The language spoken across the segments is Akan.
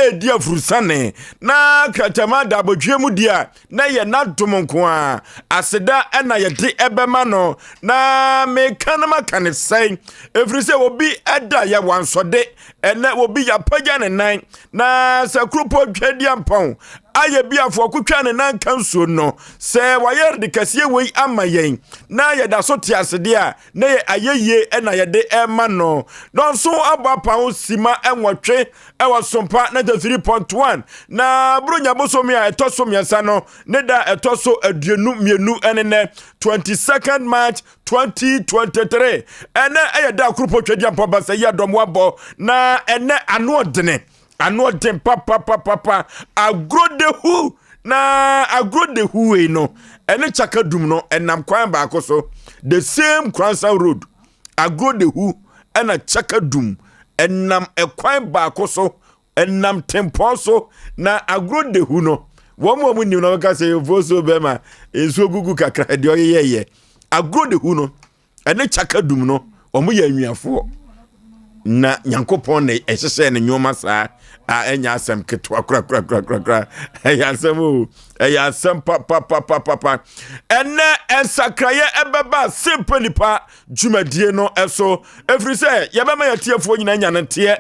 ɛredi afurusane na kratama da abɔdweɛ mu di a, na yɛ n'adom nko a aseda ɛna yɛde ɛbɛma no. Na meka no maka ne sɛn? Ɛfiri sɛ obi ɛda yɛ wansɔde, ɛnɛ obi yɛapagya ne nan na sɛ kuropɔ Tweaduampɔn ayɛ bi afoɔ ne nan ka nsuo no sɛ wayɛ de kɛseɛ wei ama yɛn na yɛda so te asedeɛ a, na yɛ ayɛyie ɛna yɛde ɛma no. Dɔnso abɔ apa sima 8 ɛwɔ Sompa 93.1. Na Buronya bosome a ɛtɔ so 3 no ne da ɛtɔ so 22 ɛne nɛ, 22nd March 2023. Ɛnɛ ɛyɛ da kuropɔ Tweaduampɔn ba sɛ yɛ dɔm wabɔ na ɛnɛ ano ɔdene, ano ɔden papapapapa. Agorɔ de hu na agorɔ de hu wei no ɛne Kyaka Dum no ɛnam kwan baako so, the same Kransa Road. Agorɔ de hu ɛna Kyaka Dum ɛnam ɛkwan baako so, ɛnam tempɔn so. Na agorɔ de hu no, wɔn mu a wɔn nim na wɔka sɛ efuo so bɛrima nsuo gugu kakra deɛ ɔyɛyɛ agorɔ de hu no ɛne Kyaka Dum no, wɔn yɛ anuafoɔ na Nyankopɔn na ɛhyehyɛ ne nneɛma saa a ɛnyɛ asɛm ketewa korakorakorakora. Ɛyɛ asɛm o, ɛyɛ asɛm papapapapa. Ɛnɛ nsakraeɛ ɛbɛba simple nipa dwumadie no ɛso, ɛfiri sɛ yɛbɛma yɛtiefoɔ nyinaa nya ne nteɛ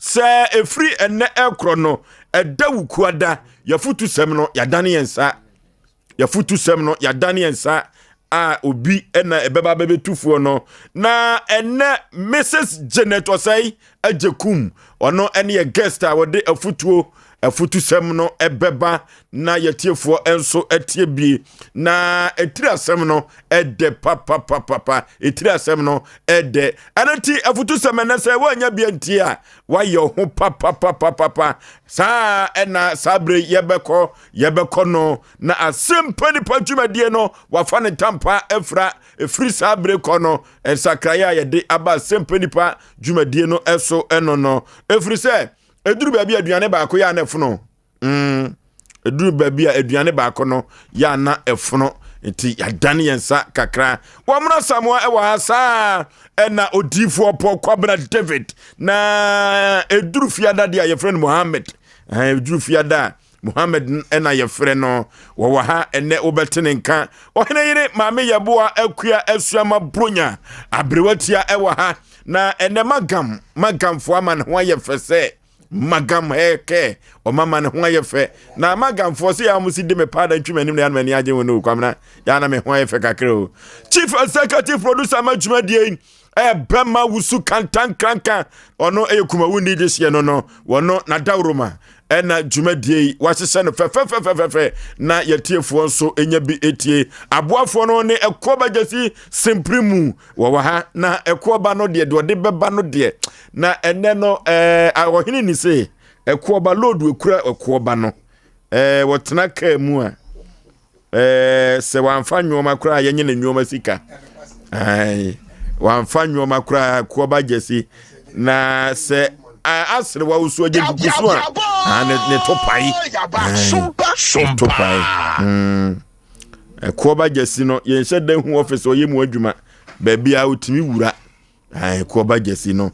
sɛ ɛfiri ɛnɛ ɛkorɔ no, ɛda Wukuada, yɛfotu sɛm no yɛadane yɛn nsa, yɛfotu sɛm no yɛadane yɛn nsa a obi ɛna ɛbɛba bɛbɛtufoɔ no. Na ɛnɛ Mrs Janet Ɔsɛe Agye Kum, ɔno ɛne yɛ guest a wɔde afutuo afutusɛm no ɛbɛba na yɛtiefoɔ nso ɛtie bie. Na ɛtiri asɛm no ɛdɛ papapapapa, ɛtiri asɛm no ɛdɛ. Ɛno nti afutusɛm ɛnɛ sɛ woanya bia ntie a, wayɛ ho papapapapa saa. Ɛna saa bere yɛbɛkɔ no na asɛm pa nipa dwumadie no wafa ne ntampa afira. Ɛfiri saa bere kɔ no, nsakraeɛ a yɛde aba asɛm pa nipa dwumadie no ɛso ɛno no, ɛfiri sɛ ɛduru baabi a aduane baako yɛ ana ɛfono, ɛduru baabi a aduane baako no yɛ ana ɛfono, nti yɛadane yɛn nsa kakra. Wɔmmra Samoa ɛwɔ ha saa, ɛna odiifoɔ Pɔ Kwabena David. Na ɛduru fiada deɛ a yɛfrɛ no Mohammed, ɛduru fiada a Mohammed ɛna yɛfrɛ no, wɔwɔ ha ɛnɛ wobɛte ne nka. Ɔhene yere Maame Yɛboa Akua Asuama Bronya aberewatia ɛwɔ ha. Na ɛnɛ magam magamfoɔ ama ne ho ayɛ fɛ sɛ magam hɛkɛ ɔmama ne ho ayɛ fɛ. Na magamfoɔ sɛ yɛ mo si de me paada ntwi m'anim na yɛn ani agye ho no kwamina yɛn me ho ayɛ fɛ kakra o. Chief executive producer ma dwumadie yi ɛbɛma Wusu Kantankranka, ɔno ɛyɛ Kumawu ni de hyɛ no wɔno nadawuroma ɛna dwumadie yi wahyehyɛ no fɛfɛfɛfɛfɛ na yɛtiefoɔ nso ɛnya bi etie. Aboafoɔ no ne ɛkoɔ gyesi simpiri mu wɔwɔ ha. Na ɛkoɔ ba no deɛ ɔde bɛba no deɛ na ɛnɛ no ɔhene ni se ɛkoɔ ba load ekura ɛkoɔ ba no wɔtena kaa mu a sɛ wamfa nneɛma koraa, yɛnyɛ ne nneɛma sika. Ɛɛ wamfa nneɛma koraa, ɛkoɔ ba gyesi na sɛ asere wa wosu agye gugu so a, ne to pae, ne to pae. Ɛkoɔ ba gyesi no, yɛnhyɛ dan hu ɔfis ɔyɛ mu adwuma baabi a otumi wura. Ɛkoɔ ba gyesi no,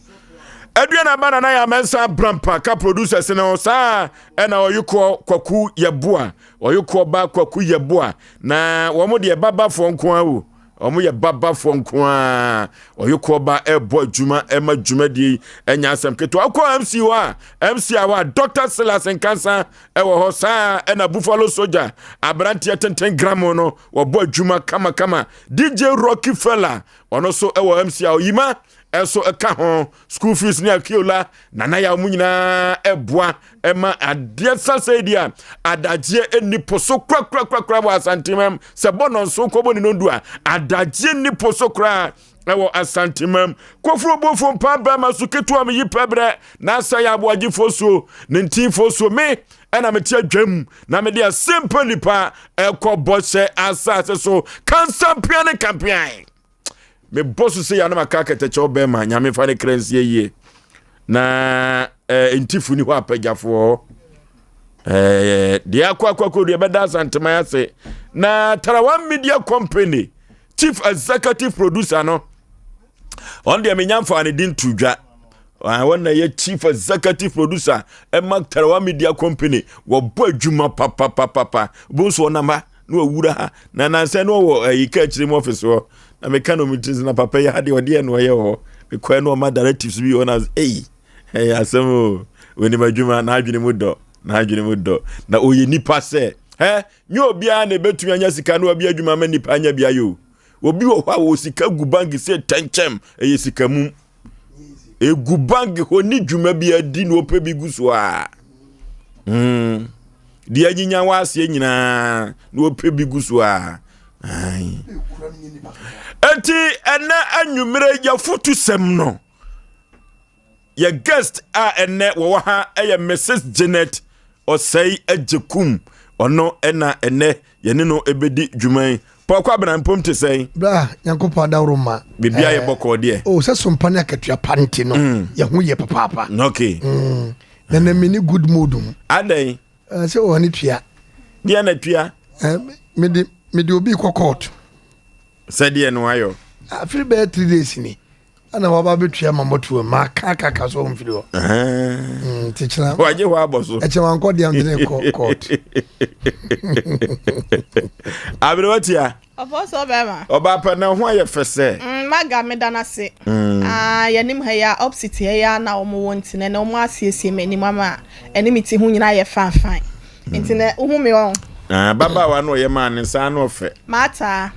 Aduana ba Nana yɛ Amɛnsa Brampa ka producers no saa. Ɛna ɔyekɔ Kwaku Yɛboa, ɔyekɔ ba Kwaku Yɛboa na wɔn deɛ babafoɔ nko ara o, wɔn yɛ babafoɔ nko ara. Ɔyekɔ ba ɛbɔ adwuma ɛma dwumadie yi ɛnya asɛm ketewa. Ɔkɔ MC hɔ a, MC a hɔ a Dr Silas Nkansa ɛwɔ hɔ saa. Ɛna Buffalo Soldier aberanteɛ tenten gram no wɔbɔ adwuma kamakama. DJ Rocky Fella, ɔno nso ɛwɔ MC a ɔyima ɛnso ɛka ho. School fees ne akiola nana yɛ wɔn nyinaa ɛboa ɛma adeɛ sasa di a adagyeɛ ɛni po so korakorakorakora wɔ Asantemam. Sɛ bɔ nɔnso kɔbɔ ne nondu a, adagyeɛ ni po so koraa ɛwɔ Asantemam. Koforo bofo mpa bɛrima so ketewa mi yi pɛbrɛ na asa yɛ aboagyefoɔ suo ne ntinfoɔ suo me ɛna mete adwam na mede asɛmpa nipa ɛkɔ bɔhyɛ asase so kansampea ne kampean mebɔ so sɛ yɛanom aka akɛtɛkyɛw bɛrima. Nyame fa ne kra nsie yie. Na ntifo ni hɔ apagyafoɔ deɛ akɔ akɔ deɛ bɛda Asanteman ase. Na Tarawa Media Company chief executive producer no, ɔno deɛ menya mfa ne din to dwa. Wɔn na yɛ chief executive producer ɛma Tarawa Media Company. Wɔbɔ adwuma papapapapa. Bo nso ɔnam ha na wawura ha na nansa na ɔwɔ ayi ka akyire mu office hɔ na meka no metiri sɛ na papa yi ha deɛ ɔdeɛ na ɔyɛ wɔ hɔ. Mekɔɛ na ɔma directives bi wɔ na ei ɛyɛ asɛm o. Onim adwuma, n'adwene mu dɔ, n'adwene mu dɔ. Na ɔyɛ nipa sɛ hɛ nyɛ obiara na ebetumi anya sika na wabi adwuma ma nipa anya bi ayɛ o. Obi wɔ hɔ a wɔ sika gu bank sɛ tɛnkyɛm ɛyɛ sika mum. Egu bank hɔ ne dwuma bi adi na ɔpɛ bi gu so a. Deɛ anyinya wɔ aseɛ nyinaa na ɔpɛ bi gu so a. Eti ɛnɛ anwummerɛ yɛfotu sɛm no. Yɛ guest a ɛnɛ wɔwɔ ha yɛ Mrs. Janet Osei Agyekum. Ɔno ɛna ɛnɛ yɛne no ɛbɛdi dwuma yi. Paul Kwabena mpom te sɛn? Bra, Nyankopɔn adaworo ma. Biribi ayɛ bɔkɔɔ deɛ. Oh, sɛ sompa ne akatua pa nti no, yɛn ho yɛ papaapa. Okay. Na na mini good mood mu. Adɛn? Sɛ wɔn ani tua. Deɛ na tua? Mede mede obi kɔ court. Sɛdeɛ no ayɔ. Afiri bɛyɛ 3 days ni. Ana waba bɛtua ma mɔtoa mu aka kaka so ɔmfiri hɔ. Nti kyena. Wagye hɔ abɔ so. Ɛkyɛ wankɔ deɛ mede ne kɔ court. Aberewa tia. Ɔfɔ sɛ ɔbɛrima. Ɔbaa pa na ho ayɛ fɛ sɛ. Maga meda no ase. Ah, yɛnim ha yi a opposite ha yi a na wɔn wɔ nti na ɛnɛ wɔn asiesie m'anim ama ɛne me ti ho nyinaa yɛ fine fine. Nti na wohu me wɔn. Ah, babaawa no ɔyɛ maa ne nsa ano ɔfɛ. Maata.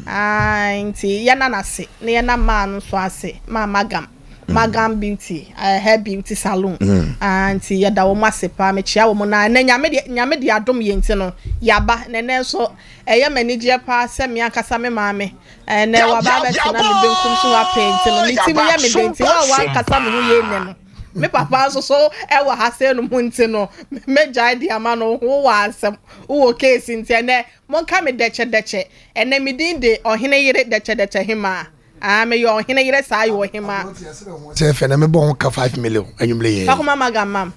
Ah, nti yɛna n'ase na yɛna maa no nso ase maa Magam. Magam Beauty, hair beauty salon. Ah, nti yɛda wɔn ase paa mekyia wɔn na ɛnɛ nyame de nyame de adom yɛn nti no yaba na ɛnɛ nso ɛyɛ m'anigyeɛ paa sɛ me ankasa me maame ɛnɛ waba abɛtena me benkum so ha pɛɛ nti no me ti mu yɛ me den nti wɔn a wɔankasa me ho yie nnɛ no me papa nso so ɛwɔ ha sɛ no mu nti no mɛgyae de ama no wowɔ asɛm wowɔ case nti ɛnɛ monka me dɛkyɛdɛkyɛ ɛnɛ me din de ɔhene yere dɛkyɛdɛkyɛ hemaa. Ah, meyɛ ɔhene yere saa yɛ ɔhemaa. Sɛ fɛ na mebɔ ho ka 5 million anwummerɛ yɛ. Fakoma magam mam.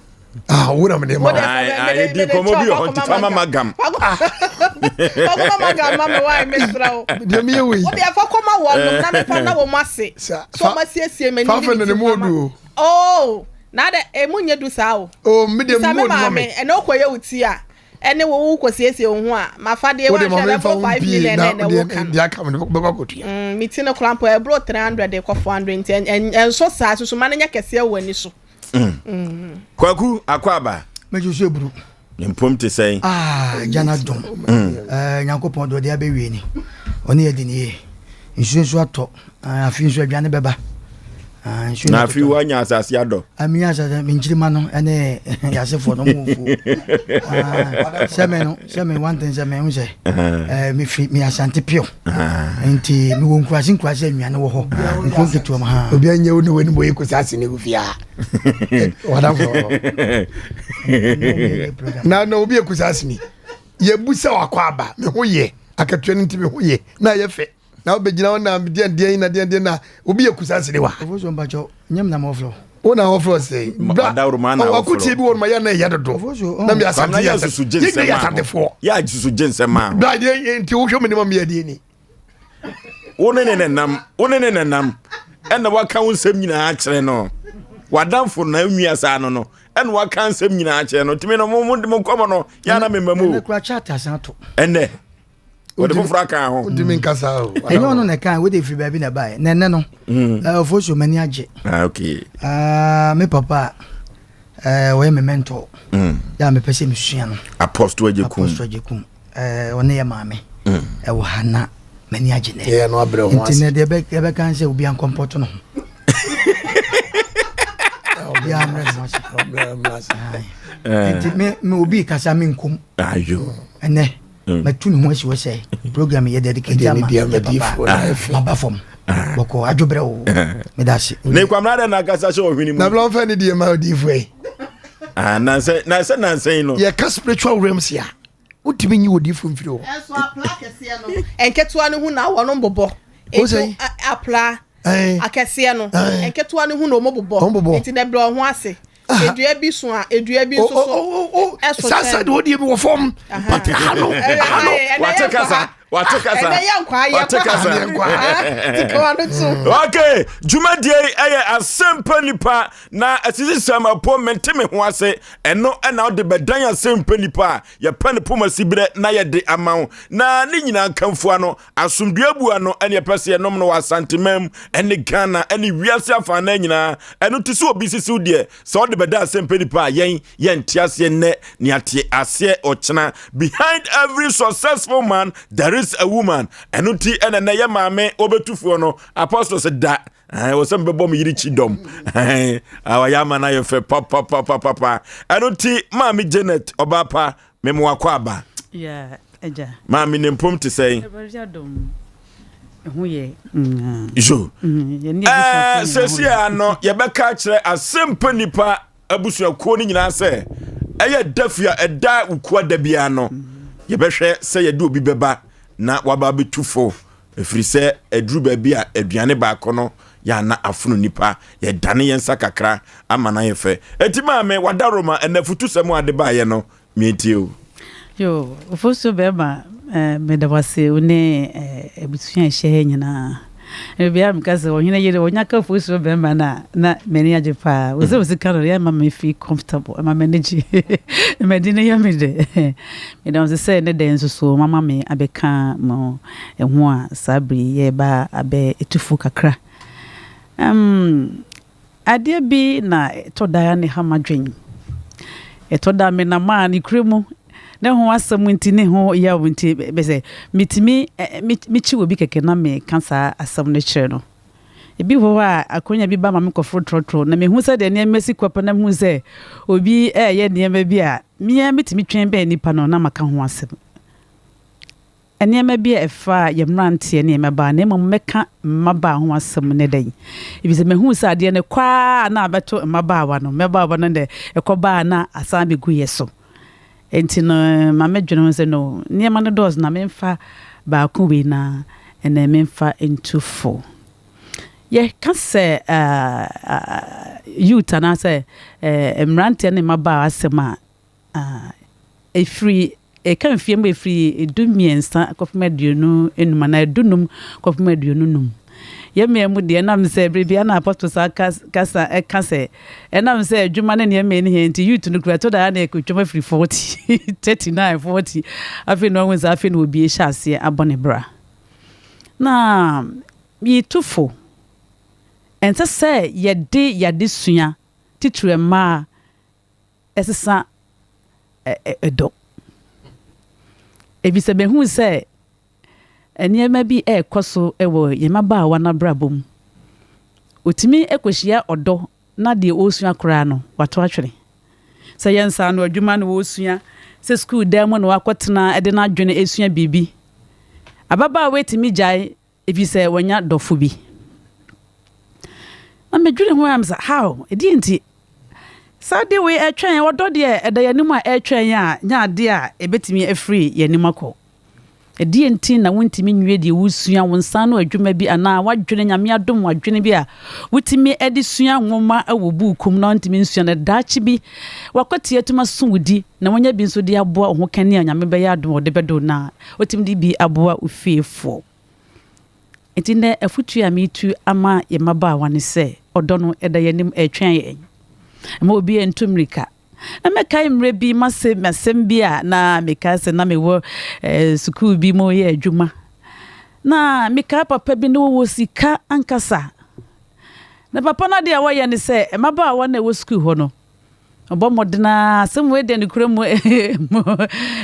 Ah, wo na mede ma. Yɛdi nkɔmmɔ bi wɔ hɔ nti fama magam. Fakoma magam ma me wa mesrɛ wo. Deɛ meyɛ wei. Wo deɛ fa kɔma wɔn nom na mefa na wɔn ase. So wɔn asiesie m'anim ne me ti mama. Oh, na adɛ emu nyɛ du saa o. Oh, me deɛ mu odu ma me. Ɛna okɔyɛ wo ti a. Ɛne wo wo kɔsiesie wo ho a mafadeɛ Wode wanhwɛ ma memfa bɛboro wo 5 mpie million na na ɛnɛ deɛ woka no deɛ aka me no bɛkɔ akɔtua. Me ti no koraa mpo ɛboro 300 de kɔ 400 nti ɛnso saa susuma no nyɛ kɛseɛ wɔ w'ani so. Kwaku Akwaaba. Mɛgye so eburu. Ne mpom te sɛn? Ah, agya no adom. Eh, Nyankopɔn de ɔde abɛwie ni. Ɔne yɛ di ne yie. Nsuo nso atɔ. Ah, afei nso aduane bɛba. Ah, nsuo na afei woanya asase adɔ. Ah, menya asase, me nkyirima no ɛne yasefoɔ no ɔmo fuo. Ah, sɛ me no, sɛ me one thing sɛ me ho sɛ, eh, me firi me Asante pure. Nti me wɔ nkurase nkurase aduane wɔ hɔ. Nkuro nketewa mu ha. Obi anya wo ne w'anim wɔ ekusi ase ne wo fie a. Wadamfo. Na na obi ekusi ase ni. Yɛbu sɛ wakɔ aba, me ho yɛ. Akatua no nti me ho yɛ. Na yɛ fɛ. Na wobɛgyina hɔ na deɛn deɛn na deɛn deɛn na obi yɛ kusa sene wa. Ofosuo mpakyɛw, nyɛ me na mɔfrɛ. Wo na wɔfrɛ sɛ. Bra, wakotie bi wɔ no ma yɛ na ɛyɛ dodo. Na mi asante yɛ asante. Yɛ nyɛ asantefoɔ. Yɛ asusu gye nsɛm a. Bra deɛ nti wohwɛ mu ne ma mi yɛ deɛ ni. Wo ne ne nenam, wo ne ne nenam. Ɛna waka wo nsɛm nyinaa kyerɛ no. Wadamfo na nwi asa no no. Ɛna waka nsɛm nyinaa kyerɛ no. Tumi no mo mo mo nkɔmɔ no yɛ na mema mu. Ɛnɛ kura chat asan ato. Ɛnɛ. Wɔde foforɔ aka ho. Wotumi nkasa o. Ɛnyɛ ɔno na ɛka wode firi baabi na ɛbaeɛ. Na ɛnɛ no, Ofosuo m'ani agye. Ah, okay. Ah, me papa a ɔyɛ me mentor. Yɛ a mepɛ sɛ mesua no. Apostle Agyekum. Apostle Agyekum. Ɔne yɛ maame. Ɛwɔ ha na m'ani agye nɛ. Yɛ no abrɛ ho ase. Nti nɛ deɛ ɛbɛka sɛ obi ankɔmpɔto no ho. Obi amrɛ ne ho ase. Nti me obi kasa me nkom. Ayo. Ɛnɛ. Matu me ho asi hɔ sɛ program yɛ dedicate ama yɛ papa maba fam bɔkɔ adwobrɛ o meda ase. Ne kwamina dɛ n'ankasa hyɛ ɔhwene mu. Na bla ɔfɛ ne deɛ ma odiifoɔ yi. Ah, nansɛ nansɛ nansɛ yi no. Yɛka spiritual realms a wotumi nyi odiifoɔ mfiri hɔ. Ɛnso apla akɛseɛ no nketewa no ho na wɔn bobɔ. Etu apla akɛseɛ no nketewa no ho na wɔn bobɔ. Nti na brɛ ɔho ase. Edua bi so a edua bi nso so ɛso kyɛn. Sasa de o deɛ bi wɔ fam. But ha no ha no. Wate kasa. Wate kasa. Ɛnɛ yɛ nkwa yɛ Wate kasa. Tikawa no to. Okay, dwumadie yi ɛyɛ asɛmpa nipa na asisisɛm apo mente me ho ase ɛno ɛna wode bɛdan asɛmpa nipa a yɛpɛ ne poma siberɛ na yɛde ama wo na ne nyinaa nkamfua no asomdua bua no ɛne yɛpɛ sɛ yɛnom no wɔ Asanteman ɛne Ghana ɛne wiase afanan nyinaa ɛno te sɛ obi sisiw deɛ Sɛ ɔde bɛda asɛmpɛ nipa a yɛn yɛnte aseɛ nnɛ ne ate aseɛ ɔkyena. Behind every successful man there is a woman. Ɛno nti ɛna nɛ yɛ maame wɔbɛtufoɔ no apostles da wɔ sɛ mbɛbɔ me yere kyi dɔm wayɛ ama no ayɛ fɛ papapapapa. Ɛno nti maame Janet ɔbaa pa memo akɔ aba. Yeah, agya. Maame ne mpom te sɛn? Ɛho yɛ. Yo. Ɛɛ sɛsi a no yɛbɛka akyerɛ asɛmpa nipa abusuakuo no nyinaa sɛ ɛyɛ dafi a ɛda wukua da biara no yɛbɛhwɛ sɛ yɛde obi bɛba na waba abɛtu fo ɛfiri sɛ ɛduru baabi a aduane baako no yɛana afono nipa yɛdane yɛn nsa kakra ama no ayɛ fɛ ɛti maame wadaroma ɛnɛ futusɛm a ade baeɛ no Metie o. Yo, Ofosuo bɛrima, eh, meda wo ase wo ne eh, abusua a ɛhyɛ ha nyinaa. Bia meka sɛ ɔhene yere ɔnya ka Ofosuo bɛrima no a na m'ani agye paa. Wo sɛ wo sika no yɛ ma me feel comfortable, ɛma m'ani gye. M'adi no yɛ me dɛ. Meda wo ase sɛ ne dɛ nso so mama me abɛka mo ho a saa bere yi yɛreba abɛ etufu kakra. Um, Adeɛ bi na ɛtɔ da a na ɛha m'adwene. Ɛtɔ da a menam a ne kura mu ne ho asɛm nti ne ho yaw nti bɛ sɛ metumi mekyi obi kɛkɛ na meka saa asɛm no kyerɛ no. Ebi wɔ hɔ a akwannya bi ba ma mekɔforo trɔtrɔ na mehu sɛdeɛ nneɛma si kɔ pɛ na mehu sɛ obi reyɛ nneɛma bi a me ara metumi twɛn bɛn nipa no na maka ho asɛm. Nneɛma bi a ɛfa yɛn mmeranteɛ ne yɛn mmabaa, na mmom mɛka mmabaa ho asɛm nnɛ da yi. Efisɛ mahu sɛ adeɛ no kɔ ara na abɛto mmabaawa no, mmabaawa no deɛ ɛkɔba a na asan abɛgu yɛn so. Enti no ma medwene ho sɛ no, nneɛma no dɔɔso na memfa baako wei na ɛnɛ memfa ntu fo. Yɛka sɛ youth anaasɛ mmeranteɛ ne mmabaawa asɛm a, Ɛfiri, ɛka mfeɛ mu ɛfiri 13 kɔpem 25 anaa 15 kɔpem 25. Yɛn mmaa mu deɛ ɛnam sɛ berɛ biara na Apostle saa kasa ɛka sɛ ɛnam sɛ adwuma ne nneɛma ɛni hɛ nti youth no kura ɛtɔ da na ɛkɔtwam afiri 40 39 40 afei na ɔhu sɛ afei na obi hyɛ aseɛ abɔ ne bra. Na yɛtu fo, ɛnsɛ sɛ yɛde yɛadesua titire mmaa ɛsesa dɔ. Efisɛ mehu sɛ nneɛma bi rekɔ so wɔ yɛn mmabaawa no abrabɔ mu. Otumi kɔhyia ɔdɔ na deɛ ɔresua koraa no, wato atwene. Sɛ yɛ nsaano adwuma na ɔresua, sɛ sukuu dan mu na wakɔtena de n'adwene resua biribi. Ababaawa yi tumi gyae Efisɛ wanya dɔfo bi. Na medwene ho a mesɛ, how? Ɛdeɛ nti? Saa adeɛ wei ɛtwɛn, ɔdɔ deɛ ɛda yɛn anim a ɛtwɛn a, nyɛ adeɛ a ɛbɛtumi afiri yɛn anim akɔ. Ɛdeɛ nti na wontumi nwie deɛ wosua, wo nsa ano adwuma bi anaa w'adwene, Nyame adom w'adwene bi a wotumi de sua nwoma wɔ buuku mu na wontumi nsua no daakye bi wakɔte atum aso wo di na wanya bi nso de aboa wo ho kani a Nyame bɛyɛ adom a ɔde bɛdo na wotumi de bi aboa wo fiefoɔ. Enti nnɛ afotu a meretu ama yɛn mmabaawa ne sɛ, ɔdɔ no, ɛda yɛn anim, ɛretwɛn yɛn. Mma obiara ntu mmirika. Na mɛkae mmerɛ bi m'asɛm asɛm bi a na mekae sɛ na mewɔ eh, sukuu bi mu yɛ adwuma. Na mekae papa bi na wɔwɔ sika ankasa. Na papa no adeɛ a wɔyɛ ne sɛ mmabaawa na ɛwɔ sukuu hɔ no, Ɔbɔ mmɔden ara, asɛm wei deɛ nokorɛ mu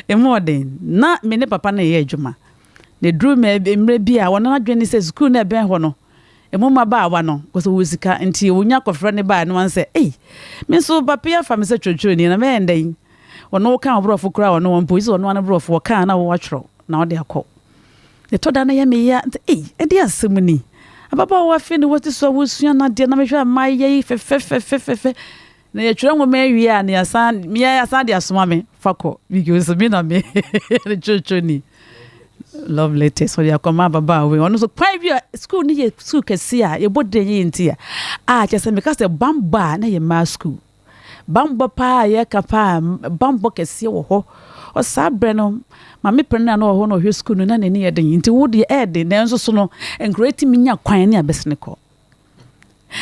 emu ɔden. Na me ne papa no reyɛ adwuma. Na ɛduru mmerɛ bi a, wɔn adwene ne sɛ sukuu no a ɛbɛn hɔ no, ɛmu mmabaawa no, kɔsɛ wɔwɔ sika nti wɔnya kɔfrɛ ne baa no wɔn sɛ, ei, me nso papa yi afa me sɛ twerɛtwerɛni na mɛyɛ ndɛn? Ɔno woka wo borɔfo koraa ɔno wɔn mpo, yi sɛ ɔno ano borɔfo wɔka na wɔatwerɛ na ɔde akɔ. Ɛtɔ da na ɛyɛ me ya sɛ, ei, ɛdeɛn asɛm ni? Ababaawa afei na wasi so a wɔresua n'adeɛ na mehwɛ a mmayewa yi fɛfɛfɛfɛfɛ. Na yɛtwerɛ nwoma awie a na yɛasan me asan de asoma me fa kɔ because me na me ne kyerɛkyerɛni love letters ɔde akɔma ababaawa yi ɔno nso kwan bi a sukuu no yɛ sukuu kɛse a yɛbɔ den yɛ nti a a kyerɛ sɛ meka sɛ bambɔ a na yɛ mmaa sukuu. Bammɔ paa a yɛka paa, bammɔ kɛseɛ wɔ hɔ. Ɔse saa berɛ no maame panin a na ɔwɔ hɔ na ɔhwɛ sukuu no na n'ani yɛ den nti wo deɛ ɛyɛ den nanso so no nkwadaa tumi nya kwan ne abɛsene kɔ.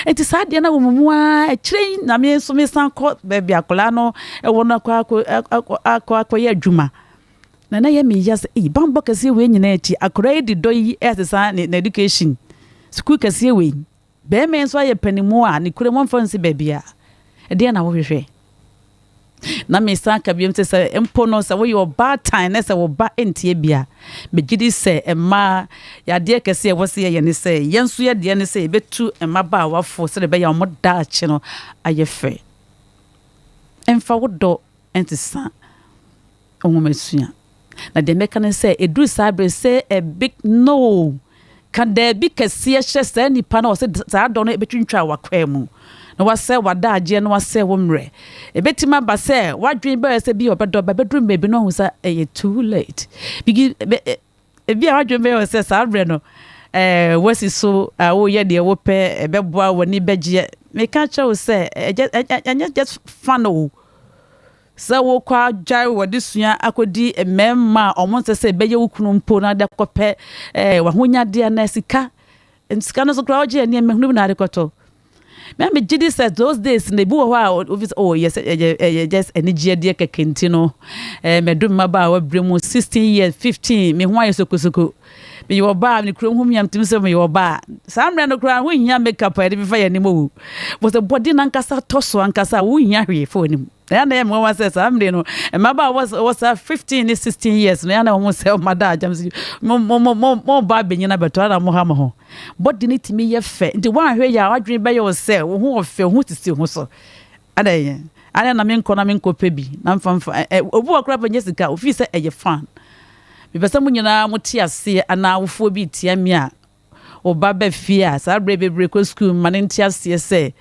Nti saa adeɛ no wɔ me mu ara akyire yi na me nso mesan kɔ baabi akwadaa no wɔ no akɔ akɔ akɔ akɔyɛ adwuma. Na na ɛyɛ me ya sɛ ei bammɔ kɛseɛ wei nyinaa akyi akwadaa yi de dɔ yi ɛresesa ne n'education sukuu kɛseɛ wei. Barima yi nso ayɛ panimu a ne kura mu ɔmfa nsi baabiara. Ɛdeɛn na wohwehwɛ? Na mesan ka biom sɛ sɛ mpo no sɛ woyɛ ɔbaatan na sɛ wo ba ntie bi a, megye di sɛ mmaa yadeɛ kɛse a ɛwɔ sɛ yɛyɛ ne sɛ yɛn nso yɛ deɛ ne sɛ yɛbɛtu mmabaawa fo sɛdeɛ ɛbɛyɛ a wɔn daakye no ayɛ fɛ. Mfa wo dɔ nsesa nwomasua. Na deɛ mɛka ne sɛ, ɛduru saa berɛ say a big no. Ka daabi kɛseɛ hyɛ saa nipa no a ɔsɛ saa dɔ no ɛbɛtwintwa w'akwaa mu na wasɛe w'adagyeɛ na wasɛe wo mmerɛ. Ɛbɛtumi aba sɛ w'adwene bɛyɛ sɛ bi a ɔbɛdɔ ba bɛduru baabi no ahu sɛ ɛyɛ too late. Bigi ebi a w'adwene bɛyɛ sɛ saa berɛ no ɛɛ wasi so a woyɛ deɛ wopɛ ɛbɛboa w'ani bɛgyeɛ. Meka kyerɛ wo sɛ ɛnyɛ just fun o. Sɛ wokɔ agyae w'adesua akɔdi mmarima a wɔn nsɛ sɛ ɛbɛyɛ wo kunu mpo na de akɔpɛ eh, w'ahonyadeɛ anaa sika. Sika no nso koraa wogye nneɛma hunu bi na ade kɔtɔ. Na megye di sɛ those days na ebi wɔ hɔ a obi sɛ oh yɛ sɛ ɛyɛ ɛyɛ just anigyeɛ deɛ kɛkɛ nti no ɛɛ mɛdu mmabaawa berɛ mu 16 years 15 me ho ayɛ sokosoko. Meyɛ ɔbaa a me kurom ho mia metumi sɛ meyɛ ɔbaa. Saa mmerɛ no koraa wonhia makeup a yɛde fefa yɛn anim o. Bɔ sɛ bɔde no ankasa tɔ so ankasa a wonhia hwee fa w'anim. Na ɛyɛ na ɛyɛ me nwanwa sɛ saa mmerɛ no mmabaawa wɔ saa 15 ne 16 years no ɛyɛ na wɔn sɛ wɔn ada agyam sɛ mo mo mo mo mo ba abɛnyin abɛtɔ ara mo ha mo ho. Bɔde no tumi yɛ fɛ nti woanhwɛ yɛ a w'adwene bɛyɛ wo sɛ wo ho ɔfɛ wo ho sisi ho so. Adɛn adɛn na menkɔ na menkɔ pɛ bi na mfa mfa ɛ obi wɔ koraa pɛ nyɛ sika ofii sɛ ɛyɛ fan. Mepɛ sɛ mo nyinaa mote aseɛ anaa awofoɔ bi retia me a, wo ba ba fie a, saa berɛ bebree kɔ sukuu ma no nte aseɛ sɛ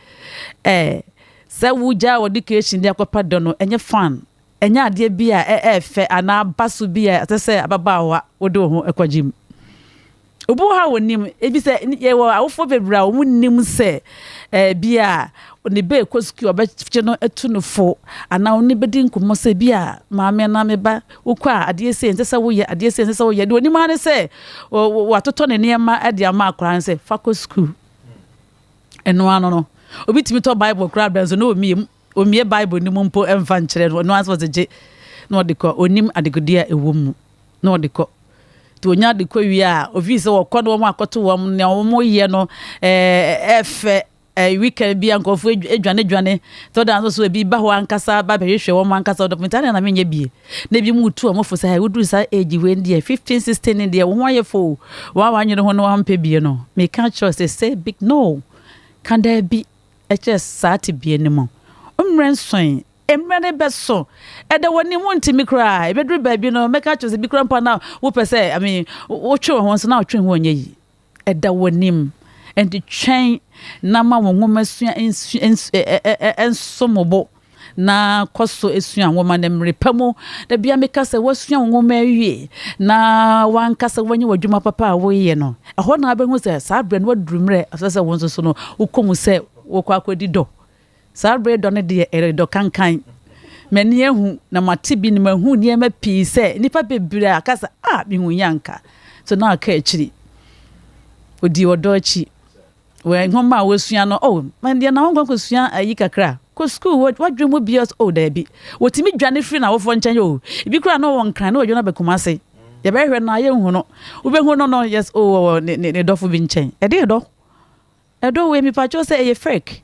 eh, sɛ wogyaa w'education de akɔpa dɔ no, ɛnyɛ fun. Ɛnyɛ adeɛ bi a ɛyɛ fɛ anaa aba so bi a ɛsɛ sɛ ababaawa wode wo ho kɔgye mu. Obi wɔ hɔ a wɔnim, ebi sɛ yɛwɔ awofoɔ bebree a wɔn nim sɛ ɛɛ bi a ne ba ekɔ sukuu ɔbɛgye no atu no fo anaa ɔne bɛdi nkɔmmɔ sɛ bi a maame anaa me ba wokɔ a adeɛ sei ɛnsɛ sɛ woyɛ adeɛ sei ɛnsɛ sɛ woyɛ deɛ onim ara ne sɛ watotɔ ne nneɛma de ama akwaraa no sɛ fa kɔ sukuu ɛno ano no obi tumi tɔ bible koraa brɛ nso na omie omie bible no mu mpo mfa nkyerɛ no ɔno ara sɛ ɔdze gye na ɔde kɔ onim adekodeɛ a ɛwɔ mu na ɔde kɔ nti onya de kɔ wie a ofii sɛ wɔkɔ no wɔn akɔto wɔn nea wɔn yɛ no ɛɛ ɛfɛ ɛɛ weekend bi a nkurɔfoɔ adwane dwane tɔ da nso so ebi ba hɔ ankasa ba bɛhwehwɛ wɔn ankasa ɔdɔ nti na menyɛ bie na ebi mu tu wɔn fo sɛ woduru saa age wei deɛ 15 16 ne deɛ wɔn ho ayɛ fo wɔn a wɔanyere ho no wɔn ampɛ bie no meka kyerɛ sɛ sɛ big no ka daabi ɛkyerɛ saa tebea no mu mmerɛ nsoe Mmerɛ no bɛso. Ɛda w'anim, wontumi koraa. Ɛbɛduru baabi no, mɛka akyerɛ wo sɛ bi koraa mpo a na wopɛ sɛ, I mean, wotwe wo ho nso na wotwe ho nyɛ yi. Ɛda w'anim. Ɛnti twɛn na ma wo nwomasua nsom wo bo na kɔ so sua nwoma no mmere pa mu. Da biara meka sɛ woasua wo nwoma awie na w'ankasa woanya w'adwuma papa a woreyɛ no, ɛhɔ na wobɛhu sɛ saa berɛ no woaduru mmerɛ a ɛsɛ sɛ wo nso so no wokɔ mu sɛ wokɔ akɔdi dɔ. Saa bere dɔ no deɛ, ɛyɛ dɔ kankan. M'ani ahu na mate bi na mahu nneɛma pii sɛ nnipa bebree a aka sɛ, Ah, mehu yi anka. So na ɔka akyiri. Odii ɔdɔ akyi. Wɔ nwoma a wɔsua no, oh, deɛ na wɔnkɔ nkɔsua ayi kakra. Kɔ sukuu, wadwene mu bi, oh, daabi. Wɔtumi dwane firi n'awofoɔ nkyɛn, oh. Ebi koraa na ɔwɔ Nkran na wadwane aba Kumase. Yɛbɛhwehwɛ no a yɛnhu no. Wobɛhu no no, yes, oh, ɔwɔ ne, ne, ne dɔfo bi nkyɛn. Ɛdeɛ dɔ. Ɛdɔ wei mepakyɛw sɛ ɛyɛ fake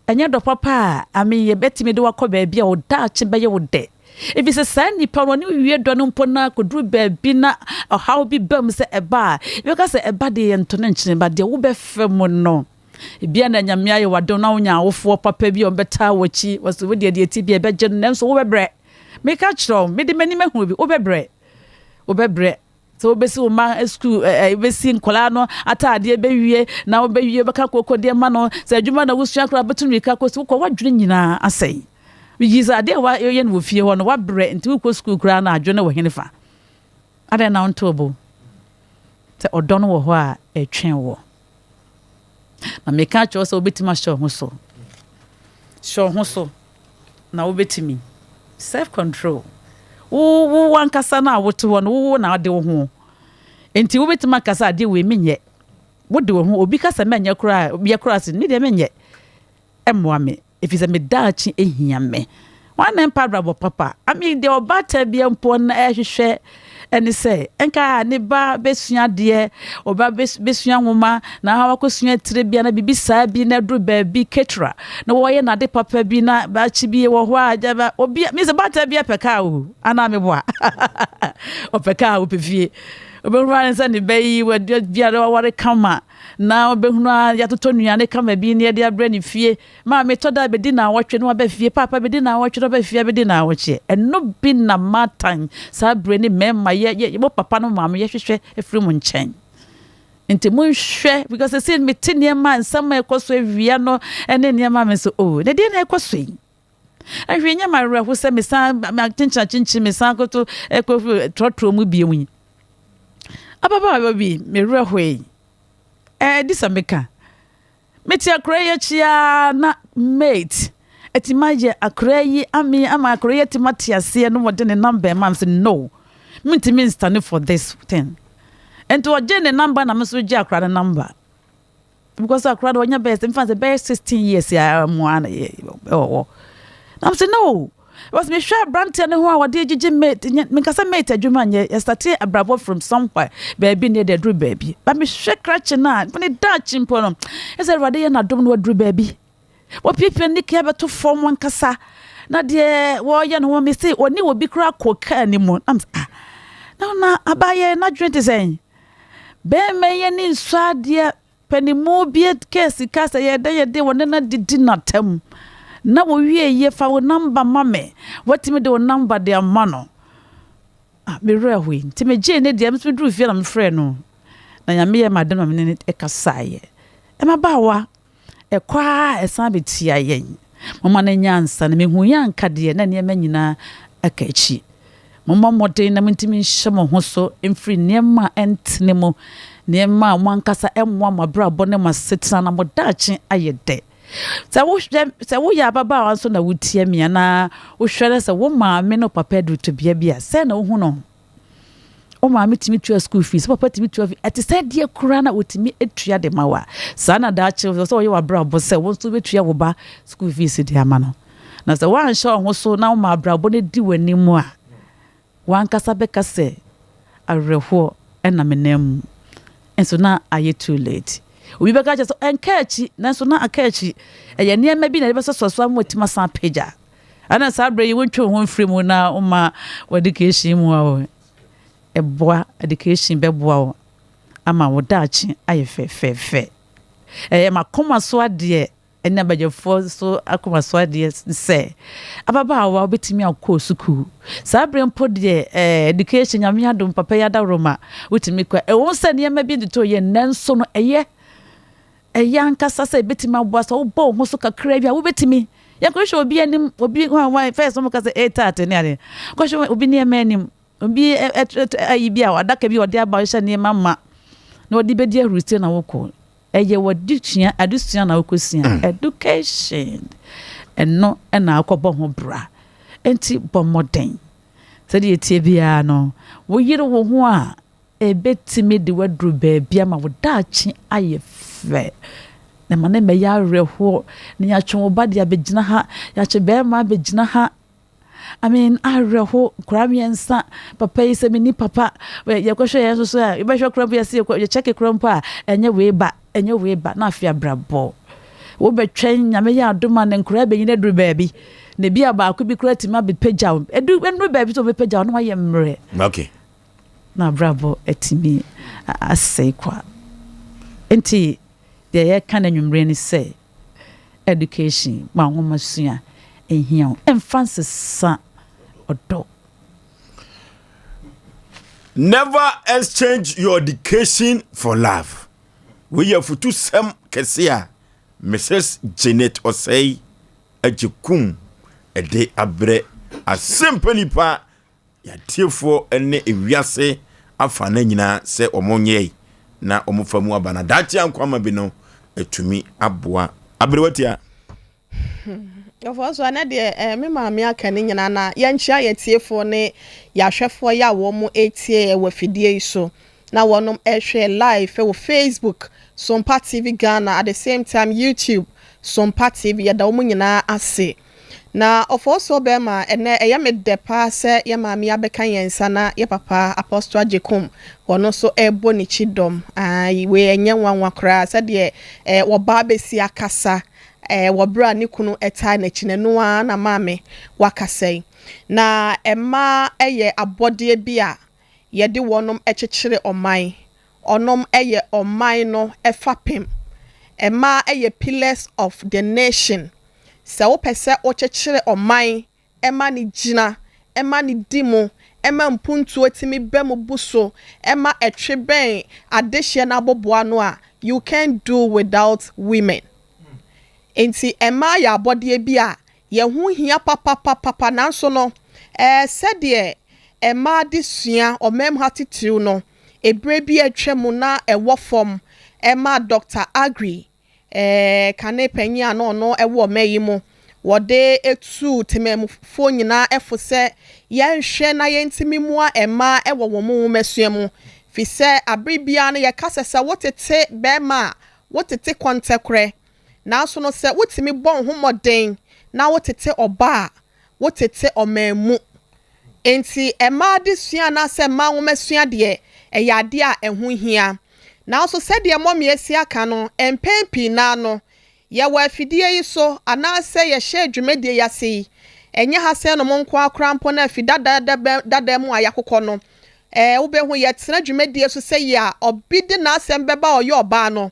ɛnyɛ dɔ papa a I mean yɛbɛtumi de wakɔ baabi a wo daakye bɛyɛ wo dɛ efisɛ saa nipa no ɔne wo wie dɔ no mpo na kɔduru baabi na ɔhaw bi ba mu sɛ ɛba a yɛbɛka sɛ ɛba deɛ yɛnto no nkyene ba deɛ wobɛfa mu no ebia na Nyame ayɛ w'adom na wonya awofoɔ papa bi a wɔbɛtaa w'akyi wɔsɛ wo deɛ deɛ ti bi a ɛbɛgye no nanso wobɛbrɛ meka kyerɛ wo mede m'anim ahunu bi wobɛbrɛ wobɛbrɛ Sɛ wobɛsi wo mma sukuu ɛ ɛ wobɛsi nkwadaa no ataadeɛ bɛwie na wobɛwie wobɛka kooko deɛ ma no sɛ adwuma na wosua koraa wobɛtu mmirika kɔ sukuu wokɔ w'adwene nyinaa asɛe. Yi sɛ adeɛ a woyɛ no wɔ fie hɔ no woabrɛ nti wokɔ sukuu koraa na adwene wɔ hene fa. Adɛn na wonto wo bo sɛ ɔdɔ no wɔ hɔ a ɛtwɛn wɔ. Na meka akyerɛ wo sɛ wobɛtumi ahyɛ wo ho so. Hyɛ wo ho so na wobɛtumi. Self control. Wo wo ankasa no a wote hɔ no, wo na wode wo ho. Enti wobɛtumi aka sɛ adeɛ wei menyɛ. Wode wo ho, obi ka sɛ mɛnyɛ koraa a, yɛ koraa sɛ me deɛ menyɛ. Ɛmmoa me, ɛfiri sɛ me daakye hia me. Hwan na ɛmpɛ abrabɔ papa? I mean, deɛ ɔbaatan biara mpo na ɛhwehwɛ ɛne sɛ nka ne ba bɛsua adeɛ, ɔba bɛsua nwoma, na wakɔsua tire bi anaa biribi saa bi na aduru baabi ketra na wɔyɛ n'ade papa bi na baakye bi wɔ hɔ a gyaba obi mi sɛ baatan bi pɛ kaa o anaa meboa ɔpɛ kaa ɔpɛ fie obɛhunu ara sɛ ne ba yi biara waware kama na ɔbɛhunu a yɛatotɔ nnuane kama bi na yɛde abrɛ ne fie Maame tɔ da bɛdi naawɔtwe na waba fie, paapa bɛdi naawɔtwe na waba fie abɛdi naawɔtwe. Ɛno bi na mmaatan saa berɛ ne mmarima yɛ, yɛ, mo papa no maame yɛhwehwɛ afiri mo nkyɛn. Nti monhwɛ, because sɛ mete nneɛma nsɛm a ɛkɔ so awia no ne nneɛma me nso, oh, na deɛ na ɛkɔ so yi. Ahwɛ nyɛ ma awerɛho sɛ mesan akyenkyen akyenkyen mesan koto ɛkɔ trɔtrɔ mu bio yi. Ababaawa bi, me werɛ hoe. Ɛɛ, di sɛ meka. Mete akora yi akyi ara na mate atumi ayɛ akora yi ame ama akora yi atumi ate aseɛ na wɔde ne number ma me sɛ no mentumi nstane for this thing nti ɔgye ne number na me nso gye akora ne number because akora no ɔnya bɛyɛ sɛ mfa sɛ bɛyɛ 16 years a mu a na ɛwɔ hɔ na me sɛ no Because mehwɛ aberanteɛ no ho a wɔde agyegye mate, nyɛ menka sɛ mate adwuma nyɛ, yɛstate abrabɔ from somewhere, baabi ne yɛde aduru baabi. But mehwɛ krakye no a, ne daakye mpo no, ɛsɛ Awurade yɛ n'adom no waduru baabi. Wɔpiapia ne kia bɛto fam ankasa, na deɛ wɔyɛ no ho, me se wɔne obi koraa kɔ kaa ne mu. Na ah, na na abayɛ n'adwene te sɛn? Bɛrima yɛ ne nsɔ adeɛ Panimu bi kaa sika sɛ yɛ dɛ yɛ de wɔne no adidi no atam na wɔwie yɛ fa wo number ma me watumi de wo number de ama no ah me werɛ hoe nti me gyee ne deɛ me nso me duru fie na me frɛ no na nyame yɛ ma de ma me ne no kasaeɛ mmabaawa ɛkɔ a ɛsan bɛtia yɛn moma no nyɛ ansa na mehu yɛ anka deɛ na nneɛma nyinaa aka akyi Mommɔ mmɔden na montumi nhyɛ mo ho so mfiri nneɛma a ɛntene mu, nneɛma a mo ankasa ɛmmoa mo abrabɔ ne mo asetena na mo daakye ayɛ dɛ. Sɛ wohwɛ, sɛ woyɛ ababaawa nso na wotie me anaa wohwɛ na sɛ wo maame ne wo papa aduru tebea bi a, sɛn na wohu no? Wo maame tumi tua school fees, wo papa tumi tua fees, ɛte sɛ deɛ koraa na wɔtumi tua de ma wo a, saa na daakye sɛ wɔyɛ w'abrabɔ sɛ wo nso wobɛtua wo ba school fees de ama no. Na sɛ woanhyɛ wo ho so na woma abrabɔ no di w'anim a, w'ankasa bɛka sɛ, Awerɛhoɔ na menam mu. Nso na ayɛ too late. Obi bɛka akyerɛ sɛ, ɛnka akyi, nanso na aka akyi. Ɛyɛ nneɛma bi na ɛde bɛsɔsɔ so ama watumi asan apagya. Ɛna saa berɛ yi wontwe wo ho mfiri mu na woma w'education mu a o, ɛboa, education bɛboa wo ama wo daakye ayɛ fɛfɛɛfɛ. Ɛyɛ m'akoma so adeɛ ne abadwafoɔ nso akoma so adeɛ sɛ ababaawa wobɛtumi akɔ sukuu saa berɛ mpo deɛ eh, education nyame adom papa yi adaworoma wotumi kɔ ɛwɔ sɛ nneɛma bi ntotɔ yɛ nanso no ɛyɛ ɛyɛ ankasa sɛ ɛbɛtumi aboa sɛ wobɔ wo ho so kakra bi a wobɛtumi yɛnkɔhwɛ obi anim obi hwan hwan first wɔn ka sɛ ɛtaate ne adeɛ kɔhwɛ obi nneɛma anim Obi ayi bi a adaka bi a ɔde aba ɔhyehyɛ nneɛma ma na ɔde bɛdi ahurusie na wokɔ. Ɛyɛ w'adesua adesua na wokɔsua. Mm. Education. Ɛno na akɔbɔ ho bra. Enti bɔ mmɔden. Sɛdeɛ ɛteɛ biara no, woyere wo ho a, ɛbɛtumi de woaduru baabi ama wo daakye ayɛ fɛ. Na ma no mmɛyɛ awerɛhoɔ na yɛatwe wo ba de abɛgyina ha, yɛatwe bɛrima abɛgyina ha. I mean awerɛho nkwadaa mmiɛnsa papa yi sɛ menni papa yɛkɔhwɛ yɛn nso so a yɛbɛhwɛ koraa mpo yɛsɛ yɛkyɛke koraa mpo a ɛnyɛ wei ba ɛnyɛ wei ba na afei abrabɔ wobɛtwɛn nyame yɛ adom a ne nkwadaa bɛnyini aduru baabi na ebi a baako bi koraa tumi abɛpagya wo ɛdu ɛnuru baabi sɛ wɔbɛpagya wo na wayɛ mmerɛ okay na abrabɔ atumi asɛe kwa nti deɛ yɛka no anwummerɛ ne sɛ Education ma nwomasua nhia wo. Ɛmfa nsesa ɔdɔ. Never exchange your education for love. Wei yɛ afutusɛm kɛse a Mrs. Janet Osei Agyekum de abrɛ Asempa Nipa Yɛatiefoɔ ne ewiase afa no nyinaa sɛ wɔn nyɛe na wɔn fa mu aba na daakye ankwama bi no atumi aboa aberewa tia. Ɔfɔɔ so ɛnɛ deɛ eh, me maame aka ne nyinaa na yɛnkyea yɛn atiefoɔ ne yɛn ahwɛfoɔ yi a wɔn retie yɛn wɔ afidie yi so na wɔnom rehwɛ yɛn live wɔ Facebook Sompa TV Ghana at the same time YouTube Sompa TV yɛda wɔn nyinaa ase. Na ɔfɔɔ so bɛrima ɛnɛ ɛyɛ me dɛ paa sɛ yɛ maame abɛka yɛn nsa na yɛ papa Apostle Agyekum wɔno nso ɛrebɔ ne kyi dɔm. Ayi wei ɛnyɛ nwanwa koraa sɛdeɛ eh, wɔbaa bɛsi akasa Wɔ berɛ a ne kunu taa n'akyi no, ɛno ara na maame wakasa yi. Na mmaa yɛ abɔdeɛ bi a yɛde wɔnom kyekyere ɔman. Ɔnom yɛ ɔman no fapem. Mmaa yɛ pillars of the nation. Sɛ wopɛ sɛ wokyekyere ɔman ma no gyina, ma no di mu, ma mpuntuo tumi ba mu bu so, ma ɛtwe bɛn adehyeɛ no aboboano a, you can't do without women. Enti mmaa yɛ abɔdeɛ bi a yɛn ho hia papapapapa nanso no, ɛɛ sɛdeɛ mmaa de sua ɔman mu ha titiriw no, ɛberɛ bi a atwa mu na ɛwɔ fam ma Doctor Aggrey Kane panyin a na ɔno wɔ ɔman yi mu, wɔde tuu temanmufoɔ nyinaa fo sɛ yɛnhwɛ na yɛntumi mmoa mmaa wɔ wɔn nwomasua mu, firi sɛ abere biara no yɛka sɛ sɛ wotete barima a, wotete kɔntɛkorɛ, nanso no sɛ wotumi bɔ wo ho mmɔden na wotete ɔbaa a, wotete ɔman mu. Enti mmaa adesua anaasɛ mmaa nwomasua deɛ, ɛyɛ adeɛ a ɛho hia. Nanso sɛdeɛ Mummy asi aka no, mpɛn pii no ara no, yɛwɔ afidie yi so anaasɛ yɛhyɛɛ dwumadie yi ase yi, ɛnyɛ ha sɛɛ nom nko ara koraa mpo na afi dada dada mu a yɛakokɔ no, ɛɛ wobɛhu yɛtena dwumadie so sɛ yi a, ɔbi de n'asɛm bɛba a ɔyɛ ɔbaa no,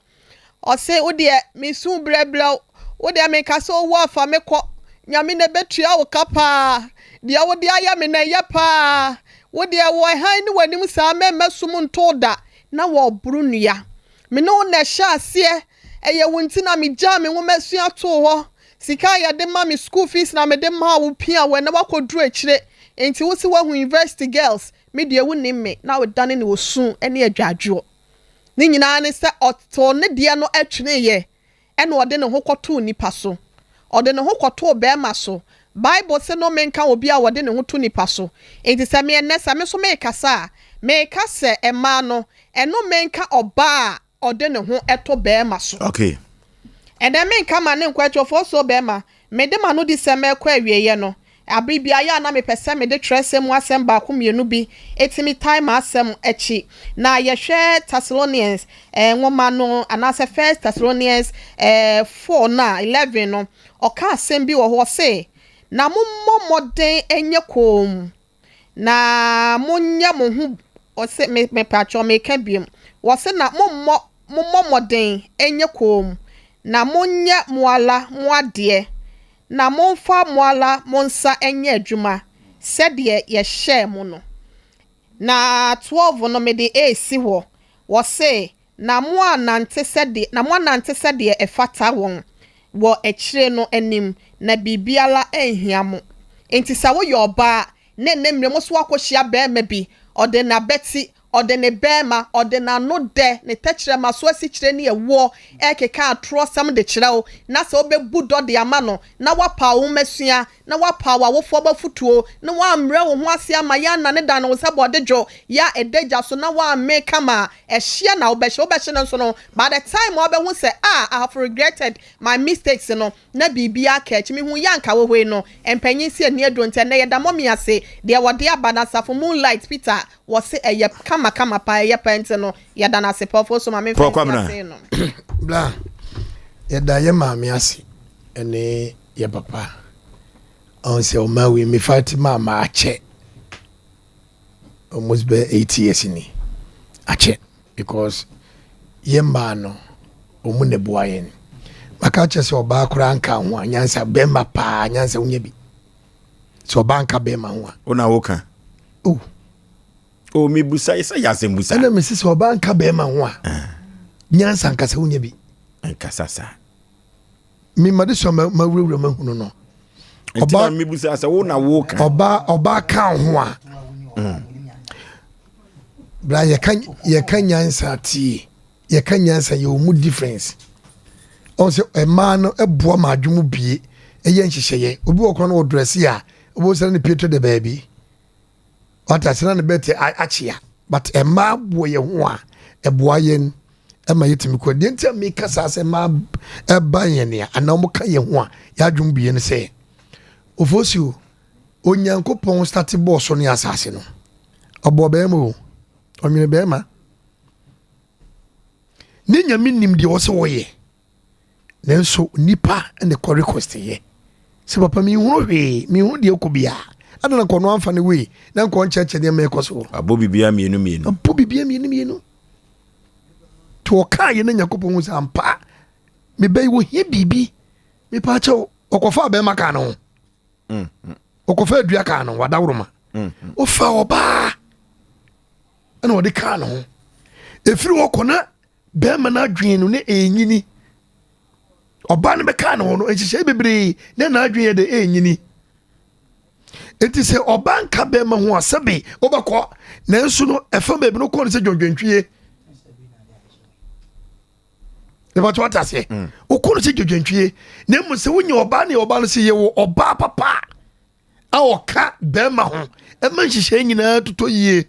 Ɔse wo deɛ mesu wo brɛbrɛ wo deɛ menka sɛ owu a fa me kɔ Nyame na ɛbɛtua wo ka paa Deɛ wode ayɛ me no ɛyɛ paa Wo deɛ wɔ hann ne w'anim saa mɛmma sum nto wo da Na wɔboro nnua Me ne wo na ɛhyɛ aseɛ Ɛyɛ wo nti na megyaa me nwomasua too hɔ Sika a yɛde ma me school fees na mede maa wo Pia wo ɛnɛ woakɔduru akyire Nti wo se woahu university girls Me deɛ wonnim me Na wodane ne osu ne adwadwoɔ. Ne nyinaa ne sɛ ɔtoo ne deɛ no tweneeɛ ɛna ɔde ne ho kɔtoo nnipa so. Ɔde ne ho kɔtoo barima so. Bible se nnome nka obi a ɔde ne ho to nnipa so. Enti sɛ me ɛnnɛ sɛ me nso merekasa a, meka sɛ mmaa no, ɛnome nka ɔbaa a ɔde ne ho to barima so. Okay. Ɛnnɛ menka ma ne nkɔ atuofoɔ so barima, mede m'anodisɛm rekɔ awieeɛ no, Bere biara a na mepɛ sɛ mede twerɛsɛm mu asɛm baako mmienu bi tumi tae m'asɛm akyi. Na yɛhwɛ Thessalonians nwoma no anaasɛ First Thessalonians 4 no a, 11 no, ɔka asɛm bi wɔ hɔ, ɔse, Na mommɔ mmɔden nyɛ komm, na monyɛ mo ho, ɔse, me, mepakyɛw, meka biom, wɔse, na mommɔ, mommɔ mmɔden nyɛ komm, na monyɛ mo ara mo adeɛ, Na momfa mo ara mo nsa nyɛ adwuma sɛdeɛ yɛhyɛɛ mo no. Na 12 no mede resi hɔ, wɔse, Na moannante sɛdeɛ, na moanante sɛdeɛ ɛfata wɔn wɔ akyire no anim, na biribiara anhia mo. Enti sɛ woyɛ ɔbaa, na ɛnnɛ mmerɛ mu nso woakɔhyia barima bi, ɔde n'abati, Ɔde ne bɛɛma, ɔde n'ano dɛ, ne tɛkyerɛma so asikyire ne ɛwoɔ rekeka atorɔsɛm de kyerɛ wo, na sɛ wobɛbu dɔ de ama no, na woapaw wo nwomasua, na woapaw w'awofoɔ afotuo, na woammrɛ wo ho ase ama yɛannanedane wo sɛ bɔdedwo, yɛ a ɛda gya so, na woammee kama a, ɛhyeɛ na wobɛhye. Wobɛhye no nso no, by the time a wobɛhu sɛ, ah, I have regretted my mistakes no, na biribiara aka akyi. Mehuu yɛ anka wɔ hɔ yi no, mpanyin se ani aduro nti ɛnnɛ yɛda mummy ase, deɛ wɔde aba no asafo Moonlight Peter wɔse ɛyɛ kama kama paa, ɛyɛ paa nti no yɛda no ase paa. Ɔfoɔ ma memfa Paul nsi Kwabena. ase no. Bla, yɛda yɛ maame ase ɛne yɛ papa. Ɔn sɛ ɔma wei me fight maa ma akyɛ almost bɛ 8 years ni akyɛ because yɛ mmaa no ɔmu na ɛboa yɛn. Maka kyerɛ sɛ ɔbaa koraa nka ho a nyansa bɛrima paa nyansa wonya bi sɛ ɔbaa nka bɛrima ho a. Wo na woka. Oh. Oh, mebusa sɛ yɛ asɛm busa. Ɛna mesi sɛ ɔbaa nka bɛrima ho a ah. nyansa nkasa wonya bi. Nkasa saa. Me ma de sua ma ma wurawura ma hunu no. Ɔbaa mebusa sɛ wo na woka. Ɔbaa ɔbaa ka ho a. Mm. Bra yɛka yɛka nyansa tie yɛka nyansa yɛ wɔn mu difference. Ɔn sɛ mmaa no boa ma adwene mu bie. ɛyɛ nhyehyɛeɛ. Obi wɔ korɔ no ɔdrɛse a, wobɛhu sɛ ne pieto da baabi. Wate ase na ne bɛte akyea. But mmaa boɔ yɛn ho a, ɛboa yɛn ɛma yɛtumi kɔ. Deɛ nti a meka saa sɛ mmaa ɛba yɛn a anaa wɔka yɛn ho a yɛadwom bie no sɛ, Ofosuo, Onyankopɔn starte bɔɔ soro ne asase no, ɔbɔɔ bɛrima o, ɔnwene bɛrima. Ne Nyame nim deɛ ɔsɛ wɔyɛ, nanso nipa na ɛkɔ request yɛ sɛ papa menhunu hwee, menhunu deɛ ɛkɔ biara, ada na nkɔno amfa ne wei na nkɔ nkyɛnkyɛn nneɛma ɛkɔ so. Abɔ biribiara mmienu mmienu. Abɔ biribiara mmienu mmienu. Nti ɔkaa yɛ na Nyankopɔn hu sɛ ampa mebɛyi wɔhia biribi, mepaakyɛw ɔkɔfa bɛrima kaa ne ho. Ɔkɔfa adua kaa no wadaworoma. Ɔfa ɔbaa ɛna ɔde kaa ne ho. Ɛfiri hɔ kɔ na bɛrima no adwene no ne ɛnyini. Ɔbaa no bɛkaa ne ho no nhyehyɛe bebree na n'adwene yɛ de ɛnyini. Enti sɛ ɔbaa nka bɛrima ho a sɛbe wobɛkɔ, nanso no ɛfa baabi no kɔ no sɛ dwondwentwie. Ìbàtí wọ́n ti aseɛ. Wokɔ no sɛ dwodwantwie na mmom sɛ wonya ɔbaa ne ɔbaa no sɛ yɛwɔ ɔbaa papa a ɔka bɛrima ho ɛma nhyehyɛe nyinaa totɔ yie.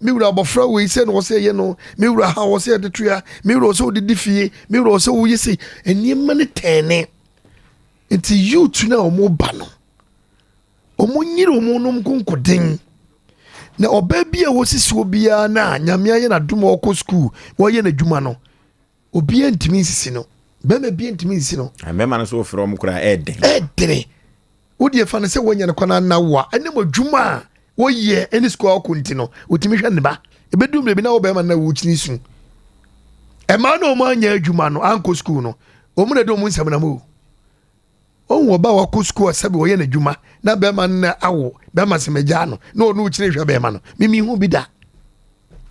Me wura abɔfra wei sɛ na ɔsɛ yɛ no, me wura ha ɔsɛ yɛde toa, me wura ɔsɛ wodidi fie, me wura ɔsɛ woyɛ sei, nneɛma no tɛne. Nti youth no a wɔn ba no, wɔn nyere wɔn nom nkonkoden. Na ɔbaa bi a wɔsisi obiara no a Nyame ayɛ n'adom a ɔkɔ sukuu wɔyɛ n'adwuma no, obiara ntumi nsisi no. Bɛrima biara ntumi nsisi no. Mmarima no nso wofrɛ wɔn koraa ɛɛden. Ɛɛdene. Wodeɛ fa no sɛ woanya no kwan anna wo a, ɛne mo adwuma a wɔyɛ ɛne sukuu a ɔkɔ nti no, wɔtumi hwɛ ne ba. Ɛbɛdu mmerɛ bi na wo bɛrima no na wokyini su. Ɛmaa na wɔn anyɛ adwuma no, ankɔ sukuu no, wɔn na ɛde wɔn nsɛm nam o. Wohu ɔbaa a wakɔ sukuu a sɛbi ɔyɛ n'adwuma na bɛrima no na awo bɛrima sɛ magyaa no na ɔno kyerɛ hwɛ bɛrima no. Me mehu bi da.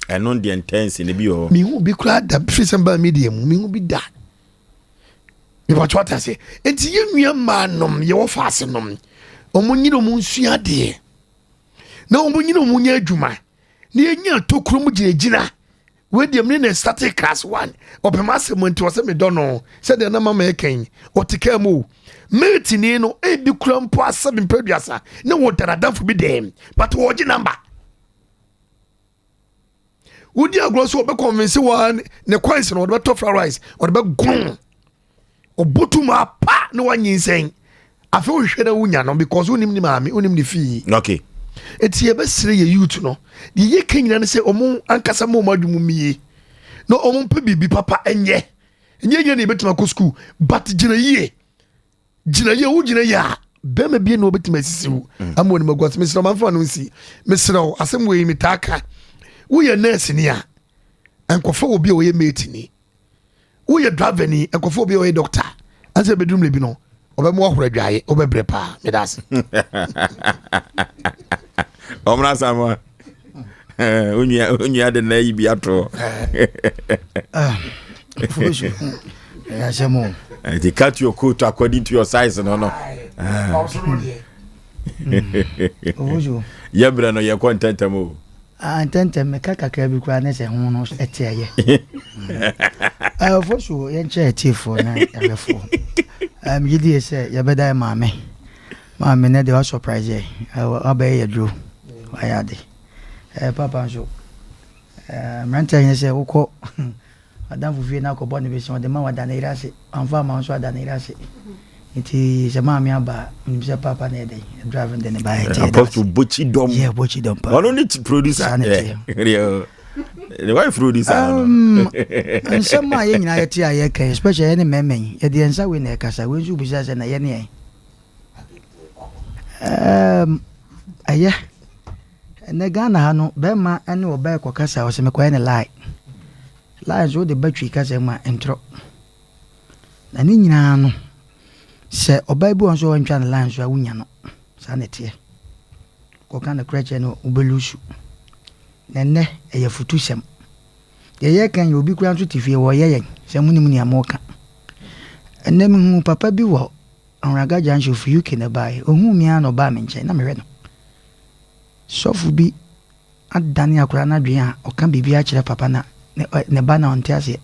Ɛno deɛ ntɛnsi ne bi wɔ hɔ. Mehu bi koraa da firi sɛ mbaa media mu mehu bi da. Mepatwa wate aseɛ. Nti yɛn nua mmaa nom yɛwɔ faase nom wɔn nyina wɔn nsua adeɛ na wɔn nyina wɔn nyɛ adwuma na yɛnya tokuro mu gyinagyina. Wei deɛ mene na startee class one. Ɔpɛ m'asɛm nti ɔsɛ medɔ no sɛdeɛ na mama ɛka yi. Ɔte kaa mu o. Mate ni no ebi kura mpo asɛm mpɛ aduasa ne wɔ da n'adamfo bi dɛm but wɔgye number. Wodi agorɔ so ɔbɛ convince wa ne coins no ɔde bɛtɔ fried rice ɔde bɛgono. Ɔbɔtum apa na wanyinsɛn. Afei wohwehwɛ na wonya no because wonim ne maame, wonim ne fie. Okay. Eti yɛbɛsrɛ yɛ youth no, deɛ yɛka nyina ne sɛ ɔmo ankasa ma ɔmo adwene mu mmie na ɔmo mpɛ biribi papa nyɛ. Nyɛ nyina na yɛbɛtumi akɔ school but gyina yie. Gyina yie, wo gyina yie a bɛrima bie na wɔbɛtumi asisi wo mm. ama wɔn agu ase. Mesrɛ wo mamfa no nsi. Mesrɛ wo asɛm wei metaa ka. Woyɛ nurse ni a nkɔfa obi a ɔyɛ mate ni. Woyɛ driver ni, nkɔfo obi a ɔyɛ doctor. Ansa bɛduru mmerɛ bi no, ɔbɛma wahoro adwaeɛ, wobɛbrɛ paa. Meda ase. Ɔmra Samoa. Onua onua de na ayi bi ato. Asɛm o. Nti cut your coat according to your size no no. Yɛbrɛ no yɛkɔ ntɛntɛm o. Ah, ntɛntɛm meka kakra bi koraa ne sɛ ho no ɛte ɛyɛ. Ɛfo so yɛnkyɛ atiefoɔ na ɛhwɛfoɔ. Megye die sɛ yɛbɛda yɛ maame. Maame nɛ deɛ wa surprise yɛ. Wabɛyɛ yɛ duro. Wayɛ ade. Papa nso, mmeranteɛ nyɛ sɛ wokɔ W'adamfo fie na akɔbɔ no bese, ɔde ma wo ada ne yere ase, wamfa amma wo nso ada ne yere ase. Nti sɛ maame aba a, menim sɛ paapa na ɛyɛ dɛn, drive no de ne ba ɛte ɛda ase. Apostle Bochi Dom. Yeah, Bochi Dom paa. Ɔno ne producer. Saa na ɛteɛ. Ne wife producer no. Nsɛm a yɛn nyinaa yɛte a yɛka yi, especially yɛne mmarima yi, yɛde yɛn nsa wei na ɛkasa, wei nso wobisa sɛ na yɛne yɛn. Ɛyɛ, ɛnɛ Ghana ha no, bɛrima ne ɔbaa ɛkɔkasa, ɔsɛ mekɔyɛ ne lie. Lie nso wode ba Twi kasa mu a, ntorɔ. Na ne nyinaa no, sɛ ɔbaa bi wɔ hɔ nso a wantwa ne line nso a, wonya no. Saa na ɛteɛ. Kɔka nokorɛ kyerɛ no, wobɛlusu. Na ɛnnɛ, ɛyɛ afutusɛm. Deɛ yɛreka yi, obi koraa nso te fie, wɔreyɛ yɛn sɛ monim nea moreka. Ɛnnɛ mehuu papa bi wɔ Anwraga Junction, ɔfiri UK na ɛbaeɛ. Ɔhuu me ara na ɔbaa me nkyɛn, na mehwɛ no. Sɔfo bi adane akwadaa no adwene a ɔka biribi akyerɛ papa na ne ba na ɔnte aseɛ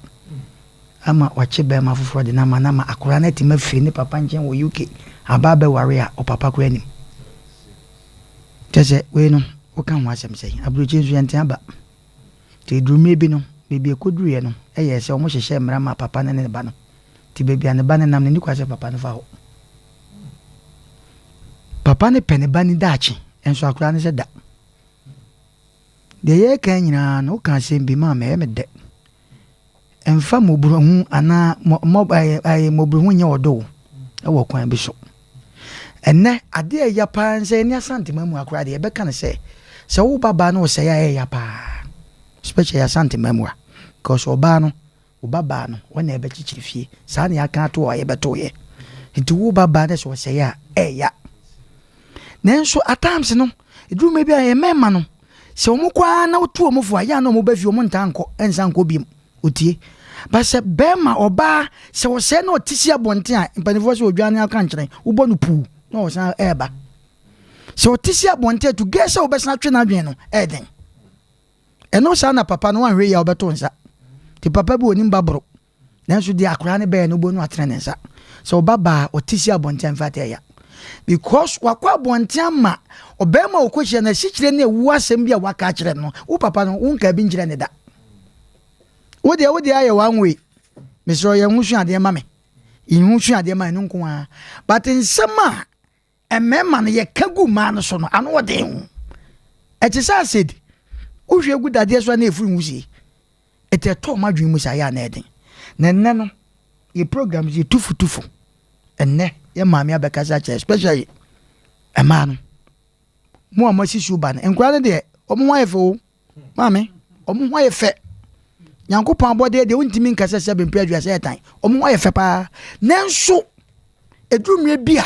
ama wakye bɛrima foforɔ de no ama no ama akwadaa no atumi afiri ne papa nkyɛn wɔ UK. Aba abɛware a ɔpapa koraa nim. Kyerɛ sɛ wei no woka ho asɛm sɛn? Aburokyire nso yɛnte aba. Nti ɛduru mmerɛ bi no, baabi ɛkɔduruiɛ no, ɛyɛɛ sɛ wɔhyehyɛɛ mmara maa papa no ne ne ba no. Nti baabi a ne ba no nam no, ɛnni kwan sɛ papa no fa hɔ. Papa no pɛ ne ba no daakye, nso akwadaa no sɛ da. Deɛ yɛreka nyinaa no, woka asɛm bi maa me, ɛyɛ me dɛ. Mfa mmɔborɔhu anaa mmɔborɔhu nyɛ ɔdɔ o, wɔ kwan bi so. Ɛnnɛ, adeɛ a ɛya paa nsɛ yɛne Asanteman mu akora deɛ yɛbɛka no sɛ, sɛ wo ba baa na ɔsɛe a ɛyɛ ya paa. Especially Asanteman mu a. Because ɔbaa no, wo ba baa no, wɔn na ɛbɛkyekyere fie. Saa na yɛaka ato hɔ a yɛbɛtoeɛ. Nti wo ba baa no sɛ ɔsɛe a, ɛyɛ ya. Nanso at times no, ɛduru mmerɛ bi a yɛn mmarima no, Sɛ wɔn kɔ ara na wotu wɔn fo a, yɛ a na wɔn ba fie, wɔn ntaa nkɔ, nsan nkɔ biom. Otie. Ba sɛ bɛrima, ɔbaa, sɛ ɔsɛe na ɔte si abɔnten a, mpanimfoɔ sɛ odwan ne aka nkyerɛ, wobɔ no puu na ɔsan ɛreba. Sɛ ɔte si abɔnten a, to gɛ sɛ wobɛsan atwe n'adwene no, ɛyɛ den. Ɛno saa na papa no wanhwɛ yie a wobɛto nsa. Nti papa bi onim ba boro. Nanso deɛ akwadaa no bɛyɛ no wobɛhu no atene ne nsa. Sɛ ɔba baa a ɔte si abɔnten a infact ɛya. Because wakɔ abɔnten ama ɔbarima a ɔkɔhyia no asikyire ne ɛwu asɛm bi a waka akyerɛ no wo papa no wonkaa bi nkyerɛ ne da. Wo deɛ wo deɛ ayɛ one way. Mesrɛ yɛn ho sua adeɛ ma me. Yɛn ho sua adeɛ ma ɛno nko ara. But nsɛm a Mmarima no, yɛka gu mmaa no so no, ano wɔ den o. Ɛte sɛ acid. Wohwie gu dadeɛ so a na ɛfiri nwusie. Ɛti ɛtɔ wɔn adwene mu saa yɛ a na ɛden. Na ɛnnɛ no, yɛ programs yɛ tufutufo. Ɛnnɛ, yɛ maame abɛkasa akyerɛ, especially mmaa no. Mo a moasi so ba no, nkwadaa no deɛ, wɔn ho ayɛ fɛ o. Maame, wɔn ho ayɛ fɛ. Nyankopɔn abɔdeɛ deɛ wontumi nka sɛ sɛ bempɛ aduasa yɛ tan. Wɔn ho ayɛ fɛ paa. Nanso, ɛduru mmerɛ bi a,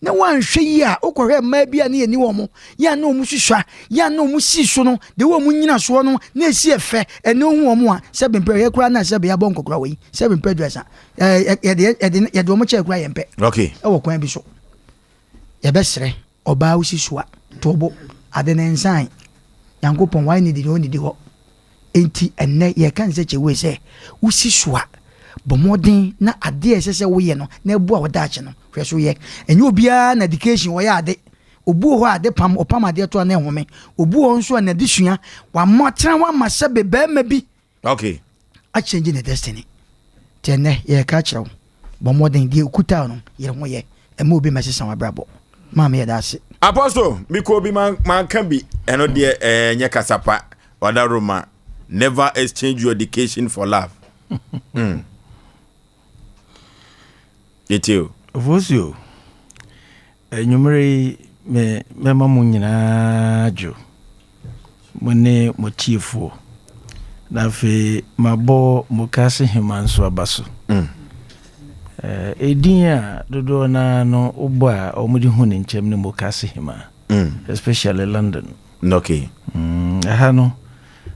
na woanhwɛ yie a, wokɔhwɛ mmaa bi a ne yɛni wɔn, yɛ a na wɔn susua, yɛ a na wɔn si so no, deɛ wɔn nyina soɔ no, na ɛsi ɛfɛ, ɛne wohu wɔn a, sɛ bempɛ yɛ koraa na sɛ bɛyɛ abɔ nkɔkora wɔ yi, sɛ bempɛ aduasa, yɛde yɛde yɛde wɔn kyɛ koraa yɛn pɛ. Okay. Ɛwɔ kwan bi so. Yɛbɛsrɛ ɔbaa wosi so a, to bo, ade ne nsan. Nyankopɔn wayɛ ne di na ɔnnidi hɔ. Enti ɛnnɛ yɛreka no sɛ wei sɛ, wosi so a, bɔ mmɔden na adeɛ a ɛsɛ sɛ woyɛ no na ɛboa wo daakye no, hwɛ so yɛ. Ɛnyɛ obiara na education ɔyɛ ade. Obi wɔ hɔ a ade pam, ɔpam adeɛ to a na ɛhome. Obi wɔ hɔ nso a n'adesua, wama tena hɔ ama sɛbe barima bi Okay. A change ne destiny. Nti ɛnnɛ yɛreka akyerɛ wo, bɔ mmɔden, deɛ ɛkuta wo no, yere ho yɛ, mma obi mmɛsesa w'abrabɔ. Maame yɛda ase. Apostle, me kɔ bi manka bi, ɛno deɛ ɛnyɛ kasa pa, wada Roma, never exchange your education for love. Mm. Yɛtie o. Ofosuo, anwummerɛ yi me mɛma mo nyinaa dwo, mo ne mo tiefoɔ, na afei mabɔ Mokase Hema nso aba so. Mm. Eh, edin a dodoɔ no ara no wobɔ a wɔde hu ne nkyɛm ne Mokase Hema, mm. especially London. Okay. Mm, ɛha no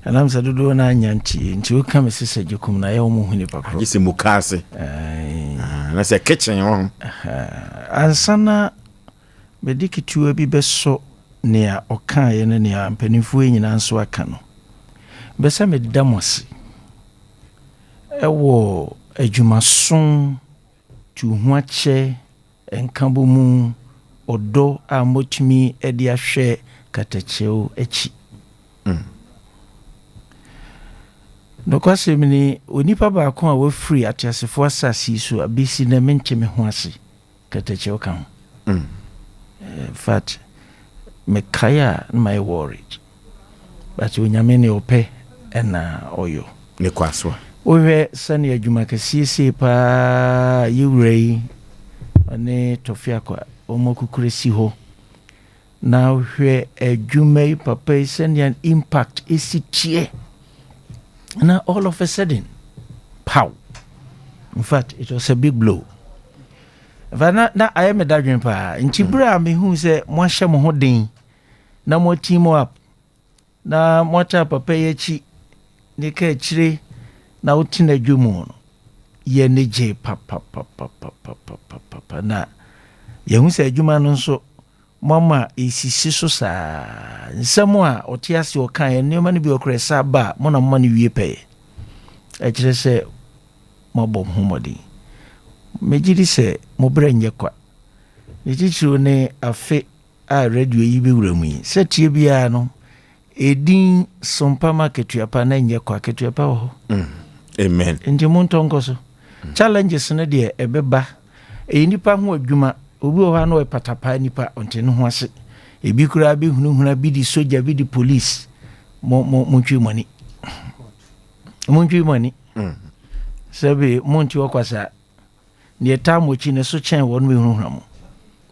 Ɛnam sɛ dodoɔ no ara nnya nteeɛ nti, woka me sesa gyekum no a, ɛyɛ wɔn hu nipa korɔ. Agye sɛ mukaase. Ah, na sɛ kitchen wɔ ho. Ansa na mede ketewa bi bɛsɔ nea ɔkaeɛ ne nea mpanimfoɔ yi nyinaa nso aka no, mepɛ sɛ meda mo ase ɛwɔ adwumaso, tuuhoakyɛ, Nkabɔmu, ɔdɔ a motumi de ahwɛ katakyɛw akyi. Nokwasɛm ni, onipa baako a wafiri ateasefo asase yi so abesi nnɛ mente me ho ase, katakyɛw ka ho. In fact, mekae a na mayɛ worried. But Onyame nea ɔpɛ na ɔyɔ. Ne kwa so a. Wohwɛ sɛnea adwuma kɛseɛ sei paa yɛ wura yi ɔne Tɔfiakwa wɔn akukura si hɔ na wohwɛ adwuma yi papa yi sɛnea impact esi teɛ na all of a sudden pow in fact it was a big blow in fact na na ayɛ me dadwen paa nti bere a mehu sɛ moahyɛ mo ho den na mo team up na moataa papa yi akyi ne ka akyire na wote n'adwa mu no yɛ ne gye papapapapapapapa na yɛhu sɛ adwuma no nso moama ɛsisi so saa nsɛm a ɔte ase ɔkaeɛ nneɛma no bi ɔkorɛ sa ba a mo na moma no wie pɛyɛ ɛkyerɛ sɛ moabɔ mo ho mmɔden megye di sɛ mo berɛ nyɛ kwa. Ne titiriw ne afe a radio yi bɛwura mu yi. Sɛ tie biara no, ɛdin sompa ma akatua pa na ɛnyɛ kwa, akatua pa wɔ hɔ. Amen. Nti montɔ nkɔ so. Challenges no deɛ ɛbɛba. Ɛyɛ nipa ho adwuma. Obi wɔ hɔ a na ɔyɛ patapaa nipa, ɔnte ne ho ase. Ebi koraa bɛhunahuna bi de sogya bi de police. Mo mo montwi mo ani. Montwi mo ani. Sɛbe monte hɔ kwa saa. Deɛ ɛtaa mo akyi no so kyɛn wɔn bɛhunahuna mo.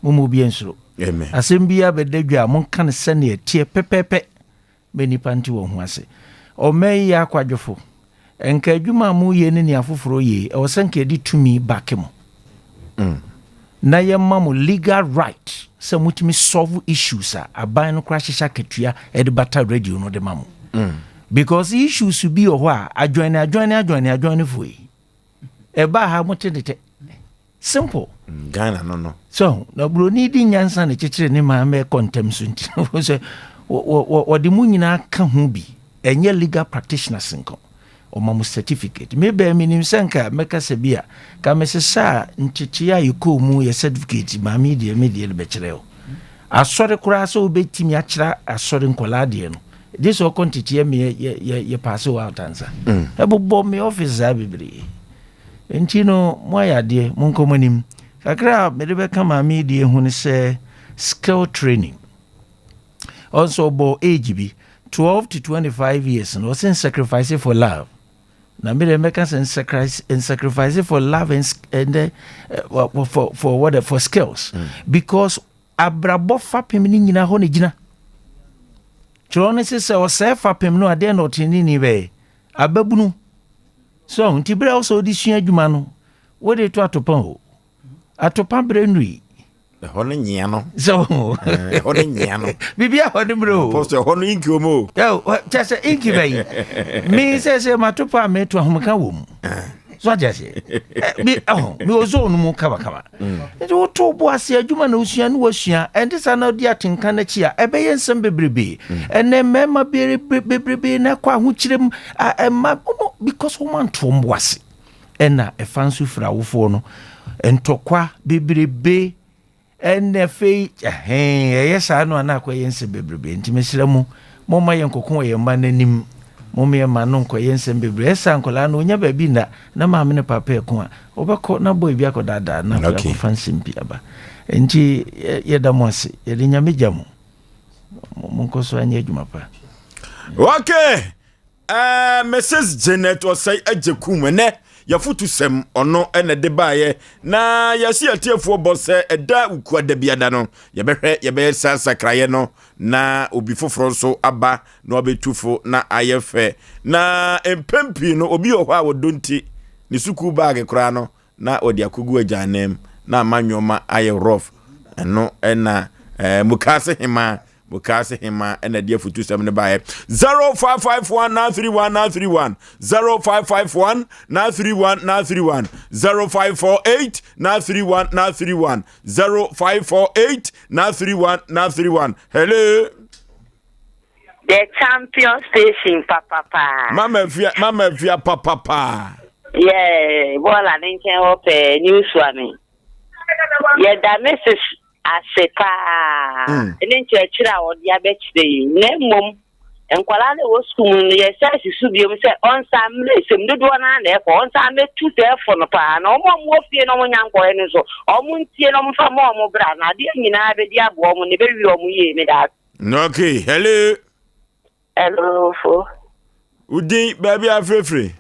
Momma obiara nsuro. Amen. Asɛm biara bɛda dwa a monka no sɛnea ɛteɛ pɛpɛɛpɛ ma nnipa nte wɔn ho ase. Ɔman yi yɛ akwadwofo. Nka adwuma a moreyɛ ne nea afoforɔ reyɛ yi, ɛwɔ sɛ nka yɛde tumi backe mo. Na yɛma mo legal right sɛ motumi solve issues a aban no koraa hyehyɛ akatua de bata radio no de ma mo. Because issues bi wɔ hɔ a adjoine adjoine adjoine adjoine foɔ yi, ɛbaa ha mote ne tɛ. Simple. Ghana no no. So na buroni di nyansa na kyekyere ne maame ɛkɔ ntɛm so nti sɛ wɔde mu nyinaa ka ho bi. Ɛnyɛ legal practitioners nko. Ɔma mo certificate. Me bɛn menim sɛ nka mɛka sɛ bi a ka mesesa a nkyekyeɛ a yɛkɔɔ mu yɛ certificate maame deɛ me deɛ no bɛkyerɛ o. Asɔre koraa sɛ wobɛtumi akyerɛ asɔre nkɔlaa deɛ no gye sɛ ɔkɔ nteteɛ me yɛ yɛ yɛ paase wɔ out ansa. Ɛbobɔ me office saa bebree. Nti no mo ayɛ adeɛ, monkɔ mo anim. Kakra a mede bɛka maame yi deɛ ho ne sɛ skill training. Ɔnso ɔbɔ age bi 12 to 25 years no ɔsɛ sacrifice for love. Na me deɛ mɛka sɛ sacrifice for love and for what, for skills. Because abrabɔ fapem ne nyinaa hɔ ne gyina. Kyerɛ no sɛ sɛ ɔsɛe fapem no adeɛ na ɔteneni bɛyɛ ababunu. So nti berɛ a wo sɛ wode sua adwuma no wode to atopa o. Atopa berɛ nnui. Ɛhɔ no nyea no. So ɛhɔ no nyea no. Biribi a hɔ no mmerɛ o. Apostle ɛhɔ no inki wɔ mu o. Kyɛ sɛ inki bɛyi. Me sɛ sɛ matopa a meto ahomeka wɔ mu. So ate aseɛ. Me ɛho me wɔ zone mu kamakama. Nti woto bo ase adwuma na wosua ne wasua. Ɛnte saa na wodi atenka n'akyi a ɛbɛyɛ nsɛm bebrebe. Ɛnɛ mmarima bebrebe na ɛkɔ ahokyerɛ mu ɛma because wɔn anto wɔn bo ase. Ɛna ɛfa nso firi awofoɔ no ntɔkwa bebrebe ɛna afei ɛhɛn ɛyɛ saa no a na akɔyɛ nsɛm bebrebe. Nti mesrɛ mo momma yɛn nkɔko wɔ yɛn mma n'anim. Momma yɛn mma no nkɔyɛ nsɛm bebree. Ɛsa nkɔlaa no onya baabi nna na maame ne papa ɛko a wɔbɛkɔ na bɔ ebi akɔdaadaa na afei akɔfa nsɛm bi aba. Nti yɛda mo ase, yɛde Nyame gya mo. Monkɔ so anyɛ adwuma pa. Okay. Mrs. Janet Osei Agyekum ɛnɛ yɛfotu sɛm ɔno ɛna de baeɛ na yɛsi atiefoɔ bɔ sɛ ɛda wukua da biada no yɛbɛhwɛ yɛbɛyɛ saa sakraeɛ no na obi foforɔ nso aba na wabɛtu fo na ayɛ fɛ. Na mpɛn pii no obi wɔ hɔ a wɔdɔ nti ne sukuu baage koraa no na wɔde akɔgu agyanan na ama nneɛma ayɛ rough. Ɛno ɛna Mukaase Hema Mukaase Hema ɛna de afutusɛm no baeɛ. 0551 931 931 0551 931 931 0548 931 931 0548 931 931. Hello. The Champion Station papapa. Mama Fia, Mama Fia papapa. Yeah, bɔɔla ne nkyɛn hɔ pɛɛ new Suame. Yɛda Mrs. ase paa ne nkyerɛkyerɛ a ɔde abɛkyerɛ yi. Na mmom nkwadaa no ɛwɔ sukuu mu no yɛsan si so biom sɛ ɔnsan mmerɛ nsɛm dodoɔ no ara na ɛkɔ ɔnsan mmɛtu sɛ ɛfo no paa na wɔn a wɔwɔ fie na wɔn nya nkɔɛ no nso wɔn ntie na wɔn fa ma wɔn bra na adeɛ nyinaa bɛdi aboa wɔn na ɛbɛwie wɔn yie. Meda ase. Okay, hello. Hello, Ofo. Udin baabi afirefire.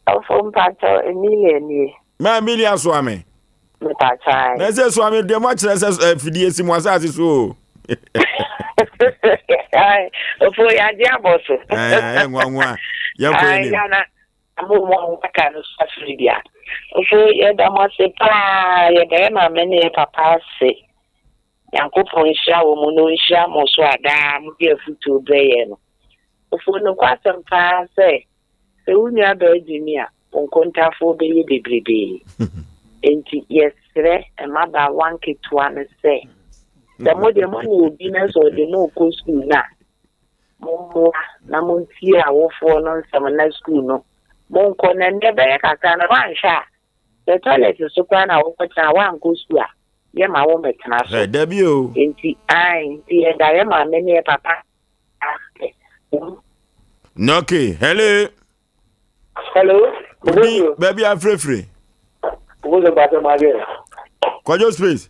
Ofo mpatsɔ Emilia nie. Ma Emilia Soame. Mepatsɔ ayi. Na ɛsɛ Soame deɛ mo akyerɛ sɛ afidie si mo asase so o. Ofo yagye abɔ so. Ɛɛ nwanwa yɛn kɔ yɛn nim. Mo mo a wɔaka no so afiri bia. Ofo yɛda mo ase paa, yɛda yɛ maame ne yɛ papa ase. Nyankopɔn nhyira wɔ mu na ɔnhyira mo so a daa mode afotuo brɛ yɛn no. Ofo nokwasɛm paa sɛ sɛ wo nua baa gyimi a wo nkontafoɔ bɛyɛ bebrebee. Enti yɛsrɛ mmabaawa nketewa no sɛ sɛ mo deɛ mo ne obi na sɛ ɔde mo rekɔ sukuu no a mommoa na montie awofoɔ no nsɛm na sukuu no monkɔ na nnɛ bɛyɛ kakra no woanhwɛ a sɛ toilet so koraa na wokɔtena a woankɔ sukuu a Yɛma wo mmɛtena so. Hɛ, dabi o. Nti, ae, nti yɛda yɛ maame ne yɛ papa ase. Wɔn. Okay, hello. Hello. Odi baabi afirefire. Obozo mpatsɔ ma adwene. Kwadwo space.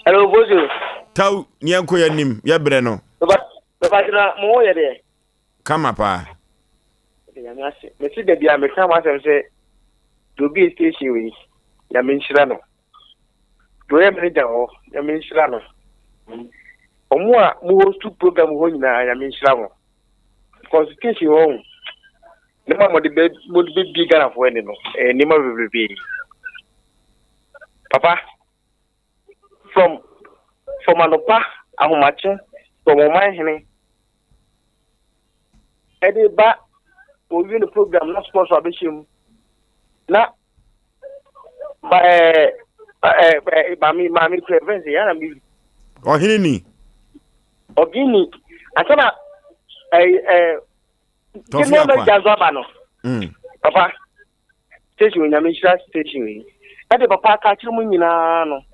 Hello Obozo. Taw ni yɛn kɔ yɛn nim yɛ brɛ no. Bɛba na mo ho yɛ deɛ. Kama paa. Nyame ase. Mesi da bia meka mo asɛm sɛ deɛ obi station wei Nyame nhyira no. Deɛ ɔyɛ manager hɔ Nyame nhyira no. Ɔmo a mo host program hɔ nyinaa Nyame nhyira mo. Because station hɔ ho nneɛma a mode bɛ mode bɛbie Ghanafoɔ ani no ɛyɛ nneɛma bebrebe. Papa from from anɔpa ahomakye from ɔman hene ɛde ba owie ne program na sponsor abɛhyɛ mu na ba ɛɛ ɛɛ ɛɛ maame maame kura fɛn sɛ yàrá mi. Ɔhene ni. Ɔhene ni ansa na ɛɛ ɛɛ Tɔfi akwa. Gya nso aba no. Papa station onyame nhyira station yi ɛde papa aka akyerɛ mu nyinaa no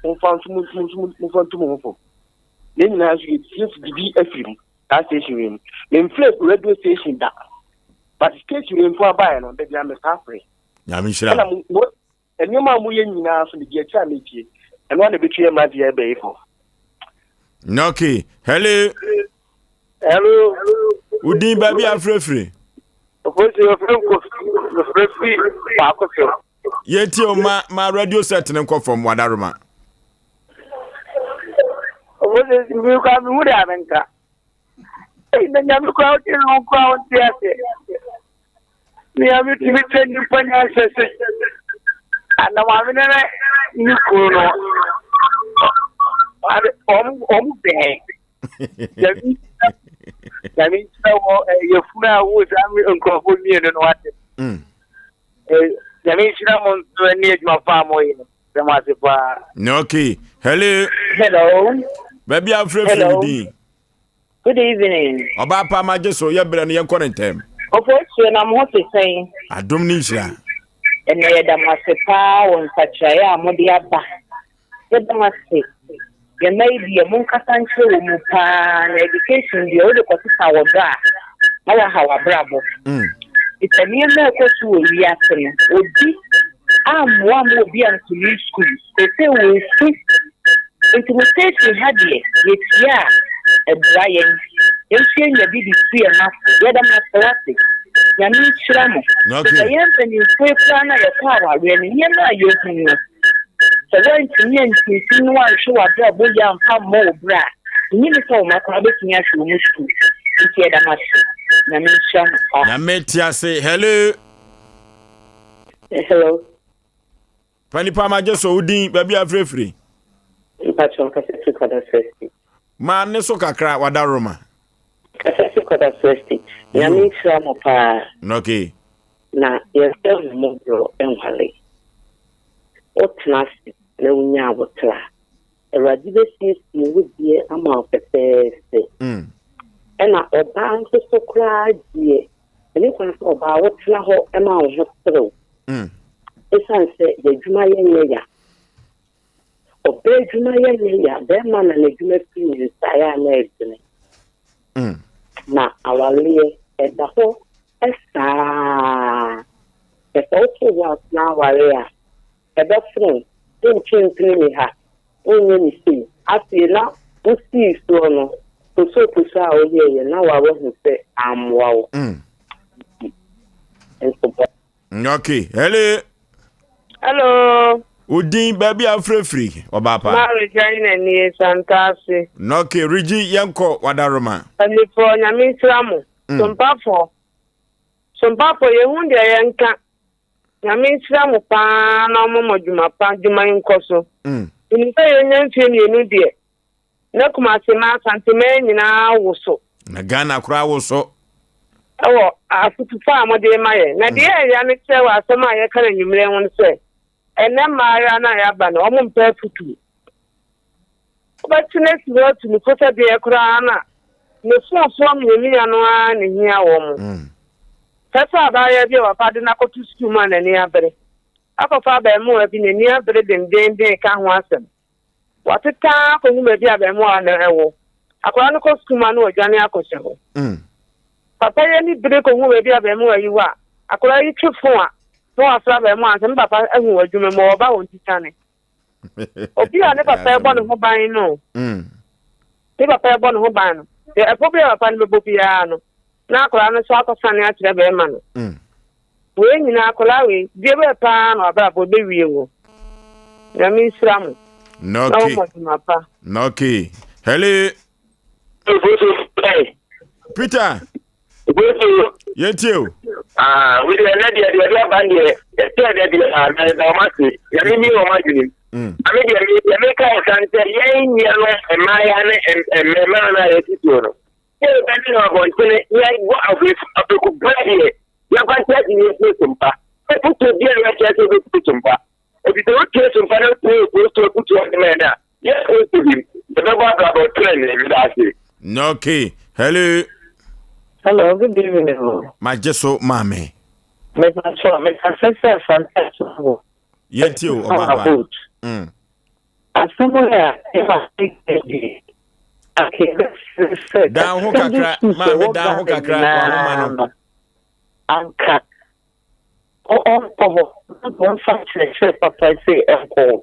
momfa nso mo nso momfa nto mo ho fam na nyinaa nso yɛtie bibi afiri mu saa station yi mu memfrɛ radio station da but station yi nko abaeɛ no da bia mesaa frɛ Nyame nhyira. Ɛna mo nneɛma a moyɛ nyinaa so medi akyi a metie ɛno a na ɛbɛtu yɛ mmeranteɛ ɛbɛyifo. Okay. Hello. Hello. Wodin baabi afirafiri. Ofosi ofiri nko ofiri baako so. Yɛtie o ma ma radio set ne nkɔ fam wadaroma. Ofosi mi kura mi hu de ame nka. Eyi na nyame kura ɔte ne ho kura ɔnte ase. Nyame tumi kyɛ nipa nyansa sɛ ana maame ne ne kunu no ɔmo bɛn. Nyame nyame nhyira wɔ yɛfunu a wo saa nkurɔfoɔ mmienu no wate. Nyame nhyira mo nso ne adwuma pa a moyɛ. Sɛ mo ase paa. Okay. Hello. Hello. Baabi a wofrɛfrɛ wo din. Good evening. Ɔbaa pa ma gye so yɛ berɛ no yɛnkɔ ne ntɛm. Ɔfɔsuo na mo ho te sɛn? Adom ne nhyira. Ɛnɛ yɛda mo ase paa wɔ nsakyeraeɛ a mode aba. Yɛda mo ase. Yɛn mma yi deɛ monkasa nkyerɛ wɔn mu paa na education deɛ wode kɔsesa wɔ dɔ a na waha w'abrabɔ. Sɛ nneɛma a ɛkɔ so wɔ wiase no obi ammoa ma obi ankɔwie sukuu seesei wɔresu nti mo station ha deɛ yɛtie a ɛboa yɛn. Yɛn nso yɛnya bi de tu yɛn mma fo. Yɛda mo ase wate. Nyame nhyira mo. Sɛ yɛn mpanimfoɔ yi koraa no a yɛkɔ awareɛ no nneɛma a yɛhu no Sɛ woantumi antintim na woanhwɛ w'abrabɔ yie amfa ammɔ wo bra a, nnye nni sɛ wo mma koraa bɛtumi ahwɛ wɔn sukuu. Nti yɛda mo ase. Nyame nhyira mo paa. Nyame te ase. Hello. Hello. Pa nipa ma gye so wo din baabi a frɛfiri. Mpakyɛ kasa fi Kwadaso Estate. Ma ne so kakra wadaroma. Kasa fi Kwadaso Estate. Nyame nhyira mo paa. Okay. Na yɛmfa ahummɔborɔ nware. Wotena ase na wunya aboterɛ a, Awurade bɛsiesie wo deɛ ama wo fɛfɛɛfɛ. Ɛna ɔbaa nso so koraa deɛ, ɛne kwan sɛ ɔbaa wotena hɔ ma wo ho serew. Ɛsiane sɛ yɛadwuma yɛ nyɛ ya. Ɔbaa adwuma yɛ nyɛ ya, bɛrima na n'adwuma firi ne nsa yɛ a na ɛdene. Na awareɛ ɛda hɔ saa. Sɛ woto wo ase na aware a, ɛbɛfono, wontwe mpini me ha, wonyɛ me sei. Afei na wosii soɔ no, posoposo a woyɛeɛ na woahu sɛ ammoa wo. Nti, nso bɔ. Okay, hello. Hello. Wo din baabi a wofirafiri ɔbaa pa. Ma Regina nie Santase. Okay, Regi yɛnkɔ wadaroma. Anifoɔ nyame nhyira mo. Sompafoɔ. Sompafoɔ yɛhu deɛ yɛnka. Nyame nhyira mo paa na ɔmɔ mo dwuma pa dwuma yi nkɔ so. Menim sɛ yɛnya mfie mmienu deɛ na Kumasi ma Asante man nyinaa woso. Na Ghana koraa woso. Ɛwɔ afotu pa a mode rema yɛn. Na deɛ ɛyɛ ya ne sɛ wɔ asɛm a yɛka no anwummerɛ ho ne sɛ, ɛnnɛ mmaayewa no a yɛaba no, wɔmpɛ afotuo. Wobɛte no asi hɔ atu no fo sɛ deɛ koraa na ne fon so amiamia no ara na ɛhia wɔn. Pɛ sɛ abaayewa bi a papa de no akɔto sukuu mu a n'ani abere. akɔfa abarimaa bi n'ani abere dendeenden reka ho asɛm. Wateta ara akɔhu baabi a abarimaa no wɔ. Akwadaa no kɔ sukuu mu a na wadwane akɔhyɛ hɔ. Papa yi ani bere kɔhu baabi a abarimaa yi wɔ a, akwadaa yi twe fon a na wafrɛ abarimaa no sɛ me papa ahu wɔ adwuma mu, ɔreba hɔ nti siane. Obi a ne papa rebɔ ne ho ban no, ne papa rebɔ ne ho ban no, deɛ ɛpɔ bi a papa no bɛbɔ biara no, na akwadaa no nso akɔsane akyerɛ bɛrima no. Wei nyinaa akwadaa wei, deɛ bɛyɛ paa na wabrabɔ bɛwie wɔ. Nyame nhyira mo. Na wɔmmɔ adwuma pa. Okay. Hello. Peter. Yɛntie o. Ah, wei deɛ ɛnɛ deɛ deɛ ɛde aba deɛ ɛsɛ ɛdɛ deɛ ah na ɛda wɔn ase nyame bi wɔn adwene mu. Ame deɛ me deɛ meka wɔ san sɛ yɛn nua no mmaaya ne mmarima no a yɛte tuo no sɛ yɛbɛne no abɔntene yɛbɔ afeku berɛ deɛ yɛmfa nkyɛ ase ne yɛtie sompa ɛfotuo biara yɛkyerɛ sɛ wobɛtie sompa ɛfiri sɛ wotie sompa na wotie kristo afotuo ɔde ma yɛn a Yɛbɛbɔ abrabɔ trenee. Meda ase. Okay. Hello. Hello, good evening. Magye so maame. Mepatɔ, mekasa sɛ Asante Asoabo. Yɛntie o, ɔbaaba. Mm. Asɛm a ɛma ɛdi akɛbɛsrɛ sɛ dan ho kakra maame dan ho kakra wahoma no. Anka ɔnkɔ hɔ na ɔmfa nkyerɛkyerɛ papa sɛ ɛnkɔ hɔ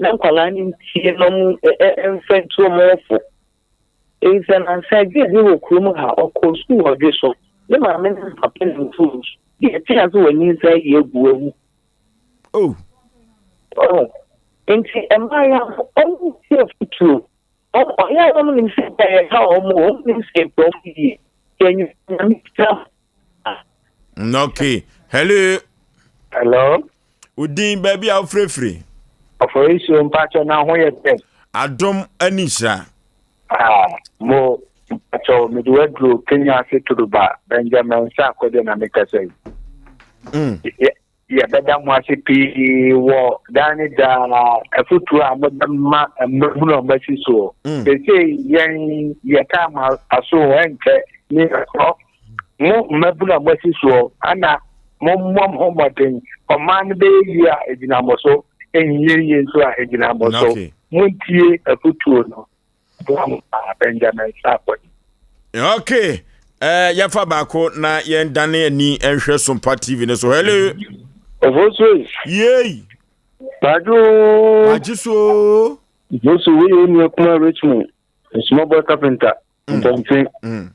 na nkwadaa no ntie na ɔmo mfa ntu ɔmo ho fo. Efisɛ nansa agye bi wɔ kurom ha, ɔkɔɔ sukuu wɔ ɔdwe so, ne maame ne ne papa nim so nsu. Deɛ ɛte ase wɔ nyinsɛn ayi agu awu. Oh. Oh. Nti mmaayewa no, ɔmo ntie afotuo. Ɔmo ɔyɛ a ɔmo nim sɛ ɛyɛ ha ɔmo, ɔmo nim sɛ ɛpɛ ɔmo yie. Yɛ nyame hyira Okay. Hello. Hello. Odin baabi a wofirefiri. Ɔfɔrisuo mpakyɛ na ho yɛ dɛ. Adom ani nhyira. Ah, mo mpakyɛ mede waduro Kenya ase Turuba Benjamin Sarkodie na mekasa yi. Mm. Yɛbɛda mo ase pii wɔ daa ne daa afotuo a mode ma mmabunu a wɔasi soɔ. Mm. Seesei yɛn yɛka mo aso ɛnkyɛ ne yɛkɔ. Mo mmabunu a moasi soɔ ana mommɔ mo ho mmɔden. Ɔman no bɛyɛ yie a ɛgyina mo so, ɛnyɛ yie nso a ɛgyina mo so. Montie afotuo no. Benjamin Sarkodie. Okay. Eh, yɛfa baako na yɛndane ani nhwɛ Sompa TV no so. Hello. Ofosu. Yei. Badwo. Magye so. Ofosu wei yɛ onua kuma Richmond. Small boy carpenter. Mm. Mpɔmfe. Mm.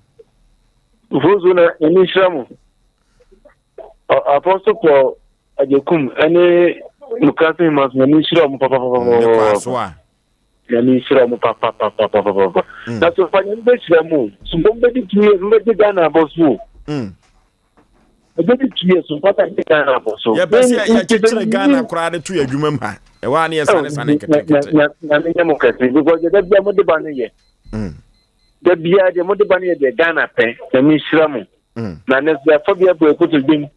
Ofosu na ɛni nhyira mo. Apostle Paul Agyekum ɛne Mukase Himas na ɛni nhyira mo papapapa. Nyame nhyira mo papapapapapa. Mm. Na so fa nyame bɛhyira mu. So mbom bɛdi 2 years mbɛgye Ghana abɔ so o. Mm. Ɛbɛdi 2 years so mpata gye Ghana abɔ so. Yɛpɛ sɛ yɛkyekyere Ghana koraa de to yɛ adwuma mu ha. Ɛwɔ a ne yɛsane sane nketenkete. Nyame nyɛ mo kɛse because da bia mode ba no yɛ. Mm. Da bia deɛ mode ba no yɛ deɛ Ghana pɛ. Nyame nhyira mo. Mm. Na ne so yɛfa bi abɔ ɛkotodwe mu.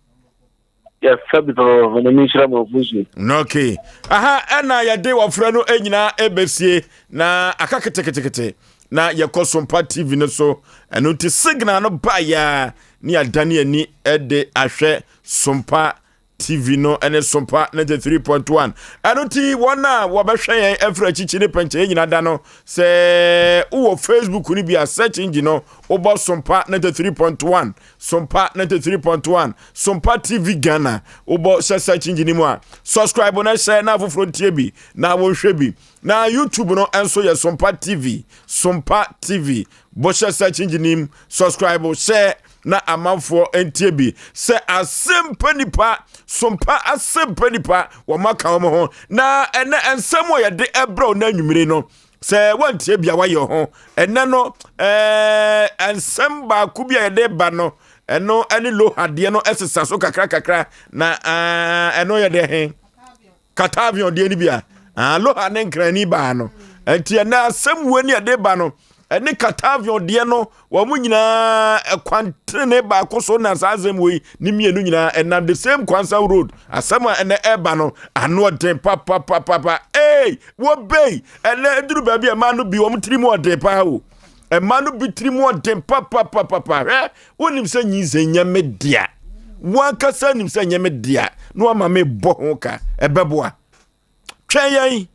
Yɛfa bi papaapa na menhyira mo afusuo. Okay. Aha ɛna yɛde wɔfrɛ no nyinaa ɛbɛsie na aka ketekete na yɛkɔ Sompa TV no so. Ɛno nti signal no baeɛ ne yɛadane ani de ahwɛ Sompa TV no ne Sompa 93.1. Ɛno nti wɔn a wɔbɛhwɛ yɛn afiri akyikyi ne pɛnkyɛn nyinaa da no sɛ wowɔ Facebook no bi a search engine no wobɔ Sompa 93.1 Sompa 93.1 Sompa TV Ghana wobɔ hyɛ search engine mu a subscribe na hyɛ na afoforɔ ntie bi na wɔnhwɛ bi na YouTube no nso yɛ Sompa TV Sompa TV bɔ hyɛ search engine mu subscribe hyɛ na amanfoɔ ntie bi sɛ asɛmpa nipa Sompa asɛmpa nipa wɔn aka wɔn ho na ɛnɛ nsɛm a yɛde ɛbrɛw na anwummere no Sɛ woantie bia woayɛ ho. Ɛnɛ no, ɛɛ nsɛm baako bi a yɛde ba no, ɛno ɛne loha deɛ no ɛsesa so kakra kakra na ɛno yɛ deɛ he? Katavion deɛ no bi a. Loha ne nkrani baa no. Nti ɛnɛ asɛm wei ne yɛde ba no, ɛne Katavion deɛ no wɔn nyinaa ɛkwan tenene baako so na saa asɛm wei ne mmienu nyinaa ɛnam the same kwansa road asɛm a ɛnɛ ɛba no ano ɔden papapapapa ee wɔbɛyi ɛnɛ eduru baabi a mmaa no bi wɔn tiri mu ɔden paa o mmaa no bi tiri mu ɔden papapapapa hwɛ wonim sɛ nyinsɛn nyɛ me dea. Wankasa nim sɛ nyɛ me dea na wama me bɔ ho ka. Ɛbɛboa. Twɛn yɛn.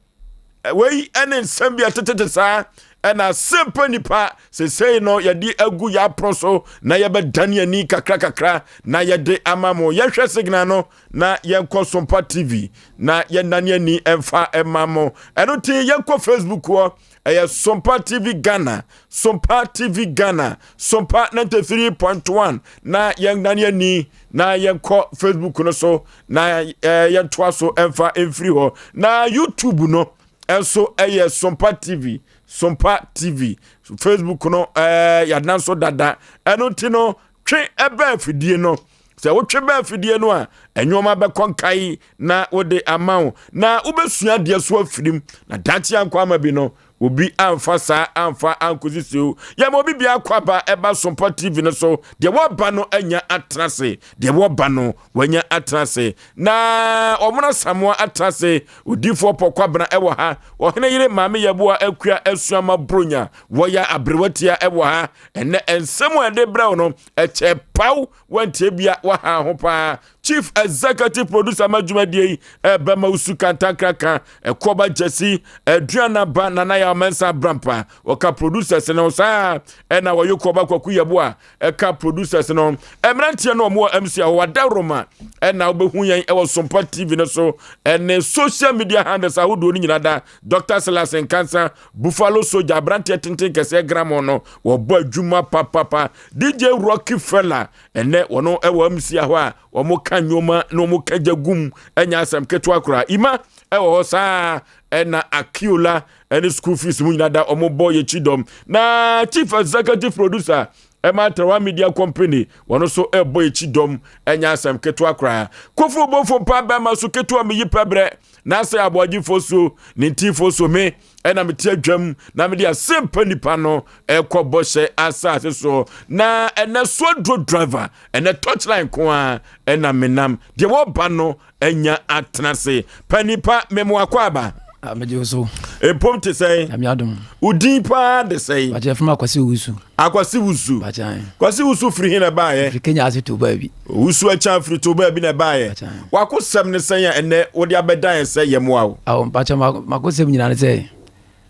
Wei ne nsɛm bi a ɛtetete saa ɛna asɛmpa nipa sesei no yɛde agu yɛ apono so na yɛbɛdane ani kakra kakra na yɛde ama mo. Yɛhwɛ signal no na yɛnkɔ Sompa TV na yɛnane ani ɛmfa ɛma mo. Ɛno nti yɛnkɔ Facebook hɔ, ɛyɛ Sompa TV Ghana, Sompa TV Ghana, Sompa 93.1 na yɛnane ani na yɛnkɔ Facebook no so na eh, yɛntoa so ɛmfa mfiri hɔ. Na YouTube no ɛnso ɛyɛ Sompa TV, Sompa TV. Facebook no ɛɛ yɛadan so dada. Ɛno nti no twe ɛbɛn afidie no. Sɛ wotwe bɛn afidie no a, nneɛma bɛkɔ nkae na wode ama wo na wobɛsua adeɛ so afirim na daakye ankɔ ama bi no obi amfa saa amfa ankɔsi siw. Yɛma obi biako aba ɛba Sompa TV no so. Deɛ wɔba no anya atena ase, deɛ wɔba no wanya atena ase na ɔmona Samoa atena ase. Odiifoɔ Pɔkwabena ɛwɔ ha, ɔhene yere Maame Yɛboa Akua Asuama Bronya wɔyɛ aberewatia ɛwɔ ha. Ɛnɛ nsɛm a ɛde brɛw no ɛkyɛ paw wantie bia waha ho paa. Chief Executive Producer ma dwumadie yi ɛbɛma wosu kantankraka ɛkɔba gyasi aduana ba Nana Yaw Mensah Brampa wɔka producers no saa ɛna wɔyɛ kɔba Kwaku Yɛboa ɛka producers no mmeranteɛ no ɔmo wɔ MC a wɔwɔ Adaworoma ɛna wobɛhu yɛn ɛwɔ Sompa TV no so ɛne social media handles ahodoɔ no nyinaa da. Dr. Silas Nkansa Buffalo Soldier aberanteɛ tenten kɛseɛ gramo no wɔbɔ adwuma papapa. DJ Rocky Fella ɛnɛ wɔn ɛwɔ MC hɔ a wɔn ka nneɛma na wɔn ka gya gum ɛnyɛ asɛm ketewa koraa. Ima ɛwɔ hɔ saa ɛna Akiola ɛne school fees mu nyinaa da wɔn bɔ yɛkyi dɔm. Na chief executive producer ɛma Trawa Media Company wɔn nso ɛbɔ yɛkyi dɔm ɛnyɛ asɛm ketewa koraa. Kofo bofo pa bɛma so ketewa meyi pɛbrɛ na asɛ aboagyefo so ne ntifo so me ɛna mete adwam na mede asɛmpa nipa no ɛkɔ bɔhyɛ asase so. Na ɛnɛ so aduro driver ɛnɛ touchline ko a ɛna menam deɛ wɔba no anya atena ase pa nipa memoakɔ aba. Megye wo so. Mpom te sɛn? Nyame adom. Wo din paa de sɛn? Bakyɛ fam Akwasi Owusu. Akwasi Wusu. Bakyɛ. Kwasi Wusu firi he na ɛbaeɛ? Firi Kenya ase to baabi. Owusu akyan firi to baabi na ɛbaeɛ. Wakosɛm ne sɛn a ɛnɛ wode abɛdan yɛn sɛ yɛmmoa wo? Awo mpakyɛ makosɛm nyinaa ne sɛ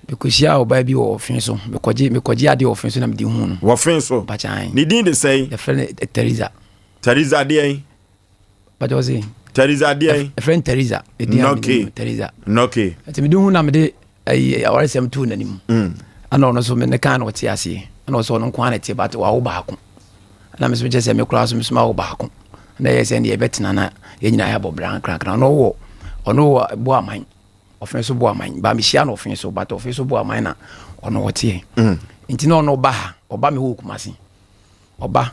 mekɔhyia ɔbaa bi wɔ ɔfe so. Mekɔgye mekɔgye adeɛ wɔ ɔfe so na mede hu no. Wɔ fe so? Bakyɛ. Ne din de sɛn? Yɛfrɛ no Teresa. Teresa deɛn? Bakyɛ ɔse. Teresa deɛn? Yɛfrɛ no Teresa. Nɔke. Teresa. Nɔke. Nti mede hu na mede ayi awaresɛm too n'anim. Ɛna ɔno nso me ne kan na ɔte aseɛ. Ɛna ɔsɛ ɔno nko ara na ɛte but wawo baako. Ɛna me nso kyerɛ sɛ me koraa so me nso mawo baako. Na ɛyɛ sɛ deɛ yɛbɛtena na yɛn nyinaa yɛabɔ bra nkrankra. Ɔno wɔ ɔno wɔ bo aman. Ɔfe so bo aman. Ba mehyia no ɔfe so but ɔfe so bo aman na ɔno ɔteɛ. Nti na ɔno ɔba ha. Ɔba me hɔ wɔ Kumasi. Ɔba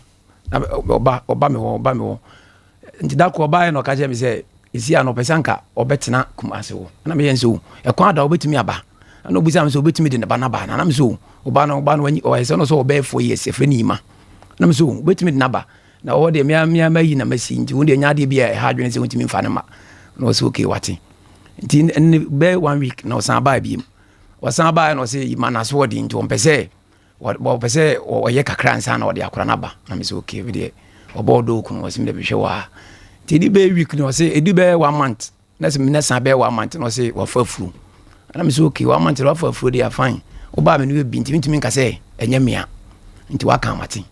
na ɔba ɔba me hɔ ɔba me hɔ. Nti da koro ɔbaeɛ na ɔka kyerɛ me sɛ ɛsi a na ɔpɛ sɛ anka ɔbɛtena Kumasi hɔ. Ɛna meyɛ sɛ o ɛkwan ada wobɛtumi aba. Ɛna ɔbisa me sɛ wobɛtumi de ne ba no aba. Na me sɛ o ɔba no ɔba no wanyi ɔyɛ sɛ ɔno sɛ ɔbɛyɛ 4 years ɛfrɛ ne Ima. Na me sɛ o wobɛtumi de no aba. Na ɔwɔ deɛ mea mea mayi na masi nti wo deɛ nya adeɛ bi a ɛha adwene sɛ wontumi mfa no ma. Na ɔsɛ okay wate. Nti ɛne bɛyɛ 1 week na ɔsan baa biem. Ɔsan baa na ɔsɛ Ima na so ɔde nti ɔmpɛ sɛ Ɔpɛ sɛ ɔyɛ kakra ansa na ɔde akora no aba. Na me sɛ okay, me deɛ ɔbɔ ɔdɔ okunu ɔsɛ me deɛ mehwɛ wɔ ha. Nti ɛdi bɛyɛ week no ɔsɛ ɛdi bɛyɛ 1 month na sɛ me na san bɛyɛ 1 month na ɔsɛ wafa afuro. Na me sɛ okay, 1 month na wafa afuro deɛ fine. Wobaa me no yɛ bi nti mentumi nka sɛ ɛnyɛ mea. Nti waka amate.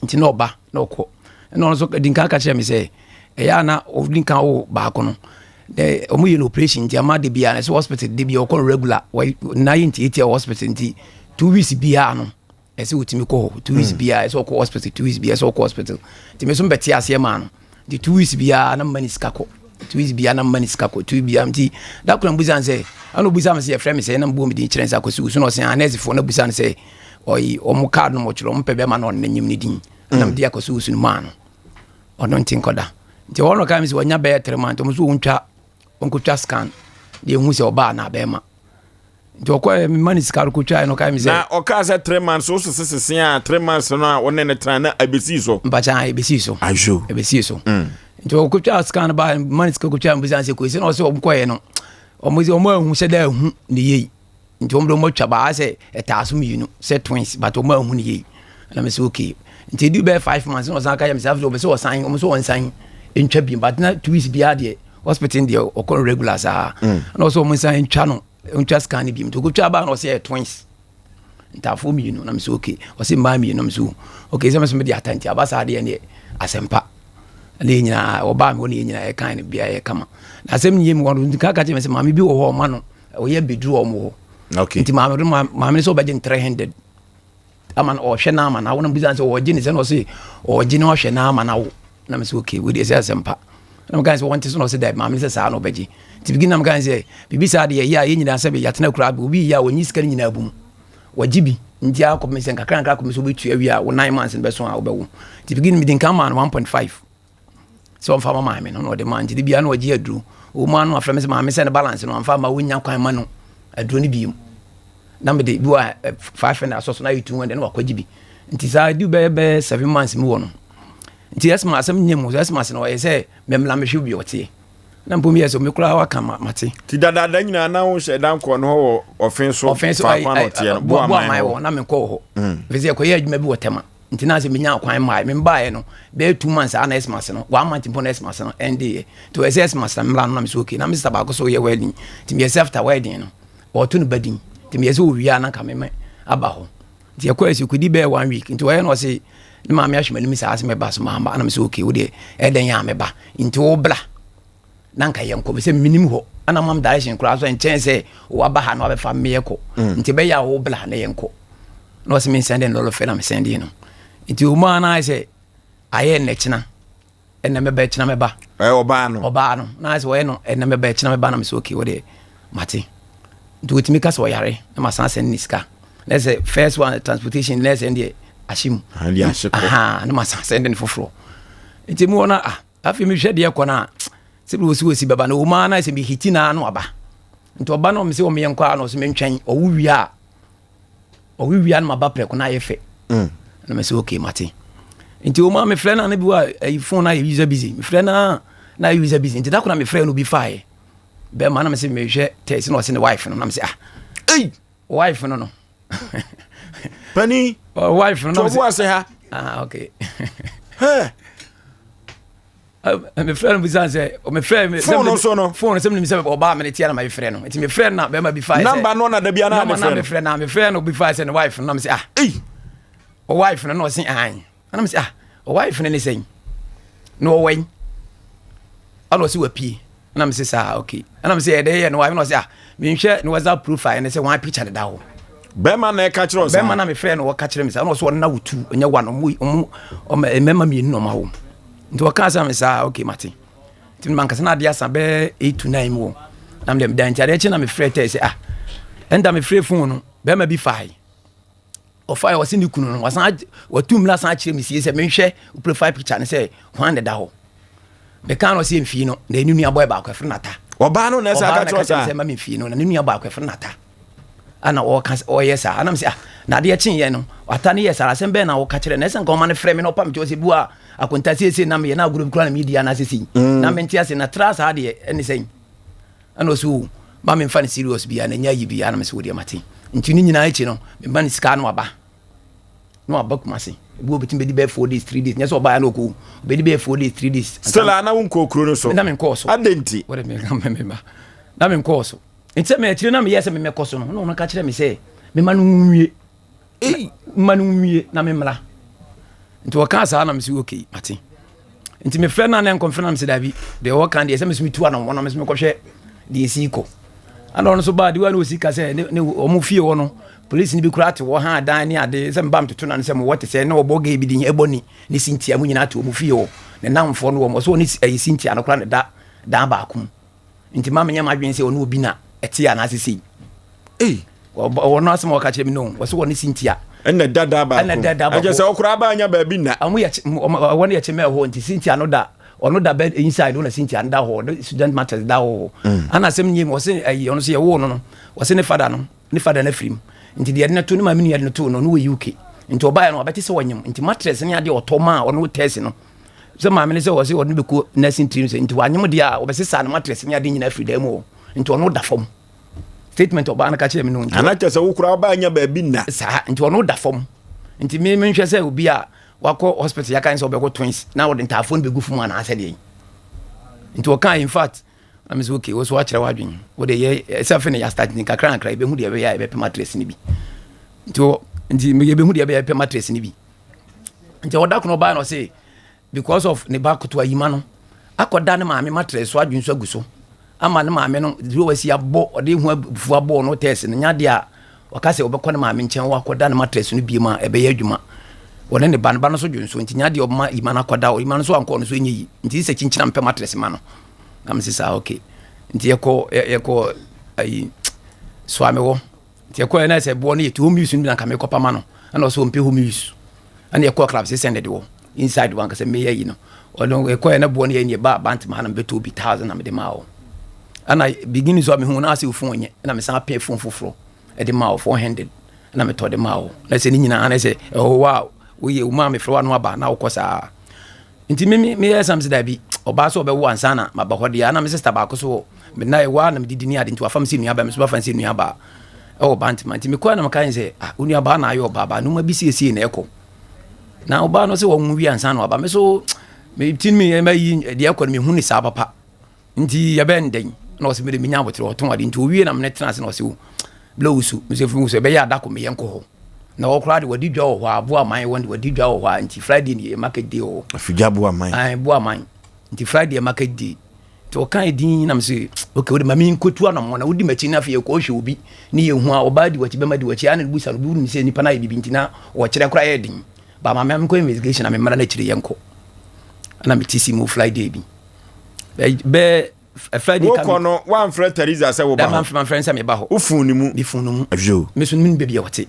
Nti na ɔba na ɔkɔ. Ɛna ɔno nso di nkan ka kyerɛ me sɛ ɛyɛ a na ɔdi nkan wo baako no. Ɔmo yɛ no operation nti ama de bia na ɛsɛ hospital de bia ɔkɔ no regular na yɛ ntiatia wɔ hospital nti 2 weeks biara no ɛsɛ ɔtumi kɔ hɔ 2 weeks biara ɛsɛ ɔkɔ hospital 2 weeks biara ɛsɛ ɔkɔ hospital nti me nso mbɛte aseɛ maa no nti 2 weeks biara na mma ne sika kɔ 2 weeks biara na mma ne sika kɔ 2 weeks biara nti da koro mbusa no sɛ ɛna obusa me sɛ yɛfrɛ me sɛ na mbuo me din kyerɛ sɛ Akwasi Wusu na ɔsɛ anɛsefoɔ na busa no sɛ ɔyi ɔmo card no mɔtwerɛ ɔmo pɛ bɛma na ɔno n'enyim ne din na mede Akwasi Wusu no maa no ɔno nti nkɔda nti ɔno ka mi sɛ ɔnya bɛyɛ 3 months ɔmo nso ɔntwa ɔnkɔtwa scan deɛ ehu sɛ ɔbaa na abɛɛma nti ɔkɔ mma ne sika kɔtwa no ka mi sɛ na ɔkaa sɛ 3 months wo sese sese a 3 months no a wɔne ne tena na ebesii so mpakyɛ ebesii so ayo ebesii so nti ɔkɔtwa scan ba mma ne sika kɔtwa mbisa sɛ kɔsi na ɔsɛ ɔmo kɔɛ no ɔmo sɛ ɔmo ahu sɛ dɛ ahu ne yie nti ɔmo de ɔmo atwa baa sɛ ɛtaa so mmienu sɛ twins but ɔmo ahu ne yie. Na me sɛ okay. Nti ɛdu bɛyɛ 5 months na ɔsan ka yɛ me sɛ afei ɔpɛ sɛ ɔsan, ɔmo sɛ ɔnsan ntwa bi, but na 2 weeks biara deɛ, hospital deɛ ɔkɔ no regular saa. Na ɔsɛ ɔmo nsan ntwa no, ntwa scan no bi. Nti ɔkɔtwa baa na ɔsɛ yɛ twins, ntaafoɔ mmienu. Na me sɛ okay. Ɔsɛ mmaa mmienu. Na me sɛ okay, sɛ me sɛ mede ata nti aba saa deɛ, neɛ asɛmpa na yɛ nyinaa ɔbaa mi hɔ na yɛ nyinaa yɛkan no bia yɛ kama. Na asɛm no yɛ mu wɔn nka ka kyerɛ me sɛ maame bi wɔ hɔ, ɔma no ɔyɛ bɛduru ɔmo hɔ. Nti maame no, maame no sɛ ɔbɛgye no 300 ama no ɔhwɛ no ama no awo. Na bisa sɛ ɔgye ne sɛ, na ɔse ɔgye ne ɔhwɛ no ama no awo. Na me sɛ okay, wei deɛ sɛ asɛmpa. Na meka sɛ wɔnte so, na ɔsɛ dɛ maame no sɛ saa na ɔbɛgye. Nti bigi na meka sɛ biribi saa deɛ yɛ a yɛn nyinaa sɛ yɛatena kura obi yɛ a wɔnyi sika no nyinaa bu mu, wɔgye bi nti akɔpem sɛ nkakra nkakra kɔpem sɛ wobɛtua wie a wo 9 months no bɛso a wobɛwo. Nti bigi no mede nka maa no 1.5 sɛ ɔmfa ma maame no, na ɔde ma. Nti de bia na ɔgye aduro ɔmu ano afrɛ me sɛ maame sɛ ne balance no amfa ma wonya kwan ma no aduro no biom, na mede bi wɔ 500 asɔ so na ayɛ 200 na wakɔgye bi. Nti saa di bɛyɛ 7 months mu wɔ no. Nti ɛsma asɛm nyɛ mu ɛsma no ɔyɛ sɛ mɛmla mehwɛ bi ɔteɛ na mpo meyɛ sɛ me koraa waka mate. Ti dadaada nyinaa na wohyɛ da nkɔ no hɔ wɔ ɔfen so? Ɔfen so. Faako a na ɔteɛ no, Boaman hɔ na menkɔ wɔ hɔ ɛfiri sɛ yɛkɔyɛ adwuma bi wɔ Tɛma. Nti na sɛ menya kwan mmaeɛ, membaeɛ no bɛyɛ 2 months a na Xmas no, one month mpo na Xmas no ɛndeeɛ. Nti ɔyɛ sɛ Xmas na mmra no, na mesɛ okay. Na me sister baako so yɛ wedding, nti meyɛ sɛ after wedding no ɔto no badin, nti meyɛ sɛ ɔwie a na nka mema aba hɔ. Nti yɛkɔ ɛsɛ kɔdi bɛyɛ one week. Nti ɔyɛ no ɔse ne maame ahwɛ m'anim saa sɛ mɛba so mamba. Na mesɛ okay, wodeɛ ɛdɛn yɛ a mɛba. Nti wo bla na nka yɛnkɔ sɛ menim hɔ ana mam direction koraa so nkyɛn sɛ waba ha na wabɛfa mmeyɛ kɔ. Nti ɛbɛyɛ a wo bla na yɛnkɔ. Na ɔsɛ mensɛnde no lɔlɔfɛ na mesɛnde no. Nti ɔmu a na ayɛ sɛ ayɛ nnɛkyena ɛnɛ mɛba, ɛkyena mɛba. Ɔbaa no? Ɔbaa no na ayɛ sɛ ɔyɛ no ɛnɛ mɛba, ɛkyena mɛba. Na mesɛ okay, wɔde mate. Nti wɔtumi ka sɛ ɔyare na masan sɛn ne sika na sɛ first one transportation na sɛ deɛ ahyɛ mu. Ah, deɛ ahye kɔ. Aha, na masan sɛn de ne foforɔ. Nti mu wɔ no ah, afei mehwɛ deɛ kɔ no a sɛ bi wɔsi wɔsi bɛba na ɔmu a na sɛ mehiti naa no aba. Nti ɔba no ɔme sɛ ɔmeyɛ nkɔ a na ɔsɛ mentwɛn ɔwo wie a, ɔwo wie a no maba prɛko na ayɛ fɛ. Na mɛ sɛ okay, mate. Nti ɔmu a mefrɛ no a na bi wɔ a ayi phone no ayɛ user busy. Mefrɛ no a na ayɛ user busy. Nti da ko na mefrɛ no bi faeɛ bɛrima na mesɛ mehwɛ text na ɔsɛ ne wife no. Na mesɛ ah, Ei! Wife no. Pani. Oh, wife no na mesɛ tɔbo ase ha. Ah, okay. Hɛ! Mefrɛ no bisa sɛ mefrɛ me Phone no so no? Phone sɛ menim sɛ ɔbaa me ne tia na mefrɛ no. Nti mefrɛ no na bɛrima bi faeɛ sɛ Number no na da bia na number ne na frɛ no? Mefrɛ na mefrɛ no bi faeɛ sɛ ne wife no. Na mesɛ ah, Ei! ɔ wife no. Na ɔse an. Ana mesɛ ah, ɔ wife no ne sɛn na ɔwɔ yi? Ana ɔse wapie. Ana mesɛ saa, okay. Ana mesɛ yɛde yɛ ne wife. Na ɔse ah, menhwɛ ne WhatsApp profile ne sɛ wɔn picture deda hɔ. Bɛrima na ɛka kyerɛ wo saa? Bɛrima na mefrɛ no wɔka kyerɛ me saa. Na ɔsɛ ɔno na wotu ɔnyɛ wa no ɔmo ɔmo ɔmo mmarima mmienu na ɔmo awo. Nti ɔka sɛ me saa, okay, mate. Nti mankasa na adeɛ asa bɛɛ 8 to 9 mu wɔ na mede meda. Nti adeɛ kye na mefrɛ tɛ sɛ ah, ɛnda mefrɛ phone no bɛrima bi fae. Ɔfae ɔse ne kunu no wasan watu mmla san akyerɛ me sie sɛ menhwɛ profile picture no sɛ hwan na da hɔ. Meka no ɔsɛ mfii no na ɛne nua bɔɛ baako ɛfrɛ nata. Ɔbaa no na ɛsɛ ɔbaa aka na kyerɛ wo ɛka kyerɛ me saa? Sɛ ma memfii no na ne nua baako ɛfrɛ nata ana ɔka ɔyɛ saa. Anam sɛ ah, na adeɛ kyeeɛ no ata ne yɛ saa. Asɛm bɛɛ na wɔka kyerɛ na ɛsɛ nka ɔma no frɛ me na ɔpa me kyɛw sɛ bu a akonta siesie na meyɛ na agorɔ bi koraa na medi anaasɛ sei na mente ase na tra saa deɛ ɛne sɛn. Ɛna ɔsɛ o ma memfa no serious bia na ɛnyɛ ayi bia. Na mesɛ wo deɛ mate. Nti ne nyinaa akyi no mema no sika no aba na waba Kumase. Ebi wɔ bɛtumi bɛdi bɛyɛ 4 days, 3 days. Nyɛ sɛ ɔbaeɛ na ɔkɔ, ɔbɛdi bɛyɛ 4 days, 3 days. Still a na wonkɔɔ kuro no so? Na menkɔɔ so. Adɛn nti? Wɔde me ka me ba na menkɔɔ so. Nti sɛ me akyire na meyɛ sɛ memɛkɔ so no na ɔno ka kyerɛ me sɛ mema no nwie. Ei! Mma no nwie na memmra. Nti ɔkaa saa na mesɛ okay, mate. Nti mefrɛ no a na nkɔmfrɛ no. Mesɛ daabi, deɛ ɔka deɛ sɛ mesɛ metu anɔmmɔ na mesɛ mekɔhwɛ deɛ ɛsi kɔ. Ana ɔno nso baa de wa na ɔsi ka sɛ ne ɔmo fie hɔ no polisi no bi koraa te hɔ ha dan ne ade sɛ meba metoto na ne sɛ mowɔ te sɛ na ɔbɔ gay bi din ɛbɔ ni ne Cynthia mu nyinaa te ɔmo fie hɔ ne namfoɔ no wɔ mo so ɔne ɛyɛ Cynthia no koraa ne da dan baako mu. Nti ma menyɛ m'adwene sɛ ɔne obi na ɛte anaasɛ sei. Ei! Ɔno asɛm a ɔka kyerɛ me no, ɔsɛ wɔne Cynthia ɛna dada baako. Ɛna dada baako. Ɛkyɛ sɛ ɔkora ba anya baabi nna. Ɔmo yɛ wɔn yɛ kyemɛ hɔ. Nti Cynthia no da, ɔno da bed inside ɔna Cynthia no da hɔ, ɔno student matters da hɔ. Ana asɛm nie mu ɔsɛ ɛyi ɔno sɛ yɛwoo no no ɔsɛ ne fada no ne fada no afiri mu. Nti deɛ ɛde no to ne maame nua de no to no, ɔno wɔ UK. Nti ɔbaeɛ no ɔbɛte sɛ ɔnyem. Nti mattress ne adeɛ ɔtɔ maa ɔno tɛsi no sɛ maame no sɛ ɔsɛ ɔno bɛkɔ nursing team sɛ nti wanyem deɛ a ɔbɛsesa no mattress ne adeɛ nyinaa firi dan mu hɔ. Nti ɔno da fam. Statement ɔbaa no ka kyerɛ me no. Nti Ana kyɛ sɛ wokora ba anya baabi nna? Saa. Nti ɔno da fam. Nti me menhwɛ sɛ obi a wakɔ hospital yɛaka ne sɛ ɔbɛkɔ twins na wɔde ntaafoɔ no bɛgu fam anaasɛ deɛ. Nti ɔkaa in fact na me sɛ okay wo so wakyerɛ w'adwene wode yɛ sɛ afei na yɛastart nti kakra kakra yɛbɛhu deɛ ɛbɛyɛ a yɛbɛpɛ mattress no bi. Nti nti yɛbɛhu deɛ ɛbɛyɛ yɛbɛpɛ mattress no bi. Nti ɔda kono ɔbaa na ɔse because of ne ba koto ayima no akɔda ne maame mattress so adwene so agu so ama ne maame no duro wasi abɔ ɔde ho abufuo abɔ no tɛs no nya deɛ a ɔka sɛ ɔbɛkɔ ne maame nkyɛn wakɔda ne mattress no biem a ɛbɛyɛ adwuma. Ɔne ne ba no ba no so dwonso nti nya deɛ ɔbɛma yima no akɔda hɔ, yima no so ankɔ no so ɛnyɛ yi nti sɛ kyinkyina mpɛ mattress ma no. Na mese saa okay. Nti yɛkɔ yɛkɔ ayi soa me wɔ nti yɛkɔ yɛ na sɛ boɔ no yɛ ti home use no bi na nka mekɔpa ma no ɛna ɔsɛ ɔmpɛ home use ɛna yɛkɔ club sɛ sɛn de wɔ inside wɔn ankasa meyɛ yi no ɔno yɛkɔ yɛ na boɔ no yɛ ne ba bantama ha na mebɛtɔ bi 1000 na mede maa wɔ ɛna beginning so a mehu na asɛ phone nyɛ ɛna mesan pɛ phone foforɔ ɛde maa wɔ 400 ɛna metɔ de maa wɔ na sɛ ne nyinaa na sɛ ɛwɔ hɔ a woyɛ wo maa mefrɛ wa no aba na wokɔ saa. Nti me meyɛ sam sɛ dabi ɔbaa sɛ ɔbɛwo ansa na maba hɔ deɛ ana me sister baako so wɔ me na ɛwɔ a na medidi ne ade nti wafa me sɛ nuaba me so bafa sɛ nuaba ɛwɔ Bantama. Nti mekɔɛ na meka sɛ ah wo nuabaa na ayɛ ɔbaa baa nneɛma bi siesie na ɛkɔ na ɔbaa no sɛ wɔn wi ansa na waba me so me ti mi ɛma yi deɛ ɛkɔ no mehu ne saa papa nti yɛbɛn dɛn na ɔsɛ mede menya abotere ɔtɔn ade nti owie na mene tena ase na ɔsɛ wo blɛ wusu mesɛ fi wusu ɛbɛyɛ adako meyɛ nkɔ hɔ na ɔkora de wɔde dwa wɔ hɔ a boa man wɔn de wɔde dwa wɔ hɔ a nti Friday ne yɛ market day wɔ hɔ. Afidwa boa man. Ayi boa man nti Friday yɛ market day nti ɔka yɛ din nam sɛ okay wode ma mi nkotu anamɔ na wodi m'akyi na afei yɛkɔ hwɛ obi ne yɛ hu a ɔbaa di w'akyi bɛma di w'akyi ana busa no bi wunim sɛ nipa no ayɛ bibi nti na ɔkyerɛ koraa yɛ den ba ma me nkɔ investigation na me mmara no akyire yɛnkɔ ɛna mete si mu Friday bi bɛɛ Friday ka wokɔ no woamfrɛ Teresa sɛ woba hɔ? Mamfrɛ sɛ meba hɔ. Wofun ne mu? Mefun no mu. Afio. Me so menim baabi a ɔte.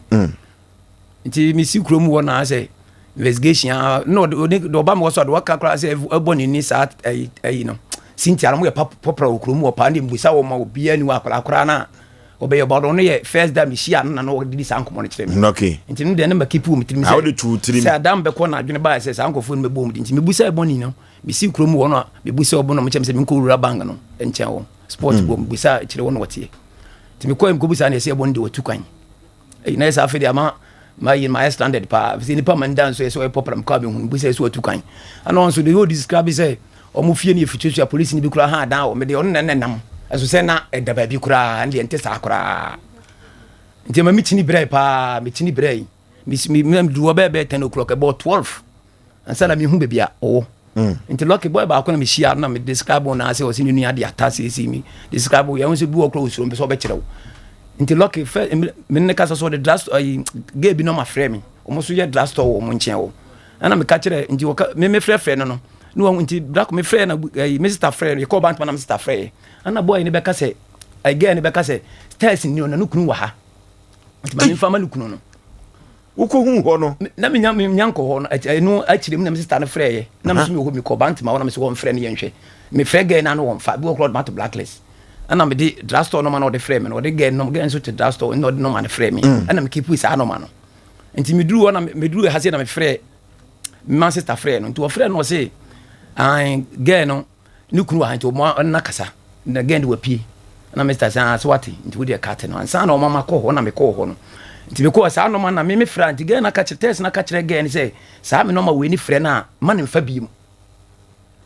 Nti mesi kurom hɔ na sɛ investigation a na ɔde ɔde ɔba me hɔ so a de waka koraa sɛ ɛbɔ ne ni saa ɛyi ɛyi no Cynthia no mo yɛ pɔpra wɔ kurom hɔ paa ne mbusa wɔ ma obiara ni wɔ akwadaa koraa na ɔbɛyɛ ɔba ɔno yɛ first day mehyia no na na ɔde di saa nkɔmmɔ no kyerɛ me. Okay. Nti no deɛ ne ma keep wɔ me tirim sɛ wode to tirim sɛ adam bɛkɔ na adwene baa sɛ saa nkɔfoɔ no bɛbɔ mu di nti mebusa ɛbɔ ni no Mesi kurom hɔ no a, mebu sɛ ɔbo na ɔmo kyerɛ me sɛ menkɔ wura bank no nkyɛn hɔ. Sport mm. bɔ mebusa kyerɛ hɔ na wɔteɛ. Nti mekɔɛ mekɔbusa na ɛsɛ ɛbɔ no de wɔtu kwan. Ɛyi na ɛsɛ afei de ama mayi mayɛ standard paa. Sɛ nipa ma nda nso ɛsɛ ɔyɛ pɔpra mekɔ abɛhu mebusa ɛsɛ wɔtu kwan. Ɛna ɔno nso de yɛ describe sɛ ɔmo fie no yɛ fituasua polisi no bi koraa ha adan wɔ mede ɔno na ɛnam ɛso sɛ na ɛda baabi koraa ɛne deɛ nte saa koraa. Nti ɛma mekyini brɛ paa mekyini brɛ yi. Meduru hɔ bɛyɛ bɛyɛ 10 o'clock ɛbɔɔ 12 ansa na mehu baabi a ɔwɔ mm. Nti lucky boy baako na mehyia no na me describe no ase ɔsɛ ne nua de ata seesei mi describe yɛn sɛ bi wɔ kora osuro mpɛ sɛ ɔbɛkyerɛ wo. Nti lucky fɛ me ne kasa so ɔde drugstore ayi gay bi na ɔma frɛ me ɔmo nso yɛ drugstore wɔ ɔmo nkyɛn hɔ ɛna meka kyerɛ nti wɔka me me frɛfrɛ no no ne wɔn nti brako me frɛ na ayi me sister frɛ no yɛkɔɔ bantama na me sister frɛ yɛ ɛna boy ne bɛka sɛ ayi girl ne bɛka sɛ stairs ni ɔna ne kunu wɔ ha nti ma me nfa ma ne kunu no. Wokɔhuu hɔ no? Na menya menya nkɔ hɔ no ɛno akyire mu na me sista no frɛeɛ na me so mewɔ hɔ mekɔ Bantama hɔ na me so wɔmfrɛ no yɛnhwɛ mefrɛ gɛɛ no ano wɔmfa bi wɔ korɔ ɔde mato blacklist ɛna mede drugstore nɔma na ɔde frɛ me no ɔde gɛɛ nɔma gɛɛ nso te drugstore ɛna ɔde nɔma no frɛ me mm. Ɛna mekeep saa nɔma no nti meduru hɔ na meduru ha sei na mefrɛ ma sista frɛ no nti ɔfrɛ no ɔse gɛɛ no Ne kunu wɔ ha nti ɔmo ɔne no akasa na gɛn de wapie na mr sɛ ah so wate nti wo deɛ kate no ansa na ɔmo ama kɔ hɔ na mekɔɔ hɔ no nti mekɔɔ saa nɔma na me me frɛ nti gɛn na ka kyerɛ tɛs na ka kyerɛ gɛn sɛ saa me nɔma wei ne frɛ no a ma ne mfa biem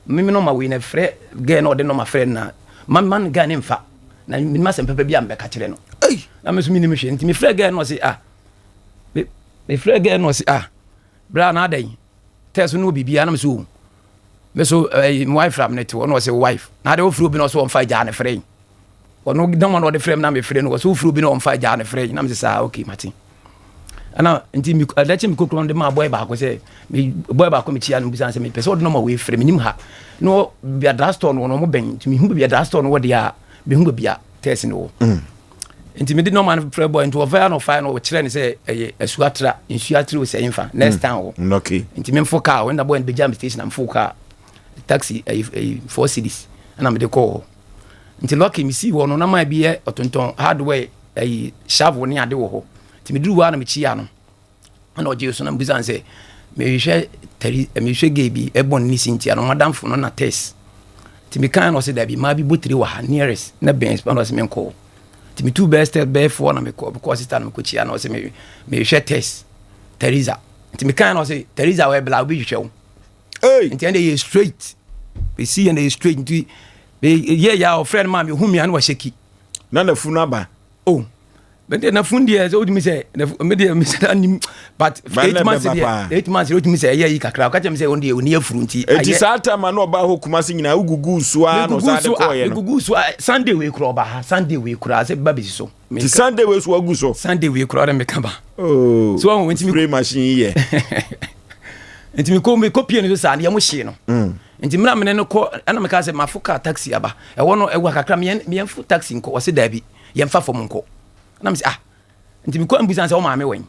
me me nɔma wei na frɛ gɛn na ɔde nɔma frɛ no na ma ma no gɛn ne mfa na menim asɛm pɛpɛ bi a mebɛka kyerɛ no na me nso menim hwɛ nti mefrɛ gɛn no ɔse ah me mefrɛ gɛn no ɔse ah bra na adɛn tɛs no wɔ biribiara na me so o me so ɛyi my wife am ne te hɔ na ɔsɛ wife na ade ofiri obi na ɔsɛ ɔnfa gyaa ne frɛ yi ɔno dɔm na ɔde frɛ mi na me frɛ no ɔsɛ ofiri obi na ɔnfa gyaa ne frɛ yi na me sɛ saa okay mate ɛna nti mi ɛdɛ kye mi kokoro de maa bɔyɛ baako sɛ mi bɔyɛ baako mi kyia no bisa sɛ mi pɛ sɛ ɔde nɔma wei frɛ mi nim ha na ɔ bia drugstore no wɔn ɔmo bɛn nti mi hu baabi a drugstore no wɔ deɛ a mi hu baabi a tɛs no wɔ. Mm. Nti mede nɔma no frɛ bɔy nti ɔfɛ na ɔfae no ɔkyerɛ ne sɛ ɛyɛ asuatra nsuo atre sɛ mfa next mm. town hɔ mm, okay. Nti memfo kaa hɔ na bɔy no bɛgya me station na mfo kaa taxi ɛyɛ ɛyɛ 4 cedis ɛna mede kɔɔ hɔ nti lucky mesii hɔ no na maa bi yɛ ɔtontɔn hardware ɛyi shovel ne ade wɔ hɔ nti meduru hɔ a na mekyia no ɛna ɔgye so na mbisa sɛ mehwehwɛ tari mehwehwɛ gay bi ɛbɔ ne si ntia no madamfo no na test nti mekan na ɔsɛ dabi maa bi botire wɔ ha nearest na bɛn na ɔsɛ menkɔ nti metu bɛɛ step bɛɛ foɔ na mekɔ mekɔ sister na mekɔkyia na ɔsɛ mehwehwɛ test Teresa. Nti mekae na ɔse Teresa wɔ ɛbla obi hwehwɛ wo. Nti ɛnde yɛ straight. Bɛsi yɛ na yɛ straight nti yɛ yɛ a ɔfrɛ no maa me hu me a na wahyɛ ki. Na nafunu aba. Oh. Mede nafunu deɛ sɛ wotumi sɛ me deɛ mesɛ da nim but 8 months deɛ 8 months deɛ wotumi sɛ ɛyɛ yi kakra ɔka kyerɛ me sɛ ɔno deɛ ɔni afuru nti ɛti saa time a na ɔba hɔ Kumasi nyinaa wogugu so a na ɔsan de kɔɔyɛ no megugu so a Sunday wei kora ɔba ha, Sunday wei kora sɛ ba bɛsi so. Ti Sunday wei so wagu so. Sunday wei kora ɔde meka ba. Oh, so ɔho nti spray machine yi yɛ. Nti mekɔ mekɔ pie no so saa no yɛmo hyee no. Nti mmerɛ mene no kɔ ɛna meka sɛ mafo car taxi aba ɛwɔ no ɛwɔ kakra meyɛmfo taxi nkɔ, ɔse daabi yɛmfa fam nkɔ. Na mese ah, nti mekɔ mbusa sɛ wo maame wɛn.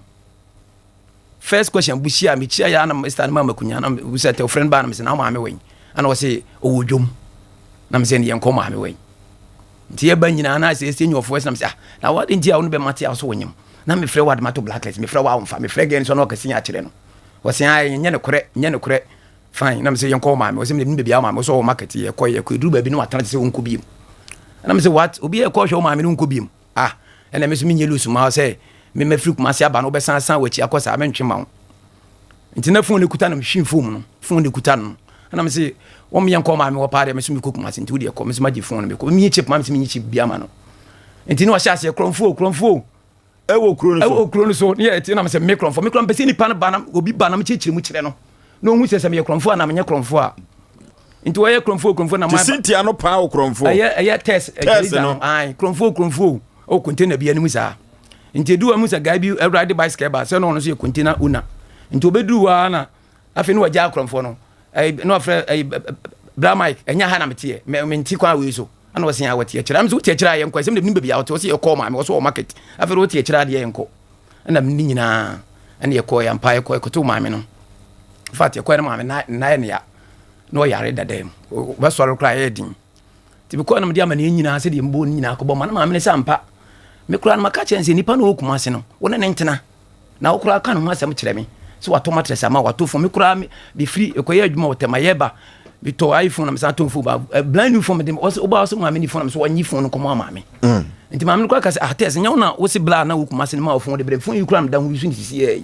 First question busia mekyia ya na mr no ma makunya na busa tɛ friend ba na mese na wo maame wɛn, ana ɔse ɔwɔ dwom. Na mese ne yɛnkɔ maame wɛn. Nti yɛba nyinaa na sɛ ɛsɛ nyɔfoɔ ɛsɛ na mese ah, na wade nti a wo no bɛmate a so wonyam na mefrɛ wo adema to blacklist, mefrɛ wo a womfa, mefrɛ gɛn so na ɔkɛse yɛ akyerɛ no ɔse ah nyɛ no korɛ, nyɛ no korɛ, fine. Na mese yɛnkɔ wo maame, ɔse mede baabi a wo maame ɔsɛ ɔwɔ market, yɛkɔ yɛkɔ ɛduru baabi na watena te sɛ wonkɔ biem. Na mese what, obi yɛkɔ hwɛ wo maame no wonkɔ biem, ah ɛna me so menyɛ loose ma sɛ memafiri Kumase aba no wobɛsan san w'akyi akɔ saa mentwe ma wo. Nti na phone no kuta no mehwim phone no, phone no kuta no ɛna mese wɔn yɛnkɔ maame wɔ paa deɛ me so mekɔ Kumase nti wodeɛ kɔ, me so magye phone no mekɔ menyi chip ma me sɛ menyi chip bi ama no. Nti na ɔhyɛ aseɛ korɔmfoɔ korɔmfoɔ ɛwɔ kuro no so, ɛwɔ kuro no so ne yɛ ti na mesɛ me korɔmfoɔ, me korɔmfoɔ sɛ nipa no ba na obi ba na mekyerɛkyerɛ mu kyerɛ no na ohun sɛ sɛ meyɛ korɔmfoɔ a na menyɛ korɔmfoɔ a nti wɔyɛ korɔmfoɔ korɔmfoɔ na ma Cynthia no paa wɔ korɔmfoɔ ɛyɛ ɛyɛ test test no ayi korɔmfoɔ korɔmfoɔ ɔwɔ container bi anim saa nti edu wɔn mu sɛ guy bi ɛwura de bicycle ba sɛ na ɔno nso yɛ container owner nti obeduru hɔ ara na afei na wagya akorɔmfoɔ no ɛyi na wafrɛ ɛyi bra Mike ɛnyɛ ha na meteɛ mɛ mente kwan wei so ɛna ɔsɛn a wɔte akyire ɛna sɛ wote akyire a yɛnkɔ ɛsɛm de nim baabi a wɔte ɔsɛ yɛkɔ maame ɔsɛ wɔ market afei de wote akyire adeɛ yɛnkɔ ɛna ne nyinaa ɛna yɛkɔ yɛn mpa yɛkɔ yɛkɔto maame no fact yɛkɔ yɛn maame na na yɛ nea na ɔyare dada mu wɔbɛsɔre koraa yɛ den nti mekɔ na mede ama ne nyinaa sɛdeɛ mbɔ ne nyinaa kɔbɔ ma na maame no sɛ ampa me koraa no maka kyerɛ sɛ nipa no ɔwɔ Kumase no wo ne ne ntena na wo koraa ka ne ho asɛm kyerɛ me sɛ watɔ matress ama watɔ phone me koraa mefiri ɛkɔyɛ adwuma wɔ tɛma yɛba metɔ iPhone na mesan tɔ phone ba eh, brand new phone mede ɔsɛ woba ɔsɛ maame ne phone na mesɛ wɔnyi phone no kɔmɔ ama me mm. Nti maame no koraa ka sɛ atɛs ah, nyɛ wo na wo se bla na wo Kumase no ma wo phone de brɛ phone yi koraa meda ho yi so ne sisi yɛ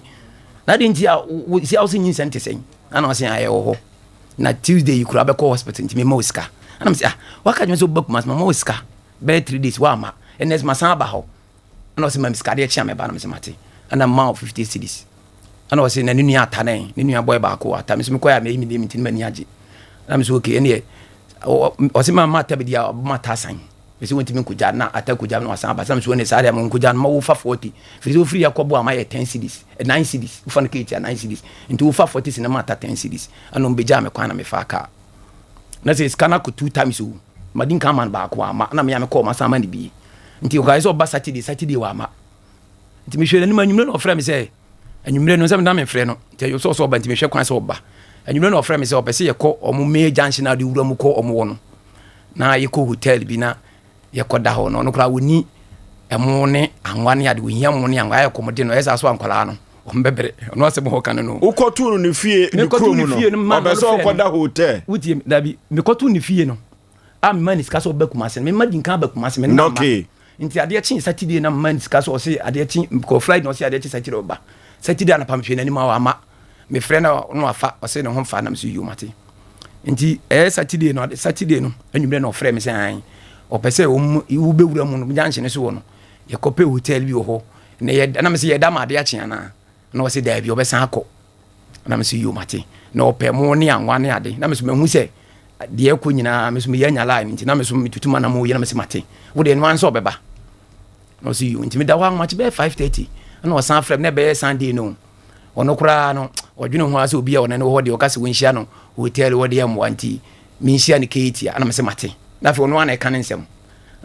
na de nti a wo si a wo se nyinsɛn te sɛn ana ɔsɛ ayɛ wɔ hɔ na Tuesday yi koraa bɛkɔ hospital nti mema wo sika ana mesɛ ah waka kyerɛ sɛ wobɛba Kumase mama wo sika bɛyɛ 3 days woama ɛnɛ sɛ masan aba hɔ ɛna ɔsɛ ma me sika adeɛ kye a mɛba na mesɛ mate ɛna mma wo 50 cedis ɛna ɔsɛ na ne nua ata ne ne nua bɔyɛ baako ata me so mekɔyɛ a mɛyi me deɛ nti ne m'ani agye ɛna mesɛ okay ɛneɛ ɔsɛ ma ma ata bi deɛ ɔbɛma ata asan mesɛ wɔntumi nkɔgya na ata kɔgya na wasan aba sɛ mesɛ wɔne saa deɛ ma nkɔgya no ma wofa 40 firi sɛ wofiri yɛ kɔbɔ a mayɛ 10 cedis 9 cedis wofa no keeti a 9 cedis nti wofa 40 cedis na ma ata 10 cedis ɛna ɔmbɛgyaa me kwan na mefaa kaa na sɛ sika no akɔ two times o madi nka ama no baako ama na mea mekɔɔ masan ma no bie nti ɔkae sɛ ɔba Saturday, Saturday wɔ ama nti mehwɛ n'anim anwummerɛ na ɔfrɛ me sɛ anwummerɛ no sɛ mena memfrɛ no nti ɛyɛ sɛ ɔsɛ ɔba nti mehwɛ kwan sɛ ɔba anwummerɛ na ɔfrɛ me sɛ ɔpɛ sɛ yɛkɔ ɔmo main junction a de wura mu kɔ ɔmo wɔ no na yɛkɔ hotel bi na yɛkɔda hɔ no ɔno koraa wɔni ɛmo ne anwa ne ade wɔhia mo ne anwa ayɛ kɔm de no ɛyɛ saa so ankwalaa no ɔmo bɛbrɛ ɔno asɛm hɔ ka no no wokɔto no ne fie ne kurom no ɔbɛ sɛ ɔkɔda hotel wotie dabi mekɔto ne fie no a mema ne sika sɛ ɔba Kumase no mema di nkan aba Kumase me nna okay. Nti adeɛ kye Saturday na mema ne sika sɛ ɔse adeɛ kye kɔ Friday na ɔse adeɛ kye Saturday ɔba Saturday anapa mehwɛ n'anim a wama mefrɛ na na wafa ɔse ne ho mfa na mese yo mate nti ɛyɛ Saturday no Saturday no anwummerɛ na ɔfrɛ me sɛ an ɔpɛ sɛ wobɛwura mu no junction so wɔ no yɛkɔpɛ hotel bi wɔ hɔ na yɛ na mese yɛda ma adeɛ akye anaa na ɔse daabi ɔbɛsan akɔ na mese yo mate na ɔpɛ mo ne anwa ne ade na mese mahu sɛ deɛ ɛkɔ nyinaa me so meyɛ anya line nti na me so metutu ma na mo yɛ na mese mate wo deɛ no ansa ɔbɛba na ɔse yo nti meda hɔ ahomakye bɛyɛ 5:30 na ɔsan frɛ me na ɛbɛyɛ Sunday no ɔno koraa no ɔdwene ho sɛ obi a ɔne no wɔ hɔ deɛ ɔka sɛ wɔnhyia no hotel wɔ deɛ mmoa nti menhyia no keeti a na mese mate na afei ɔno ana ɛka ne nsɛm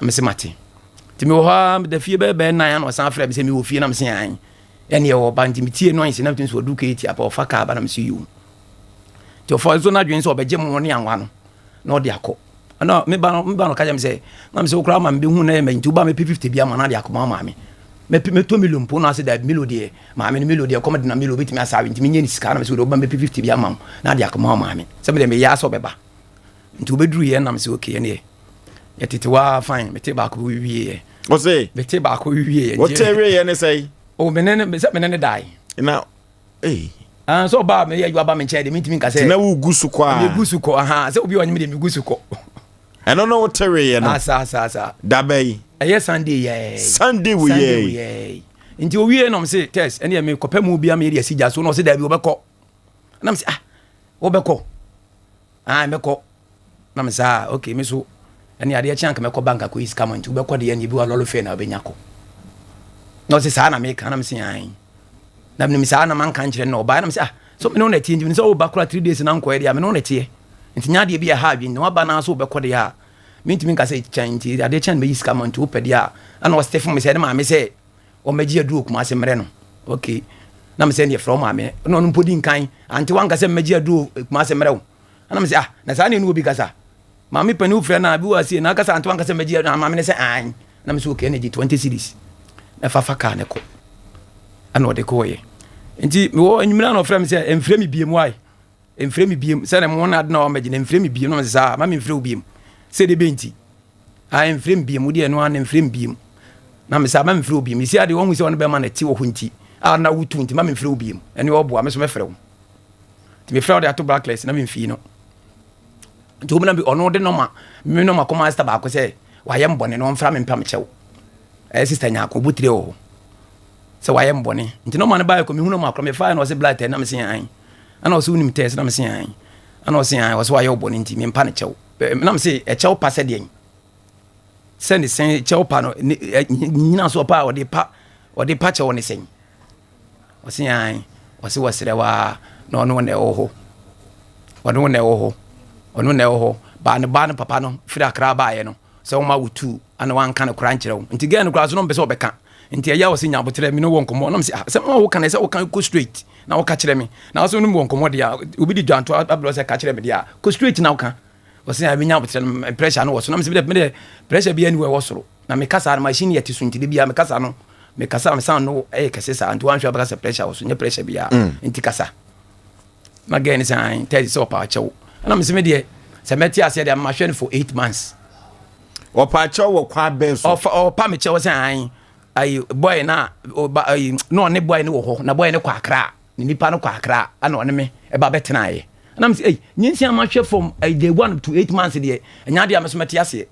na mese mate nti mewɔ hɔ a meda fie bɛyɛ bɛyɛ nan na ɔsan frɛ me sɛ mewɔ fie na mese an ɛne ɛwɔ ba nti metie noise na metumi sɛ ɔdu keeti apa ɔfa kaa ba na mese yo nti ɔfa nso n'adwene sɛ ɔbɛgye mo ne anwa no na ɔde akɔ ɛna me ba no me ba no ka kyerɛ me sɛ na me sɛ wokora ma mebɛhu na yɛ mɛ nti woba mɛpɛ 50 bi ama na de akɔma maame mɛpɛ mɛtɔ milo mpo na ase da milo deɛ maame no milo deɛ kɔm de na milo bɛtumi asa awe nti menyɛ ne sika na me sɛ wode woba mɛpɛ 50 bi ama wo na de akɔma maame sɛ medeɛ meyɛ asɛ ɔbɛba nti wobɛduru yɛ nam sɛ okay ɛneɛ yɛtete waa fine mete baako wieɛ ɔse mete baako wieɛ wote wieɛ ne sɛi o mene ne sɛ mene ne dae na Ei. Ah, sɛ ɔbaa meyɛ adwuma ba me nkyɛn de mentumi nka sɛ na wogu so kɔ a megu so kɔ aha sɛ obi a ɔnyem de megu so kɔ ɛno no wotereeɛ no ah, saa saa saa daba yi ɛyɛ Sunday yɛɛ Sunday wo yɛɛ nti owie nom se test ɛne ɛme kɔpɛ mu bia meyɛ de asi gya so na ɔse daabi wɔbɛkɔ na mese ah wobɛkɔ ah mɛkɔ na me saa okay me so ɛne adeɛ kye anka mɛkɔ bank akɔyi sika ma nti wobɛkɔ deɛ ɛne bi wa lɔre fɛ na wobɛnya kɔ na ɔse saa na meka na mese an na menim saa na manka nkyerɛ no na ɔbaeɛ na mese ah so mene wo na ɛteɛ nti sɛ woba kora 3 days na nkɔɛ deɛ a mene wo na ɛteɛ nti nya adeɛ bi ɛha adwene na waba naa so wobɛkɔ deɛ a mentumi nka sɛ kyɛn nti adeɛ kyɛn mɛyi sika ma nti wopɛ deɛ a ɛna ɔsete fo me sɛ ne maame sɛ wɔmmɛgye aduro Kumase mmerɛ no okay na mesɛ neɛ frɛ wo maame na ɔno mpo di nkan ante wanka sɛ mmɛgye aduro Kumase mmerɛ wo ɛna mesɛ ah na saa ne ɛne obi kasa maame pani wofrɛ no a bi wɔ asie na akasa ante wanka sɛ mmɛgye aduro maame ne sɛ an na mesɛ okay ɛna gye 20 cedis na fa fa kaa ne kɔ ɛna ɔde kɔɔyɛ nti mewɔ anwummerɛ na ɔfrɛ me sɛ ɛmfrɛ me biem wae ɛmfrɛ me biem sɛ ne mo na ade na ɔmmɛgye na ɛmfrɛ me biem na mesɛ saa ma memfrɛ wo biem sɛ de bɛnti Ah, mfrɛ me biom, wo deɛ ɛno ara na mfrɛ me biom. Na me sɛ, ma mfrɛ wo biom. Ɛsi adeɛ wɔn hu sɛ ɔne bɛma na ɛte wɔ hɔ nti, a na wotu nti ma memfrɛ wo biom. Ɛne ɔboa, me so mɛfrɛ wo. Nti mefrɛ wo de ato blacklist na memfii no. Nti wɔn na ɔno de nɔma, me nɔma kɔma sista baako sɛ wayɛ mbɔne na ɔmfra me mpa mekyɛw. Ɛyɛ sista nyaako, obotire wɔ hɔ. Sɛ wayɛ mbɔne. Nti nɔma no baayɛ kɔ mehu nɔma korɔ mefaeɛ na ɔse black na mese an. Ɛna ɔse wonim tɛs na mese an. Ɛna ɔse an, ɔse wayɛ wo bɔne nti mempa ne kyɛw. Na mese ɛkyɛw pa sɛ deɛn? Sɛ ne sɛn kyɛw pa no ne nyinasoɔ pa a ɔde pa ɔde pa kyɛw ne sɛn? Ɔse an ɔse wɔsrɛ waa na ɔno na ɛwɔ hɔ ɔno na ɛwɔ hɔ ɔno na ɛwɔ hɔ baa ne baa no papa no firi akra baeɛ no sɛ wɔma wo tuu ana wanka no kora nkyerɛ wo nti gɛɛ no koraa so no mpɛ sɛ ɔbɛka nti ɛyɛ a ɔse nya aboterɛ me ne wɔ nkɔmmɔ na mese ah sɛ ma woka no ɛsɛ woka kɔ straight na woka kyerɛ me na wo sɛ wonim wɔ nkɔmmɔ deɛ a obi de dwanto abrɛ sɛ ka kyerɛ me deɛ a kɔ straight na woka ɔse a menya aboterɛ no pressure no wɔ so na mese mede pressure bi ani wɔ ɛwɔ soro na meka saa no machine yɛ te so nti de bia mekasa no mekasa mesan no ɛyɛ kɛse saa nti wanhwɛ abɛka sɛ pressure wɔ so nyɛ pressure biara mm. nti kasa na gɛɛ ne sɛ an tɛsi sɛ ɔpa akyɛw ɛna mese me deɛ sɛ mɛte aseɛ deɛ mahwɛ no for eight months ɔpa akyɛw wɔ kwan bɛn so ɔpa me kyɛw sɛ an ayi boy na ɔba ayi na ɔne boy no wɔ hɔ na boy no kɔ akra ne nipa no kɔ akra ɛna ɔne me ɛba bɛtenaeɛ ɛna mese ei nyinsia mahwɛ from day one to eight months deɛ ɛnya adeɛ a me so mɛte aseɛ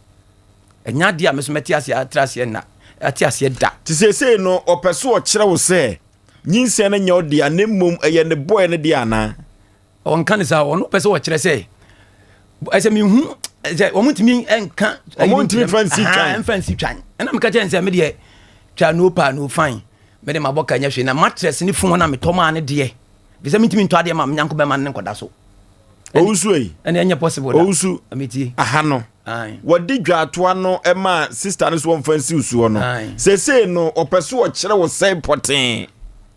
ɛnya adeɛ a me so mɛte aseɛ atra aseɛ nna ate aseɛ da te seesei no ɔpɛ so ɔkyerɛ wo sɛ nyinsɛn no nyɛ wo dea na mmom ɛyɛ ne boy no dea anaa? Ɔnka no saa, ɔno pɛ sɛ ɔkyerɛ sɛ ɛsɛ mehu sɛ wɔn ntumi nka wɔn ntumi nfa nsi twan nfa nsi twan ɛna meka kyerɛ sɛ me deɛ twa no pa no fine me de mabɔ ka nyɛ hwee na mattress ne phone na metɔ maa ne deɛ bisɛ mentumi ntɔ adeɛ ma me nyanko bɛma ne nkɔda so Owusu ei. Ɛna ɛnyɛ possible da. Owusu. Aha no. Wɔde dwaatoa no ma sista no so wɔmfa nsiw soɔ no. Seesei no ɔpɛ so ɔkyerɛ wo sɛn pɔtee.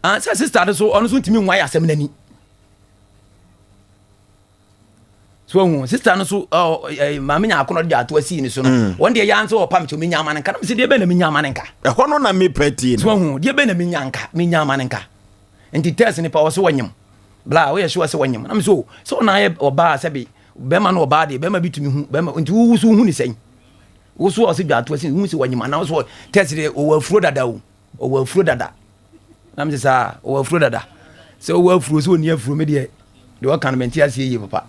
Ah, sɛ sista no so ɔno so ntumi nwae asɛm n'ani. So ohun sista no so ɔ maame nya akɔnɔ de dwaatoa sii ne so no. Mm. Wɔn deɛ yan sɛ ɔpa me kyɛ menya ama ne nka. Na mesɛ deɛ bɛn na menya ama ne nka. Ɛhɔ no na mepɛ tie no. So ohun deɛ bɛn na menya nka menya ama ne nka. Nti test nipa wɔ so wɔnyem. Bla woyɛ sure sɛ wɔnyem. Na me so sɛ ɔna ayɛ ɔbaa sɛbe bɛrima no ɔbaa deɛ bɛrima bi tumi hu bɛrima nti wo so hu ne sɛn. Wo so ɔse dwa ato asin hu sɛ wɔnyem anaa so test deɛ ɔwɔ afuro dada o. Ɔwɔ afuro dada. Na me sɛ saa ɔwɔ afuro dada. Sɛ ɔwɔ afuro sɛ ɔni afuro me deɛ deɛ ɔka no mente aseɛ yie papa.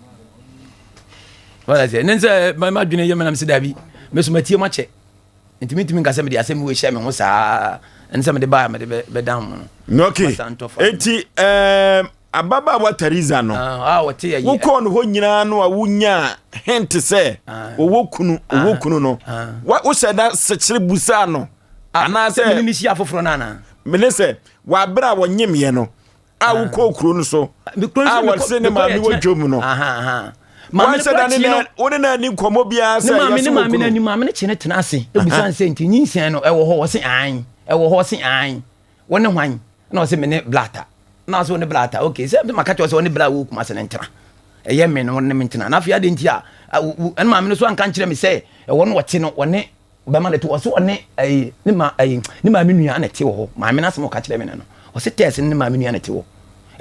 Wɔn sɛ ne sɛ madwene yɛ me na me sɛ daabi me so matie makyɛ. Nti mentumi nka sɛ mede asɛm wei hyɛ me ho saa ɛne sɛ mede baa mede bɛdan mo no. Ok, enti um, ababaawa Teresa no, ah, ah, wokɔɔ no hɔ nyinaa no a wonyaa hint sɛ ah. ɔwɔ kunu ɔwɔ kunu no wohyɛ da sekyere busaa no anaasɛ mene ne hyia foforɔ no anaa mene sɛ wɔaberɛ a wɔnyemyɛ no a wokɔɔ kuro no so a wɔse ne maame wɔ dwom no wansɛ da ne na wo ne na ani nkɔmmɔ biara sɛ yɛso wɔ kunu ne maame ne kye ne tena ase ebusa nsɛ nti nyinsɛn no ɛwɔ hɔ wɔse an ɛwɔ hɔ wɔse an wo ne hwan na ɔse me ne blata na ɔse wo ne blata okay sɛ maka kyerɛ sɛ wo ne bla wo kuma se ne ntena ɛyɛ me no wo ne me ntena na afei ade nti a ɛne maame no so anka nkyerɛ me sɛ ɛwɔ no wɔte no wɔne Ɔbɛma no to ɔse ɔne ɛyi ne ma ɛyi ne maame nua na ɛte wɔ hɔ maame n'asɛm ɔka kyerɛ me no no ɔse tɛs ne ne maame nua na ɛte hɔ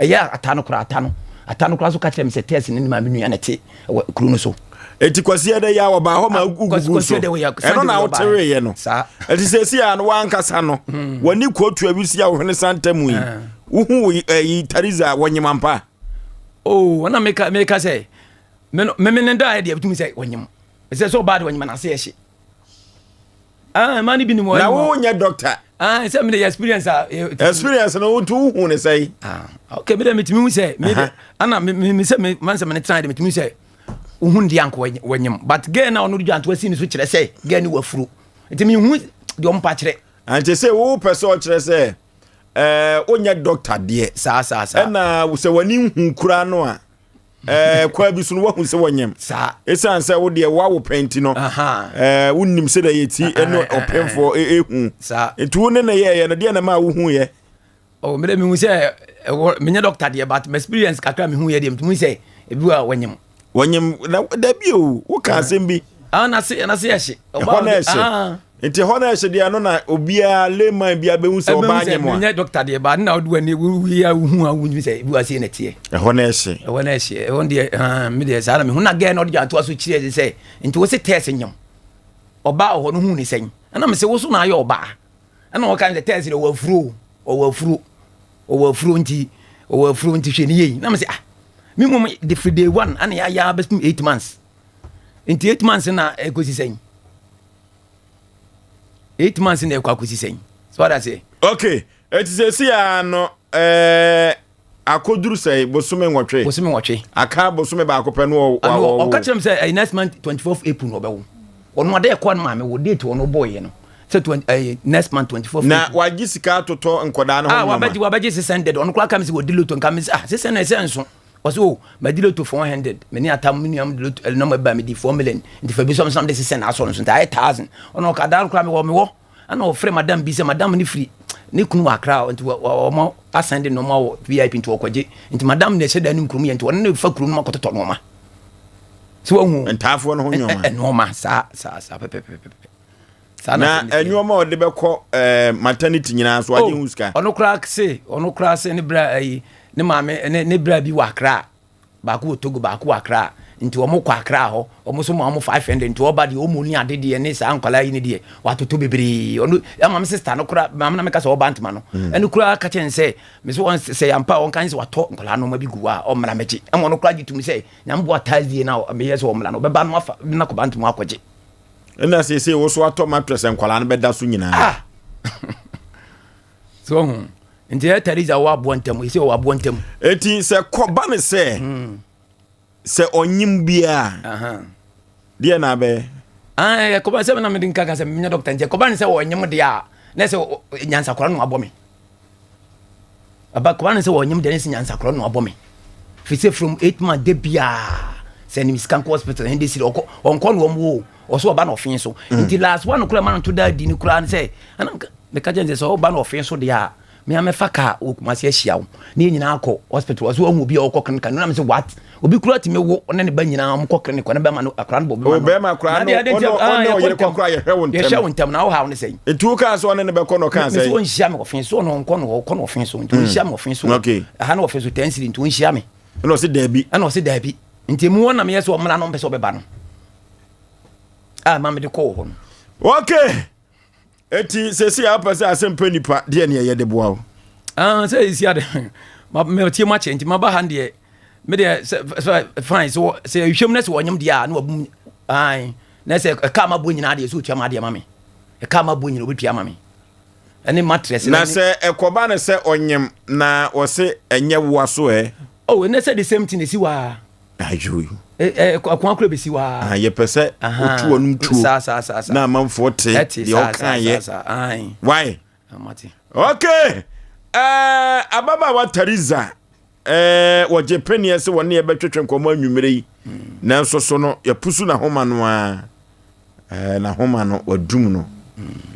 ɛyɛ ata no koraa ata no ata no koraa so ka kyerɛ me sɛ tɛs ne ne maame nua na ɛte wɔ kuro no so. Eti kwasi ɛdɛ yɛ a ɔbaa hɔ ma ugugu so ɛno na wotereeɛ no ɛti sɛ esi a no wankasa no hmm. wɔne kootu awisi a wɔhwene santa mu yi ah. Wohu wo ɛyi Tariza wɔnyem ampa? Oh, na meka meka sɛ me no me ne da deɛ bitumi sɛ wɔnyem. Sɛ sɛ ɔbaa de wɔnyem na ase ɛhye. Ah, ma ne bi nim wɔnyem. Na wo nyɛ doctor. Ah, sɛ me de experience a experience no wo tu hu ne sɛ. Ah, okay, me de metumi hu sɛ me de ana me me sɛ me man sɛ me ne tena de metumi sɛ wohu deɛ anka wɔnyem but girl na ɔno de dwantoa si ne so kyerɛ sɛ girl ne wafuro nti mehu deɛ ɔmpa kyerɛ. Ankyɛ sɛ wo pɛ sɛ ɔkyerɛ sɛ ɛɛ wonyɛ dɔkta deɛ. Saa saa saa. Ɛna sɛ w'ani nhu kura no a ɛɛ kwan bi so no wahu sɛ wɔnyam. Saa. Esan sɛ wo deɛ wawo pɛn ti no. Ɛɛ wonim sɛ deɛ yɛti ɛne ɔpɛnfoɔ ehu. Saa. Nti wo ne ne yɛɛyɛ no deɛ na ma wohu yɛ. Oh, me de mehu sɛ ɛwɔ menyɛ dɔkta deɛ but my experience kakra mehu yɛ deɛ metumi sɛ ebi wɔ a wɔnyam. Wɔnyam na dabi o woka asɛm bi. Ah, nase nase ɛhye. Ɛhɔ na ɛhye. Ah. Nti ɛhɔ na ɛhye deɛ no na obiara layman biara bɛhu sɛ ɔbaa nyam a. Menyɛ dɔkta deɛ ba na wode w'ani woyi a wohu a wohu sɛ ebi wɔ ase na ɛteɛ. Ɛhɔ na ɛhye. Ɛhɔ na ɛhye. Ɛhɔ deɛ ah me deɛ saa na mehu na gɛɛ na ɔde dwantoa so kyerɛ sɛ nti wo se tɛɛse nyam. Ɔbaa wɔ hɔ no hu ne sɛn. Ɛna me sɛ wo so na ayɛ ɔbaa. Ɛna ɔka sɛ tɛɛse deɛ ɔwɔ afuro ɔwɔ afuro ɔwɔ afuro nti ɔwɔ afuro nti hwɛ ne yie na me sɛ ah me mmom de firi day one ana yɛayɛ abɛsum 8 months nti 8 months na ɛkɔsi sɛn 8 months na ɛkɔ akɔsi sɛn so wada sɛ. Okay, eti sɛ si ya no ɛɛ akoduru sɛ bosome 8. Bosome 8. Aka bosome baako pɛ no ɔwɔ. Ɔka kyerɛ m sɛ ɛyɛ next month 24th April na ɔbɛwo. Ɔno ade ɛkɔ no maame wɔ date ɔno bɔɔyɛ no sɛ 20 ɛyɛ next month 24th. Na wagye sika atotɔ nkɔdaa no ho nneɛma. Ah, wabɛgye wabɛgye 600 ɔno koraa ka mi sɛ wɔdi loto nka mi sɛ ah 600 sɛ nso. Ɔsɛ o madi loto 400 me ne atam me nuam de loto ɛnam ɛba me di 4 million nti fa bi so am de 600 asɔ no so nti ayɛ 1000 ɔno ɔka dan koraa mewɔ mewɔ ɛna ɔfrɛ madam bi sɛ madam ne firi ne kunu wɔ Accra nti wɔn asan de nneɛma wɔ VIP nti wɔkɔgye nti madam na ɛhyɛ dan no kurom yɛ nti ɔne ne fa kurom no akɔtotɔ nneɛma so wɔn ntaafoɔ no ho nneɛma nneɛma saa saa saa pɛpɛpɛpɛ. Na nneɛma a ɔde bɛkɔ ɛɛ maternity nyinaa so agye ho sika. Ɔno koraa se ɔno koraa se ne bra ayi ne maame ne ne bra bi wɔ Accra baako wɔ Togo baako wɔ Accra nti wɔn kɔ Accra hɔ wɔn nso ma wɔn 500 nti ɔba deɛ wɔn ni ade deɛ ne saa nkwadaa yi ne deɛ watoto bebree ɔno ɛma me sister no koraa maame na meka sɛ ɔba ntoma no ɛno koraa ka kyɛn sɛ me so wɔn sɛ yampa wɔn kan sɛ watɔ nkwadaa nneɛma bi gu hɔ a ɔmmra mɛgye ɛma ɔno koraa gye tum sɛ nyame boa Thursday na meyɛ sɛ ɔmmra no ɔbɛba no afa na kɔba ntoma akɔgye. Ɛna seesei wo so atɔ mattress nkwadaa no bɛda so nyinaa. Ah! So ɔho nti ɛ Teresa wɔ aboɔ ntam ɛsɛ wɔ aboɔ ntam. Eti sɛ kɔba ne sɛ hmm. sɛ ɔnyim biara deɛ na abɛyɛ. Ah, ɛkɔba sɛ na mede nka ka sɛ menyɛ dɔkta nti ɛkɔba ne sɛ ɔnyim deɛ a na sɛ nyansakora no abɔ me. Aba kɔba ne sɛ ɔnyim deɛ ne sɛ nyansakorɔ na wabɔ me. Firi sɛ from 8 months da biaa sɛ nim sika nkɔ hospital ɛnde siri ɔkɔ ɔnkɔ na ɔmo wo ɔso ɔba na ɔfe so. Nti last one koraa ma no to da di ne koraa ne sɛ ɛna meka kyerɛ ne sɛ sɛ ɔba na ɔfe so deɛ a me a mɛfa kaa wɔ Kumasi ahyia wo ne yɛn nyinaa akɔ hospital ɔso ɔhu obi a ɔkɔ clinic no na me sɛ what obi koraa tumi wo ɔne ne ba nyinaa ɔmo kɔ clinic ɔne bɛma no akora no bɔ bɛma no. Bɛma koraa no ɔne ɔne ɔyere kɔ koraa yɛhwɛ wo ntɛm. Yɛhwɛ wo ntɛm na ɔhaw ne sɛn. Nti wo kaa sɛ ɔne ne bɛkɔ no ɔkaa sɛn. Mesi ɔnhyia me ɔfe so ɔno ɔnkɔ no ɔkɔ no ɔfe so nti ɔnhyia me ɔfe so. Okay. Ɛha no ɔfe so 10 cedi nti ɔnhyia me. Ɛna ɔse daabi. Ɛna ɔse daabi. Nti emu hɔ na meyɛ sɛ ɔmmra no ɔmpɛ sɛ ɔbɛba no. A ma mede kɔɔ hɔ no. Okay. Eti sɛsi a wopɛ sɛ asɛm pɛ nipa deɛ ne ɛyɛ de boa wo. Ah, sɛ ɛsi ade metie mu akyɛ nti maba ha deɛ me deɛ sɛ fine sɛ sɛ ɛhwɛm na sɛ wɔnyem deɛ a na wabum ae na sɛ ɛka ma boɔ nyinaa deɛ sɛ ɔtua ma adeɛ ma me ɛka ma boɔ nyinaa ɔbɛtua ma me ɛne mattress na sɛ ɛkɔba no sɛ ɔnyem na ɔse ɛnyɛ woa so ɛ. Oh, ɛnɛ sɛ the same thing ɛsi waa. Ayo. Ɛko akora bɛsi waa. Ah, yɛpɛ sɛ wotu wɔnom tuo. Saa saa saa saa. Na amanfoɔ te deɛ ɔka yɛ. Why? Okay. Uh, ababaawa Theresa uh, wɔgye peneɛ sɛ wɔne yɛbɛtwetwe nkɔmmɔ anwummerɛ yi. Nanso so no yɛpusu n'ahoma no a uh, n'ahoma no wadum no.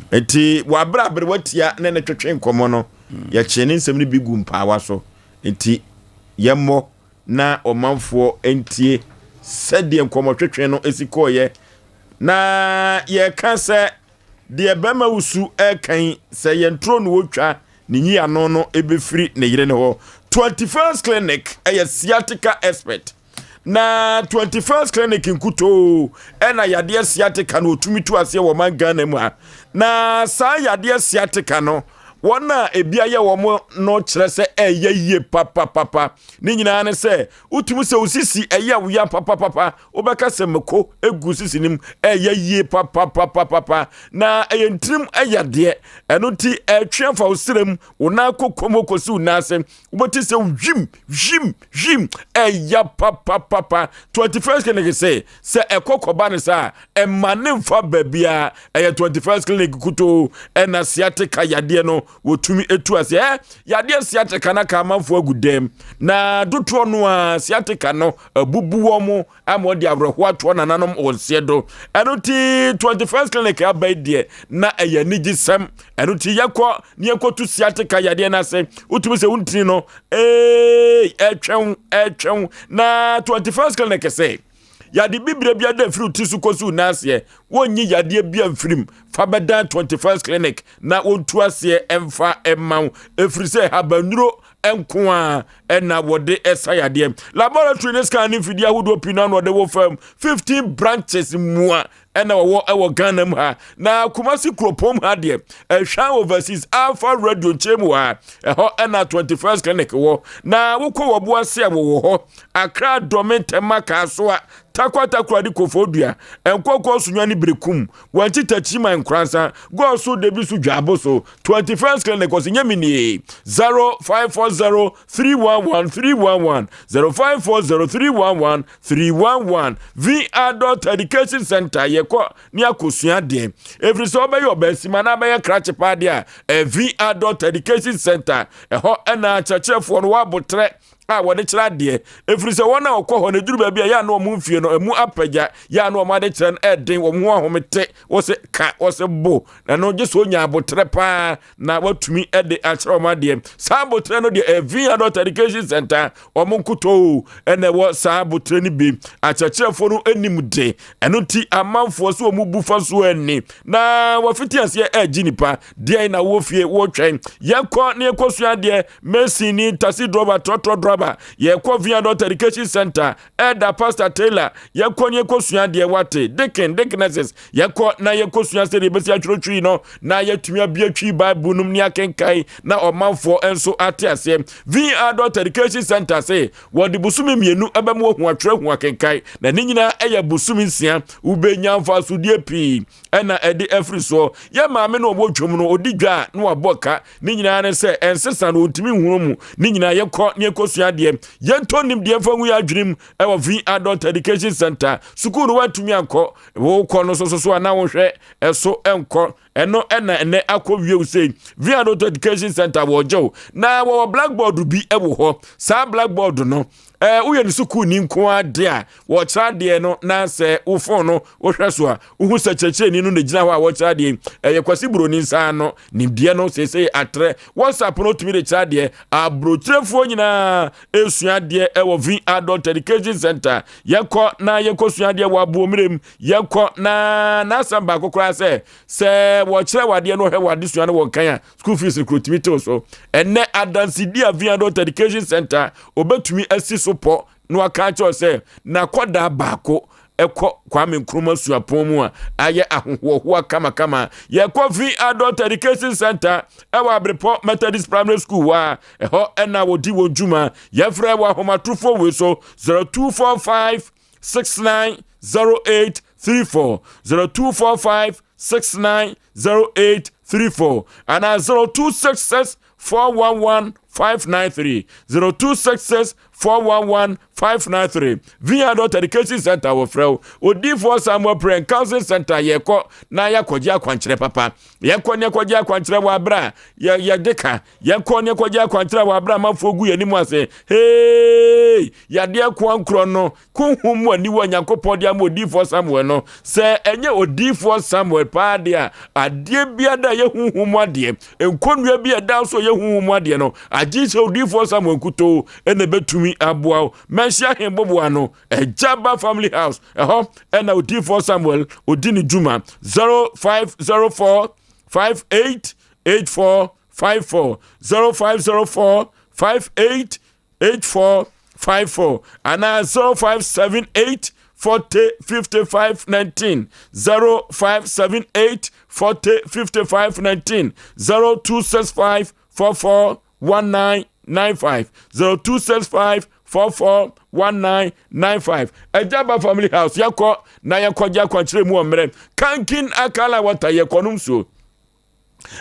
Nti wɔabrɛ abere watia ne ne twetwe nkɔmmɔ no yɛkyee ne nsɛm no bi gu mpaawa so. Nti yɛmmɔ na ɔmanfoɔ ntie sɛdeɛ nkɔmmɔtwetwe no si kɔeɛ. Na yɛka sɛ deɛ bɛrima wusu ɛreka yi, sɛ yɛn turo no wɔtwa ne nyiano no ɛbɛfiri ne yere no hɔ. 21st Clinic ɛyɛ sciatica expert. Na 21st Clinic nkutoo ɛna yadeɛ sciatica no ɔtumi tu aseɛ wɔ man Ghana mu ha. Na saa yadeɛ sciatica no, wɔn a ebi ayɛ wɔn no kyerɛ sɛ ɛyɛ yie papapapa. Ne nyinaa ne sɛ wotumi sɛ wo sisi ɛyɛ wo ya papapapa, wobɛka sɛ mako egu sisi no mu, ɛyɛ yie papapapapa. Na ɛyɛ ntirim ɛyɛ deɛ ɛno nti ɛtwe afa wo serɛ mu, wo nan kɔkɔ mu kɔsi wo nan ase, wobɛte sɛ hwim hwim hwim, ɛyɛ papapapa. 21st Clinic sɛ sɛ ɛkɔ kɔba ne saa ɛma ne mfa baabiara, ɛyɛ 21st Clinic kutoo ɛna sciatica yadeɛ no wɔtumi etu ase. Ɛ yadeɛ sciatica na ka amanfoɔ agu dɛm na dodoɔ no a sciatica no abubu wɔn mo ama wɔde awerɛhoɔ atoɔ nananom wɔn seɛ do. Ɛno ti 21st Clinic aba yi deɛ na ɛyɛ anigyesɛm. Ɛno ti yɛkɔ ne yɛkɔtu sciatica yadeɛ no ase. Wotumi sɛ wontini no ee ɛtwɛn ɛtwɛn na 21st Clinic sɛ yade bibire bi ada firi ti so kɔsi wo nan aseɛ, wɔnyi yadeɛ bi amfirim fa bɛdan 21st Clinic na wɔntu aseɛ ɛmfa ɛma wo, ɛfiri sɛ habannuro nko a ɛna wɔde ɛsa yadeɛ. Laboratory ne scan ne mfidie ahodoɔ pii no ano wɔde wɔ fam 15 branches mua ɛna wɔwɔ ɛwɔ Ghana mu ha. Na Kumasi kuropɔn mu ha deɛ, ɛhwan Overseas Alpha Radio nkyɛn mu ha, ɛhɔ ɛna 21st Clinic wɔ. Na wokɔ wɔ boase a wɔwɔ hɔ Accra, Dɔme, Ntɛma, Kaasoa, Takwa, Takoradi, Kofodua, Nkɔkɔ, Sunyani, Berekum, Wankyi, Takyima, Nkoransa, Gɔɔso, Debi so, Dwaabo so. 21st Clinic ɔsɛ nyɛ nie 0540 311 311, 0540 311 311. V Adult Education Center, yɛkɔ ne akosua deɛ, ɛfiri sɛ wobɛyɛ ɔbaasima na abɛyɛ krakye paa deɛ a, V Adult Education Center ɛhɔ ɛna akyerɛkyerɛfoɔ no wɔabotrɛ a wɔde kyerɛ adeɛ, ɛfiri sɛ wɔn a wɔkɔ hɔ no duru baabi a yɛ a na wɔn mfie no ɛmu apagya, yɛ a na wɔn ade kyerɛ no ɛden wɔn ho ahomete, wɔsɛ ka wɔsɛ bo na no gye sɛ onya abotrɛ paa na watumi de akyerɛ wɔn adeɛ. Saa abotrɛ no deɛ, ɛvi Adult Education Center wɔn nkotoo ɛna ɛwɔ saa abotrɛ no bi. Akyerɛkyerɛfoɔ no anim de ɛno ti amanfoɔ so wɔn bu fa so ani na wɔfiti aseɛ ɛregye nipa deɛ na wɔ fie wɔretwɛn. Yɛkɔ ne yɛkɔ sua adeɛ, mason ni, taxi driver, trɔtrɔ driver, yɛkɔ V Adult Education Center. Ɛda Pastor Taylor, yɛkɔ ne yɛkɔ sua adeɛ. Wate deacon, deaconesses, yɛkɔ na yɛkɔ sua sɛdeɛ yɛbɛsi atwerɛtwi no na yɛtumi abie twi Bible nom ne akenkan na ɔmanfoɔ nso ate aseɛ. V Adult Education Center se wɔde bosome 2 ɛbɛma wahu atwerɛ hu akenkan, na ne nyinaa ɛyɛ bosome 6. Wobɛnya mfasodeɛ pii ɛna ɛde afiri soɔ. Yɛ maame no ɔwɔ dwom no ɔdi dwa a na wabɔ ka ne nyinaa ne sɛ ɛnsesa no ɔntumi nhunu mu ne nyinaa. Yɛkɔ ne yɛkɔsua adeɛ, yɛntɔ nimdeɛ mfa ngu yɛ adwenem ɛwɔ V Adult Education Center. Sukuu no woantumi ankɔ, wokɔ no so so so a na wohwɛ ɛso ɛnkɔ ɛno ɛna ɛnɛ akɔ wie wo sei. V Adult Education Center wɔgye wo na wɔwɔ blackboard bi ɛwɔ hɔ. Saa blackboard no woyɛ no sukuu ni nko ade a wɔkyerɛ adeɛ no, na sɛ wo phone no wohwɛ so a, wohu sɛ kyerɛkyerɛni no na gyina hɔ a wɔkyerɛ adeɛ. Ɛyɛ Kwasi Buroni nsa no nimdeɛ no seesei atrɛ. WhatsApp no tumi de kyerɛ adeɛ. Aburokyerefoɔ nyinaa esua adeɛ ɛwɔ V Adult Education Center. Yɛkɔ na yɛkɔ sua adeɛ wɔ aboɔmmerɛm. Yɛkɔ na n'asɛm baako koraa sɛ wɔkyerɛ wɔ adeɛ no, wɔhwɛ wɔ adesua no wɔ nkan a school fees no kurotumi tew so. Ɛnɛ adansedi a V Adult Education Center obetumi asi so pɔ na waka akyerɛw sɛ n'akɔdaa baako ɛkɔ Kwame Nkrumah Suapɔn mu a ayɛ ahohoahoa kamakama. Yɛkɔ V Adult Education Center ɛwɔ Abrepɔ Methodist Primary School hɔ a ɛhɔ ɛna wɔdi wɔn dwuma. Yɛfrɛ wɔ ahomatrofoɔ wei so 0245 6908 34, 0245 6908 34 anaa 0266 411 593, 0266 411 593. V Adult Education Center wɔfrɛ wo. Odiifoɔ Samuel Prayer and Counseling Center, yɛkɔ na yɛakɔgye akwankyerɛ papa. Yɛkɔ ne yɛkɔgye akwankyerɛ wɔ aberɛ a yɛde ka. Yɛkɔ ne yɛkɔgye akwankyerɛ wɔ aberɛ a amanfoɔ gu yɛn anim ase. Hei, yadeɛ koa nkorɔ no honhom mu aniwa Nyankopɔn de ama Odiifoɔ Samuel no, sɛ ɛnyɛ Odiifoɔ Samuel paa deɛ a, adeɛ biara a ɛyɛ honhom mu adeɛ, nkonnua bi a ɛda so yɛ honhom mu adeɛ no, agye sɛ Odiifoɔ Samuel nkutoo ɛna ɛbɛtumi aboa wo. Mɛnhyia ahemboboa no, Agyaba Family House, ɛhɔ ɛna Odiifoɔ Samuel odi ne dwuma. 0504 58 84 54, 0504 58 84 54 anaa 0578 40 55 19, 0578 40 55 19, 0265 44 19. 95 0265 44 19 95. Agya ba family house yɛkɔ na yɛkɔgye akwankyerɛ mu wɔ mmerɛ kankin akala water yɛkɔnom nsuo.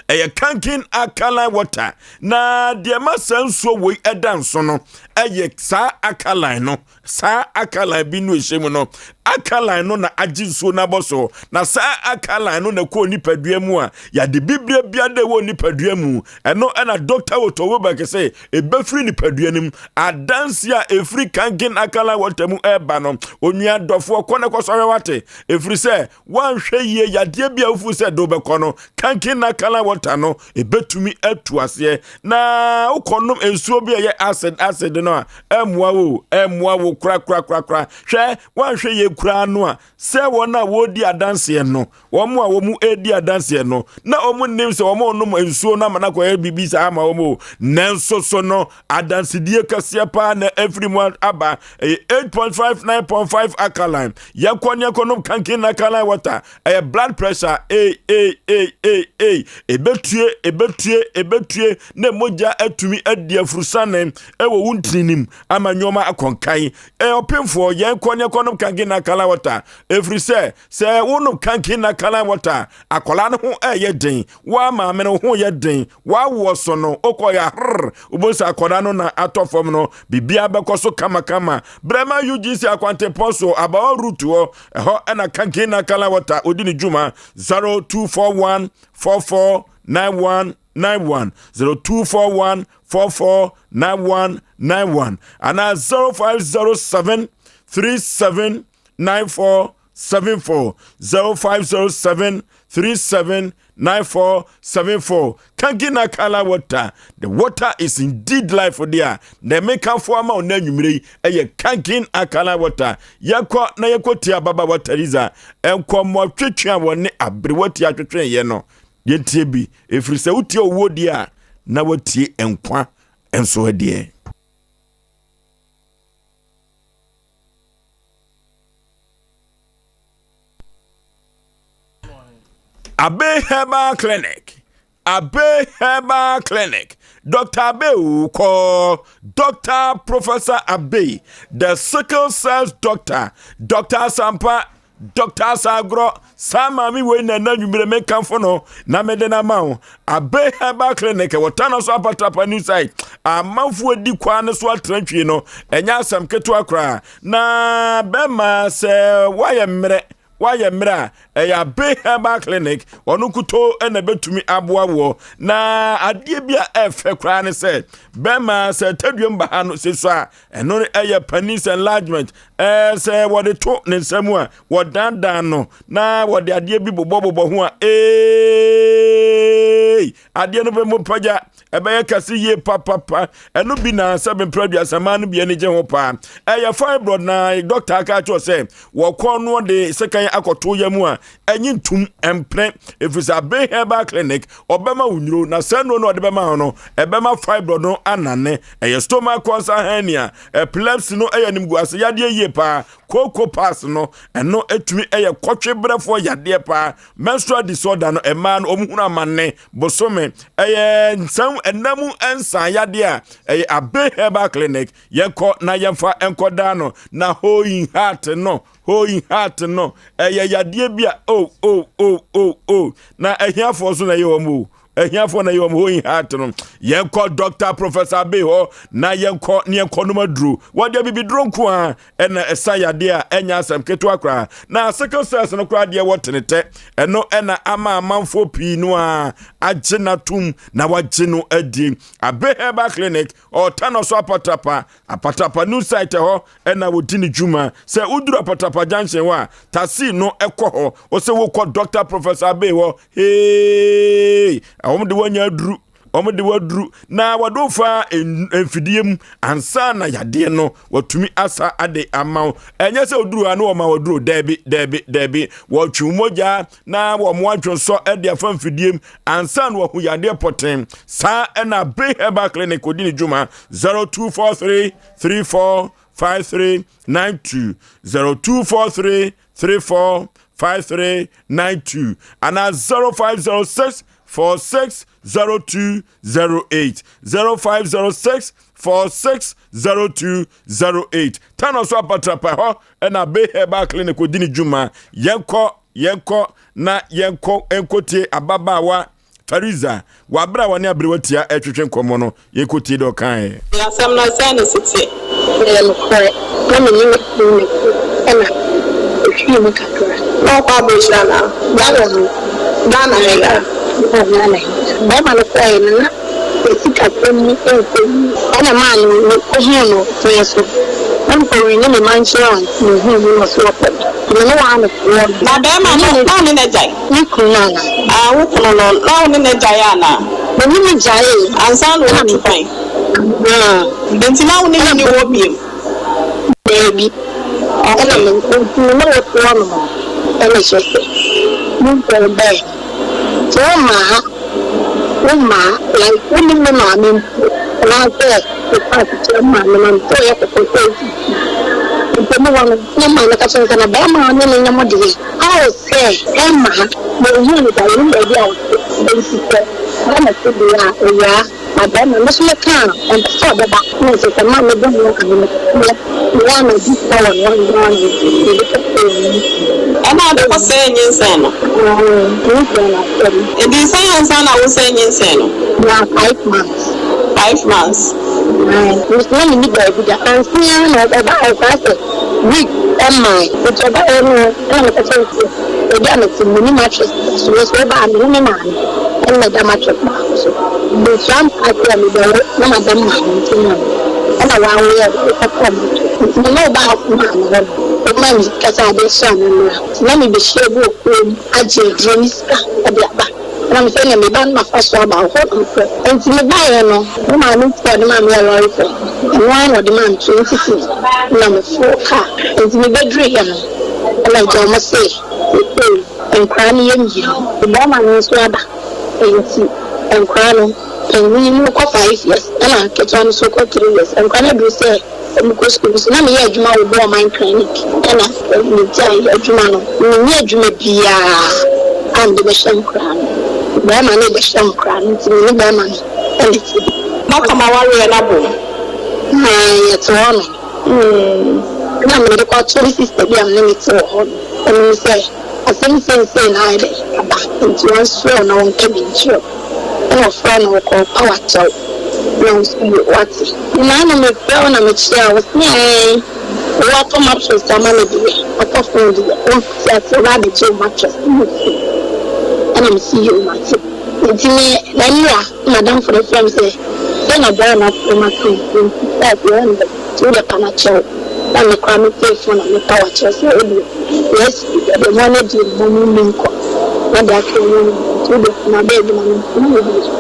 Ɛyɛ kankin alkaline water na deɛ ma saa nsuo wei ɛda nso no ɛyɛ saa alkaline no, saa alkaline bi no ɛhyɛ mu no. Alkaline no na agye nsuo no abɔ so, na saa alkaline no na ɛkɔɔ nipadua mu a yɛade bibire bia de ɛwɔ nipadua mu. Ɛno ɛna Dr. Otto Wobɛk sɛ ɛbɛfiri nipadua no mu. Adanse a ɛfiri kankin alkaline water mu ɛreba no, onua dɔfoɔ, kɔ ne kɔsɔre wate, ɛfiri sɛ Woanhwɛ yie, yadeɛ bi a wofu sɛ de wobɛkɔ no, kankin na alkaline water no, ɛbɛtumi atu aseɛ. Na wokɔnom nsuo bi a ɛyɛ acid acid no a, ɛmmoa wo, ɛmmoa wo korakorakorakora. Hwɛ, woanhwɛ yie koraa no a, sɛ wɔn a wɔredi adanseɛ no, wɔn a wɔn redi adanseɛ no, na wɔn nnim sɛ wɔn renom nsuo no ama no akɔyɛ biribi saa ama wɔn o. Nanso so no, adansedie kɛseɛ paa na ɛfiri mu aba. Ɛyɛ 8.5 9.5 alkaline. Yɛkɔ ne yɛkɔnom kankin na alkaline water. Ɛyɛ blood pressure ee ee ee ee ee, ebetue ebetue ebetue na mogya atumi adi afurusane ɛwɔ wo ntini nim ama nneɛma akɔnkan. Ɛyɛ ɔpemfoɔ, yɛnkɔ ne yɛkɔnom kankin na alkaline water, ɛfiri sɛ sɛ wonom kankin na alkaline water, akwadaa no ho ɛyɛ den, woa maame no ho yɛ den, W'awoɔ so no, wokɔ yɛ hrrr, wobɛhu sɛ akwadaa no na atɔ fam no, biribiara bɛkɔ so kamakama. Brɛma UGC akwantempɔn so, Abawa route hɔ, ɛhɔ ɛna Kankina Kala Water ɔdi ne dwuma. 0241 44 91 91, 0241 44 91 91 anaa 0507 37 94 74, 0507 37 9474. Kankina Kala water, the water is indeed life. Deɛ na mekafo ama wo na anwummerɛ yi ɛyɛ Kankin Akala water. Yɛkɔ na yɛkɔ tia Babawa Teresa nkɔmmɔ twetwe a wɔne aberewa tia twetweeɛ no, yɛntie bi, ɛfiri sɛ wotie owuo deɛ a na watie nkwa nso deɛ. Abe Herbal Clinic, Abe Herbal Clinic, Dr. Abe Ukɔ, Dr. Professor Abe, the sickle cells doctor, Dr. Asampa, Dr. Asagorɔ, saa maame wei na ɛna nwumire mekamfo no na mede no ama wo. Abe Herbal Clinic wɔ Tano so Apatrapa New Site. Amanfoɔ di kwan no so atrantwie no, ɛnyɛ asɛm ketewa koraa. Na bɛma sɛ woayɛ mmerɛ, woayɛ mmerɛ a, ɛyɛ Abe Herbal Clinic, ɔno nkutoo na ɛbɛtumi aboa woɔ. Na adeɛ bi a ɛfɛ koraa ne sɛ, bɛma sɛ taduam ba ha no sɛ so a, ɛno ɛyɛ penis enlargement. Ɛɛ sɛ wɔde to ne nsa mu a, wɔdandan no na wɔde adeɛ bi bobɔbobɔ ho a, ee, adeɛ no bɛmu pagya, ɛbɛyɛ kɛse yie papapa. Ɛno bi na sɛ mempere 30 mmaa no bi ani gye ho paa. Ɛyɛ fibroid na dɔkta aka akyerɛ sɛ wɔkɔ no de sekan akɔto yɛ mu a, ɛnye ntum mpene, ɛfiri sɛ Abe Herbal Clinic ɔbɛma wo nnuro, na saa nnuro no ɔde bɛma wo no ɛbɛma fibroid no anane. Ɛyɛ stomach ulcer, hernia, epilepsy no ɛyɛ animguase yadeɛ yie paa. Cocoa pass no ɛno ɛtumi ɛyɛ kɔtwe brɛfoɔ yadeɛ paa. Menstrual disorder no, ɛmaa no ɔmo hunu amanne bosome, ɛyɛ nsɛm ɛna mu nsan yadeɛ a, ɛyɛ Abe Herbal Clinic. Yɛnkɔ na yɛmfa nkɔdaa no. Na hoyin heart no, hoyin heart no ɛyɛ yadeɛ bi a o o o o o, na ahiafoɔ so na ɛyɛ wɔn o, ahiafoɔ na ɛyɛ wɔn hoyin heart no. Yɛnkɔ Dr. Professor Abe hɔ na yɛnkɔ ne yɛnkɔ nom aduro. Wɔde abibiduro nko a ɛna ɛsa yadeɛ a ɛnyɛ asɛm ketewa koraa. Na sickle cells no koraa deɛ wɔ tenetɛ, ɛno ɛna ama amanfoɔ pii no a agye n'atom na wagye no adi. Abe Herbal Clinic ɔta no so Apatrapa, Apatrapa new site hɔ ɛna wɔdi ne dwuma. Sɛ woduru Apatrapa junction hɔ a, taxi no ɛkɔ hɔ, wɔsɛ wokɔ Dr. Professor Abe hɔ. Hee, wɔn de wɔanya aduru, wɔn de waduru na wɔde wofa mfidie mu ansa na yadeɛ no wɔtumi asa ade ama wo. Ɛnyɛ sɛ oduru ha na wɔma waduro, daabi daabi daabi, wɔtwe mogya na wɔn adwonsɔ de afa mfidie mu ansa na wɔahu yadeɛ pɔten. Saa ɛna Abe Herbal Clinic odi ne dwuma. 0243 34 5392, 0243 34 5392 anaa 0506 46. 0208 0506 46 0208. Tano so apatrapa hɔ ɛna Bay Herbal Clinic odi ne dwuma. Yɛnkɔ yɛnkɔ na yɛnkɔ nkɔtie ababaawa Fariza wɔ abere a wɔne aberewa tia ɛtwetwe nkɔmmɔ no, yɛnkɔtie deɛ ɔkaeɛ. Asɛm no, sɛn na ɛsi teɛ? Ɛyɛ nokorɛ, na me ne me kunu na ɛte, ɛna ɛhwii mu kakra. Na ɔkɔ aburokyire anaa? Ghana ha. Ghana ha yi ara? Ɔɔ, Ghana ha yi ara. Barima no kɔeɛ no, na yɛn sikasɛm mu nkɔ yie. Ɛna maa no, mekɔhuu no kwan so. Na mekɔwini me manhyia a mehuu no na ɔse ɔpɛ me. Nti me ne waa no te hɔ no. Na barima no, na wo ne no agyae? Me kunu no anaa? Ah, wo kunu no, na wo ne no agyae anaa? Me ne no gyaee. Ansa na ɔretu kwan? Ah. Enti na wo ne no nni hɔ bio? Daabi. Ɛna me, nti me ne wo te hɔ nom no, ɛna kyerɛ sɛ, me nkɔɔ bɛɛ. Nti wo mmaa ha, wo mmaa, like wo ne me maame mpo, anaasɛ me kɔ asekyerɛ me maame ma me sɛ ɔyɛ kɔkɔɔ sɛ ɔsi fi. Nti mu hɔ no, na maame ka kyerɛ me sɛ na bɛrima a ɔne no nyɛ mo deɛ. Ao sɛ ɛmma ha, menhuu no da, mennim baabi a ɔte, enti sɛ saa na ɛte deɛ a, awuraa, na barima no nso meka a, ɔmpɛ sɛ ɔbɛba, na ɛsɛ sɛ ma mebɔ ho ahometeɛ, meyɛ a madi sika wɔ ne hɔ no ara na mede kɔsɛee nyinsɛn no. Ɛna wode kɔsɛee nyinsɛn no? Aane, nyinsɛn no asɛm. Ɛdii sɛn ansa na wosɛe nyinsɛn no? Nyaa five months. Five months. Aane, na menni baabi da, ansa ara na ɔbaa hɔ koraa sɛ week mmae, nti ɔbaeɛ no na meka kyerɛɛ no sɛ baabi a mete no menni mattress da so, nanso ɔba a me ne me maame na ɛda mattress baako so. Mentua mpa sɛ mebɛwo na mada me maame nkyɛn a, ɛna wawoeɛ no mekɔtɔɔ mattress. Nti me ne wo baa wo maame hɔ no, womaa me sika sɛ adeɛ kye a memmra. Nti na mebɛhyia bi wɔ kurom agye aduro ne sika de aba. Ɛna me sɛ ɛneɛ meba no mafa so aba wo hɔ na mekɔ. Nti mebaeɛ no me maame sika a ɔde maa me yɛ lɔre fare ɛno ara na ɔde maa me 20 cedis na me foro car. Nti mebɛduruiɛ no ɛna agya ɔmo se seesei nkwadaa no yɛ mmienu, barima no nso aba nti nkwadaa no panin no kɔ 5 years ɛna ketewa no nso kɔ 3 years. Nkwadaa no aduru sɛ Mekɔ sukuu nso na meyɛ adwuma wɔ Boaman Clinic ɛna megyae adwuma no. Menni adwuma biara a mede bɛhwɛ nkwadaa no. Barima no rebɛhwɛ nkwadaa no nti me ne barima no na ɛte. Moaka mo awareɛ no abom? Aane, yɛte hɔ nom. Ɛna mede kɔtoo me sista bi a me ne no te wɔ hɔ no anim sɛ asɛm seisei na ayɛ dɛ aba nti ɔnsrɛ wo na ɔnka bi nkyerɛ wo. Ɛna ɔfrɛɛ no ɔkɔɔ power kyɛw na ɔse wate na na mefrɛ wo na mekyea wo ɔse ɛɛn watɔ mattress ama me deɛ watɔ phone deɛ wonte aseɛ ɔba abɛgye wo mattress no wɔ fie ɛna mese yoo mate nti me na nwura na madamfo no frɛ me sɛ sɛ na bra na afrɛ maka nti sɛ deɛ ɛndɛ Nti wode pa no akyɛ wo na me koraa me tee phone a me pa wo akyɛw sɛ wo deɛ yes deɛ mo ani gye mo mo nni nkɔ na deɛ aka mo nni nti wo deɛ ma bɛ adwuma no nti na me deɛ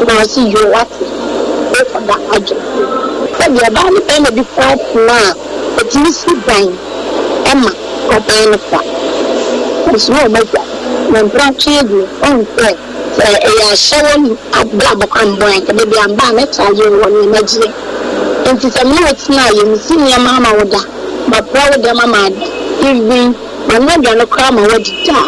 na ɔse yoo wate wo kɔ da adwene ho sɛ deɛ ɔbaa ne bɛrima bi koraa tena a ɔtumi si dan ɛma ɔban no fa nso na ɔmo agya na mpratwe deɛ ɔhu sɛ sɛ ɛyɛ ahyɛwɔ abrabɔ kwan bɔn a nka da bi amba a mɛ charge wo wɔ nneɛma gyeɛ. Enti sɛ me ne wo tena a, yɛmmisi nneɛma ama wo da, mapra wo dɛm ama ada, even manoa aduane koraa ama woadi da a,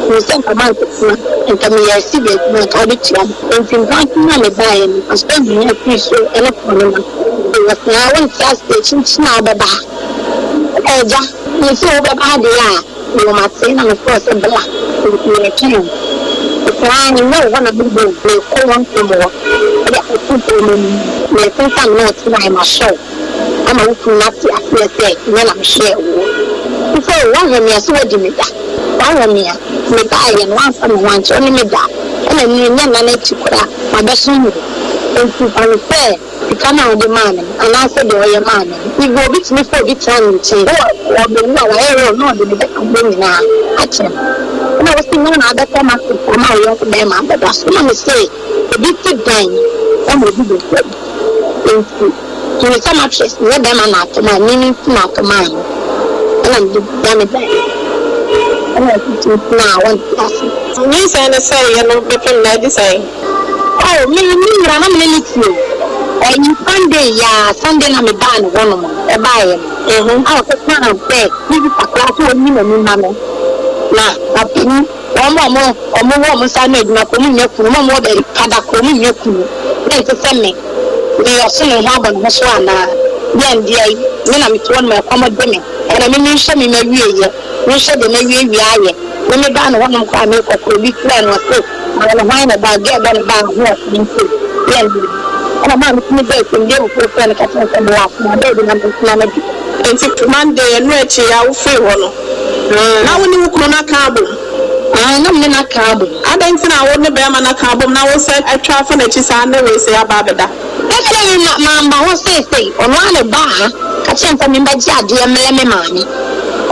hu sɛ nka mantetena, nka meyɛ asi baabi a nka wobɛtua me. Enti mprɛnsa no a mebaeɛ no, Pastor Hia firi soro ne kɔɔ ne ma. Wɔ saa, wonte aseɛ, kyinkyin a wobɛba ha. Agya, mese wobɛba ha deɛ a, Mewɔ m'ase na mefrɛ wo sɛ bla, enti meretwɛn wo. Saa ara, nyɛ wo hɔ na mebɔ o, merekɔ wɔn kurom hɔ de akɔto wɔn anim. Meresensan me ne wo tenae, mahyɛ wo ama wo kunu no ate aseɛ sɛ nyɛ na mehwɛɛ woɔ. Mpo woahwɛ me a, sɛ woadi me da? Woahwɛ me a, mebaeɛ no woamfa me ho ankyɛ, wo ne me da, ɛna nnuru nyɛ nna no akyi koraa mabɛsom wo. Enti fa no sɛ. Sika no a ɔde maa me no, anaasɛ deɛ ɔyɛ maa me no, even obi tumi fa obi tena ne nkyɛn na ɔbɛwu a wayɛ real na ɔde ne bɛkadeɛ nyinaa akyɛ no. Ɛna wose nyɛ wo na abɛtɔ mattress ama wo yɔnko bɛɛma abɛda so. Ɛna mese obi te dan ɛna obi bɛ fam. Enti tumi sɛ mattress nyɛ bɛɛma na atɔ maa me, me nti na atɔ maa no. Ɛna mede da me dan ɛna ɔtete tena a wɔnte ase. Nyinsɛn no sɛeɛ no bɛpem na adi sɛn? Oh, me, me wura, na me ne no te o. Ɛyi Sunday yi ara, Sunday na me baa ne hɔ nom no, ɛbaeɛ no, a ɔkɔkaa sɛ ne sista koraa sɛ ɔnyi n'ani mma no, na wapru. Wɔn a wɔwɔ wɔn nsa ano adwuma koraa, wɔnnya kunu. Wɔn a wɔwɔ baabi pa da koraa, wɔnnya kunu. Na ɛnsɛ sɛ me, meyɛ ɔso ne ho abɔ ne ho so anaa? Deɛn deɛ yi, me na mete hɔ nom a ɛkɔm de me. Ɛna me menhwɛ me m'awieeɛ, menhwɛ deɛ mawiawie ayɛ. Me mebaa ne hɔnom koraa a merekɔ koraa, obi frɛɛ no ɔse, maame hwan na ɛbaa, girl bɛn na ɛbaa ne ho ɔfɛ nti, deɛn deɛ yi. Ɛna maa metumi baa fie, mede abufuo frɛɛ no ka kyerɛɛ no sɛ mewɔ akoma baabi na mentena me deɛ. Enti Monday ɛno akyi a wofiri hɔ no, na wo ne wo kunu no aka abom? Aane, na me ne no aka abom. Adɛn nti na wo ne barima no aka abom na wosan atwa afa n'akyi saa ne wei sei aba abɛda? Afei me mamma hɔ seesei, ɔno ara na ɛbaa ha ka kyerɛɛ me sɛ memmɛgye adeɛ mmrɛ me maame.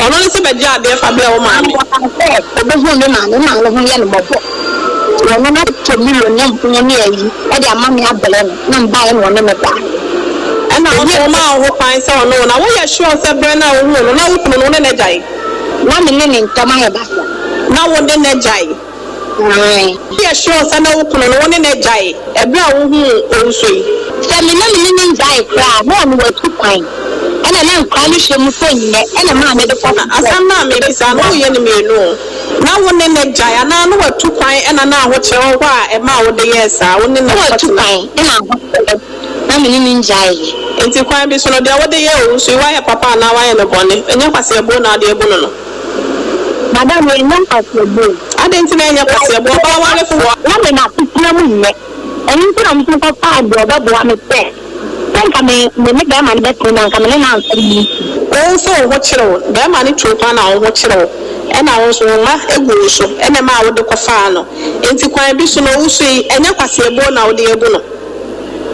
Ɔno ne sɛ bɛgye adeɛ fa brɛ wo maame? Ɔkaa sɛ ɔbɛhuu me maame, me maame ho yɛ no mmɔbɔ. Nti ɔno no atɔ Milo ne mpono ne ayi de ama me abrɛ no, na mebaeɛ na ɔne me daeɛ. Ɛna wo nso womaa wo ho kwan sɛ ɔne wo na woyɛ sure sɛ berɛ no a wohuu no na wo kunu no wo ne no agyae? Na me ne ne ntam ayɛ basaa. Na wo ne no agyae? Aane. Woyɛ sure sɛ na wo kunu no wo ne no agyae ɛberɛ a wohuu owuso yi? Sɛ me ne me ne no ngyae koraa a, na ɔno watu kwan. Ɛna na nkwadaa no hwɛ mu sɛ nnɛ ɛna maame de kɔ sukuu. Asɛm no a mebisa no woyɛ no mmienu o. Na wo ne no agyae anaa na watu kwan ɛna na ahokyerɛ wɔ hɔ a ɛmaa wode yɛɛ saa? Wo ne no Na watu kɔtena. kwan ɛna ahokyerɛ na me ne no ngyaeɛ. Enti kwan bi so no, deɛ wode yɛɛ owusu yi, woayɛ papa anaa woayɛ no bɔne? Ɛnyɛ kwaseɛbuo na wode abu no no? Madam, ɛnyɛ nkwaseɛbuo. Adɛn nti na ɛnyɛ kwaseɛbuo? Ɔbaa warefoɔ. Na me n'asetena mu nyɛ. Ɛno nti na metumi kɔfaa deɛ ɔbɛboa me sɛ, sɛ nka me me ne bɛrima no bɛtena mu a, nka me ne no amfa mu nti. Wo nso wo ho kyere wo. Bɛrima no tuu kwan na wo ho kyere wo. Ɛna wo nso wo mma gu wo so na ɛmaa wode kɔfaa no. Enti kwan bi so no, owusu yi, ɛnyɛ kwaseɛbuo na wode abu no.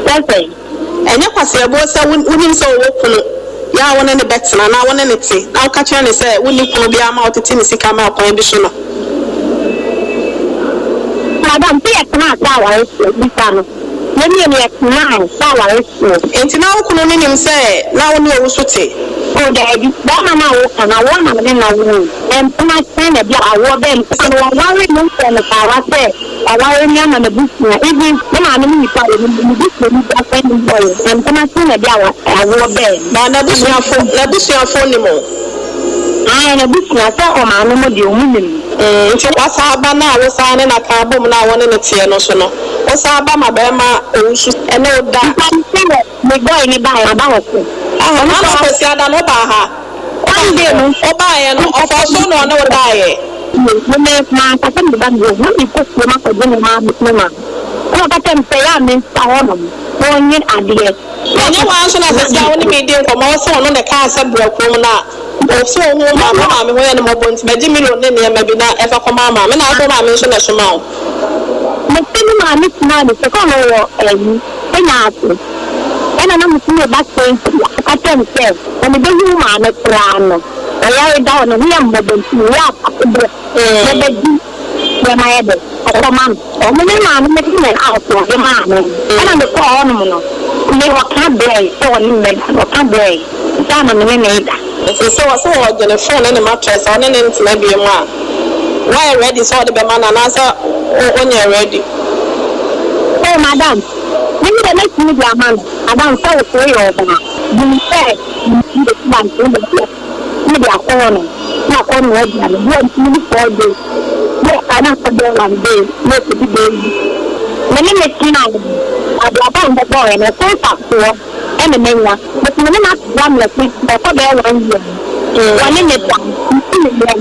Sɛ sɛn? Ɛnyɛ kwaseɛboɔ sɛ wonim sɛ ɔwɔ kunu yɛ a wo ne no bɛtena anaa wo ne no te na woka kyerɛ no sɛ wonni kunu biara ma ɔtete ne sika ma ɔkwan bi so no. Madam, sɛ yɛtenaa sɛ awarefoɔ, bisa no. Yɛn mmienu yɛtenae sɛ awarefoɔ. Enti na wo kunu no nim sɛ na wo ne owusu te? Oh, daabi. Barima no a woka no, awoɔ na me ne no awo o. Mpena sɛn na bi a awoɔ bɛn na wɔware no nsɛ no paawa sɛ Waware me ama m'abusua even me maame ne nipa a wɔnim me busua mu biara koraa nim hɔ yɛ na mpena so na ɛde awa awoɔ bɛɛ me. Na n'abusuafo n'abusuafo nim wo? Ae n'abusua sɛ ɔmaame mo deɛ ɔmo nim me. Mm nti wasan aba no a wosan ne no aka abom no a wo ne no teɛ no so no wosan ba ma bɛɛma owusu ne wo da. Nti sɛ me boy no baeɛ aba hɔ sɛ. Aha na Kwasiada no wobaa ha. Sunday no. Wobaeɛ no, ɔfaa so na ɔne wo daeɛ. Me me mankasa me ba bio. Na mekɔ kurom akɔgye nneɛma abɛtena ma. Ɛna ɔka kyerɛɛ me sɛ ɛyɛ a mentra hɔnom na ɔnyɛ adeɛ. Na ɛnyɛ hɔ ara nso na seesei a wo ne me redi nkɔmmɔ, wo se ɔno na ɛkaa sɛ bra kurom no a, ɔse ɔhu wo maame, wo maame ho yɛ no mmɔbɔ nti bɛgye Milo ne nneɛma bi na ɛfa kɔma wo maame, na wo nso wo maame nso na ɛsomaa wo. Mese me maame tenaa ne fie, sɛ ɔno ɔwɔ ayi, Kenya ase. Ɛna na mese mereba Sɛnti a, ɔka kyerɛɛ me sɛ, na mebehu wo maame koraa no, ɔyare da hɔ, ne ho yɛ mmɔbɔ nti meyɛ asase berɛ na bɛdi deɛ mayɛ dɛ ɔkɔma no. Ɔno me maame no de me house na ɔde maa me. Ɛna mekɔɔ hɔnom no, me ɔka brɛɛ sɛ ɔne me bɛda no, ɔka brɛɛ ansa na me ne no reda. Nti sɛ ɔse ɔɔgye ne phone ne ne mattress a ɔne no ntena biom a, woayɛ ready sɛ ɔde bɛma no anaasɛ wonyɛɛ ready? Oh madam, me deɛ mɛtumi de ama no, madam sɛ wo so woyɛ ɔbaa, hu sɛ metumi de to bank no baabi a na mede akɔ hɔ nom na akɔ noa aduane, bi a metumi di 4 days, bi a saa na akɔ bɛyɛ one day na ɛkɔdi bɛyɛ week. Me ne no tenaeɛ no, abrabɔ a mebɔeɛ no, ɛso mfasoɔ na manya. Mese me ne no atena mmerɛ tenten, ɛkɔ bɛyɛ one year ni, wɔne me da, mesi me yam.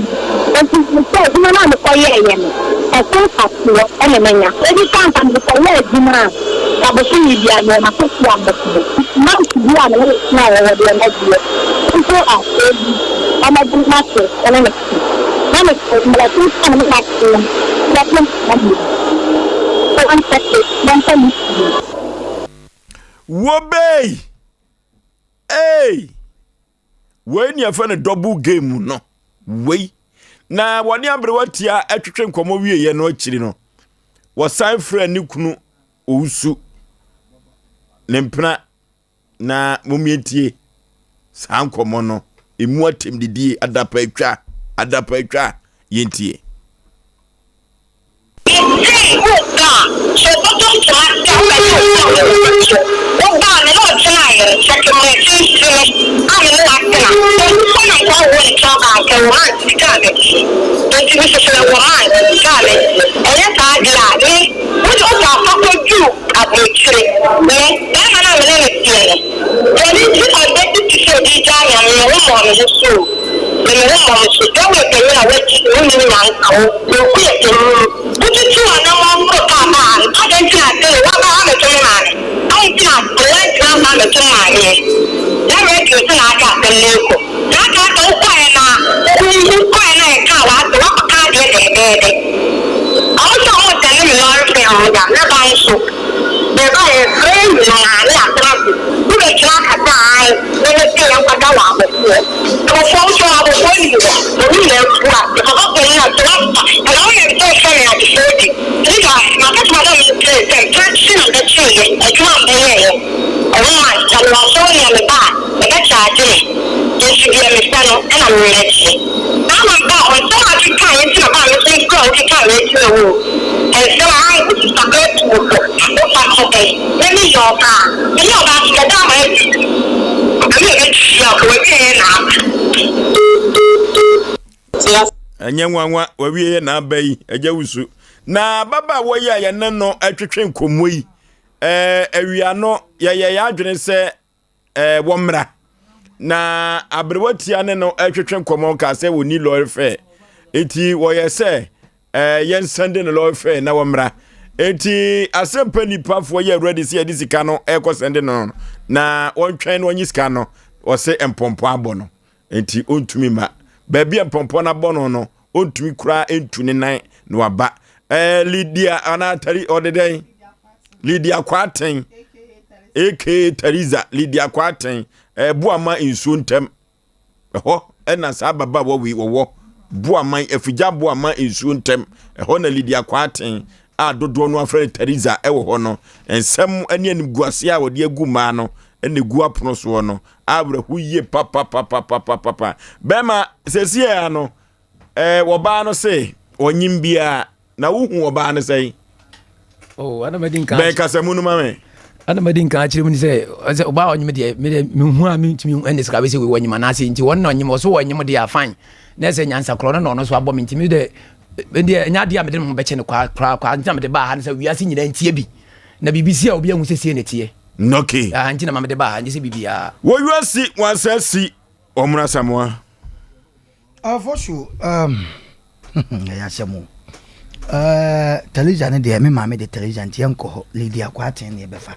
Enti mehu sɛ adwuma no a mekɔyɛeɛ no, ɛso mfasoɔ na manya. Ebi koraa anka mekɔyɛ adwuma a, na bosome biara mewɔ m'akatua a mɛgye. Month bi a me ne no tenaeɛ wɔ deɛ mɛgyeɛ mpo a, ebi na mɛgye m'ase ne me te. Na mese mmerɛ tenten a me ne no atena no, mɛpem saa bio. So ɔnsɛ se mɛmfa me fie. Wobei! Ei! Wei ne yɛfrɛ no double game no. Wei. Na wɔne aberewa tia atwetwe nkɔmmɔ wieɛ no akyiri no, wɔsan frɛ ne kunu Owusu, ne mpena na mommietie saa nkɔmmɔ no. Emu atɛmdidie, adapa atwa, adapa atwa, yɛntie. Ntsi wo ba a, sɛ ɔbɔtɔ ntoma dɛ wobɛgye wo phone no wɔ so. Wo ba a, me ne wo tsenae no, sɛ tse mbrɛ tsentsen a me ne wo atsena. Obi mpo na nka ɔwɔ ne kyɛw a, nka ewɔ man sika a bɛgye. Ntsi me so so mewɔ man sika a. Wotuu aburokyire. Me, barima no a me ne no teɛ no, bɔne nti ɔbɛdi te sɛ obi regyaa Nyame, me ho mmɔɔ me ho so o, me me ho mmɔ me so. Sɛ woyɛ panyin a woagyi, wonnim nyansa, wo, Kwaku yɛ panyin. Wotutuu anammɔn foro kaa baa ha no, adɛn nti na afei woaba ha abɛto me maame? Adɛn nti na woantumi amma ammɛto me maame ɛ? Na radio so na aka asɛm no rekɔ. Na aka sɛ wokɔeɛ na wokɔeɛ na yɛkaa w'asɛm, woakɔka adeɛ dɛɛdɛɛdɛ. Ɔmo sɛ ɔmo nsɛnde me lɔre fare a ɔmo da, mɛba nso. Yɛba a yɛfrɛ yɛn nyinaa na yɛatena ase. Wobɛtumi akasa aane, me mese yɛnkɔda wɔ abɔfoɔ. Abɔfoɔ nso abɔfoɔ nni hɔ, wɔn nyinaa awu a, me papa panin a sɛ woafa, anaa woyɛ me sɛ wofrɛ me adefoɔ di. Ɛno da, m'akasɛm a na mekyerɛ sɛ mpakye na mebɛkyeeɛ, adwuma a mebɛyɛeɛ, ɔno ma sɛ mewɔ asɔre nea meba a, ɛbɛkyaagye me, nso deɛ mepɛ no na mereyɛ teɛ. Saa na mebaa hɔ, nsɛm a wokekaeɛ nti na baa me nso mefrɛɛ wo kekaa wei kyerɛɛ wo o. Nsɛm a wo sista bɛatu wo fo, wofa so bɛn? Me meyɛ ɔbaa, meyɛ ɔbaa nso mɛda ama adi. Ɛno na ɛbɛtua wo ka, w'awieɛ na aba. Ɛnyɛ nwanwa, w'awieɛ na aba yi, Agya Wusu. Na ababaawa yi a yɛne no twetwe nkɔmmɔ yi, ɛɛ awia no yɛyɛ yɛn adwene sɛ ɛɛ wɔmmra. Na aberewa tia ne no retwetwe nkɔmmɔ kaa sɛ wɔni lɔre fɛ. Enti wɔyɛ sɛ ɛɛ yɛnsan de no lɔre fɛ na wɔmmra. Enti asɛmpa nipafoɔ yɛ ready sɛ yɛde sika no ɛrekɔ sɛnde no na wɔntwɛn na wɔnyi sika no. Wɔse mpɔmpɔ abɔ no. Enti ɔntumi mma. Baabi a mpɔmpɔ no abɔ no no, ɔntumi koraa ntu ne nan na waba. Ɛɛ Lydia anaa Tari ɔde dɛn? Lydia Kwarteng aka Tariza Lydia Kwarteng ɛɛ Boama nsuo ntam. Ɛhɔ ɛna saa ababaawa wei wɔwɔ Boaman Afigya Boama nsuo ntam. Ɛhɔ na Lydia Kwarteng a dodoɔ no afrɛ no Tariza ɛwɔ hɔ no. Nsɛm ne animguaseɛ a wɔde agu mmaa no ɛna egu apono soɔ no awerɛho yie papapapapapapa. Bɛrima sɛsi a no ɛɛ wɔbaa no se ɔnyim biara na wohu ɔbaa no sɛn? Oh, ana madi nkan. Bɛn kasamu no ma me. Ana madi nkan akyerɛ mu ni sɛ sɛ ɔbaa ɔnyim deɛ me deɛ mehu a mentumi ɛne sika bɛsɛ wei wɔnyim anaasɛ nti wɔn na ɔnyim ɔso wɔnyim deɛ a fine na ɛsɛ nyansa korɔ no na ɔno so abɔ me nti me deɛ deɛ ɛnyɛ adeɛ a mede me ho bɛkyɛ no koraa koraa koraa nti na mede baa ha no sɛ wiase nyinaa ntie bi na biribi si a obi ahu sɛ sie na ɛteɛ. Okay. Ah, nti na ma mede baa ha, nyɛ sɛ biribiara. Wɔ wiase wansa si ɔmono asamoa. Ɔfɔ so um, ɛyɛ asɛm o. Uh, Teresa no deɛ me maame de Teresa nti yɛnkɔ hɔ Lydia Kwarteng ne yɛbɛfa.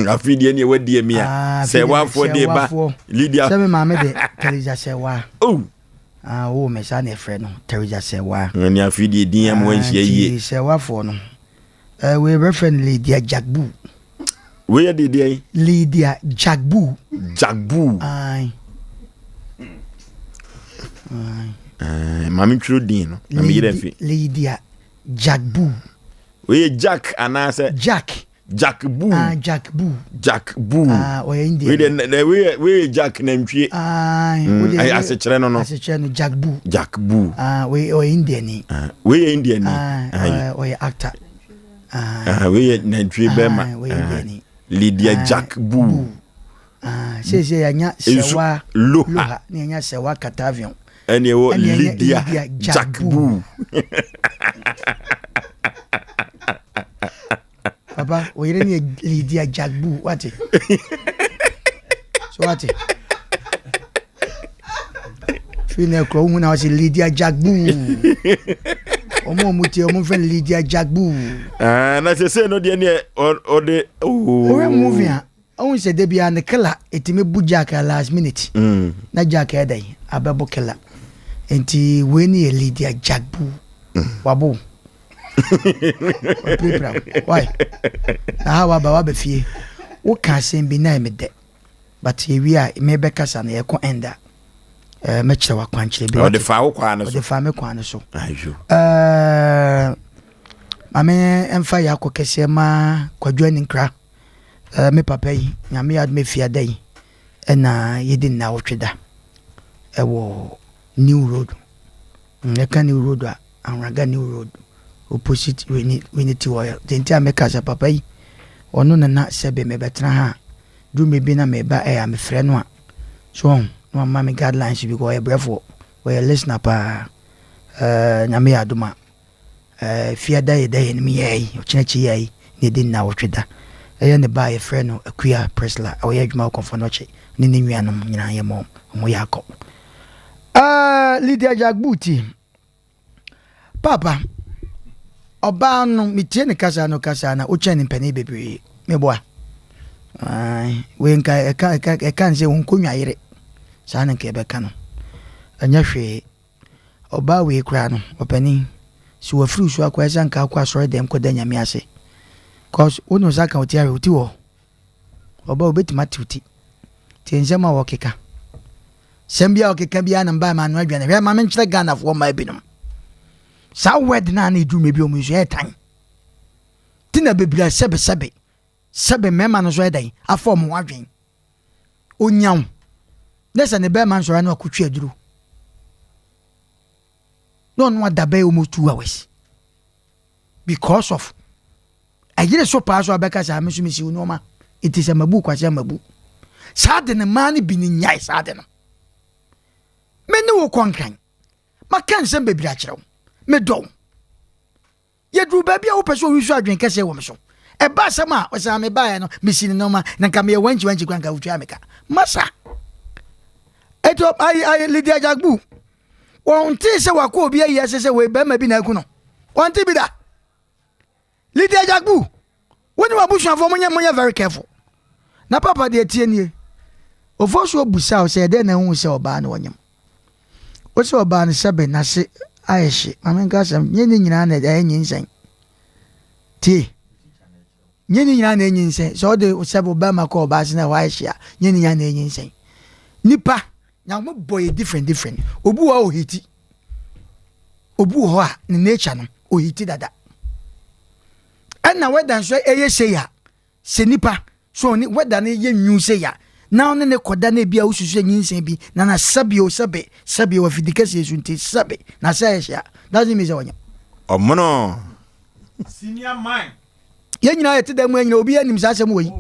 Afei deɛ neɛ wadi ami a ah, sɛ wafoɔ de ba Lydia. Sɛ me maame de Teresa sɛ wa. Oh. Ah, wo me saa na ɛfrɛ no Teresa sɛ wa. Ɛne afei deɛ din ama wanhyia yie. Sɛ wafoɔ no. Eh, wei bɛfrɛ no Lydia Jagbu. Wei yɛ deɛ deɛ? Lydia Jagbu. Jagbu. Aye. Aye. Eh, maame twerɛ din no na meyerɛ mfi. Lydia Jagbu. Wei yɛ Jack anaasɛ? Jack. Jack Boo. Ah, Jack Boo. Jack Boo. Ah, ɔyɛ Indian. Wei de wei yɛ wei yɛ Jack nantwie. Ah, mm, ɛyɛ asekyerɛ no no. Asekyerɛ no Jack Boo. Jack Boo. Ah, wei ɔyɛ Indian ni. Ah, wei yɛ Indian ni. Ah, ɔyɛ actor. Ah, wei yɛ nantwie bɛrima. Ah, wei yɛ Indian ni. Lydia Jack Boo. Ah, seesei yɛanya Sɛwa Loha na yɛanya Sɛwa Katavion. Ɛne ɛwɔ Lydia Jack Boo. Papa, wo yere ne Lydia Jack Boo, wate? So wate? Firi na ɛkorɔ wohu na wɔse Lydia Jack Boo. Wɔn a wɔn tie wɔn fɛ Lydia Jack Boo. Ah, na sese no deɛ neɛ ɔde. Ɔwɛ movie a Ɔhu sɛ da biara ne killer ɛtumi bu Jack a last minute na Jack ɛyɛ dɛn abɛbo killer nti wei ne yɛ Lydia Jack bu wabo wapirapira why na ha waba waba fie woka asɛm bi na ɛyɛ me dɛ but yɛwie a mebɛkasa no yɛkɔ end a eh, mɛkyerɛ wakwankyerɛ bi ɔde fa wo kwan no so ɔde fa me kwan no so eh, maame ɛmfa yɛ akɔ kɛseɛ ma Kwadwo Aninkra Eh, me papa yi, Nyame yɛ adom efiada yi ɛna yɛdi nnawɔtwe da ɛwɔ New Road. Mm, yɛka New Road a, Anwraga New Road, opposite Unity Oil. Deɛ nti a meka sɛ papa yi, ɔno na na sɛbe mebɛtena ha a, duru mmerɛ bi na meba ɛyɛ a mefrɛ no a, so ɔho, na wama me guidelines bi, ɔyɛ brɛfoɔ, ɔyɛ listener paa. Eh, Nyame yɛ adom a, Eh, fiada yɛ da yɛn mu yɛ yi, ɔkyena akyi yɛ yi. na ɛdi nnawɔtwe da. Ɛyɛ ne ba a yɛfrɛ no Akua Priscilla a ɔyɛ adwuma wɔ Kɔmfɔ Nɔkye ne ne nuanom nyinaa yɛma wɔn yɛ akɔ. Uh, Lydia Jagbuti, Paapa, ɔbaa no, metie ne kasa no kasa na wokyɛn ne mpanin bebree. Meboa. Wei nka ɛka ɛka ɛka nsɛ wo nkonnwa yere. Saa na nka ɛbɛka no. Ɛnyɛ hwee. Ɔbaa wei koraa no, ɔpanin, sɛ wafiri so akɔ ɛsɛ nka akɔ asɔre dɛm kɔda nyame ase. Cause wo ne wo nsa ka wo ti ahwɛ wo ti wɔ hɔ. Ɔbaa obetumi ate wo ti. Tie nsɛm a wɔkeka. Sɛm bi a ɔkeka biara na mbaa m'ano adwane. Hwɛ ma menkyerɛ Ghanafoɔ mmaa binom. Saa word no a na ɛduru bi ɔmo nso ɛyɛ tan. Ti na bebree a sɛbe sɛbe sɛbe mmarima no nso ɛyɛ dɛn afa ɔmo ho adwen. Onya wo na sɛ ne bɛrima nsɔre ano akotwi aduro na ɔno ada bɛyɛ almost 2 hours because of ɛyere so paa so abɛka saa me nso mesi wo nneɛma nti sɛ mabu kwasi a mabu saa de no mmaa no bi ne nyae saa de no. Me ne wo kɔ Nkran, maka nsɛm bebree akyerɛ wo, medɔ wo. Yɛduru baabi a wopɛ sɛ owi so adwen kɛseɛ wɔ me so. Ɛba asɛm a ɔsan mebaeɛ no, mesi ne nneɛma na nka meyɛ wankyi wankyi kora nka wotwaa me ka masa. Ɛti ayi ayi Lydia Jagbu wɔn tee sɛ wakɔ obi ayi ase sɛ wei bɛrima bi na aku no, wɔn te bi da. Lydia Jagbu, wo ne w'abusuafoɔ monyɛ very careful. Na papa deɛ tie nie, ofo so obusa wo sɛ ɛdɛn na ehu sɛ ɔbaa no ɔnyam. Wo sɛ ɔbaa no sɛbe n'ase ayɛ hye. Maame nka asɛm, nye ne nyinaa na ɛyɛ nyinsɛn. Tie, nye ne nyinaa na ɛyɛ nyinsɛn. Sɛ ɔde sɛbe ɔbɛrima kɔ ɔbaa ase na ɛhɔ ayɛ hye a, nye ne nyinaa na ɛyɛ nyinsɛn. Nipa Nyankopɔn bɔ yɛ different different. Obi wɔ hɔ a ɔheat, obi wɔ hɔ a ne nature no ɔheat dada. Ɛna weather nso ɛyɛ sei a, sɛ nipa so ɔne weather no yɛ nwu sei a, na ɔne ne kɔda na ebi a wosusu sɛ nyinsɛn bi na na sɛbe o sɛbe sɛbe wɔ afidi kɛseɛ so nti sɛbe na sɛ ɛyɛ hye a, doesn't mean sɛ ɔnyɛ. Ɔmono. Senior man. Yɛn nyinaa yɛte dan mu anyina obi anim saa asɛm wɔ yi.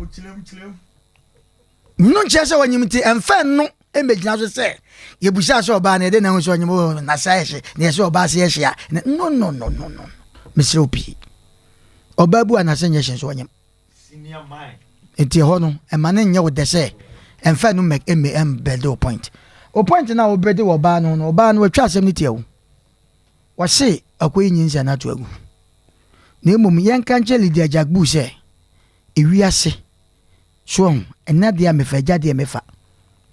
No nkyerɛ sɛ ɔnyim nti ɛmfa no mmɛgyina so sɛ yɛbusaa sɛ ɔbaa no yɛde na ho sɛ ɔnyim o na sɛ ɛhye na yɛsɛ ɔbaa sɛ yɛhye a, no no no no no, mesrɛ wo pii, ɔbaa bu a na sɛ nyɛ hye nso ɔnyim nti ɛhɔ no ɛma no nyɛ wo dɛ sɛ ɛmfa no mmɛ mmɛ ɛmbɛde wo point, wo point no a wobɛde wɔ ɔbaa no no, ɔbaa no watwa asɛm no tia wo, wɔse akɔyi nyinsɛn no ato agu. Na mmom yɛnka nkyerɛ Lydia Jagbu sɛ ewiase So wahu? Ɛna deɛ a mefa, agya deɛ mefa,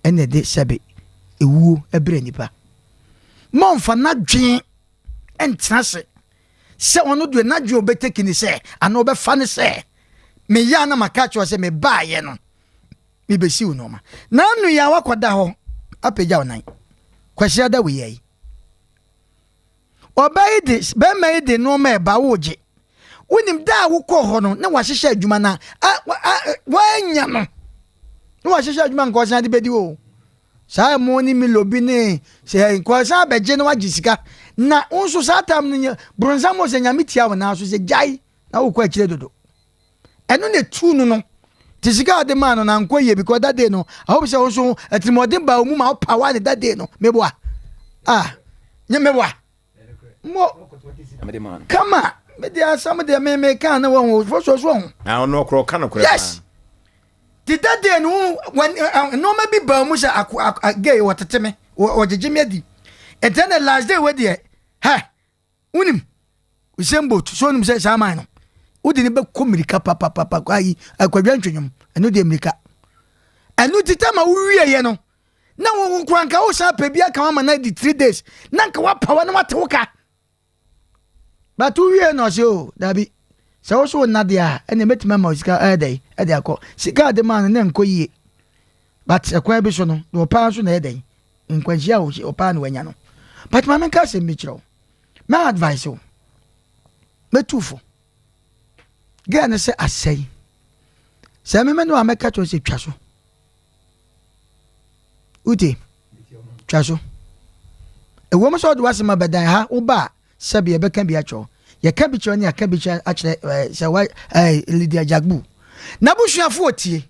ɛna ɛde sɛbe ewuo brɛ nipa. Ma ɔnfa n'adwene ntena ase sɛ ɔno deɛ n'adwene ɔbɛteki ne sɛ anaa ɔbɛfa ne sɛ meyɛ a na maka akyerɛ sɛ mebaayɛ no mebɛsi wo nneɛma. Na ano yi a wakɔda hɔ apagya wo nan. Kwasi ada wei ayi. Ɔbaa yi de, bɛrima yi de nneɛma ɛba wogye. Wonim da a wokɔɔ hɔ no na wahyehyɛ adwuma no a woanya no na wahyehyɛ adwuma nka ɔsan de bɛdi o. Saa ɛmo ne Milo bi ne sɛ nka ɔsan abɛgye na wagye sika. Na wo nso saa tam no nyɛ bronsam sɛ nyame tia wo naa so sɛ gyae na wokɔ akyire dodo. Ɛno na etu no no. Te sika a ɔde maa no na ankɔ yie because that day no I hope sɛ wo nso atirimuɔden baa wo mu ma wopawa ne that day no meboa. Ah, nyɛ meboa. Mo kama me de asɛm deɛ me me kan ne wɔn ho so so ho. Na ɔno ɔkorɔ ɔka no korɛ. Yes. Te that day no wɔn nneɛma bi baa mu sɛ ako ako gay wɔtete me wɔgyegye me adi. Ɛtɛ na last day wɔ deɛ hɛ wonim Usain Bolt so wonim sɛ saa man no wode ne bɛkɔ mmirika papapapa ayi akwadwa ntwenwom ɛno deɛ mmirika ɛno ti tama wowieɛ no na wo kora nka wo san pɛ bi aka ama no adi 3 days na nka wapawa na wate wo ka, but wowie na ɔsɛ o dabi sɛ wo so wo nna deɛ a ɛne mɛtumi ama wo sika ɛyɛ dɛn ɛde akɔ sika ade maa no na nkɔ yie, but ɛkwan bi so no deɛ ɔpaa nso na ɛyɛ dɛn nkwanhyia a ɔpaa na wanya no. But maame nka asɛm bi kyerɛ wo, mɛ advice wo, mɛtu fo girl no sɛ asɛe sɛ meme no a mɛka kyerɛ sɛ twa so, wote twa so. Ɛwɔ mu sɛ ɔde w'asɛm abɛdan ha, woba a sɛbi yɛbɛka bi akyerɛw, yɛka bi kyerɛ ne yɛka bi kyerɛ akyerɛ ɛɛ sɛ wa ɛɛ Lydia Jagbu n'abusuafo tie,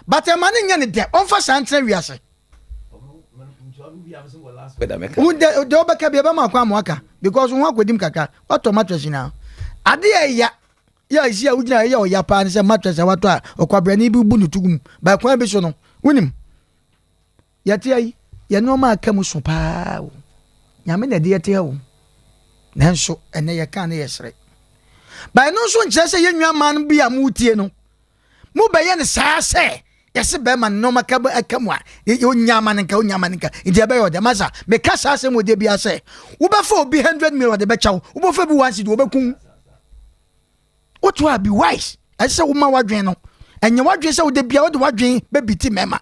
but ɛma ne nyɛ ne dɛ ɔmfa saa ntena wiase. Wo de de wobɛka bi ɛbɛma akɔ ama waka because wo ho akɔdim kakra, watɔ mattress nyinaa adeɛ ɛya. Yɛ a ɛsi a wogyina ɛyɛ ɔya paa ne sɛ mattress a watɔ a ɔkwabrani bi bu no to gu mu. Ba kwan bi so no, wonim, yɛte ha yi, yɛ nneɛma aka mu so paa o. Nyame na ɛde yɛte ha o. Nanso ɛnɛ yɛka ne yɛsere. Ba ɛno nso nkyerɛ sɛ yɛn nua mmaa no bi a motie no, mobɛyɛ no saa sɛ yɛse bɛrima no nneɛma ka ɛka mu a ɔnya ama no nka ɔnya ama no nka nti ɛbɛyɛ ɔdɛ masa meka saa asɛm wɔ deɛ biara sɛ wobɛfa obi 100 million ɔde bɛkyɛ wo wobɛfa bi one cedi wɔbɛku woto a be wise ɛsɛ sɛ woma w'adwene no ɛnyɛ w'adwene sɛ wode bia wode w'adwene bɛbiti mɛma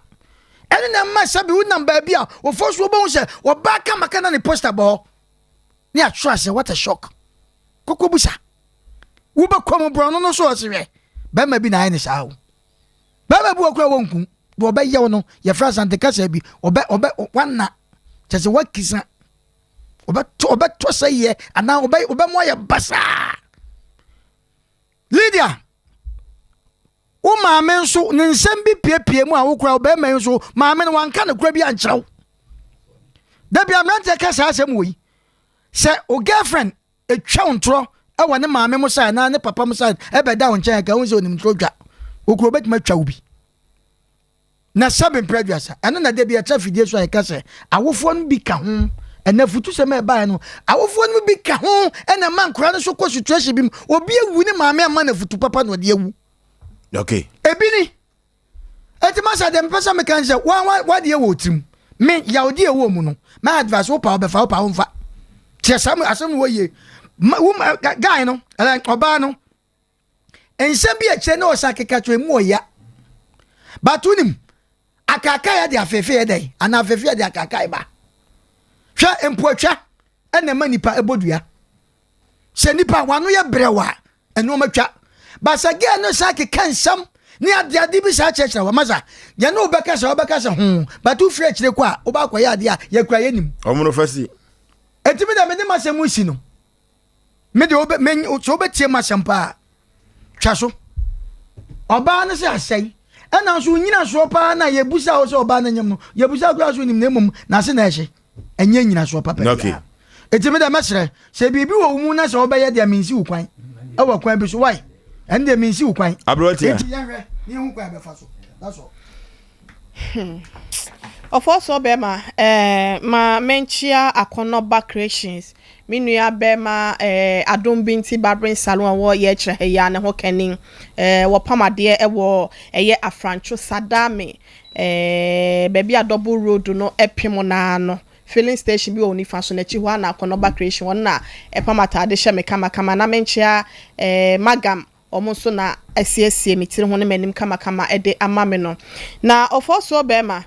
ɛne na ɛma sɛbi wonam baabi a wɔfɔ so wobɛhu sɛ wɔbaa kamaka na ne poster bɔ hɔ ne atwerɛ asɛ what a shock kɔkɔ busa Wobɛkɔ mu borɔno no so ɔse hwɛ bɛrima bi na ayɛ ne saa o. Bɛrima bi wɔ kora wɔnku deɛ ɔbɛyɛ wo no yɛfrɛ asante kasa bi ɔbɛ ɔbɛ wana kyɛ sɛ wakisa ɔbɛtɔ ɔbɛtɔ sɛ yɛ anaa ɔbɛ ɔbɛmo ayɛ basaa. Lydia wo maame nso ne nsɛm bi piepie mu a wokora wo bɛrima yi nso maame no wanka no kora bi ankyerɛ wo. Dabi aberanteɛ ka saa asɛm wɔ yi sɛ o girlfriend Etwa wo ntorɔ wɔ ne maame mo side anaa ne papa mo side ɛbɛda wo nkyɛn ɛka wo sɛ onim ntorɔ twa. Okuro obetumi atwa wo bi. Na sɛbe mpere aduasa ɛno na da bi ɛtra fidie so a yɛka sɛ awofoɔ no bi ka ho ɛna afutusɛm a ɛbaeɛ no awofoɔ no bi ka ho ɛna ɛma nkora no so kɔ situation bi mu obi awu ne maame ama no afutu papa na ɔde awu. Okay. Ebi ni Eti masa deɛ mepɛ sɛ meka ne sɛ wa wa wadeɛ wɔ tirim me yawdeɛ ɛwɔ mu no my advice wo pa wobɛfa wo pa womfa kyerɛ saa asɛm no wɔ yie ma wo guy no ɛlɛ ɔbaa no nsɛm bi akyerɛ ne ɔsa keka kyerɛ mu ɔya but wonim akaakae de afeefe yɛ dɛn anaa afeefe de akaakae ba hwɛ mpoatwa ɛna ɛma nipa ɛbɔ dua sɛ nipa wano yɛ brɛw a nneɛma twa but sɛ girl no san keka nsɛm ne adeade bi saa kyerɛkyerɛ wɔ masa yɛne wo bɛka sɛ wobɛka sɛ ho but wofiri akyire kɔ a wobɛ akɔyɛ adeɛ a yɛkura yɛnim ɔmo no fa si ɛtumi dɛ mede masɛm si no mede sɛ wobɛtie masɛm paa twa so ɔbaa no sɛ asɛe ɛna nso nyinasoɔ paa na yɛbusa wo sɛ ɔbaa no nyam no yɛbusa koraa so nim na mmom n'ase na ɛhye ɛnyɛ nyinasoɔ papa biara eti mi dɛ mɛsrɛ sɛ biribi wɔ wo mu na sɛ wobɛyɛ deɛ mensi wo kwan ɛwɔ kwan bi so wai ɛno deɛ mensi wo kwan aberanteɛ eti yɛhwɛ ne yɛhu kwan bɛfa so that's all. Ɔfɔsɔ bɛma eh, ma menkyea Akɔnɔba Creations, me nua bɛma eh, Adom Binti Barbering Salon a ɛwɔ Yɛkyerɛ ha yi ara ne ho kani eh, wɔpam adeɛ ɛwɔ ɛyɛ Afrantwo Sadame eh, baabi a double road no pem no ara no, filling station bi wɔ wo nifa so, n'akyi hɔ ara na Akɔnɔba Creation, wɔn na ɛpam ataade hyɛ me kamakama, na menkyea eh, Magam, wɔn nso na asiesie me tiri ho ne m'anim kamakama de ama me no. Na ɔfɔɔsoɔ barima,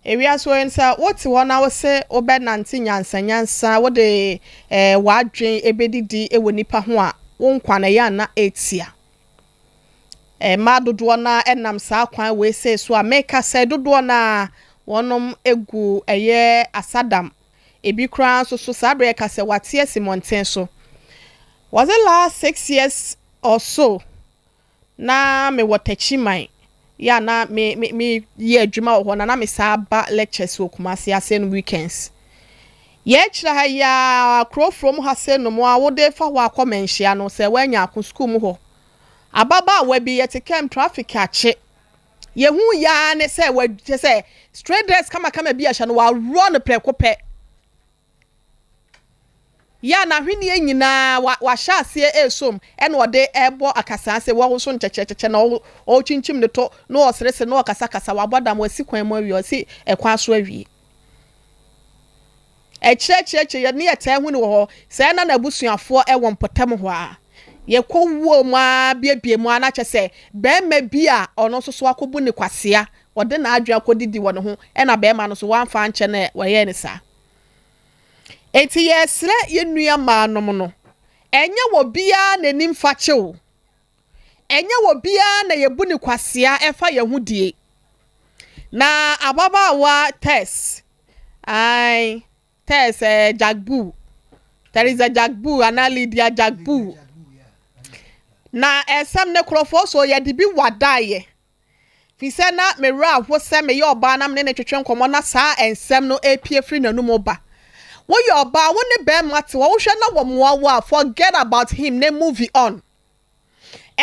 ewiase wɔ yi no sɛ wote hɔ na wose wobɛnante nyansanyansa, wode eh, w'adwen bɛdidi wɔ nnipa ho a, wo nkwa no ɛyɛ a na ɛretia. Mmaa dodoɔ no ara nam saa kwan wei sei so a meka sɛ dodoɔ no ara wɔnom gu ɛyɛ asadam, ebi koraa nso so saa berɛ yɛka sɛ wate asi mmɔnten so. Was it last 6 years or so na mewɔ Takyiman yɛ a na me me meyɛ adwuma wɔ hɔ na na me saa ba lectures wɔ Kumasi ase no weekends. Yɛkyerɛ ha yi ara kuro from ha sei nom a wode fa hɔ akɔ Manhyia no sɛ woanya ako sukuu mu hɔ Ababaawa bi, yɛte kaa mu, traffic akye. Yɛhu yɛ ara ne sɛ wa kyɛ sɛ straight dress kamakama bi a ɛhyɛ no, waworɔ no prɛko pɛ. Yɛ a n'ahweneɛ nyinaa wa wahyɛ aseɛ resom ɛna ɔde ɛrebɔ akasaa sɛ wawoso no kyɛkyɛkyɛkyɛ na ɔrekyinkyim ne to na ɔreseresere na ɔrekasakasa, wabɔ dam, wasi kwan mu awie, wasi ɛkwan so awie. Akyire-akyire-akyire, yɛne yɛtaa hu no wɔ hɔ. Sɛɛ na n'abusuafoɔ wɔ mpɔtam hɔ ara. Yɛkɔ wuo mu ara biebie mu ara na kyerɛ sɛ barima bi a ɔno nso so akɔbu no kwasea, ɔde n'adwene akɔdidi wɔ ne ho, ɛna barima no nso wamfa ankyɛ no a wɔyɛɛ no saa. Enti yɛresrɛ yɛn nua mmaanom no, ɛnyɛ obiara na anim fakye o. Ɛnyɛ obiara na yɛbu no kwasea ɛfa yɛn ho die. Na ababaawa Tess, ae, Tess eh, Jagbu, Teresa Jagbu anaa Lydia Jagbu. Na ɛsɛm ne korɔfoɔ so yɛde bi wadaeɛ. Firi sɛ na me werɛ aho sɛ meyɛ ɔbaa na me ne no twetwe nkɔmmɔ na saa nsɛm no repue firi n'anum ba. Woyɛ ɔbaa, wo ne barima te hɔ, wohwɛ na wɔmmoa wo a, forget about him na move on.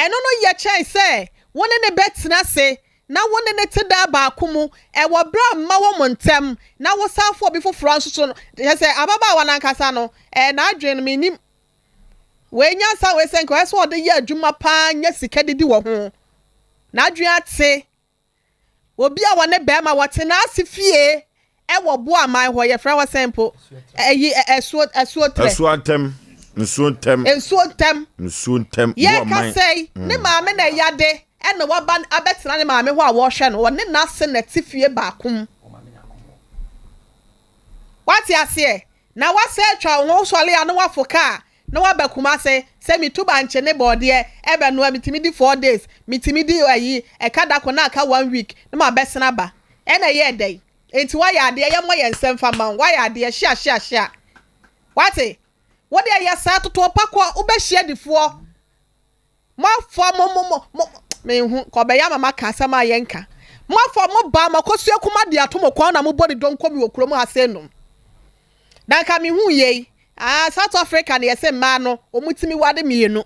Ɛno no yɛ kyɛn sɛ wo ne no bɛtena ase na wo ne no te daa baako mu wɔ berɛ a mma wɔ mo ntam na wosan fa obi foforɔ nso so no. Kyerɛ sɛ ababaawa no ankasa no, ɛɛ n'adwene no mennim. Wei nyansa wei sɛ nka ɔyɛ sɛ ɔde yɛ adwuma paa nya sika didi wɔ ho. N'adwene ate. Obi a wɔne bɛrima wɔte n'ase fie ɛwɔ Boaman hɔ yɛfrɛ hɔ sɛn mpo ɛyi ɛsuo ɛsuo trɛ. Ɛsuo ntɛm nsuo ntɛm. Nsuo ntɛm. Nsuo ntɛm Boaman. Yɛka sɛi ne maame na ɛyade ɛna waba abɛtena ne maame hɔ a wɔhwɛ no ɔne n'ase na ɛte fie baako mu. Wate aseɛ na wasɛ atwa wo ho sɔre a na wafo kaa na waba Kumase sɛ metu bankye ne bɔɔdeɛ ɛbɛnoa metumi di 4 days metumi di ayi ɛka dako na aka one week na mabɛsene aba ɛna ɛyɛɛ dɛn enti woayɛ adeɛ yɛmmɔ yɛn nsam mfa mma wo woayɛ adeɛ hyia hyia hyia wate wodeɛ yɛ saa totoɔ pa kɔ wobɛhyia difoɔ Moafa mo mo mo mo menhu nka ɔbɛyɛ ama maka asɛm a yɛnka. Moafa mo ba mo akosua kuma de ato mo kɔn na mobɔ ne donko mi wɔ kurom ha sɛ num. Na nka mehu yei. Ah, South Africa na yɛsɛ mmaa no wɔn tumi wade mmienu.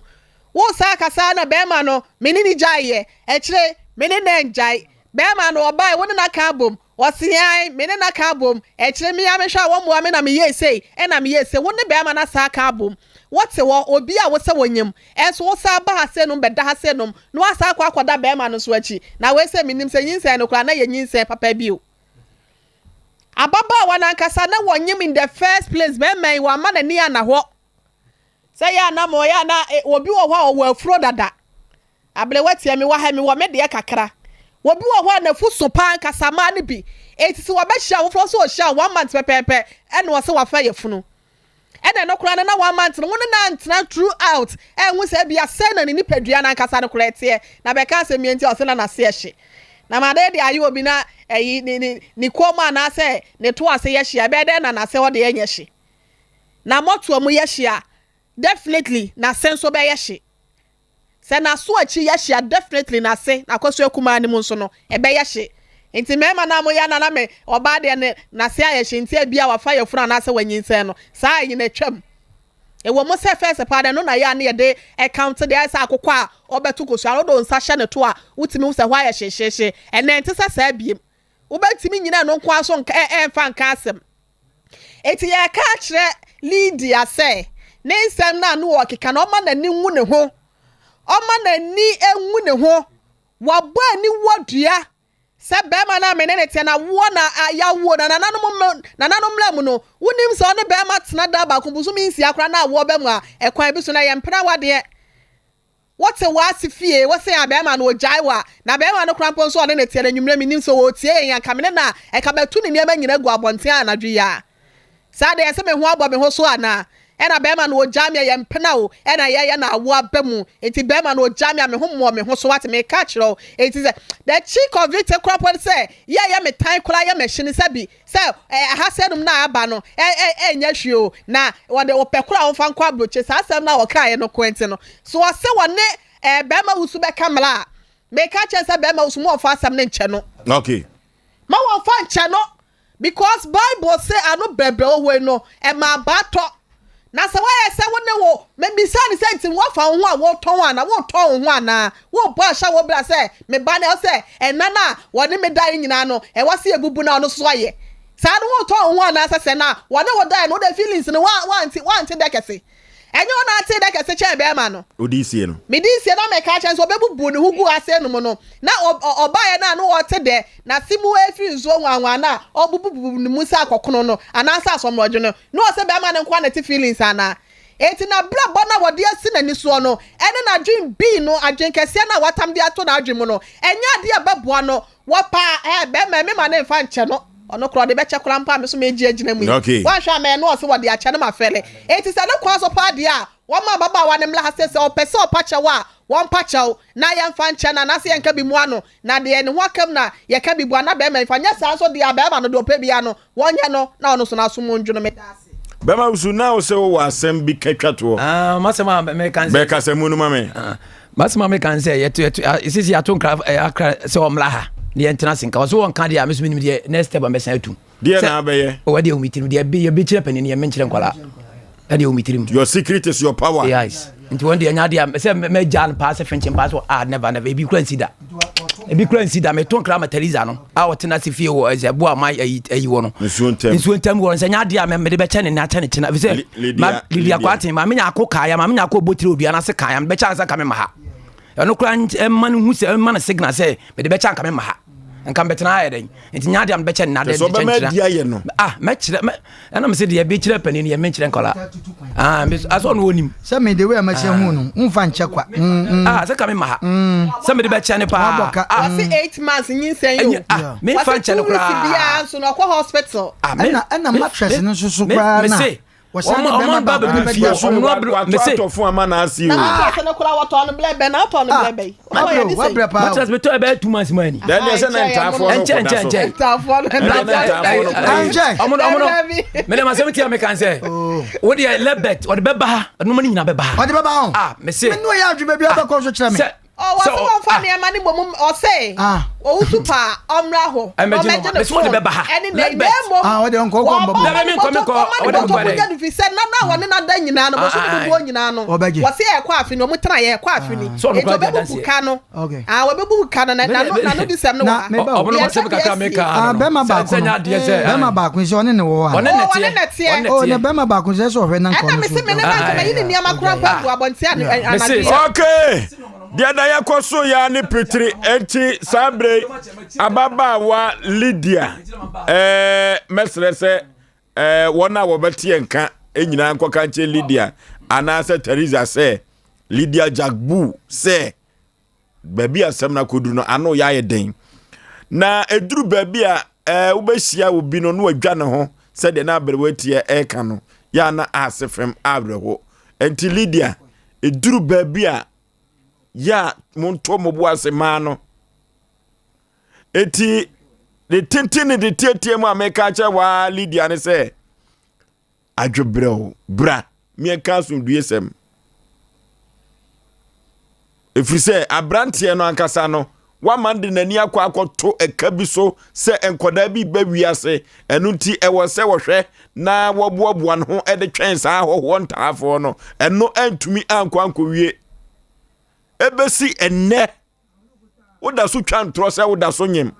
Wo saa kasa na bɛrima no me ne ne gyaeɛ. Akyire me ne na ngyae. Bɛrima no ɔbae wo ne no aka abom. Ɔse ae, me ne no aka abom. Akyire me ara mehwɛ a wɔmmoa me na meyɛɛ sei ɛna meyɛɛ sei. Wo ne bɛrima no asan aka abom. Wote hɔ, obi a wosɛ wonyim, nso wosan ba ha sei nom bɛda ha sei nom, na woasan akɔ akɔda bɛrima no nso akyi. Na wei sɛ mennim sɛ nyinsɛn no koraa na ɛyɛ nyinsɛn papa bi o. Ababaawa no ankasa na wɔnyim in the first place, bɛrima yi wamma n'ani anna hɔ. Sɛ yɛ a na mo yɛ a na obi wɔ hɔ a ɔwɔ afuro dada. Abrewa tia me wɔ ha mewɔ me deɛ kakra. Obi wɔ hɔ a n'afu so paa ankasa mmaa no bi. Enti sɛ wɔbɛhyia wo foforɔ sɛ ɔhyia wo one month pɛpɛɛpɛ ɛna ɔsɛ wafa yafunu. Ɛna ɛno koraa no na one month no wo ne no antena through out ɛnhu sɛ ebia sɛn na ne nipadua no ankasa no koraa ɛteɛ na bɛka asɛm yi nti a ɔsɛ na n'ase ɛhye. Na ma adeɛ de ayɛ obi na ɛyi ne ne ne kɔn mu anaasɛ ne to ase yɛ hye a ɛbɛyɛ dɛn na n'ase hɔ deɛ ɛnyɛ hye. Na mmɔtoa mu yɛ hye a definitely n'ase nso bɛyɛ hye. Sɛ n'aso akyi yɛ hye a definitely n'ase, n'akɔsoɛ kumaa no mu nso no, ɛbɛyɛ hye. Nti mmarima no a moyɛ ana na me ɔbaa deɛ ne n'ase ayɛ hye nti ebia wafa yafunu anaasɛ wanyinsɛn no, saa ayi no atwam. Ɛwɔ mu sɛ first paa deɛ ɛno na yɛ a na yɛde count deɛ ayɛ sɛ akokɔ a ɔbɛto kosua no wode wo nsa hyɛ ne to a wotumi hu sɛ hɔ ayɛ hyehyeehye. Ɛnnɛ ɛnte sɛ saa biem. Wobɛtumi nyina ɛno nko ara so nka ɛ ɛmfa nka asɛm. Enti yɛreka akyerɛ Lydia sɛ ne nsɛm no a na ɔrekeka no, ɔmma n'ani nwu ne ho. Ɔmma n'ani nwu ne ho. Wabɔ aniwuo dua sɛ barima no a me ne no teɛ no awoɔ na yɛawoɔ na nananom nananom mmara mu no, wonim sɛ ɔne barima tena da baako bosome nsia koraa na awoɔ ba mu a, ɛkwan bi so no ɛyɛ mpena awadeɛ. Wote w'ase fie, wose a bɛɛma no ogyae wo a, na bɛɛma no koraa mpo nso ɔne no teɛ no anwummerɛ mennim sɛ ɔretie yɛn a nka mene no a ɛka matu ne nneɛma nyina agu abɔnten anadwo yi ara. Saa deɛ ɛsɛ me ho abɔ me ho so anaa? Ɛna bɛɛma no ogyae me a yɛ mpena o, ɛna yɛyɛ na awo aba mu, nti bɛɛma no ogyae me a me ho mmɔ me ho so wate meka akyerɛ wo, nti sɛ the cheek of it koraa mpo ne sɛ yɛyɛ me tan koraa yɛ machine sɛ bi Sɛ ɛ ɛha sɛ nom no a aba no ɛ ɛ ɛnyɛ hwee o, na wɔde ɔpɛ koro a wɔmfa nkɔ aburokye, saa asɛm no a wɔkaeɛ no ko nti no, so ɔse wɔne ɛ barima wusu bɛka mmara a, meka kyerɛ sɛ barima wusu mo wɔmfa asɛm no nkyɛ no. Okay. Ma wɔmfa nkyɛ no because Bible se ano brɛbrɛ wɔ hɔ yi no, ɛma abaa tɔ. Na sɛ woayɛ sɛ wo ne wo, mebisaa no sɛ nti woafa wo ho a wotɔn anaa, wotɔn wo ho anaa, wobɔ ahyɛ wo bra sɛ me ba no, ɛwɔ sɛ ɛna no a wɔne me daeɛ nyinaa no, ɛwɔ sɛ yɛbubu no a ɔno nso ayɛ saa no, wotɔn wo ho anaa sɛ sɛ na wɔne wo daeɛ no, wode feelings no, woante woante dɛ kɛse. Ɛnyɛ wo na atee dɛ kɛse kyɛn bɛrima no. Wodii sie no. Medii sie na meka kyerɛ no sɛ ɔbɛbubu ne ho guu ase nom no, na ɔbaeɛ no a na ɔte dɛ, n'ase mu refiri nsuo nwanwa no a ɔbubububu ne mu sɛ akɔkono no anaasɛ asɔmmerɛdwo no. Na ɔsɛ bɛrima no nko ara na ɛte feelings anaa? Enti n'abrabɔ no a wɔde asi n'ani soɔ no ne n'adwen bii no, adwen kɛseɛ no a watam de ato n'adwen mu no, ɛnyɛ adeɛ a ɛbɛboa no. Wɔpa a, ɛɛ, bɛrima yi, mema no mfa nkyɛ no. Ɔno koraa ɔde bɛkyɛ koraa mpo a me nso megye agyina mu yi. Okay. Woanhwɛ a mɛyɛ no ɔse wɔde akyɛ no mafɛle. Enti sɛ ne kwan so paa deɛ a, wɔmma ababaawa no mmra ha sɛ sɛ ɔpɛ sɛ ɔpa kyɛw a, wɔmpa kyɛw na yɛmfa nkyɛ no anaasɛ yɛnka bi mua no na deɛ ne ho aka mu na yɛka bi bua na bɛrima yi fa. Nyɛ saa nso deɛ a bɛrima no deɛ ɔpɛ biara no, Wɔnyɛ no na ɔno nso n'aso mu ndwo no. Meda ase. Bɛma wo su na wo sɛ wowɔ asɛm bi ka twa toɔ. Ah, m'asɛm a meka nsɛ. Bɛkasa mu no ma me. Ah, m'asɛm a meka nsɛ yɛto yɛto ah, sisi ato nkra eh, akra sɛ ɔmmra ha na yɛntena ase nka ɔso wɔnka deɛ a me so menim deɛ next step a mɛsan atu. Deɛ na abɛyɛ. Ɔwɔ deɛ ɔmi tirim deɛ yɛbɛkyerɛ panin yɛ menkyerɛ nkwadaa. Ɛdeɛ wɔ me tirim. Your secret is your power. Yes. Nti wɔn deɛ ɛnyɛ adeɛ a sɛ mɛgya no paa sɛ fɛnkyɛn paa sɛ ah never never ebi kura nsi da. Ebi kura nsi da meto nkira ma Teresa no a ɔte n'ase fie wɔ ɛsɛ bo a ma ayi ayi wɔ no. Nsuo ntɛm. Nsuo ntɛm wɔ no sɛ ɛnyɛ adeɛ a mɛde bɛkyɛ ne nna kyɛ ne kyena efisɛ ma Lydia Kwarteng maame nya ako kaaya maame nya ako botire odua n'ase kaaya mebɛkyɛ ansa ka me ma ha. Ɛno koraa ɛma no hu sɛ ɛma no signal sɛ mede bɛkyɛ anka mema ha nka mbɛtena ayɛ dɛn nti nya adeɛ a mebɛkyɛ nna dɛ kyɛ nkyerɛ adi ayɛ no ah mɛkyerɛ mɛ ɛna mesɛ deɛ bi kyerɛ panin yɛ menkyerɛ nkɔla ah me asɛ ɔno ɔnim sɛ me de wei a mahyɛ hu no womfa nkyɛ kwa mm, mm. ah sɛ ka me ma ha mm. sɛ mede bɛkyɛ ne paa ah ɔse 8 months nyinsɛn yi o ah memfa nkyɛ no koraa biara nso na ɔkɔ hospital ah ɛna ɛna mattress no nso so koraa na Wɔsan de bɛrima baako no bɛdi so. Mese atɔfo ama na ase o. Na mattress no koraa wɔtɔn no blɛ bɛn na atɔn no blɛ bɛn. Wabrɛ o wabrɛ paa o. Mattress mi tɔ ɛbɛyɛ 2 months mu ani. Dɛn deɛ sɛ na ntaafoɔ no kɔda so. Nkyɛn Ntaafoɔ no ntaafoɔ no kɔda so. Nkyɛn. Ɔmo no ɔmo no mene ma sɛm tia me kan sɛ wo deɛ lɛbɛt ɔde bɛba ha ɛnoma no nyina bɛba ha. Ɔde bɛba ho. Ah mese. Me no yɛ adwuma bi abɛkɔ so kyerɛ me. Sɛ Oh, wɔsɛ wɔmfa ah. nneɛma no mmom ɔsɛ ah. owusu paa ɔmmra hɔ ɔmmɛgye ne phone ɛne na na mmom wɔbɔ ne bɔtɔ ɔma ne bɔtɔ mu nya no fi sɛ nana a wɔne nada nyinaa no bɔsɔ dodoɔ nyinaa no wɔsɛ yɛkɔ afe no ɔmo tena yɛkɔ afe ni eti ɔbɛbubu ka no ah wɔbɛbubu ka no na n'ano di sɛm no wɔ ha yɛtwa deɛ si bɛrima baako no bɛrima baako sɛ ɔne ne wɔ hɔ ɔne ne teɛ oh na bɛrima baako sɛ sɛ ɔhwɛ na nkɔ no so ɛna mesi me ne na nkɔmɛ yi ne nneɛma kora mpo agu abɔnten anadwo okay Deɛ na yɛkɔ so yɛ ne pitiri enti saa bere ababaawa Lydia ɛɛ mɛsrɛ sɛ ɛɛ wɔn a wɔbɛte yɛn nka nyinaa nkɔka nkyɛn Lydia anaasɛ Teresa sɛ Lydia Jagbu sɛ baabi asɛm no akɔduru no ano yɛ ayɛ den na ɛduru baabi a ɛɛ wobɛhyia obi no na wadwa ne ho sɛdeɛ na aberewa teɛ ɛreka no yɛ ana ase fam awerɛho enti Lydia Ɛduru baabi a, yɛ a monto mo bo ase maa no. Eti ne tenten ne de tietie mu a meka akyerɛ waa Lydia ne sɛ, adwobrɛw bra meɛnka asomdwoesɛm. Ɛfiri sɛ aberanteɛ no ankasa no, wama de n'ani akɔ akɔto ɛka bi so sɛ nkwadaa bi ba wiase, ɛno nti ɛwɔ sɛ wɔhwɛ na wɔboaboa ne ho de twɛn saa ahɔhoɔ ntaafoɔ no. Ɛno antumi ankɔ ankɔwie. Ɛbɛsi ɛnnɛ, woda so twa ntorɔ sɛ woda so nyem.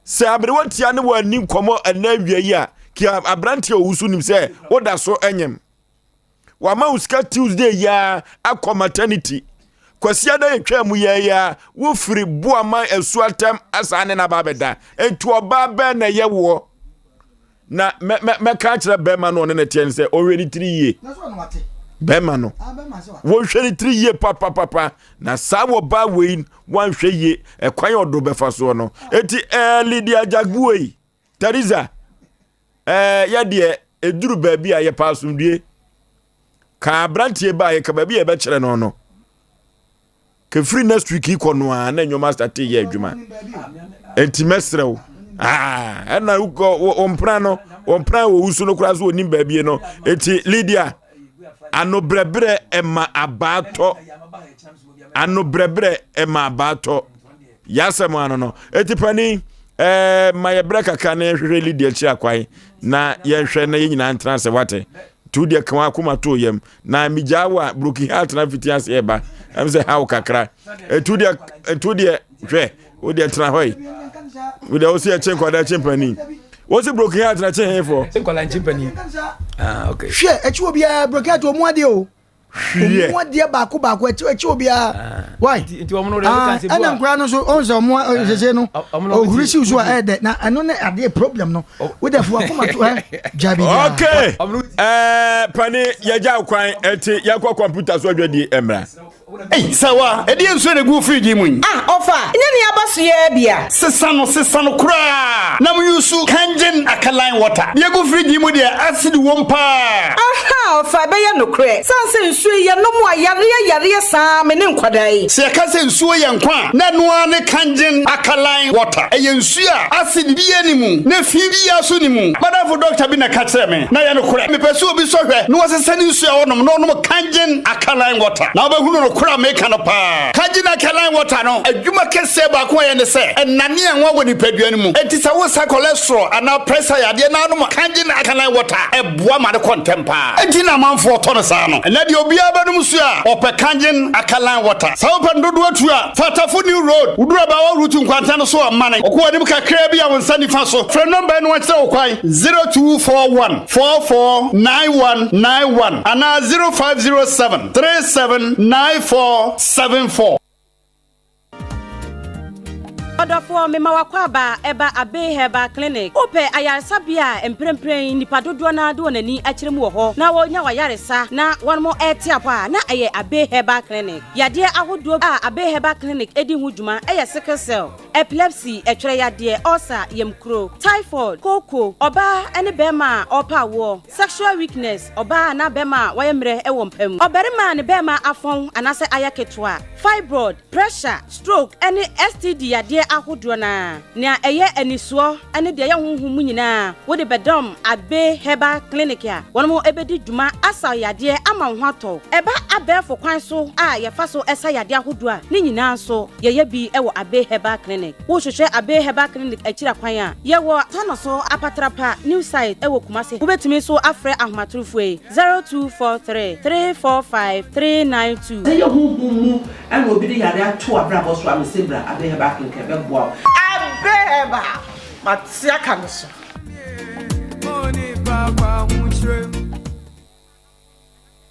Sɛ aberewa tia ne wɔanni nkɔmmɔ ɛnnɛ awia yi a, kia aberanteɛ a ɔwu so nim sɛ woda so nyem. Wama wo sika Tuesday yi ara akɔ maternity. Kwasiada yɛtwaa mu yɛɛ yi ara, wofiri Boaman Asuatam asan ne no aba abɛda. Enti ɔbaa bɛn na ɛyɛ woɔ? Na mɛka akyerɛ bɛrima no ɔne ne teɛ no sɛ ɔnhwɛ ne tiri yie. Bɛrima no, wɔnhwɛ ne tiri yie papapapa. Na saa wɔbaa wei wanhwɛ yie ɛkwan a ɔdo bɛfa soɔ no. Enti ɛɛ Lydia Jagbuo Teresa, ɛɛ yɛ deɛ ɛduru baabi a yɛpɛ asomdue. Ka aberanteɛ ba a yɛka baabi a yɛbɛkyerɛ no no. Kɛfiri next week kɔ no a na nneɛma asate yɛ adwuma. Enti mɛsrɛ wo. Ah, ɛna wɔmpra no, wɔmpra wɔ wusu no koraa so wɔnim baabi no. Enti Lydia, ano brɛbrɛ ɛma abaa tɔ. Ano brɛbrɛ ɛma abaa tɔ. Yasɛm ano no. Eti panin, ɛɛ ma yɛ brɛ kakra na yɛnhwehwɛ Lydia akyiri akwan na yɛnhwɛ na yɛn nyinaa ntena ase wate. Nti wo deɛ ka w'akoma to yam na megyaa wo a broken heart na fiti ase ɛba. Ɛm sɛ haw kakra. Eti wo deɛ eti wo deɛ hwɛ wo deɛ tena hɔ yi. Wo deɛ wo si ɛkye nkwadaa kye mpanin. Wo si broken heart na kye hefoɔ. Nkwadaa nkye mpanin. Ah okay. Hwɛ akyi wɔ biara broken heart wɔn adeɛ o. Hwiɛ. Ɔmo adeɛ baako baako akyi akyi obiara. Ah. Why? Nti wɔn no de kan se bu a. Ɛna nkura no nso ɔn sɛ ɔmo sese no ohuri siw so a ɛyɛ dɛ na ɛno ne adeɛ problem no. Wo dɛ fo akoma to ɛ gya bi biara. Okay. Ɛɛ pani yɛgya kwan ɛti yɛkɔ kɔmputa so adwadie ɛmra. Ei, Sawa, ɛdeɛn nsuo na ɛgu wo fridge yi mu yi? Ah, ɔfa, nyɛ nea aba so yi ara bi a? Sesa no, sesa no koraa na mo use Kangen alkaline water. Deɛ ɛgu fridge yi mu deɛ, acid wom paa. Ahaa, ɔfa, ɛbɛyɛ nokorɛ. Sane sɛ nsuo yi, yɛnom a, yareɛ yareɛ saa me ne nkwadaa yi. Sɛ yɛka sɛ nsuo yɛ nkwa a, na ɛno ara ne Kangen alkaline water. Ɛyɛ nsuo a acid biara nni mu, na fi biara nso nni mu. M'adamfo dɔkta bi na ɛka kyerɛɛ me, na ɛyɛ nokorɛ. Mepɛ sɛ obi sɔ hwɛ na ɔsesa ne nsuo a ɔnom na ɔnom Kangen alkaline water na wobɛhunu nokorɛ a meka no paa. Kangen alkaline water no adwuma kɛseɛ baako a ɛyɛ ne sɛ ɛnane anwa wɔ nipadua no mu. Enti sɛ wosa cholesterol anaa pressure yadeɛ na anom Kangen alkaline water a, ɛboa ma no kɔ ntɛm paa. Enti na. na amanfoɔ tɔ no saa no. Ɛnnɛ deɛ obiara bɛnom nsuo a, ɔpɛ Kangen Alkaline Water. Sɛ wopɛ no dodoɔ tu a, fa Tafo New Road, woduru Abaawa Route nkwanta no so a, mane kɔ w'anim kakraa bi a wo nsa nifa so. Frɛ nɔmba yi na wɔnkyerɛ wo kwan, 0241 44 9191 anaa 0507 37 94 74. Ɔdɔfoɔ, mema w'akwaaba ɛba Abbey Herbal Clinic. Wopɛ ayaresabea a mprempren nnipa dodoɔ no ara de wɔn ani akyerɛ mu wɔ hɔ na wɔnya w'ayaresa na wɔn rete apɔ a, na ɛyɛ Abbey Herbal Clinic. Yadeɛ ahodoɔ a Abbey Herbal Clinic di ho dwuma yɛ sickle cell, epilepsy, ɛtwerɛ yadeɛ, ulcer, yamkuro, typhoid, kooko, ɔbaa ne barima a ɔrepɛ awoɔ, sexual weakness, ɔbaa anaa barima a wayɛ mmerɛ wɔ mpa mu, ɔbarima a ne barima afɔn anaasɛ ayɛ ketewa, fibroid, pressure, stroke, ne STD yadeɛ ahodoɔ no ara. Nea ɛyɛ anisoɔ ne deɛ ɛyɛ honhom mu nyinaa, wode bɛdɔm Abbey Herbal Clinic a wɔn bɛdi dwuma asa wo yadeɛ ama wo ho atɔ wo. Ɛba abɛɛfo kwan so a yɛfa so sa yadeɛ ahodoɔ a, ne nyinaa nso yɛyɛ bi wɔ Abbey Herbal Clinic. Wohwehwɛ Abbey Herbal Clinic akyiri akwan a, yɛwɔ Tanoso Apatrapa New Site wɔ Kumasi. Wobɛtumi nso afrɛ ahomatorofoɔ yi, 0243 345 392. Sɛ ɛyɛ honhom mu na obi de yare ato w'abrabɔ so a, mese bra Abbey Herbal Clinic ɛbɛboa wo. Abbey Herbal, mate aka no so.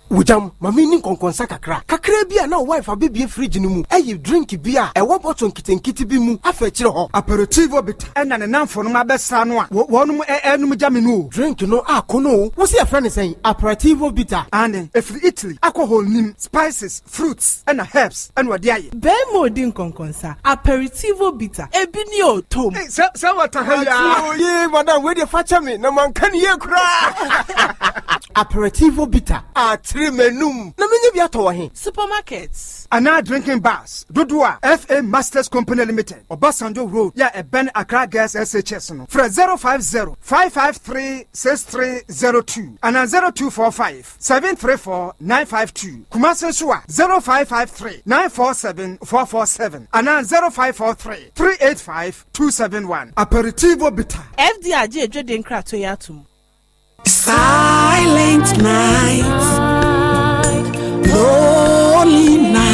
Wogyam, ma menni nkɔnkɔnsa kakra. Kakraa bi a na wo wife abɛbue fridge no mu ayi drink bi a ɛwɔ bottle nketenkete bi mu afa akyire hɔ. Aperitivo bitter ɛna ne namfonom abɛsra no a wɔnom ɛɛnom gya me no o. Drink no akɔ no o. Wo se yɛfrɛ no sɛn? Aperitivo bitter? Aane, ɛfiri Italy, alcohol nnim, spices, fruits ɛna herbs ɛna wɔde ayɛ. Barima odi nkɔnkɔnsa, aperitivo bitter, ebi ni o, tom. Ei, sɛ sɛ wata ha yi aa. Mate o, yee madam wei deɛ fakyɛ me na manka no yie koraa. Aperitivo bitter atere m'anum na menya bi atɔ wɔ he? Supermarkets. Anaa drinking bars dodoɔ a FA Masters Company Limited, Obasanjo Road yɛ a ɛbɛn Accra Girls SHS no, frɛ 050 553 6302 anaa 0245 734 952. Kumasi nso a, 0553 947 447 anaa 0543 385 271. Aperitivo Bitter. FDA agye adwadie nkratoɔ yi atom. Silent night, lonely night.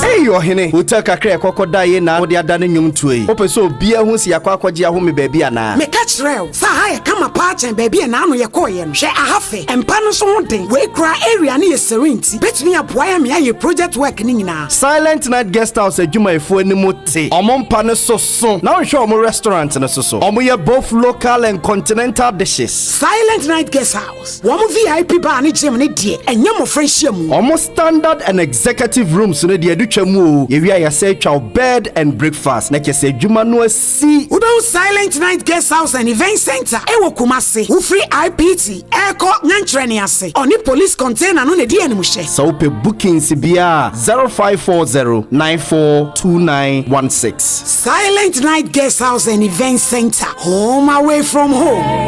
Ei ɔhene, hotel kakra a yɛkɔkɔ daeɛ na wode adane nnwomtoɔ yi. Wopɛ sɛ obiara hu sɛ yɛakɔ akɔgye ahome baabi anaa? Meka kyerɛɛ wo sɛ aha yɛ kama paa kyɛn baabi a naano yɛkɔeɛ no. Hwɛ aha fɛ, mpa no nso ho den. Wei koraa area no yɛ serene nti bɛtumi aboa yɛn ma yɛayɛ project work no nyinaa. Silent Night Guest House adwumayɛfoɔ anim te. Wɔn mpa no so so na wonhwɛ wɔn restaurant no so so. Wɔyɛ both local and continental dishes. Silent Night Guest House, wɔn VIP bar ne gym no deɛ, ɛnyɛ mmɔfra nhyiamu. Wɔn standard and executive rooms no deɛ ɛdo twa mu o. Yɛwie a yɛasan atwa wo bed and breakfast na kyerɛ sɛ adwuma no asi. Wobɛhu Silent Night Guest House and Event Centre wɔ Kumasi. Wofiri IPT rekɔ Nyankyerɛne ase, ɔne police container no na ɛdi animhyɛ. Sɛ wopɛ bookings biara a, 0540 94 2916. Silent Night Guest House and Event Centre, home away from home.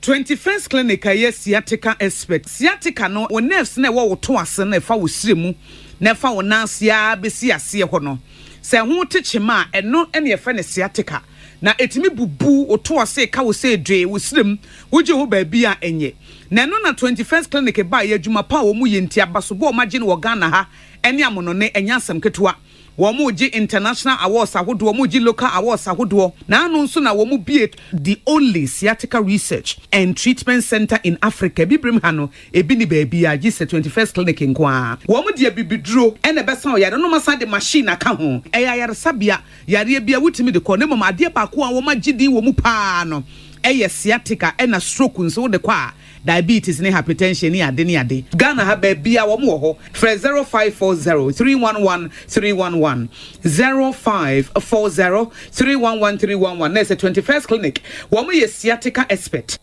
21st Clinic a ɛyɛ sciatica expert. Sciatica no, wo nerves no a ɛwɔ wo to ase no a ɛfa wo srɛ mu na ɛfa wo nan ase ara bɛsi aseɛ hɔ no, sɛ ɛho te kyema a, ɛno na yɛfrɛ no sciatica. Na ɛtumi bubu wo to ase, ɛka wo sɛ dwee, wo srɛ mu, wogye ho baabi a ɛnyɛ. Na ɛno na 21st Clinic baeɛ, adwuma pa a wɔyɛ nti, abasobɔ a wɔagye no wɔ Ghana ha ne amonɔne, ɛnyɛ asɛm ketewa. Wɔregye international awards ahodoɔ, wɔregye local awards ahodoɔ. Na ano nso na wɔbue the only sciatica research and treatment centre in Africa. Abibirem ha no, ebi nni baabiara gye sɛ 21st Clinic nko ara. Wɔde abibiduro na ɛbɛsa ɔyare no na wɔasan de machine aka ho. Ɛyɛ ayaresabea, yareɛ biara wotumi de kɔ na mmom adeɛ baako a wɔagye din wɔ mu pa ara no yɛ sciatica ɛna stroke nso wode kɔ a diabetes ne hypertension ne ade ne ade. Ghana ha baabia wɔn wɔ hɔ frɛ 0540 311 311 0540 311 311 na ɛsɛ 21st clinic wɔn yɛ sciatica expert.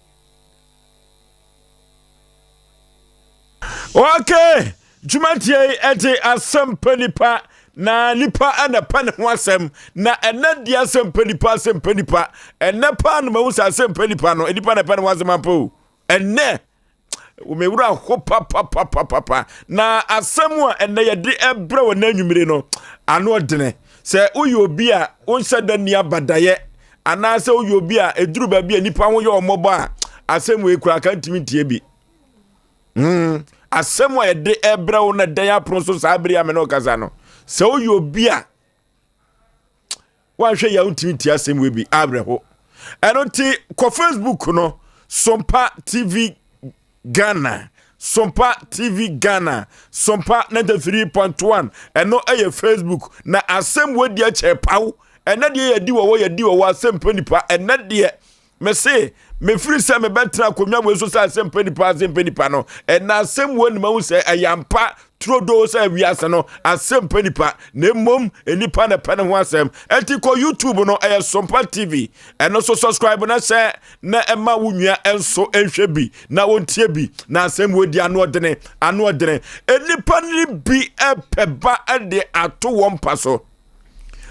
Okay, dwumadie yi ɛde asɛm pɛ nipa na nipa ɛna pɛ ne ho asɛm na ɛnɛ deɛ asɛm pɛ nipa asɛm pɛ nipa ɛnɛ paa na mahu sɛ asɛm pɛ nipa no nipa na ɛpɛ ne ho asɛm ampa o ɛnɛ mewura ho papapapapa na asɛm a ɛnɛ yɛde ɛbrɛ wɔ n'anwummere no ano ɔdene sɛ woyɛ obi a wonhyɛ da nni abadayɛ anaasɛ woyɛ obi a ɛduru baabi a nipa ho yɛ ɔmmɔbɔ a asɛm wei koraa ka ntumi ntie bi. Hmm, asɛm a yɛde ɛbrɛ wo na dɛn apono so saa bere a me ne wo kasa no, sɛ woyɛ obi a woanhwɛ yɛ wontumi ntie asɛm wei bi awerɛho. Ɛno nti kɔ Facebook no Sompa TV Ghana Sompa TV Ghana Sompa 93.1 ɛno ɛyɛ Facebook na asɛm wei deɛ kyɛ paw ɛnɛ deɛ yɛdi wɔwɔ yɛdi wɔwɔ asɛm pɛ nipa ɛnɛ deɛ Mese, mefiri sɛ mebɛtena akonnwa wei so sɛ asɛmpa nipa asɛmpa nipa no, ɛna asɛm wɔ nim ahu sɛ ɛyɛ ampa turodoo sɛ wiase no asɛmpa nipa, na mmom nnipa na ɛpɛ ne ho asɛm. Ɛnti kɔ YouTube no, ɛyɛ Sompa TV, ɛno so subscribe na hyɛ na ɛma wo nua nso nhwɛ bi na wɔntie bi, na asɛm wɔ di ano ɔdene, ano ɔdene. Nnipa no bi ɛpɛ ba de ato wɔn mpa so.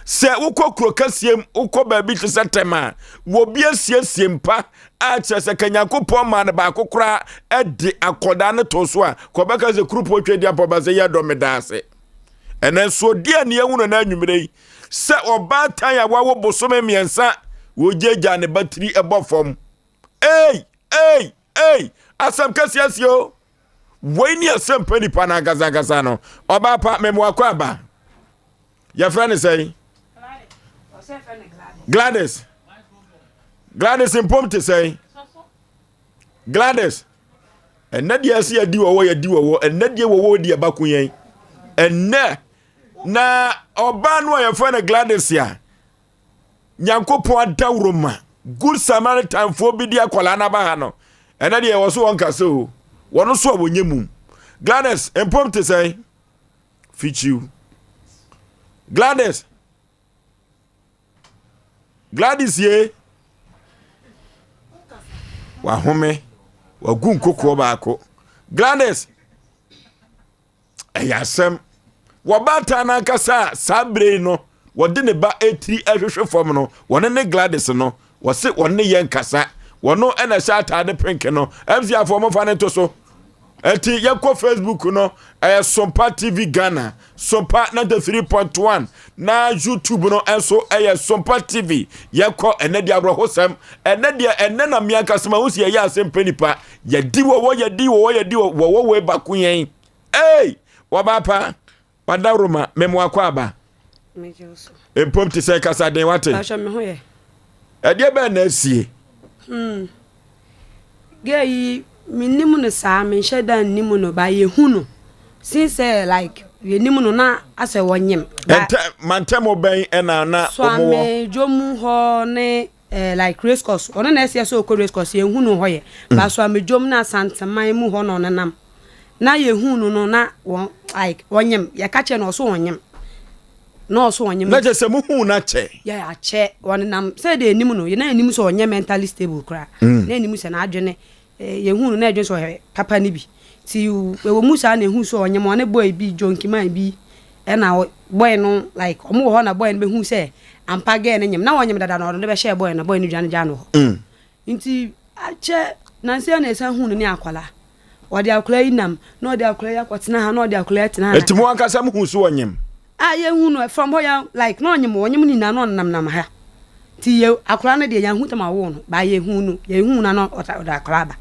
Sɛ wokɔ kuro kɛseɛ mu, wokɔ baabi te sɛ tɛm a, wɔbi asiesie mpa a kyerɛ sɛ ka Nyankopɔn maa no baako koraa de akɔdaa no too so a, kɔbɛka sɛ kurupoɔ twa di apɔba sɛ yɛ dɔ meda ase. Ɛnɛ nso deɛ ne yɛhu no na anwummerɛ yi sɛ ɔbaatan a wawo bosome mmiɛnsa wɔgyaagyaa ne ba tiri bɔ fam. Ei! Ei! Ei! Asɛm kɛseɛ asie o! Wei ne asɛm pa nipa no ankasa ankasa no. Ɔbaa pa, memoa kɔ aba. Yɛfrɛ ne sɛn? Gladys. Gladys mpom te sɛn? Gladys. Ɛnɛ deɛ ɛsɛ yɛdi wɔwɔ yɛdi wɔwɔ ɛnɛ deɛ wɔwɔ di ɛba ko yɛn. Ɛnɛ na ɔbaa no a yɛfrɛ no Gladys a Nyankopɔn adaworoma Good Samaritanfoɔ bi de akwadaa no aba ha no ɛnɛ deɛ ɛwɔ so wɔn kasa o wɔn nso a wɔnyɛ mum. Gladys mpom te sɛn? Fikyiw. Gladys. Gladys ye. Wahome. Wagu nkokoɔ baako. Gladys. Ɛyɛ asɛm. Wɔbaatan no ankasa a saa bere yi no wɔde ne ba etiri ɛhwehwɛ fam no wɔne ne Gladys no wɔse wɔne yɛ nkasa. Wɔno ɛna ɛhyɛ ataade pink no. MC afɔ wɔmfa no nto so. Ɛti yɛkɔ Facebook no ɛyɛ Sompa TV Ghana, Sompa 93.1 na YouTube no nso ɛyɛ Sompa TV. Yɛkɔ ɛnɛ deɛ awerɛhosɛm. Ɛnɛ deɛ ɛnɛ na mmea nkasa ma ho si yɛyɛ asɛm pɛ nipa. Yɛdi wɔwɔ yɛdi wɔwɔ yɛdi wɔwɔ wɔ ebako yɛn. Ei! Wɔba pa. Wadaworoma memo akɔ aba. Mpom te sɛ kasa den wate. Ɛdeɛ bɛn na asie? Hmm. Girl yi mennim no saa menhyɛ da nnim no ba yɛhu no since sɛ like yɛnim no na asɛ wɔnyem. Ɛntɛ mantɛm bɛn ɛna na wɔn wɔ? Suame dwom hɔ ne eh, like race course ɔno na ɛsɛ sɛ ɔkɔ race course yɛnhu no hɔ yɛ mm. ba Suame dwom na Asanteman mu hɔ na ɔnenam na yɛhu no no na wɔn like wɔnyem yɛka kyerɛ no ɔso wɔnyem na ɔso ɔnyem. Na kyerɛ sɛ muhuu no akyɛ. Yɛ akyɛ ɔnenam sɛ deɛ anim no na anim sɛ ɔnyɛ mentally stable koraa mm. na anim sɛ n'adwene eh, yɛhu no na adwene sɛ ɔyɛ papa no bi nti ɛwɔ mu saa na ɛhu sɛ ɔnyem ɔne boy bi John Kiman bi ɛna boy no like ɔmo wɔ hɔ na boy no bɛhu sɛ ampa girl no nyem na ɔnyem dada na ɔno de bɛhyɛɛ boy no boy no dwane gyaa no hɔ mm. Nti akyɛ nansa yi na yɛsan huu no ne akwadaa. Ɔde akwadaa yi nam na ɔde akwadaa yi akɔtena ha na ɔde akwadaa yi atena ha. Eti mo ankasa mo hu so ɔnyem? Ah yɛhu no from hɔ yɛn like na ɔnyem ɔnyem no nyinaa na ɔnam nam ha. Nti yɛ akwadaa no deɛ yɛn hu tam awo no ba yɛhu no yɛhu no na ɔde akwadaa aba.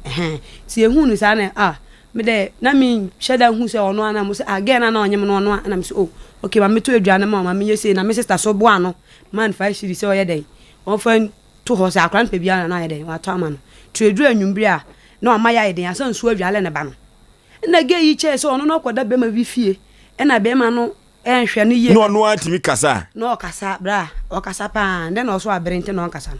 Ɛhɛn nti yɛhu no saa na ah me dɛ na me nhyɛ da hu sɛ ɔno ana mo sɛ ah girl no na ɔnyem no ɔno a na me sɛ oh okay ma me to aduane ma ma me yɛ sei na me sister so boa no man fa ahyiri sɛ ɔyɛ dɛn ɔmfa to hɔ sɛ akora no pɛ biara na ayɛ dɛn watɔ ama no nti ɛduru anwummere a na wama yɛ ayɛ den ansa nsuo adwale ne ba no ɛna gay yi kyɛɛ sɛ ɔno no ɔkɔda bɛrima bi fie ɛna bɛrima no ɛnhwɛ no yie na ɔno ara tumi kasa na ɔkasa bra ɔkasa paa ndɛ na ɔso abere nti na ɔnkasa no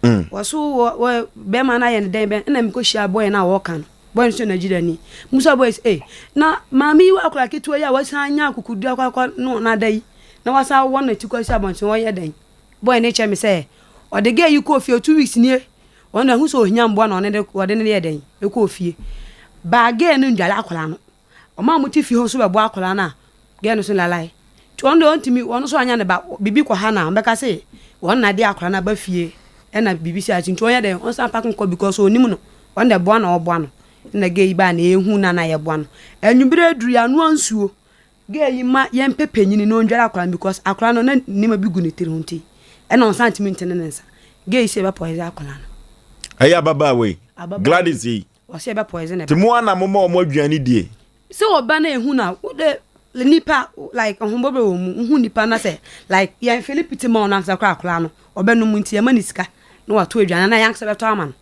mm. wɔso wɔ bɛrima no ayɛ no dɛn bɛn ɛna mekɔhyia bɔyɛ no a wɔka no bɔyɛ no sɛ Nigeria ni musa bɔyɛ sɛ eh na maame yi wɔ akora ketewa yi a wasan anya akokoduru akɔ akɔ no n'ada yi na wasan wɔ no ti kɔ asi abɔnten ɔyɛ dɛn Boy no kyerɛ me sɛ ɔde girl yi kɔɔ fie 2 weeks nie, ɔno ahu sɛ ohia mboa na ɔne de ɔde no yɛ dɛn ɛkɔɔ fie. Baa girl no ndwale akwadaa no. Ɔmo a ɔmo te fie hɔ nso bɛboa akwadaa no a girl no so lalae. Nti ɔno deɛ ɔntumi ɔno nso anya ne ba biribi kɔ ha na ɔbɛka se wɔn na de akwadaa no aba fie ɛna biribi si ase nti ɔnyɛ dɛn ɔnsan pak nkɔ because onim no ɔno deɛ boa na ɔboa no. Ɛna girl yi baa na ehu na na yɛboa no. Anwummere aduru yɛanoa nsuo. Girl yi ma yɛmpɛ panyini na ɔndware akwadaa no because akwadaa no na nneɛma bi gu ne tiri ho nti ɛna ɔnsan ntumi ntene ne nsa. Girl yi sɛ yɛbɛ poison akwadaa no. Ɛyɛ ababaawa yi. Gladys yi. Ɔsɛ yɛbɛ poison ne ba. Te mo ana mo ma ɔmo aduane die. Sɛ ɔba na ehu na wode nipa like ɔhombɔbɛ wɔ mu nhu nipa na sɛ like yɛn fili piti ma ɔno ankasa koraa akwadaa no ɔbɛnom nti yɛma ne sika na watɔ aduane na yɛn ankasa bɛtɔ ama no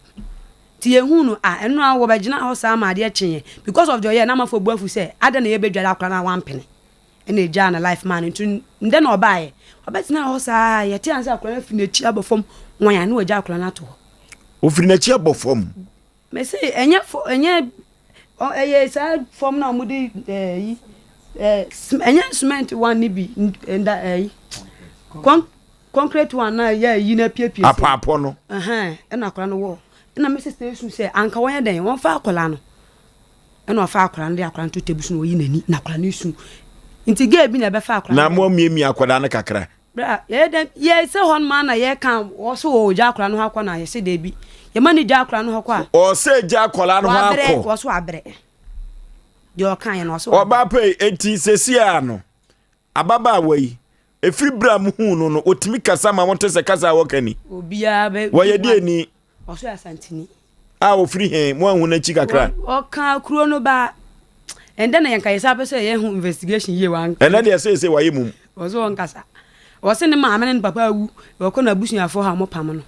nti yɛhu no a ɛno a wɔbɛgyina hɔ saa ma adeɛ kyeeɛ because of deɛ ɔyɛ na amafoɔ bu afu sɛ adɛn na yɛbɛdware akwadaa no a wampene ɛna egyaa ne life maa no nti ndɛ na ɔbaeɛ ɔbɛtena hɔ saa yɛte ansa akwadaa no afiri n'akyi abɔ fam wɔn a na wɔagya akwadaa no ato hɔ. Ofiri n'akyi abɔ fam. Mese ɛnyɛ fo ɛnyɛ ɛyɛ saa fam na wɔde ɛyi ɛɛ ɛnyɛ cement one ne bi nda ɛyi con concrete one na ɛyɛ ɛyi na apiepie. Apaapɔ no. Ɛhɛn ɛna akwadaa no wɔ ɛna me sista esu sɛ anka wɔnyɛ dɛn wɔnfa akwadaa no ɛna ɔfa akwadaa no de akwadaa no to table so na ɔyi n'ani na akwadaa no esu nti girl bi na ɛbɛfa akwadaa no. Na mo amiamia akwadaa no kakra. Bra, yɛyɛ dɛn? Yɛ sɛ hɔ nom ara na yɛka, ɔse ɔgya akwadaa no hɔ akɔ na yɛse daabi. Yɛma no gya akwadaa no hɔ kɔ a. Ɔse gya akwadaa no hɔ akɔ. Wabrɛ, ɔse wabrɛ. Deɛ ɔka yɛ no ɔse wabrɛ. Ɔbaa pɛ yi, enti seesei ara no, ababaawa yi, ɛfiri berɛ a mohuu no no, ɔtumi kasa ma mote sɛ kasa a wɔka ni? Obiara bɛ. Wɔyɛ deɛ ni? Ɔso yɛ Asanteni. A ofiri he? Mo anhu n'akyi kakra? Ɔka kuro no ba. Ɛndɛ na yɛnka yɛsa pɛ sɛ yɛhu investigation yie wa. Ɛnɛ deɛ seesei wayɛ mum. Ɔso ɔnkasa. Ɔse ne maame ne ne papa awu. Ɔkɔ n'abusuafoɔ hɔ a wɔpam no.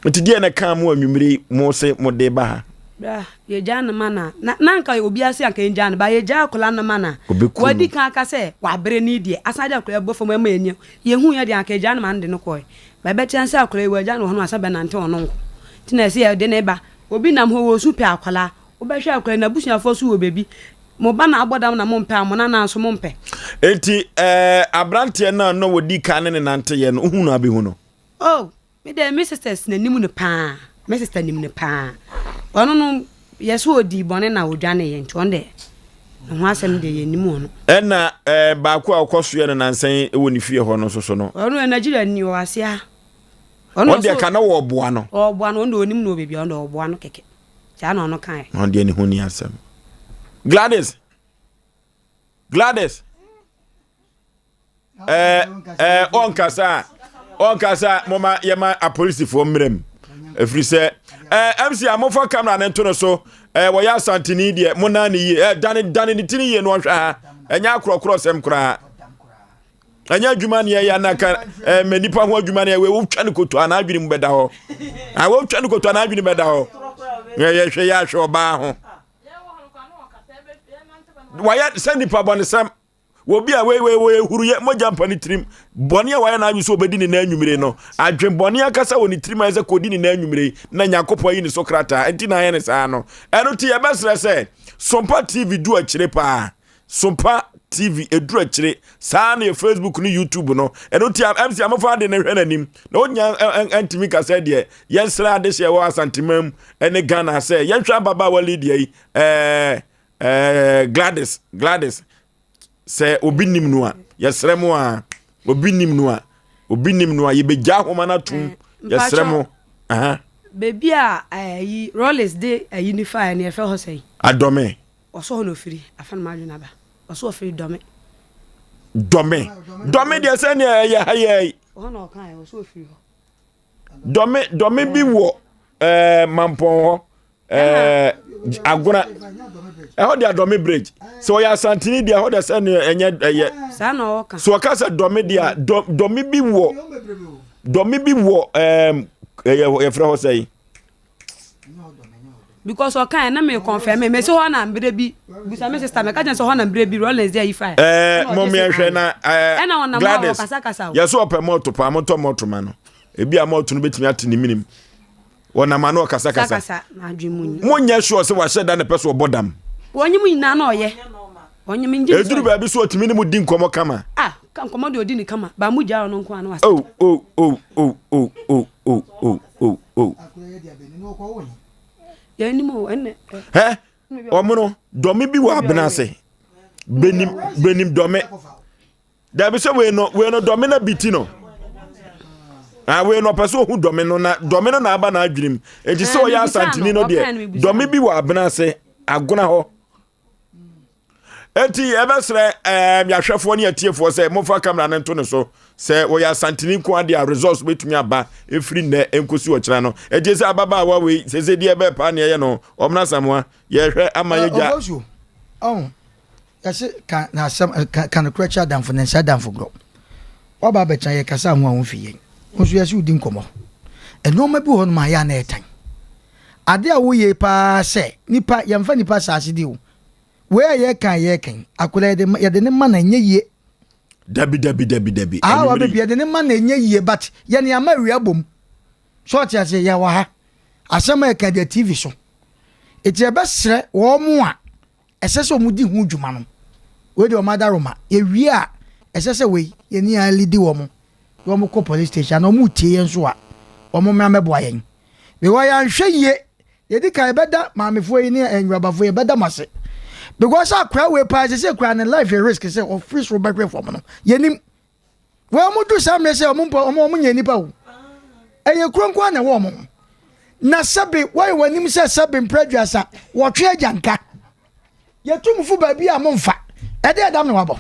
Nti deɛ na ɛkaa mo anwummere yi mo se mo de ba ha? Bra, yɛgyaa no ma na na na anka obiara se anka yɛngyaa no ba yɛgyaa akwadaa no ma na wadi kan aka sɛ wabrɛ ne deɛ asan de akwadaa bɔ fam ɛma yɛni yɛhu yɛ deɛ anka yɛgyaa no ma no de no kɔɛ. Bɛbɛkyerɛ no sɛ akwadaa yi wagya no wɔ hɔ no ansa bɛnante ɔno nko. Nti na ɛsɛ yɛde no ba. Obi nam hɔ ɔresu pɛ akwadaa. Wobɛhwɛ akwadaa yi n'abusuafoɔ nso wɔ baabi. Mo ba na abɔ dam na mompɛ a, mo nana nso mompɛ. Enti ɛɛ aberanteɛ no a na wɔdi kan ne ne nanteeɛ no, wohu no abɛhu no? Oh, me deɛ me sisters na nim no paa. Me sister nim no paa. Ɔno no, yɛ sɛ ɔdii bɔne na ɔdwaneeɛ nti ɔno deɛ ne ho asɛm deɛ yɛnnim ɔno. Ɛna eh, baako a ɔkɔ soɛ no nansa yi wɔ ne fie hɔ no nso so no. Ɔno yɛ Nigeria ni ɔwɔ ase ha. Ɔno deɛ ka na wɔɔboa no. Ɔɔboa no, ɔno deɛ ɔnim no wɔ baabi a ɔno deɛ ɔɔboa no kɛkɛ. Saa na ɔno kaeɛ. Ɔno deɛ ne ho ni asɛm. Gladys! Gladys! ɛɛ ɛɛ ɔnkasa a ɔnkasa moma yɛma apolisifoɔ mmerɛ mu ɛfiri sɛ ɛɛ mc a mofa kamera no nto no so ɛɛ wɔyɛ asanteni deɛ mo nan ne yie ɛɛ dane dane ne tiri yie no ɔhwɛ ha ɛnyɛ akorɔkorɔ sɛm koraa ɛnyɛ adwuma ne ɛyɛ anaka ɛɛ mɛ nipa ho adwuma ne ɛwɛ wotwa ne koto anaa adwene mu bɛda hɔ a wotwa ne koto anaa adwene bɛda hɔ yɛ hwɛ yɛ ahwɛ ɔbaa ho wɔyɛ sɛ nipa bɔnesɛm Obi a wei wei wei huruyɛ mogya mpa ne tirim bɔne a wayɛ n'adwene sɛ ɔbɛdi ne nan anwummere no adwen bɔne ankasa wɔ ne tirim ayɛ sɛ kɔdi ne nan anwummere yi na Nyankopɔn ayi ne so krataa nti na ayɛ ne saa no ɛno nti yɛbɛsrɛ sɛ Sompa TV du akyire paa Sompa TV ɛduru akyire saa na yɛ Facebook ne YouTube no ɛno nti MC amofa ade no hwɛ n'anim na ɔnya ntumi ka sɛ deɛ yɛnsrɛ adehyeɛ wɔ Asanteman mu ne Ghana sɛ yɛnhwɛ ababaawa Lydia yi ɛɛ ɛɛ Gladys Gladys sɛ obi nim no a yɛsrɛ mo a obi nim no a obi nim no a yɛbɛgya ahoma no atom eh, yɛsrɛ mo baabi a ayi eh, Rollins de ayi ne faeɛ no yɛfrɛ hɔ sɛn adɔme ɔsɔ hɔ na ɔfiri afa no madwene aba ɔsɔ ɔfiri dɔme dɔme dɔme deɛ sɛ neɛ ɛyɛ ha yɛ hɔ na ɔkaeɛ ɔsɔ ɔfiri hɔ dɔme dɔme bi wɔ ɛɛ eh, mampɔn hɔ ɛɛ agona ɛhɔ de adɔme bridge sɛ ɔyɛ asantini deɛ ɛhɔ de sɛ ne ɛnyɛ ɛyɛ so ɔka sɛ dɔme deɛ a dɔme bi wɔ dɔme bi wɔ ɛɛm ɛyɛ yɛfrɛ hɔ sɛ yi. because ɔka yɛ na mi confirm mi sɛ hɔ na mbere bi bisa mi sista mi ka kyɛn sɛ hɔ na mbere bi Rollins de ayi fa. ɛɛ mɔ mi ɛhwɛ na ɛɛ Gladys yɛsɛ ɔpɛ mɔto paa mɔtɔ mɔto ma no ebi a mɔto no betumi ate ne minim. Wɔnam ano ɔkasakasa. Monyɛ sure sɛ wahyɛ da na ɛpɛ so ɔbɔ dam. Wɔnye mu nyinaa na ɔyɛ. Wɔnye me ngye. Eduru baabi so ɔtumi ne mu di nkɔmɔ kama. Ah, ka nkɔmɔ de odi ne kama. Ba mu gya ɔno nko ano ase. Oh oh oh oh oh oh oh oh oh oh. Yɛn anim o ɛnɛ. Hɛ, wɔn no dɔme bi wɔ abena ase. Benim benim dɔme. Dabi sɛ wei no wei no dɔme na bi ti no ah wei no ɔpɛ sɛ ohu dɔme no na dɔme no na aba n'adwene mu eti sɛ ɔyɛ asantini no deɛ dɔme bi wɔ abena ase agona hɔ. Enti yɛbɛsrɛ ɛɛm yɛahwɛfoɔ ne atiefoɔ sɛ momfa kamera no nto ne so. Sɛ wɔyɛ Asanteni nko ara deɛ a results bɛtumi aba ɛfiri nnɛ nkosi ɔkyena no. Ɛgye sɛ ababaawa wei sese deɛ ɛbɛɛ paa neɛ ɛyɛ no ɔmena Asamoah yɛhwɛ ama yɛgya. Ɔbɔsuo ɔho yɛse ka na asɛm ka ka nokorɛ kyerɛ adamfo na nhyɛ adamfo gorɔ. Waba abɛtena yɛ kasa ho a womfi yɛn. Wo nso yɛse wodi nkɔmmɔ. Nnoɔma bi wɔ hɔnom a ɛyɛ a na ɛtan. Ade a woyɛ yi paa sɛ nipa yɛmfa nipa asaase di o. Wei a yɛka a yɛka yi, akwadaa yɛde yɛde ne ma na ɛnyɛ yie. Dabi dabi dabi dabi. Ah, wa baabi yɛde ne ma na ɛnyɛ yie but yɛne ama awia bom. So ɔte aseɛ yɛwɔ ha. Asɛm a yɛka deɛ TV so. Eti yɛbɛsrɛ wɔn a ɛsɛ sɛ wɔn di ho dwuma no. Wei deɛ wɔn adaroma. Yɛwie a ɛsɛ sɛ wei yɛne alidi wɔn. Na wɔn kɔ police station na wɔn tie yɛn nso a wɔn mmra mmɛboa yɛn. Because yɛanhwɛ yie Yɛdi kan yɛbɛda maamefoɔ yi ne nwurabafoɔ yi yɛbɛda mo ase because akora wei paa sɛ sɛ kura ne life yɛ risk sɛ ɔfiri soro bɛhwɛ fam no yɛnim wɔn mo du saa mmerɛ sɛ wɔn mpo wɔn wɔn nyɛ nipa o ɛyɛ kuro nko na ɛwɔ wɔn na sɛbe wɔyɛ wɔn anim sɛ sɛbe mpere aduasa wɔtwe agya nka yɛtu mo fo baabi a mo nfa ɛde ɛdam na wabɔ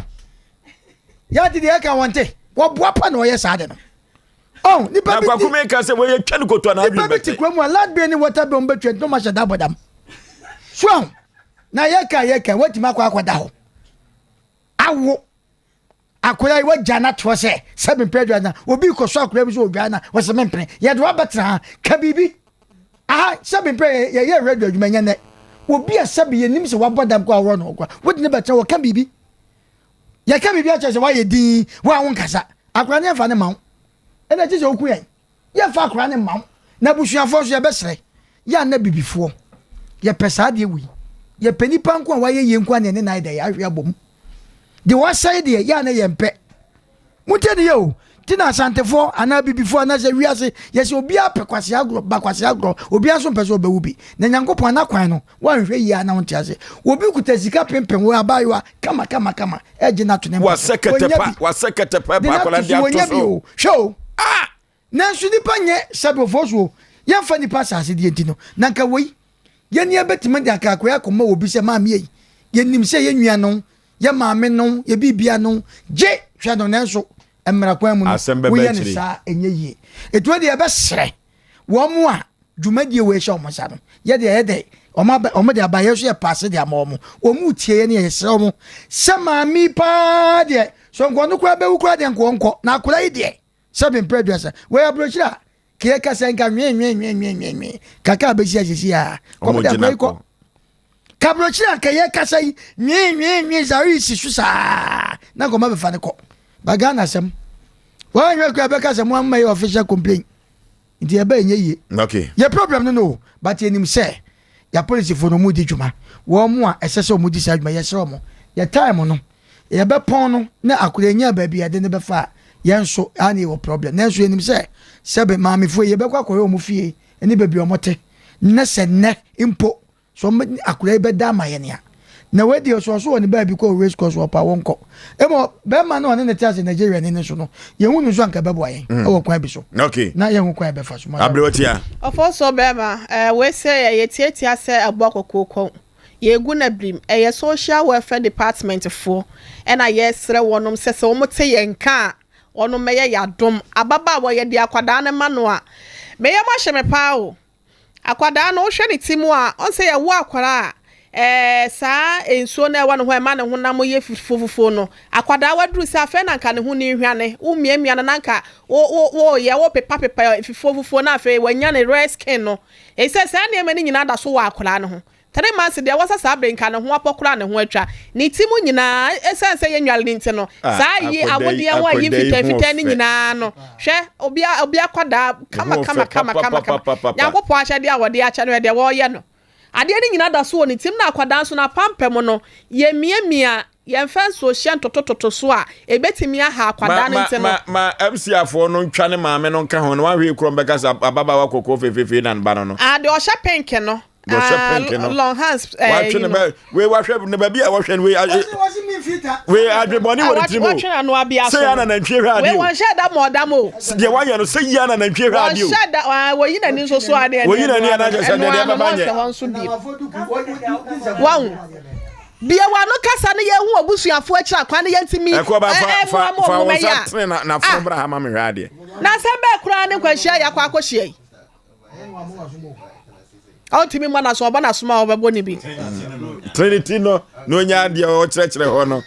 yɛate deɛ ɛka wɔn te wɔboa pa na ɔyɛ saa de no Oh, nipa bi ti. Na ka sɛ wɔyɛ twa no koto anaa Nipa bi ti kurom a light bill ne water bill mbɛtwa nti ɔmo ahyɛ da abɔdam. So ahu na yɛka yɛka watumi akɔ akɔda hɔ. Awo akwadaa yi wagya no atoɔ sɛ sɛbi mpɛ aduane na obi kɔ so akwadaa bi so odwan na wɔsɛ mempene yɛde wabɛtena ha ka biribi aha sɛbi mpɛ yɛyɛ radio adwuma nyɛ nɛ obi a sɛbi yɛnim sɛ wabɔ dam kɔ aworɔ no kora wode ne bɛtena wɔka biribi Yɛka biribi akyerɛ sɛ woayɛ dinn, wo a wonkasa. Akwadaa no yɛmfa no mma wo. Ɛna ɛte sɛ woku yɛn. Yɛmfa akwadaa no mma wo. Na abusuafoɔ nso yɛbɛsrɛ. Yɛ a na bibifoɔ yɛpɛ saa adeɛ wei. Yɛpɛ nipa nko a wayɛ yie nko a na yɛne no ayɛ dɛ yɛahwe abɔ mu. Deɛ wasɛe deɛ yɛ a na yɛmpɛ. Montie ne yɛ o. Nti na Asantefoɔ anaa Abibifoɔ anaasɛ wiase yɛsɛ obiara pɛ kwasea agorɔ ba kwasea agorɔ obiara nso mpɛ sɛ ɔbɛwu bi. Na Nyankopɔn n'akwan no woanhwɛ yie a na wonte ase. Obi kuta sika penpen wɔ abaayewa kama kama kama ɛgye no ato ne mpa so. Wasɛ kɛtɛ Ɔnya pa bi. wasɛ kɛtɛ pa De pa no ato akwadaa de so ato wɔnya bi so. o. Hwɛ o. Ah! Nanso nnipa nyɛ sɛbeofoɔ so o. Yɛmfa nnipa asase deɛ nti no, na anka wei, yɛn yɛbɛtumi de anka akwadaa akɔma obi sɛ maame ei, yɛnim sɛ yɛn nua no, yɛn maame no, yɛn biribia no, gye hwɛ no, nanso mmara kwan mu no, Asɛm bɛba woyɛ no akyire. saa ɛnyɛ yie. Ɛti wei deɛ yɛbɛsrɛ wɔn a dwumadie wei hyɛ wɔn nsa no, yɛ deɛ yɛ dɛ, wɔn aba, wɔn de aba, yɛ nso yɛ paase de ama wɔn. Wɔn retie yɛn ne yɛsrɛ wɔn sɛ maame yi paa deɛ, sɛ nka ɔno koraa bɛwu koraa deɛ nka ɔnkɔ, na akwadaa yi deɛ, Sɛbi mpɛ aduasa. Wei aburokyire a kee kasa nka nwee nwee nwee nwee nwee nwee kaka abɛsi asisi a. Kɔm de akora yi kɔ. Kaburokyire a kɛyɛ kasa yi nwee nwee nwee saa yi si so saa na nkɔmɔ bɛfa ne kɔ. Ba Ghana asɛm. Wɔn ahwɛ kura bɛka sɛ mo amma yɛ official complaint. Nti ɛbɛ ɛnyɛ yie. Okay. Yɛ problem no no but yɛnim sɛ yɛ apolisifoɔ no wɔn di dwuma. Wɔn a ɛsɛ sɛ wɔn di saa dwuma yɛsrɛ wɔn. Yɛ time no yɛbɛpɔn no na akora nya baabi yɛde no bɛfa a yɛn nso a na yɛwɔ problem. Nanso yɛnim sɛ sɛbe maamefoɔ yi yɛbɛkɔ akɔhwɛ wɔn fie ne baabi wɔn te ne sɛ nnɛ mpo So ɔmo akwadaa yi bɛda ama yɛn a? Na wei deɛ ɔsɔ so wɔ ne baabi kɔ race course ɔpa wɔn kɔ. Emu bɛrima no ɔne ne te ase Nigeria ni ne so no yɛn hu no nso anka ɛbɛboa yɛn mm. ɛwɔ kwan bi so. Okay. Na yɛn hu kwan ɛbɛfa so. Aberewatia. Ɔfɔ so bɛrima ɛɛ wei sɛ yɛ yɛtiatia sɛ ɛboa kɔkɔɔ kɔn yɛgu na birim ɛyɛ social welfare department foɔ ɛna yɛsrɛ wɔnom sɛ sɛ wɔn te yɛn nka a wɔnom mɛyɛ yɛadom ababaawa yɛde akwadaa no ma no a meyɛ mo ahyɛ me paa o. Akwadaa no, wohwɛ ne ti mu a, ɔn sɛ yɛwo akwadaa a, ɛɛ saa nsuo no a ɛwɔ ne ho a ɛma ne honam yɛ fufuo fufuo no, akwadaa waduru sɛ afei na nka ne ho ni hwane, womiamia no na nka wo wo woyɛ wopepapepa fufuo fufuo na afei wanya ne red skin no. Ɛsɛ saa nneɛma no nyinaa da so wɔ akwadaa no ho. 3 months deɛ ɛwɔ sɛ saa bere nka ne ho apɔ koraa ne ho atwa. Ne ti mu nyinaa, ɛsiane sɛ yɛnnware no nti no, Ah, saa ayi akwadaa yi awodeɛ ho ayi akwadaa yi mfitaa ho mfitaa no ɔfɛ. nyinaa no, hwɛ, obi obi akwadaa Ne ho kama ɔfɛ kama kama kama kama. papapapapapa. Nyankopɔn ahyɛdeɛ a wɔde akyɛ no yɛ deɛ wɔreyɛ no. Adeɛ no nyinaa da so wɔ ne tirim na akwadaa nso n'apampam no, yɛmmiamia, yɛmfa nsuohyɛ ntotototo so a, ɛbɛtumi aha Ma akwadaa no ma nti no, ma ma MC afoɔ no ntwa ne maame no nka ho na wahwɛ yi korɔ mbɛka sɛ ababaawa kɔkɔɔ fefefe na ne ba no no. Ah, deɛ ɔhyɛ pink no. Deɛ ɔhyɛ Ah, pink no. long hands. Eh, Watwe ne bɛ wei wahwɛ ne baabi a wɔhwɛ no wei wei adwebɔne wɔ ne tirim o. Watwe n'ano abia so. Sɛ yɛ ana nantwie hwɛ adeɛ Wei o. wɔnhyɛ da ma ɔdam o. Deɛ wayɛ no sɛ yɛ ana nantwie hwɛ adeɛ o. Wɔnhyɛ da ah, wɔyi n'ani nso so adeɛ. Wɔyi n'ani anaasɛ sɛ deɛ deɛ bɛba nyɛ. Ɛno ano no ɔnsɛ hɔ nso bi. Wahu. Bue w'ano kasa na yɛnhu w'abusuafoɔ akyiri akwan na yɛntumi Ɛkɔ ba fa mmoa fa ma fa wɔn wo mmɛyɛ nsa a. tene na n'afono Ah! bra ha ma me hwɛ adeɛ. Na asɛm bɛɛ koraa ne nkwanhyia a yɛakɔ akɔhyia yi. Ɔntumi mmɔ n'aso, ɔbɔ n'asom a ɔbɛbɔ ne bi. Tene ne ti no na onya adeɛ ɔkyerɛkyerɛ hɔ no.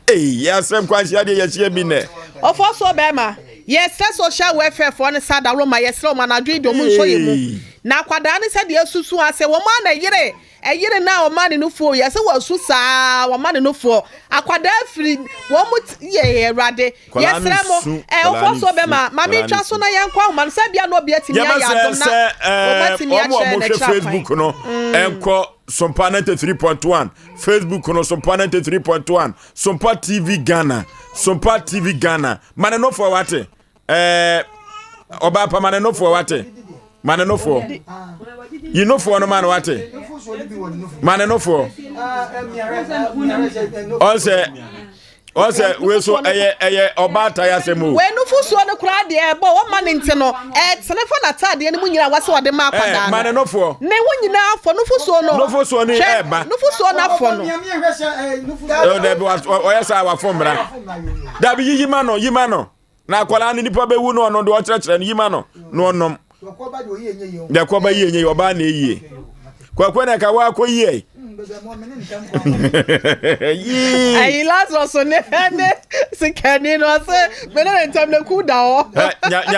Ei, yɛ asɛm nkwanhyia deɛ yɛhyia bi nnɛ. Ɔfɔ so bɛrima, yɛsrɛ social welfare foɔ ne sada roma yɛsrɛ wɔn anadwo yi deɛ wɔn nsɔ yɛn mu. Na akwadaa no sɛdeɛ asusu ase wɔn a na yere Ɛyere no a ɔma ne nufoɔ yɛ sɛ wasu saa wɔma ne nufoɔ akwadaa firi wɔn mu yɛ awurade yɛsrɛ mo ɛ wofɔ so bɛma ma mentwa so na yɛnkɔ ahoma no sɛ bia na obi atumi ayɛ adom na wɔn atumi akyerɛ n'akyira kwan Facebook no ɛnkɔ Sompa 93.1 Facebook no Sompa 93.1 Sompa TV Ghana Sompa TV Ghana ma ne nufoɔ wate ɛɛ ɔbaa pa ma ne nofoɔ wate ma ne nofoɔ yi nofoɔ no ma no wate ma ne nofoɔ ɔsɛ ɔsɛ wei so ɛyɛ ɛyɛ ɔbaa tae asɛm o. Wei nufosuo no koraa deɛ ɛbɔ wɔn ma ne nti no ɛtene fa n'ataadeɛ no mu nyinaa wɔsɛ wɔde ma akwadaa no. Ma ne nofoɔ. Ne ho nyinaa afɔ nufosuo no. Nufosuo no ɛɛba. Nufosuo no afɔ no. Ɔdɛbi ɔyɛ saa wafɔ mmara. Dabi yiyi ma no yi ma no. Na akwadaa no nipa bɛwu no ɔno deɛ ɔkyerɛkyerɛ no yi ma no na ɔnom. Deɛ kɔba yie nyɛ yie ɔbaa na eyie. Kwaku na ɛka wakɔ yie. Yii. Ayi Lazarus ne ne sikani no ɔsɛ me ne ne ntam na ku da hɔ.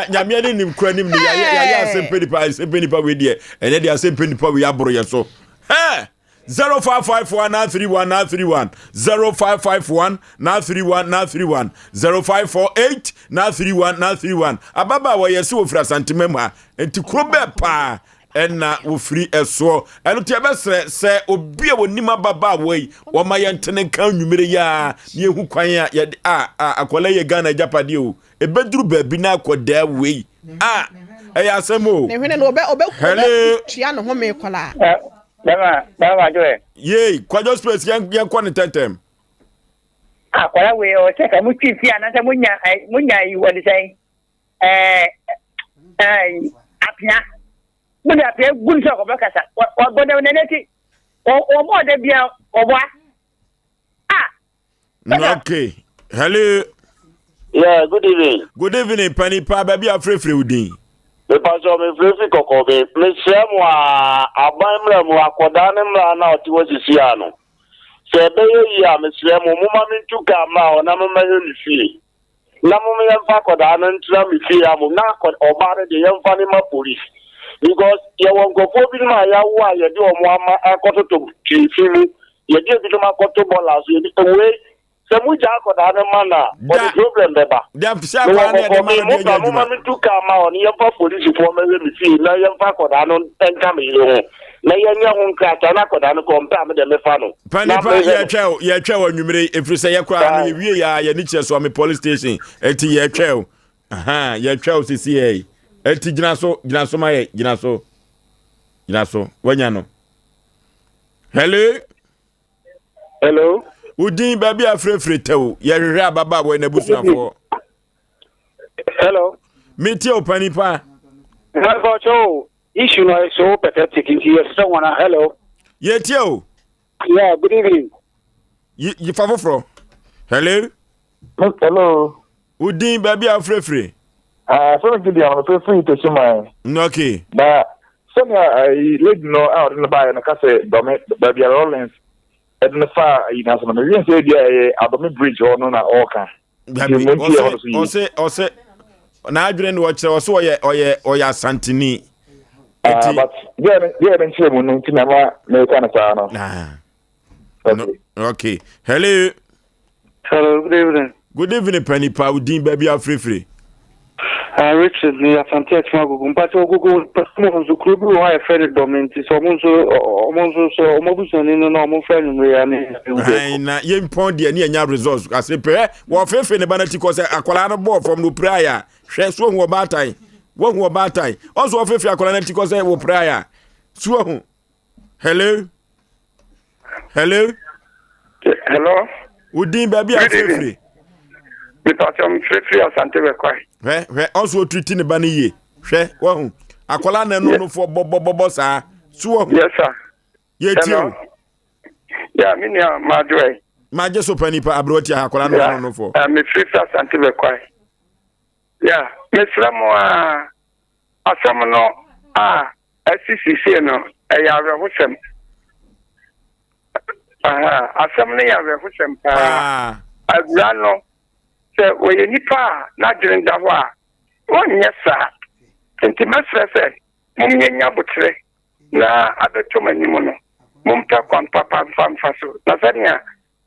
Nyame ne nim kura nim ne yɛayɛ asɛmpɛ nipa asɛmpɛ nipa wei deɛ ɛnyɛ deɛ asɛmpɛ nipa wei aboro yɛ so. Hɛɛ. 0551 931 931 0551 931 931 0548 931 931 ababaawa yɛ sɛ wɔfiri Asantema mu ha nti kuro bɛɛ paa ɛna wɔfiri ɛsoɔ ɛno nti ɛbɛsrɛ sɛ obi a wɔnim ababaawa yi wɔma yɛntene nka nnwumere yi a na yɛhu kwan a yɛde a akwadaa yɛ Ghana agyapadeɛ o ɛbɛduru baabi na akwadaa wei a ɛyɛ asɛm o. Ne hwene no ɔbɛ ɔbɛ ɔbɛ tua ne ho me kɔlaa. Bɛma bɛma dwo ɛ. Yei kwadwo space yɛn yɛn kɔ ne tɛntɛm. Akwadaa wei ɔwɔ sɛ ka mo twi fi anaasɛ mo nya ɛ mo nya yi wɔde sɛn ɛɛ ɛɛ apia mo de apia gu ne sɛ ɔkɔbɛ kasa ɔbɔ dɛm n'ani ti ɔbɔ ɔdɛ bia ɔbɔa ah. Okay. Hello. Yeah, good evening. Good evening, Pani pa baabi a frɛfrɛ wo din. Mepasɛ mefrɛ fi kɔkɔbe. Mesrɛ mo a aban mmra mu akɔdaa ne mmra na ɔte hɔ sisi a no. Sɛ ɛbɛyɛ yie a mesrɛ mo momma mentu kaa mmra hɔ na mommɛhwɛ me fie. Na mom yɛmfa akɔdaa no ntena me fie ha mom na ɔbaa no deɛ yɛmfa no ma police. Because yɛwɔ nkurɔfoɔ binom a yɛawo a yɛde wɔn ama akɔtoto tiafi mu Yɛde ebinom akɔto bɔɔla so, yɛde wei sɛ mo gya akɔdaa no ma no a, ɔde problem bɛba. Mewɔ kɔkɔɔ me mo ba mo ma me tu kaa ma ɔno yɛmfa polisifoɔ mɛhwɛ me fie na yɛmfa akɔdaa no nka me yere ho na yɛnyɛ ho nkrataa na akɔdaa no kɔ ɔmpɛ a me deɛ mefa no. Panipa yɛtwɛ o yɛtwɛ wɔ anwummere yi ɛfiri sɛ yɛkoraa no yɛwie yɛ a yɛne kyerɛ so ame police station ɛnti yɛtwɛ o yɛtwɛ o sisi yɛ yi ɛnti gyina so gyina so ma yɛ gyina so gyina so wanya no. Hello. Hello. Wo din baabi a frɛfrɛ tɛw yɛhwehwɛ ababaawa yi n'abusuafoɔ. Hello. Metie wo pani pa. Hello, issue no is so pathetic nti yɛsrɛ wɔn a hello. Yɛtie o. Yeah, good evening. Yi fa foforɔ. Hello. Hello. Wo din baabi a wofirefire? Ah, sɛ Gideon, mefirefiri Techiman. Okay. Na sɛnea ayi lady no a ɔde no baeɛ no ka sɛ dɔme baabi a Rollins ɛde no faa ayi no ase no medwen sɛ ebi a ɛyɛ Adɔme bridge hɔ no na ɔreka. Dabi, ɔse ɔse ɔse n'adwene no ɔkyerɛ ɔse ɔyɛ ɔyɛ ɔyɛ Asanteni. Ah, but deɛ deɛ ne nkyerɛ mu no nti na ma meka no saa no. Ah. Okay. No, okay. Hello. Hello, good evening. Good evening, Panipa. Udin baby afrefre. Richard ni Asante Akyem Agogo. Mpakyɛ Ogogo pɛsɛ mo nso kuro bi wɔ hɔ a yɛfrɛ no Dɔme nti sɛ ɔmo nso ɔmo nso sɛ ɔmo abusuani no na ɔmo mfrɛ anwummere ya ne Ayi na yɛn pɔn deɛ ne yɛnya results ase pɛ wɔfefe ne ba n'akyi kɔ sɛ akwadaa no bɔɔ fam no pira ya hwɛ so ohun ɔbaatan wɔhu ɔbaatan ɔnso wɔfefe akwadaa n'akyi kɔ sɛ wɔpira ya so ohun hello. Hello. Hello. Wo din baabi a firifiri. Mepatɔ m firifiri Asante Bɛkwae. Hwɛ hwɛ ɔnso otiriti ne ba no yie. Hwɛ wahu. Akwadaa na ɛno nofoɔ bɔbɔbɔbɔ saa. So wahu. Yes sir. Yɛtie o. Ya, me nua Madwoɛ. Magye so pa nipa aberewa tia ha akwadaa no Ya, no fo. eh, mefiri sɛ Asante Bɛkwae. Ya, mesrɛ mo a, asɛm no a asi seesei no, ɛyɛ awerɛhosɛm. Aha, asɛm no yɛ awerɛhosɛm paa. Awura no, sɛ ɔyɛ nipa a n'adwene da hɔ a, ɔnyɛ saa. Nti mɛsrɛ sɛ momyɛ aboterɛ na abɛtɔ mo anim no, mompɛ kwan papa mfa mfa so. Na sɛnea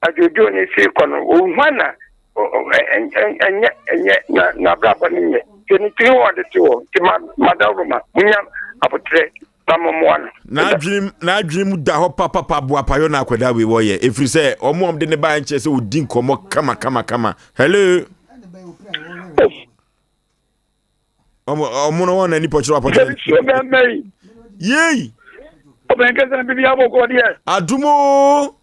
adwoodwoo no si rekɔ no, ohuan na ɛnyɛ ɛnyɛ na n'abrabɔ no nyɛ. Sɛ ne tiri hɔ ɔde te hɔ, nti ma madawuroma, monya aboterɛ na mommoa no. N'adwene n'adwene mu da hɔ papapa boapayɔ na akwadaa wei wɔyɛ ɛfiri sɛ wɔn a wɔde ne baeɛ nkyerɛ sɛ ɔdi nkɔmmɔ kama kama kama. Hello. Ɔmo ɔmo no wɔn na nipa kyerɛ apɔkyerɛ. Nsuo bɛn bɛn yi. Yei. Ɔbɛn kɛse na bibi abɔ kɔ deɛ. Adumo.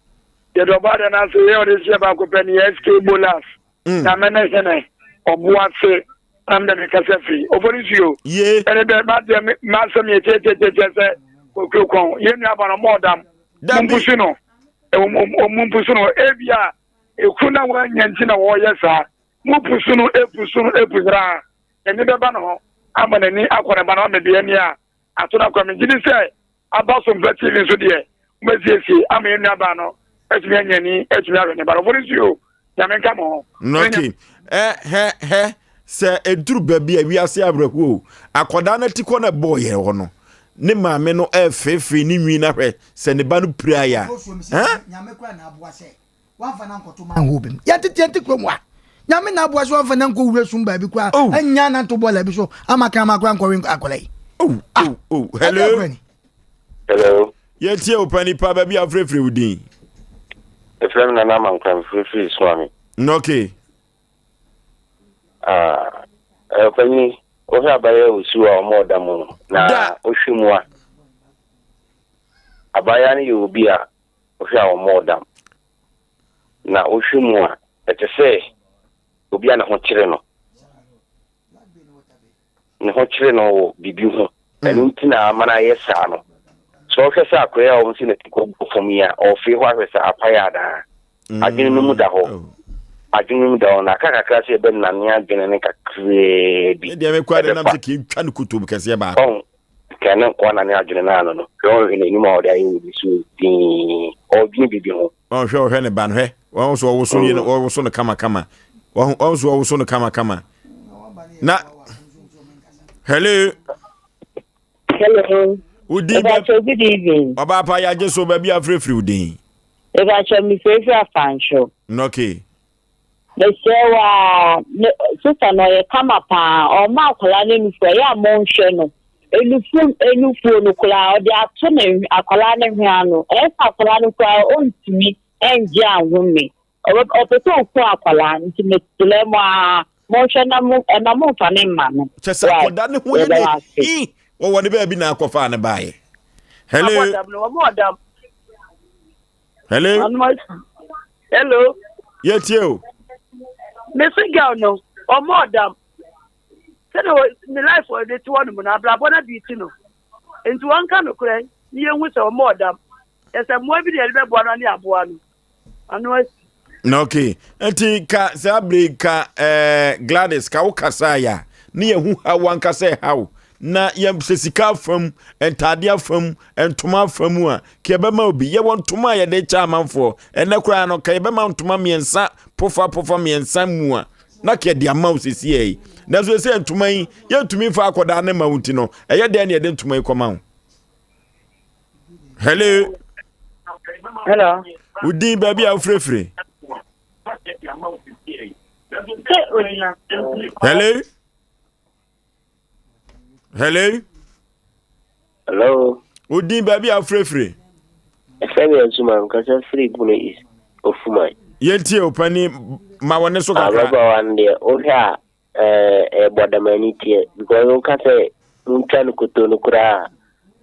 Yɛde ɔbaa deɛ n'ase yɛ ɔde hyɛ baako pɛ ne SK Bolas. Mm. Na mɛnɛ hɛnɛ ɔbo ase na mede me kasa firi ɔfɔri nsuo. Ye. Ɛne bɛ ma deɛ ma asɛm yɛ kyɛkyɛkyɛkyɛ sɛ kokuro kɔn yɛn nua ba no ɔmo ɔdam. Dabi. Mumpusu no. Ɔmo mpusu no ebia ekuru na wɔanya nti na wɔyɛ saa. Mo pusu no epusu no epusu a n'ani bɛba ne ho ama n'ani akɔ ne ba no ama deɛ ani a ato no akɔ. Megye di sɛ aba so mpa TV nso deɛ mobɛsiesie ama yɛn nuabaa no atumi anya ani atumi ahwɛ ne ba no. Ɔfɔre nsuo, Nyame nka mo ho. Okay. Ɛ hɛ hɛ sɛ ɛduru baabi a wiase awerɛhoɔ o akwadaa no atikɔ no ɛbɔɔ yɛn hɔ no ne maame no ɛrefeefee ne nwi no ahwɛ sɛ ne ba no piraeɛ a. Nyame kora na aboa sɛ Wamfa no ankɔto manhole bi mu. Yɛntete yɛnte kurom ha. Nyame na aboa so wamfa no ankɔ wura sum baabi koraa. Oh. Anya nanto bɔɔla bi so ama kraman koraa nkɔwe akwadaa yi. Oh, ah. oh, oh. Hello. Hello. Yɛtie wo pa nipa baabi a wofirefiri wo din. Efrɛ me Nana Amankwa mfirifiri Suame. Okay. Ah, ɔpanyin, wohwɛ abayɛ osu a ɔmo ɔda mu no, na wohwɛ mu a, abaayewa no yɛ obi a wohwɛ a ɔmmɔɔ dam. Na wohwɛ mu a, ɛte sɛ obi a ne ho kyere no. Ne ho kyere no wɔ biribi ho. Mm. Ɛno nti na ama no ayɛ saa no. Sɛ ɔhwɛ sɛ akoya a wɔn si na ti kɔ bɔ fam yi a, ɔfee hɔ ahwɛ sɛ apae adaa. Mm. Adwene no mu da hɔ. Oh. Adwene no mu da hɔ na aka kakra sɛ yɛbɛnane adwene no kakraa bi. Ɛdeɛ mekɔ ade nam sɛ kɛntwa no kutom kɛseɛ baako. Kɛ ne nkoa na ne adwene no ano no, hwɛ ɔnhwɛ n'anim a ɔde ayɛ wɔ bi so dinn, ɔredwene biribi ho. Ɔnhwɛ ɔhwɛ ne ba no hwɛ wɔn so ɔwoso yie no ɔwoso no kama kama wɔn wɔn so ɔwoso no kama kama na hello. Hello. Wodi bɛ. Ebacho good evening. Ɔbaa pa yagye so baabi afirafiri wo din. Ebacho mi firafiri afantwo. Okay. Mesrɛ wo aa, ne sister no ɔyɛ kama paa, ɔmma akwadaa no nufu, ɛyɛ a monhwɛ no, enufu enufuo no koraa ɔde ato ne akwadaa no hwene ano, ɛyɛ sɛ akwadaa no koraa ɔntumi ɛngye anhome, ɔbɛ ɔpɛ sɛ ɔku akwadaa no, nti mesrɛ mo aa, monhwɛ na mo ɛma momfa ne mma no. Kyɛ sɛ akwadaa no ho yɛ ne hi wɔwɔ ne baabi na akɔfaa ne baeɛ. Hello. Hello. Hello. Yɛtie o. Mese girl no, ɔmɔ ɔdam. Sɛdeɛ ne life ɔde te hɔ nom no, abrabɔ no bi ti no. Nti wɔnka nokorɛ ne yɛhu sɛ ɔmɔ ɔdam. Yɛsɛ mmoa bi na yɛde bɛboa no ne aboa no. Ano asi. Na okay. Nti ka saa bere ka eh, Gladys ka wo kasa ya ne yɛhu haw ankasa ɛhaw na yɛn sɛ sika afam ntaade afam ntoma afam a Ka yɛbɛma obi. Yɛwɔ ntoma a yɛde kyɛ amanfoɔ. Ɛnnɛ koraa no, ka yɛbɛma ntoma mmiɛnsa pofa pofa mmiɛnsa mu a, na ka yɛde ama wo sesiɛ yi. Nanso ɛsɛ ntoma yi, yɛntumi mfa akɔdaa ne ma wo nti no, ɛyɛ dɛn na yɛde ntoma yi kɔma wo? Hello. Hello. Wo din baabi a wofirefire? Hello. Hello. Hello. Odin baabi a wofirefire. Ɛfɛ mi Azuma nkasa firi Bono East Ofuman. Yɛntie o pani ma wɔne so kakra. Ababaawa no deɛ wohwɛ a ɛɛ ɛbɔ damani teɛ because woka sɛ wontwa no koto no koraa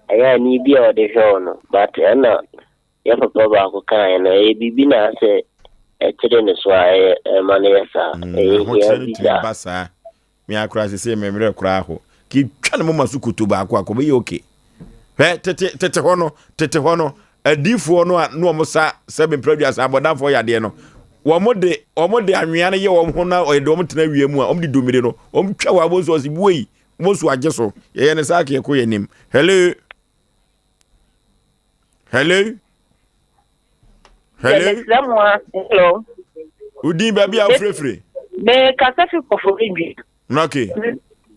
a ɛyɛ ani bi a ɔde hwɛ wo no but ɛna yɛ papa baako kaeɛ no ɛyɛ biribi na asɛ ɛkyere ne so a ɛyɛ ɛma no yɛ saa ɛyɛ hia bi saa. Me ara koraa sesei me werɛ koraa ho. Ketwa ne moma so koto baako a kɔbɛyɛ okay. Hwɛ tete tete hɔ no tete hɔ no. Adiifoɔ no a na wɔn sa sɛbe mprɛduasa abɔdamfoɔ yadeɛ no, wɔn de wɔn de anwea no yɛ wɔn ho na wɔde wɔn tena wia mu a wɔn de domire no, wɔn twa wɔn abonso ɔsi buei, wɔn so agye so. Yɛyɛ ne saa kɛkɔ yɛ nim. Hello. Hello. Hello. Hello. Udin baabi a wofirefire. Me kasa fi kɔfɔ Okay.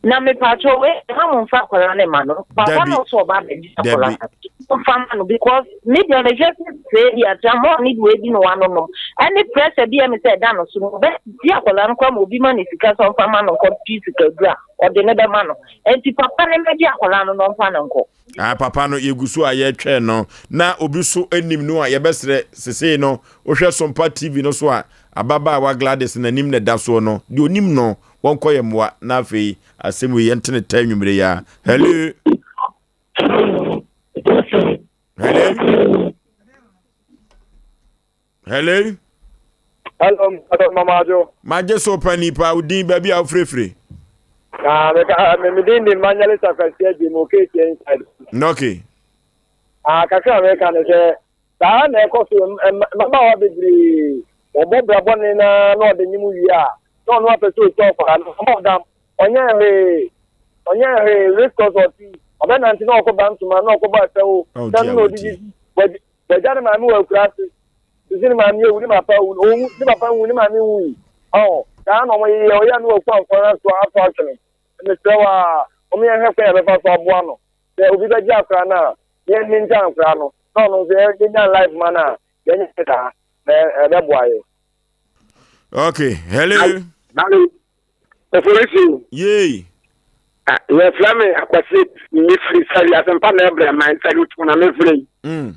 Na me patrɔ wei ma mo nfa akwadaa ne ma no. Papa na ɔsɔ ɔba abɛgye akwadaa no. Nfa ma no because me deɛ mehwɛ sɛ sɛ bi atra mo ne deɛ ebi no ano nom ɛne pressure bi a mi sɛ ɛda no so no ɔbɛ di akwadaa no kora ma obi ma ne sika sɛ ɔnfa ma no nkɔ ti sika duru a ɔde ne bɛma no nti papa ne mɛgye akwadaa no na ɔnfa no nkɔ. Ah, papa no yɛgu so a yɛtwɛn no na obi so anim no a yɛbɛsrɛ sesei no wohwɛ Sompa TV no so a ababaawa Gladys n'anim na ɛda soɔ no deɛ onim no wɔnkɔ yɛ mmoa na afei asɛm wei yɛnte ne ta anwummere yi a hello hello Hello. Hello, Madam Mama Ajo. Magye so pa nipa wo din baabi a wofirefire. Na meka eh, me me din de Manyale Sakwasi Agye mu Keetie inside. Okay. Ah, kakra a meka ne sɛ saa na ɛkɔ so mmabaawa bebree wɔbɔ bra bɔne na na ɔde nyem wie a na ɔno apɛ sɛ ɔtwa ɔkwara no ɔma ɔdam ɔnyɛ hwee ɔnyɛ hwee race course ɔte ɔbɛnante na ɔkɔ bantoma na ɔkɔbɔ asɛwo sɛ no na ɔdidi Wagya ne maame wɔ akuraase. Sisi ne maame awu, ne papa awu. Owu, ne papa nwu, ne maame nwui. Ɔho, saa na wɔyeyɛ. Ɔyɛ a na waku amfɔre aso ato atwene. Mesrɛ wo ara, mom yɛnhwɛ kwan a yɛbɛfa so aboa no. Sɛ obi bɛgye akwadaa no a, yɛn maintain akwadaa no, na ɔno nso yɛnya life ma no a, yɛnyɛ saa, na ɛbɛboa yɛn. Okay, hello. Hello. Oforisi. Yay. Ah, yɛfrɛ me Akwasi mefiri sɛre asɛmpa na ɛbrɛ man sɛre to na mefiri yi. Mm.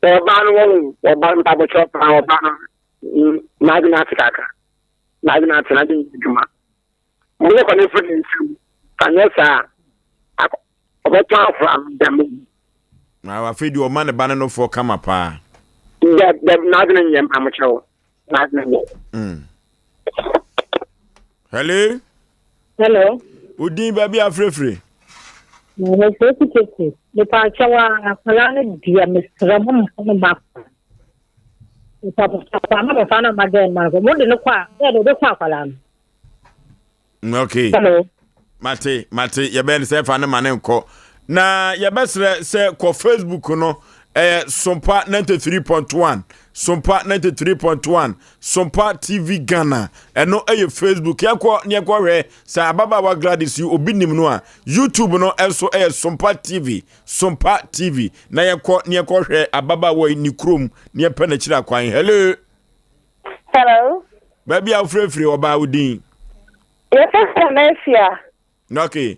Ɔbaa no wɔn ɔba mpabokyɛ paa ɔbaa no mm, n'adwene ate kakra n'adwene ate n'adwene yɛ adwuma. Mo ne kɔ ne firi ne nsam anyɛ saa ɔbɛtɔ afra no dɛm. Na afei deɛ ɔma ne ba no nofoɔ kama paa. Dɛ dɛ n'adwene nyɛ mpamokyɛw. Mm. Hello. Hello. Odin baabi afirefire. Mefiri Kikeke. Mepa kyɛw a akwadaa no deɛ mesrɛ mo mfa no ma kwa. Mepa kyɛw ma mefa no ma gɛn ma no. Mo de no kɔ a gɛn no obɛkɔ akwadaa no. Mm, okay. Hello. Mate, mate, yɛbɛn sɛ fa ne ma ne nkɔ. Na yɛbɛsrɛ sɛ kɔ Facebook no, ɛyɛ Sompa 93.1, Sompa 93.1, Sompa TV Ghana. Ɛno ɛyɛ Facebook. Yɛnkɔ ne yɛnkɔhwɛ sɛ ababaawa Gladys yi obi nim no a. YouTube no nso ɛyɛ Sompa TV, Sompa TV. Na yɛnkɔ ne yɛnkɔhwɛ ababaawa yi ne kurom ne yɛpɛ n'akyiri akwan. Hello. Hello. Baabi a wofirefiri ɔbaa wo din. Yɛfrɛ sɛ Mɛsia. Okay.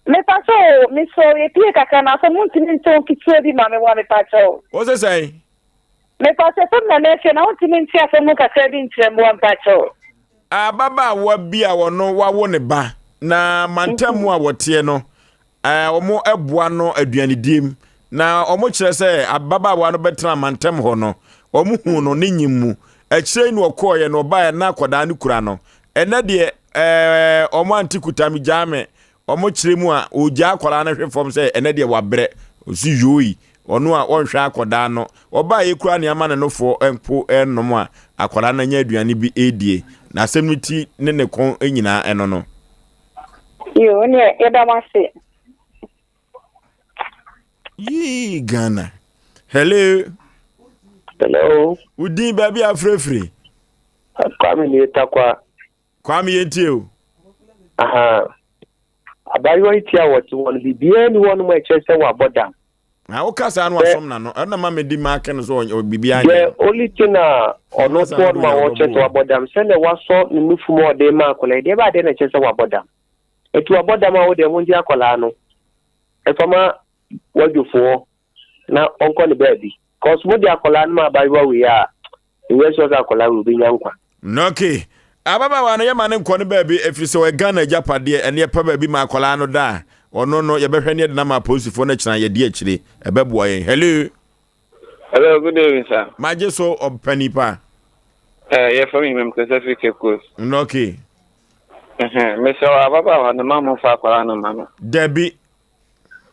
Mepa so o, mesɔ yɛpie kakra na sɛ montumi nto nketewa bi ma me wa mepa kyɛw. Wo sɛ sɛn? Mepa sɛ fam na mɛfie na wontumi nte asɛm mu kakra bi nkyerɛ me wa mepa kyɛw. Ababaawa bi a ɔno wawo ne ba na mantam mu a wɔteɛ no Wɔboa no aduanedie mu, na wɔkyerɛ sɛ ababaawa no bɛtena mantam hɔ no, wɔhuu no ne nyim mu. Akyire yi na ɔkɔeɛ na ɔbaeɛ na akwadaa no kura no. Ɛnɛ deɛ ɛɛ wɔn ante kuta me gyaa me. Wɔkyerɛ mu a ɔgyaa akwadaa no hwe fam sɛ ɛnɛ deɛ wabrɛ. Ɔsi yooi ɔno a ɔnhwɛ akwadaa no. Ɔbaeɛ kura ne ama ne nofoɔ mpo ɛnnom a akwadaa no anya aduane bi ɛredie. Na asɛm no ti ne ne kɔn nyinaa ɛno no. Yoo neɛ yɛda mo ase. Yii Ghana. Hello. Hello. Wo din baabi a afirafiri. Kwame nie takwa. Kwame yɛntie o. Aha. Abayewa yi ti a wɔte hɔ no biribiara ni hɔ nom a ɛkyerɛ sɛ wabɔ dam. Na woka saa no wasom n'ano. Ɛno na ma medi maake no so biribiara nyɛ. The only thing a ɔno toɔ no ma wɔkyerɛ sɛ wabɔ dam sɛdeɛ wasɔ ne nufu mu a ɔde ma akwadaa yi deɛ ɛbɛyɛ adeɛ na ɛkyerɛ sɛ wabɔ dam. Ɛti wabɔ dam a wo deɛ mongye akwadaa no ɛfa ma wadwofoɔ na ɔnkɔ ne baabi cause mode akwadaa no ma abayewa wei a Menyɛ sure sɛ akwadaa wei obenya nkwa. Okay. Ababaawa no yɛma no nkɔ no baabi ɛfiri sɛ ɔyɛ Ghana agyapadeɛ ɛne ɛpɛ baabi ma akwadaa no da a ɔno no yɛbɛhwɛ ne yɛde no ama apolisifoɔ no akyina yɛdi akyire ɛbɛboa yɛn. Hello. Hello, good evening, sir. Magye so ɔpani pa. Eh, yɛfrɛ me Imam Kɛsɛ firi Cape Coast. Okay. Mesrɛ wo ababaawa no ma momfa akwadaa no ma no. Dabi.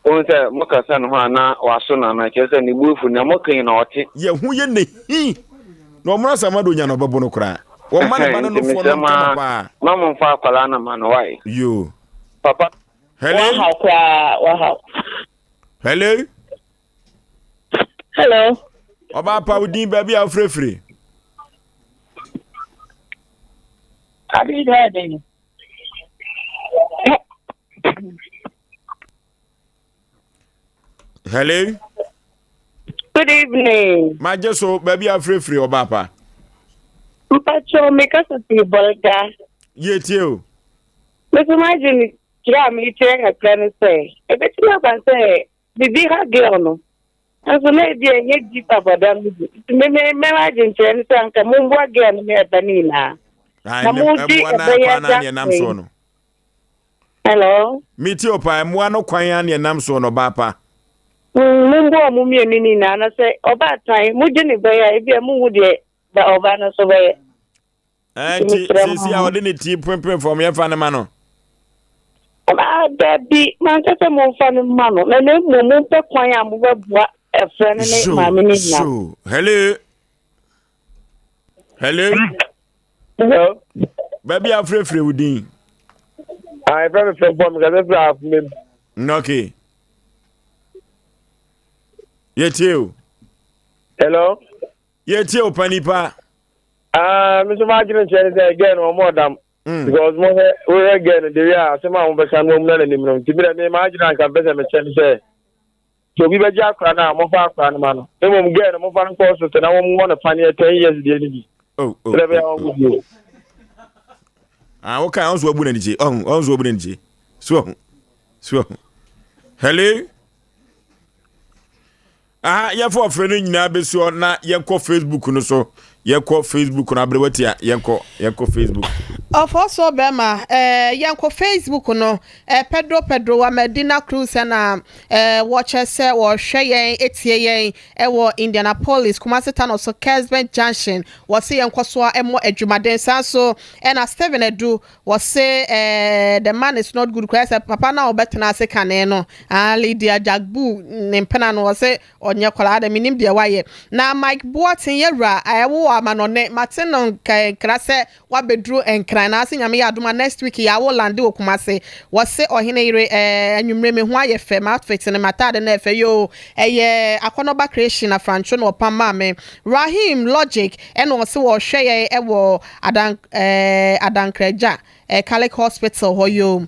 Wohu sɛ mokasa ne ho a na waso n'ano, kyerɛ sɛ ne bo afu, nea moka yi na ɔte. Yɛ ho yɛ ne hi na ɔmono asɛm ade onya na ɔbɛbo no koraa. Wɔmma ne ba no Nti nofoɔ mesrɛ no mo kama ara, paa. ma momfa akwadaa no mma no, wai? Yoo. Papa. Hello. Wahaw koraa, wahaw. Hello. Hello. Ɔbaa pa wo din baabi a wofirefiri. Ade dɛ den. Hello. Good evening. Magye so baabi a wofirefiri ɔbaa pa. Mpacho mekasa firi Bolga. Yie tie o. Meso m'adwene kyerɛ a mekyerɛ kakra ne sɛ ebetumi aba sɛ biribi ha girl no nso na ebi a ɛnyɛ deep abɔdam no bi nti me me me adwenkyerɛ ne sɛ anka momboa girl no ne ɛba no nyinaa na modi ɛbɛyɛ agya soɔ no. Hello. Meti o paa mmoa no kwan a ne ɛnam soɔ no ɔbaa pa. Momboa ɔmo mmienu no nyinaa na sɛ ɔbaatan mogye ne bɛyɛ a ebi a monhu deɛ ɔbaa no nso bɛyɛ. Nti sisi a ɔde ne ti pimpim fam yɛmfa no ma no. Ah, dabi, manka sɛ momfa no mma no, na na mmom mompɛ kwan a mobɛboa ɛfrɛ no ne maame no nyinaa. So, hello. Hello. Hello. Baabi a afirafira wo din. Ah, ɛfrɛ me frɛ mpɔ mekasɛ frɛ afomam. Okay. Yɛtie o. Hello. Yɛtie o panipa. Ah, me nso m'adwene kyerɛ ne sɛ girl no ɔmɔ ɔdam. Mm. Because mo hwɛ wohwɛ girl no dewi a asɛm a mobɛka no ɔmuna n'anim no nti mi dɛ me m'adwene anka mpɛ sɛ mekyɛ ne sɛ sɛ obi bɛgye akora no a mofa akora no ma no. Mmom girl no mofa no kɔ hospital na wɔn wɔ no paneɛ 10 years deɛ no bi. Oh, oh, Sɛ bɛyɛ oh, wɔn bio. Ah, woka ɔnso abu n'ani kye. Ɔho, ɔnso abu n'ani kye. So ɔho. So ɔho. Hello. Aha, yɛfa ɔfrɛ no nyinaa bɛsi hɔ na yɛnkɔ Facebook no so. Yɛnkɔ Facebook no aberewa tia. Yɛnkɔ, yɛnkɔ Facebook. Ɔfɔsoɔ bɛrima, eh, yɛnkɔ Facebook no, eh, Pedro Pedro Wamadina Cruz ɛna eh, wɔkyɛ sɛ wɔhwɛ yɛn, etie yɛn ɛwɔ Indianapolis, Kumasi Tano so, Kesben Junction. Wɔse yɛnkɔ so a ɛmmɔ adwumaden. Saa nso ɛna Stephen Adu, wɔse eh, the man is not good koraa sɛ papa no a ɔbɛtena ase kane no, ah, Lydia Jagbu ne mpena no, wɔse ɔnyɛ koraa dɛ menim deɛ wayɛ. Na Mike Boateng yɛwura a ɛwɔ amanɔne, mate no nkra sɛ wabɛduru Nkran na ase Nyame yɛ adom a next week yɛawo lande wɔ Kumase. Wɔse ɔhene yere eh, anwummere me ho ayɛ fɛ, m'outfit no, m'ataade no ɛfɛ yoo, ɛyɛ Akɔnɔba Creation Afrantwo na ɔpam maa me. Rahim Logic ɛna ɔse wɔhwɛ yɛn ɛwɔ Adan eh, Adankragya eh, Catholic Hospital hɔ yoo.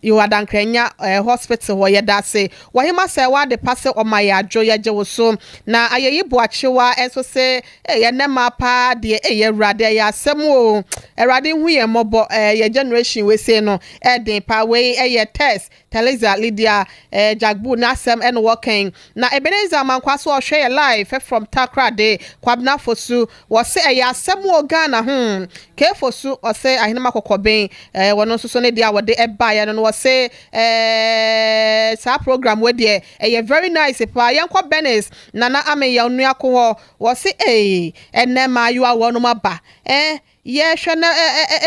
Yoo Adankranya eh, hospital hɔ yɛda ase. Wɔhema sɛ w'ade pa sɛ ɔma yɛ adwo yɛgye wo so. Na ayeyi boakyewa nso se eh, ɛnɛ maa paa deɛ eh, Awurade ɛyɛ asɛm o. Awurade nhu yɛn mmɔbɔ eh, yɛ generation wei sei no ɛden paa. Wei ɛyɛ Tess, Teliza, Lydia eh, Jagbu n'asɛm ɛna wɔkɛn. Na Ebenezer Amankwa so ɔhwɛ yɛ live from Takoradi, Kwabena Fosu. Wɔse ɛyɛ asɛm wɔ Ghana hmm. K Fosu ɔse Ahenema Kɔkɔben eh, wɔno nso so ne deɛ a wɔde ɛbaeɛ no no wɔse eh, saa program wei deɛ ɛyɛ very nice paa. Yɛnkɔ Bernice Nana Ameyaw Nuako hɔ wɔse ee ɛnɛ mmaayewa wɔnom aba eh, yɛhwɛ na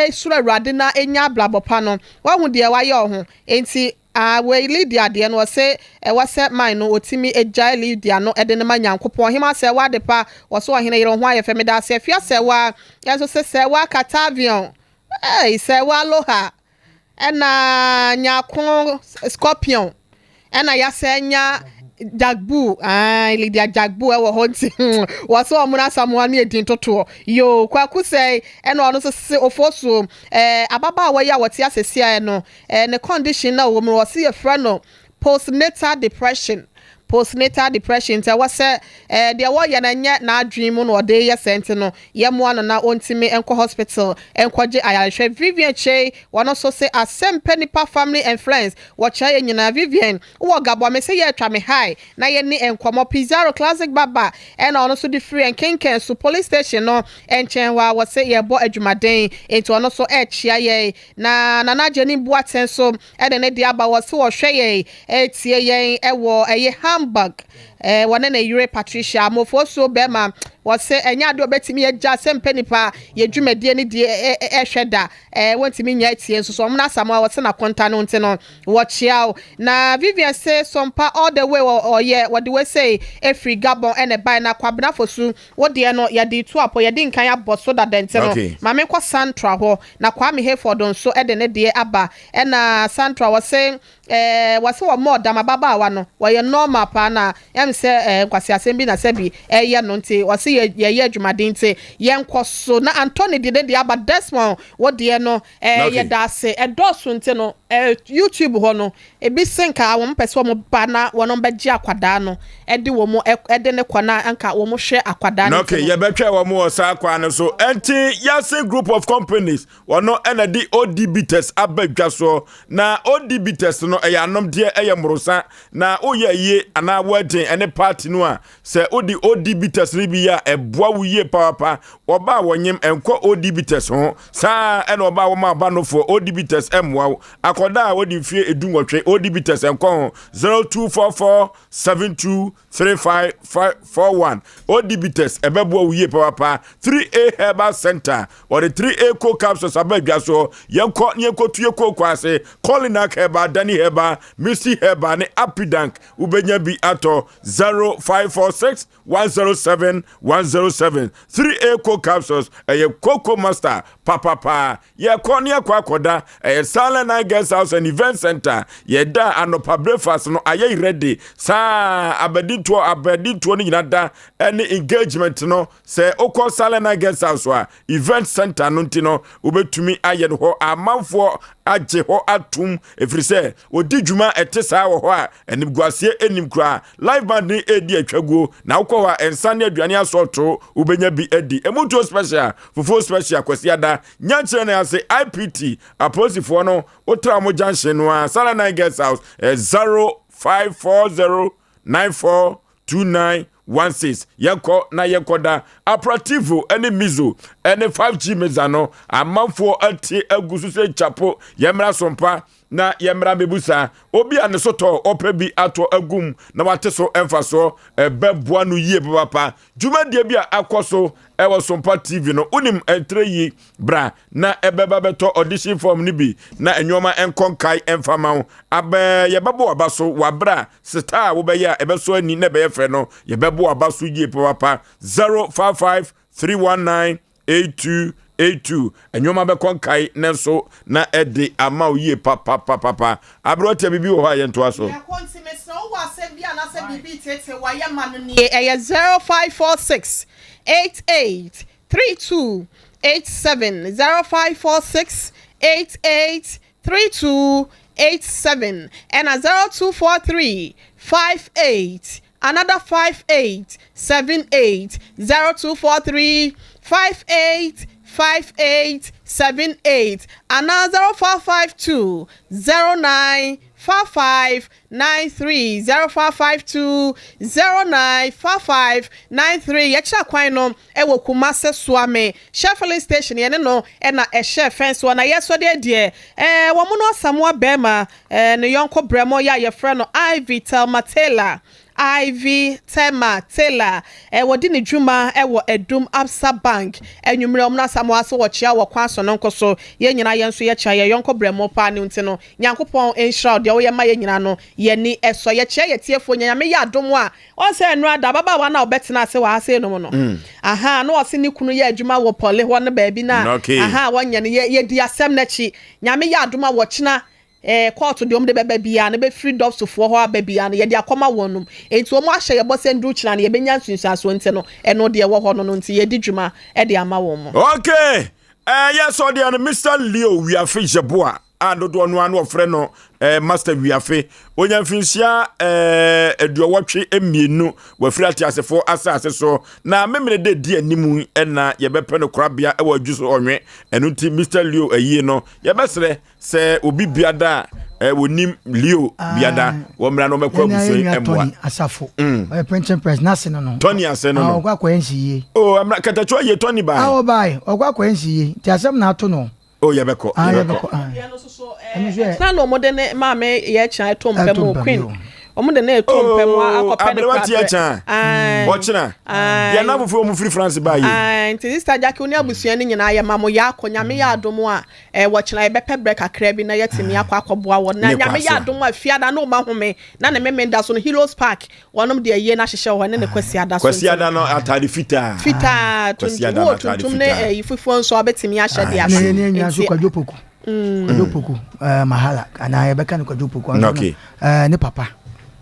ɛsuro Awurade na ɛnya abrabɔ pa no wahu deɛ wayɛ wo ho enti Ah wei Lydia deɛ no ɔse ɛwɔ sɛ man no ɔtumi gyae Lydia no de no ma Nyankopɔn. Ɔhema Sɛɛwa Adepa ɔse ɔhene yere wo ho ayɛ fɛ medaase Afia Sɛɛwa nso se Sɛɛwa Katavion ei Sɛɛwa Aloha ɛna Nyako Scorpion ɛna yasɛ nya Jagbu aah Lydia Jagbu ɛwɔ hɔ nti wɔse ɔmo no Asamoah ne edin totoɔ yoo Kwaku Sɛe ɛna ɔno nso se Ofosuo ɛɛ ababaawa yi a wɔte asesiaɛ no Eh ne condition na ɔwɔ mu no wɔse yɛfrɛ no postnatal depression, postnatal depression nti ɛwɔ sɛ eh deɛ wɔyɛ no ɛnyɛ n'adwene mu na ɔde yɛ sɛ nti no yɛmmoa no na ɔntumi nkɔ hospital nkɔgye ayarehwɛ. Vivian Kyei wɔno nso se asɛm pɛ nipa family and friends wɔkyerɛ yɛn nyinaa. Vivian wowɔ Gabɔ me se yɛretwa me high na yɛni nkɔmmɔ. Pizarro Classic Baba ɛna ɔno nso de firi Nkenken so police station no nkyɛn hɔ a wɔse yɛrebɔ adwumaden nti ɔno nso ɛrekyea yɛn. Na Nana Agyenim Boateng nso de ne deɛ aba, ɔse ɔhwɛ yɛn, ɛretie yɛn wɔ ɛyɛ Hamburg, wɔne ne yere Patricia Amofosuo bɛrima. Wɔse ɛnyɛ adeɛ a wɔbɛtumi agya sɛ mpɛ nipa yɛ dwumadie no die hwɛ da. Wɔntumi nyɛ atie nso so. Wɔn Asamoah wɔse n'akonta no nti no wɔkyea wo. Na Vivian se Sompa all the way ɔyɛ wɔde wei sei ɛfiri Gabon ɛna ɛbaeɛ. Na Kwabena Fosu wo deɛ no yɛde retu apɔ yɛdi nkan abɔ so dada nti no ma menkɔ Santra hɔ. Na Kwame Hayford nso de ne deɛ aba. Ɛna Santra wɔse Ɛɛ wɔse wɔmmɔɔ dam ababaawa no wɔyɛ normal paa na ɛm sɛ ɛɛ nkwaseasɛm bi na sɛbi ɛyɛ no nti wɔse yɛ yɛyɛ adwumaden nti yɛnkɔ so na Anthony de ne deɛ aba Desmond wo deɛ no ɛɛ Okay. yɛda ase ɛdɔɔso nti no ɛɛ YouTube hɔ no ebi se nka wɔn pɛ sɛ wɔn ba na wɔn bɛgye akwadaa no ɛde wɔn ɛde ne kɔ na anka wɔn hwɛ akwadaa no Okay, nti no. yɛbɛtwɛn wɔn wɔ saa kwan no so. Ɛnti Yasin Group of Companies Ɔno na de OD bitters aba dwa soɔ. Na OD bitters no ɛyɛ anomdeɛ, ɛyɛ mmorosa. Na woyɛ ayie anaa wedding ɛne party no a, sɛ wode OD bitters no bi yɛ a, ɛboa wo yie papaapa. Ɔbaa a wɔnyem ɛnkɔ OD bitters ho. Saa ara ɛna ɔbaa a wɔma aba nofoɔ, OD bitters ɛmmoa wo. Akɔdaa a wadi mfeɛ edunwɔtwe, OD bitters ɛnkɔ ho. 0244 72 3541 OD bitters ɛbɛboa wo yie papaapa. 3A Herbal Center Wɔde 3A Cold Capsules aba adwa soɔ. Yɛnkɔ na yɛnkɔtu yɛ kooko ase. Colinac Herbal, Dani Herbal, Misty Herbal ne Apidank. Wobɛnya bi atɔ 0546 107 107. 3A Cold Capsules ɛyɛ Coco Master papapaa. Yɛkɔ na yɛkɔ akɔda. Ɛyɛ Silent Night Guest House and Event Center. Yɛda anɔpa breakfast no ayɛ ready. Saa abadintoɔ abadintoɔ no nyina da ɛne engagement no Sɛ wokɔ Salina Guest House a, event center no nti no, wobɛtumi ayɛ no hɔ. Amanfoɔ agye hɔ atom ɛfiri sɛ wɔdi dwuma a ɛte saa wɔ hɔ a animguaseɛ nnim koraa. Live band no redi atwaguo, na wokɔ hɔ a nsa ne aduane asɔɔto wobɛnya bi adi. Ɛmu ntuo special, fufuo special, Kwasiada, Nyankyerɛ no ase, IPT, apolisifoɔ no, wotra wɔn junction no ara, Salina Guest House, 0540 94 2916 Yɛnkɔ na yɛnkɔda Aprativo ne Mizo ne 5G Meza no amanfoɔ ate agu so sɛ kyapo. Yɛmmra sompa na yɛmmra mmɛbusa obi a ne so tɔ ɔpɛ bi atɔ agum na wate so mfasoɔ ɛbɛboa no yie papapa. Dwumadie bi a akɔ so ɛwɔ Sompa TV no wonim ɛntrɛ yi bra na ɛbɛba bɛtɔ audition form no bi na nneɛma nkɔ nkae ɛmfa ma wo abɛ yɛbɛbɔ waba so wɔ a Star a wobɛyɛ a ɛbɛsɔ ani na ɛbɛyɛ fɛ no, yɛbɛbɔ w'aba so yie papaapa. 055 319 8282. Nneɛma bɛkɔ nkae ne nso na ɛde ama wo yie papapapapa. Aberanteɛ biribi wɔ hɔ a yɛntoa so. Yɛkɔ nti mesrɛ wo wɔ asɛm bi anaasɛ biribi reteetee wo a yɛ ma no nie ɛyɛ 0546 88 32 87 0546 88 3287 ɛna 0243 58 another 58 78 0243 58 58 78 anaa 0552 09 55 93 0552 09 55 93 Yɛkyerɛ kwan no wɔ Kumase Suame Shell filling station yɛne no na ɛhyɛ fɛn soɔ na yɛsɔ deɛ deɛ ɛɛ wɔn no Asamoah bɛɛma ɛɛ ne yɔnko brɛmɔ yɛ a yɛfrɛ no Ivy Thelma Taylor Ivy Thelma Taylor ɛɛ wɔdi ne dwuma ɛwɔ Adum Absa Bank anwummerɛ wɔn no Asamoah so wɔkyea wɔ kwan sononko so yɛn nyinaa yɛn nso yɛkyea yɛn yɔnko brɛmɔ paa no nti no Nyankopɔn nhyira wo deɛ woyɛ ma yɛn nyinaa no yɛni sɔ yɛkyea yɛn tiefoɔ nyinaa Nyame yɛ adom a Woahu sɛ nnora da ababaawa no a ɔbɛtena ase wɔ ha sei nom no, ahaa, na ɔse ne kunu yɛ adwuma wɔ pɔle hɔ no baabi no a, ahaa, wɔnyɛ no, yɛ, yɛdi asɛm no akyi. Nyame yɛ adom a wɔkyena, eh, kɔɔto deɛ wɔn de bɛba biara no, bɛfiri dɔpsofoɔ hɔ aba biara no, yɛde akɔma wɔn nom. Enti wɔn ahyɛ yɛ bɔ sɛ nduru kyena no yɛbɛnya nsunsuansoɔ nti no, ɛno deɛ ɛwɔ hɔ no no nti yɛdi dwuma de ama wɔn. Okay, eh, yɛ sɔ deɛ no Mr. Leo Wiafe Yeboah. a dodoɔ no ara na wɔfrɛ no eh, Master Wiafe. Onya mfinhyia eh, aduɔwɔtwe mmienu wafiri ateasefoɔ asase so na memene dɛ di anim na yɛbɛpɛ no korabea wɔ adwu so ɔnwe. Ɛno nti Mr. Leo ayie no yɛbɛsrɛ sɛ obi biada a eh, wɔnim Leo biada wɔmmra na wɔmɛkɔ abusua yi mmoa. Asafo mm. ɔyɛ printing press n'ase no no. Tony ase no no. Ɔkɔ akɔyɛ nsiyie. Oh, amra katakyo yɛ Tony baa. Ah, ɔbaa ɔkɔ akɔyɛ nsiyie nti asɛm na ato no. Oh, yɛbɛkɔ, Ah, yɛbɛkɔ. yɛbɛkɔ. Ah. Ɛno nso yɛ. Na na wɔde ne maame yɛ kyerɛ ɛto mpɛ mu queen. Wɔn de no reto mpɛ mu akɔpɛ ne Aberewa korabrɛ. ti ɛkyɛn Ae. ɔkyena Ae. yɛn n'afofo wɔn firi France baa yi. Ae, nti Sister Jackie wo ne abusua no nyinaa yɛma mo yaakɔ. Nyame yɛ adom a, eh, wɔkyena yɛbɛpɛ berɛ kakra bi na yɛatumi akɔ akɔboa wɔn. Na Ne Nyame yɛ kwasea. adom a, Fiada na wɔn ahome, na ne Memenda so no, Heroes Park, wɔnom de ayie no ahyehyɛ wɔ hɔ, ne ne Kwasiada so nti. Kwasiada no atade fitaa. Fitaa, tuntum, Kwasiada no wowɔ atade tuntum ne fitaa. ɛyi fufuo nso a wobɛtumi ahyɛ de Ae. aba. Ne ne nua nso Nti, Kwadwo Poku. Kwadwo Poku, eh, Mahala, anaa yɛbɛka no Kwadwo Poku. Ɔno nso no, Okay. eh, ne papa.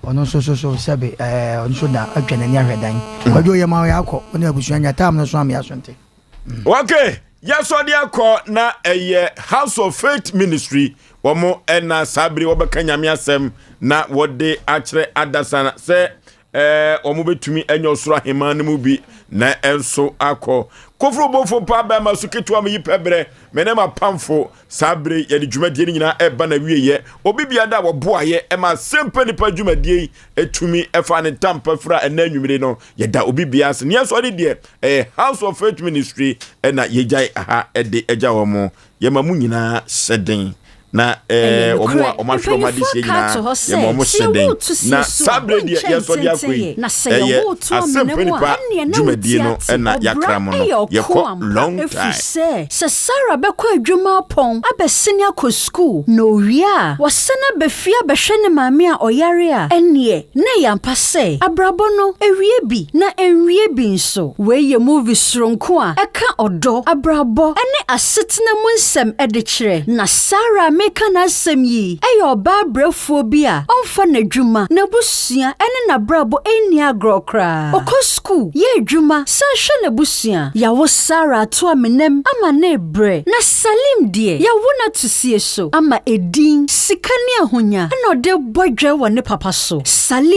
Ɔno nso so so sɛbe, eh, ɔno nso da atwa n'ani ahwɛ dan. Kwadwo yɛ ma ɔyɛ akɔ, wo ne abusua nya tam no so amea so nte. Okay, yɛsɔ de akɔ na ɛyɛ House of Faith Ministry wɔn ɛna saa bere wɔbɛka nyame asɛm na wɔde akyerɛ adasa sɛ ɛɛ wɔn bɛtumi anya ɔsoro ahemman no mu bi na ɛnso akɔ koforo bofo pa bɛrima so ketewa me yi pɛ berɛ me ne m'apamfo saa bere yɛde dwumadie no nyinaa ɛba na wieyɛ obi bia da wɔboayɛ ɛma asɛmpa nipa dwumadie yi ɛtumi ɛfa ne ntampa fira ɛnɛ anwummere no yɛda obi bia ase neɛ nso ɔde deɛ ɛyɛ House of Faith Ministry ɛna yɛgyae aha ɛde agya wɔn Yɛma mo nyinaa hyɛ den, na Ɛyɛ ɛɛ wɔn nokorɛ, a wɔahwere wɔn mpanyimfoɔ adehyeɛ aka ato nyinaa, hɔ sɛ, yɛma wɔn sɛ hyɛ den. yɛwo to sie Na so saa a, berɛ deɛ wonkyɛ yɛsɔ de akɔ yi, ntentene, na sɛ ɛyɛ yɛwo to amena asɛmpa mu a, nipa ɛnneɛ na dwumadie wote no ate. na Ɔbra yɛakra mo no. yɛ ɔko Yɛkɔ ampa, long ɛfiri time. sɛ, sɛ Sarah bɛkɔ adwuma apɔn abɛsene akɔ sukuu, na ɔwie a, wasan aba fie abɛhwɛ ne maame a ɔyare a, ɛnneɛ na ɛyɛ ampa sɛ abrabɔ no, ɛwie bi na ɛnwie bi nso. Wei yɛ movie soronko a ɛka ɔdɔ, abrabɔ, ne asetena mu nsɛm de kyerɛ. Na Sarah a mereka n'asɛm yi yɛ ɔbaa brɛfoɔ bi a ɔmfa n'adwuma, n'abusua ne n'abrabɔ nni agorɔ koraa. Ɔkɔ sukuu, yɛ adwuma, san hwɛ n'abusua. Yɛawo Sarah ato amenam ama no rebrɛ. Na Salim deɛ, yɛawo no ato sie so ama edin, sika ne ahonya na ɔde rebɔ dwɛ wɔ ne papa so. Salim.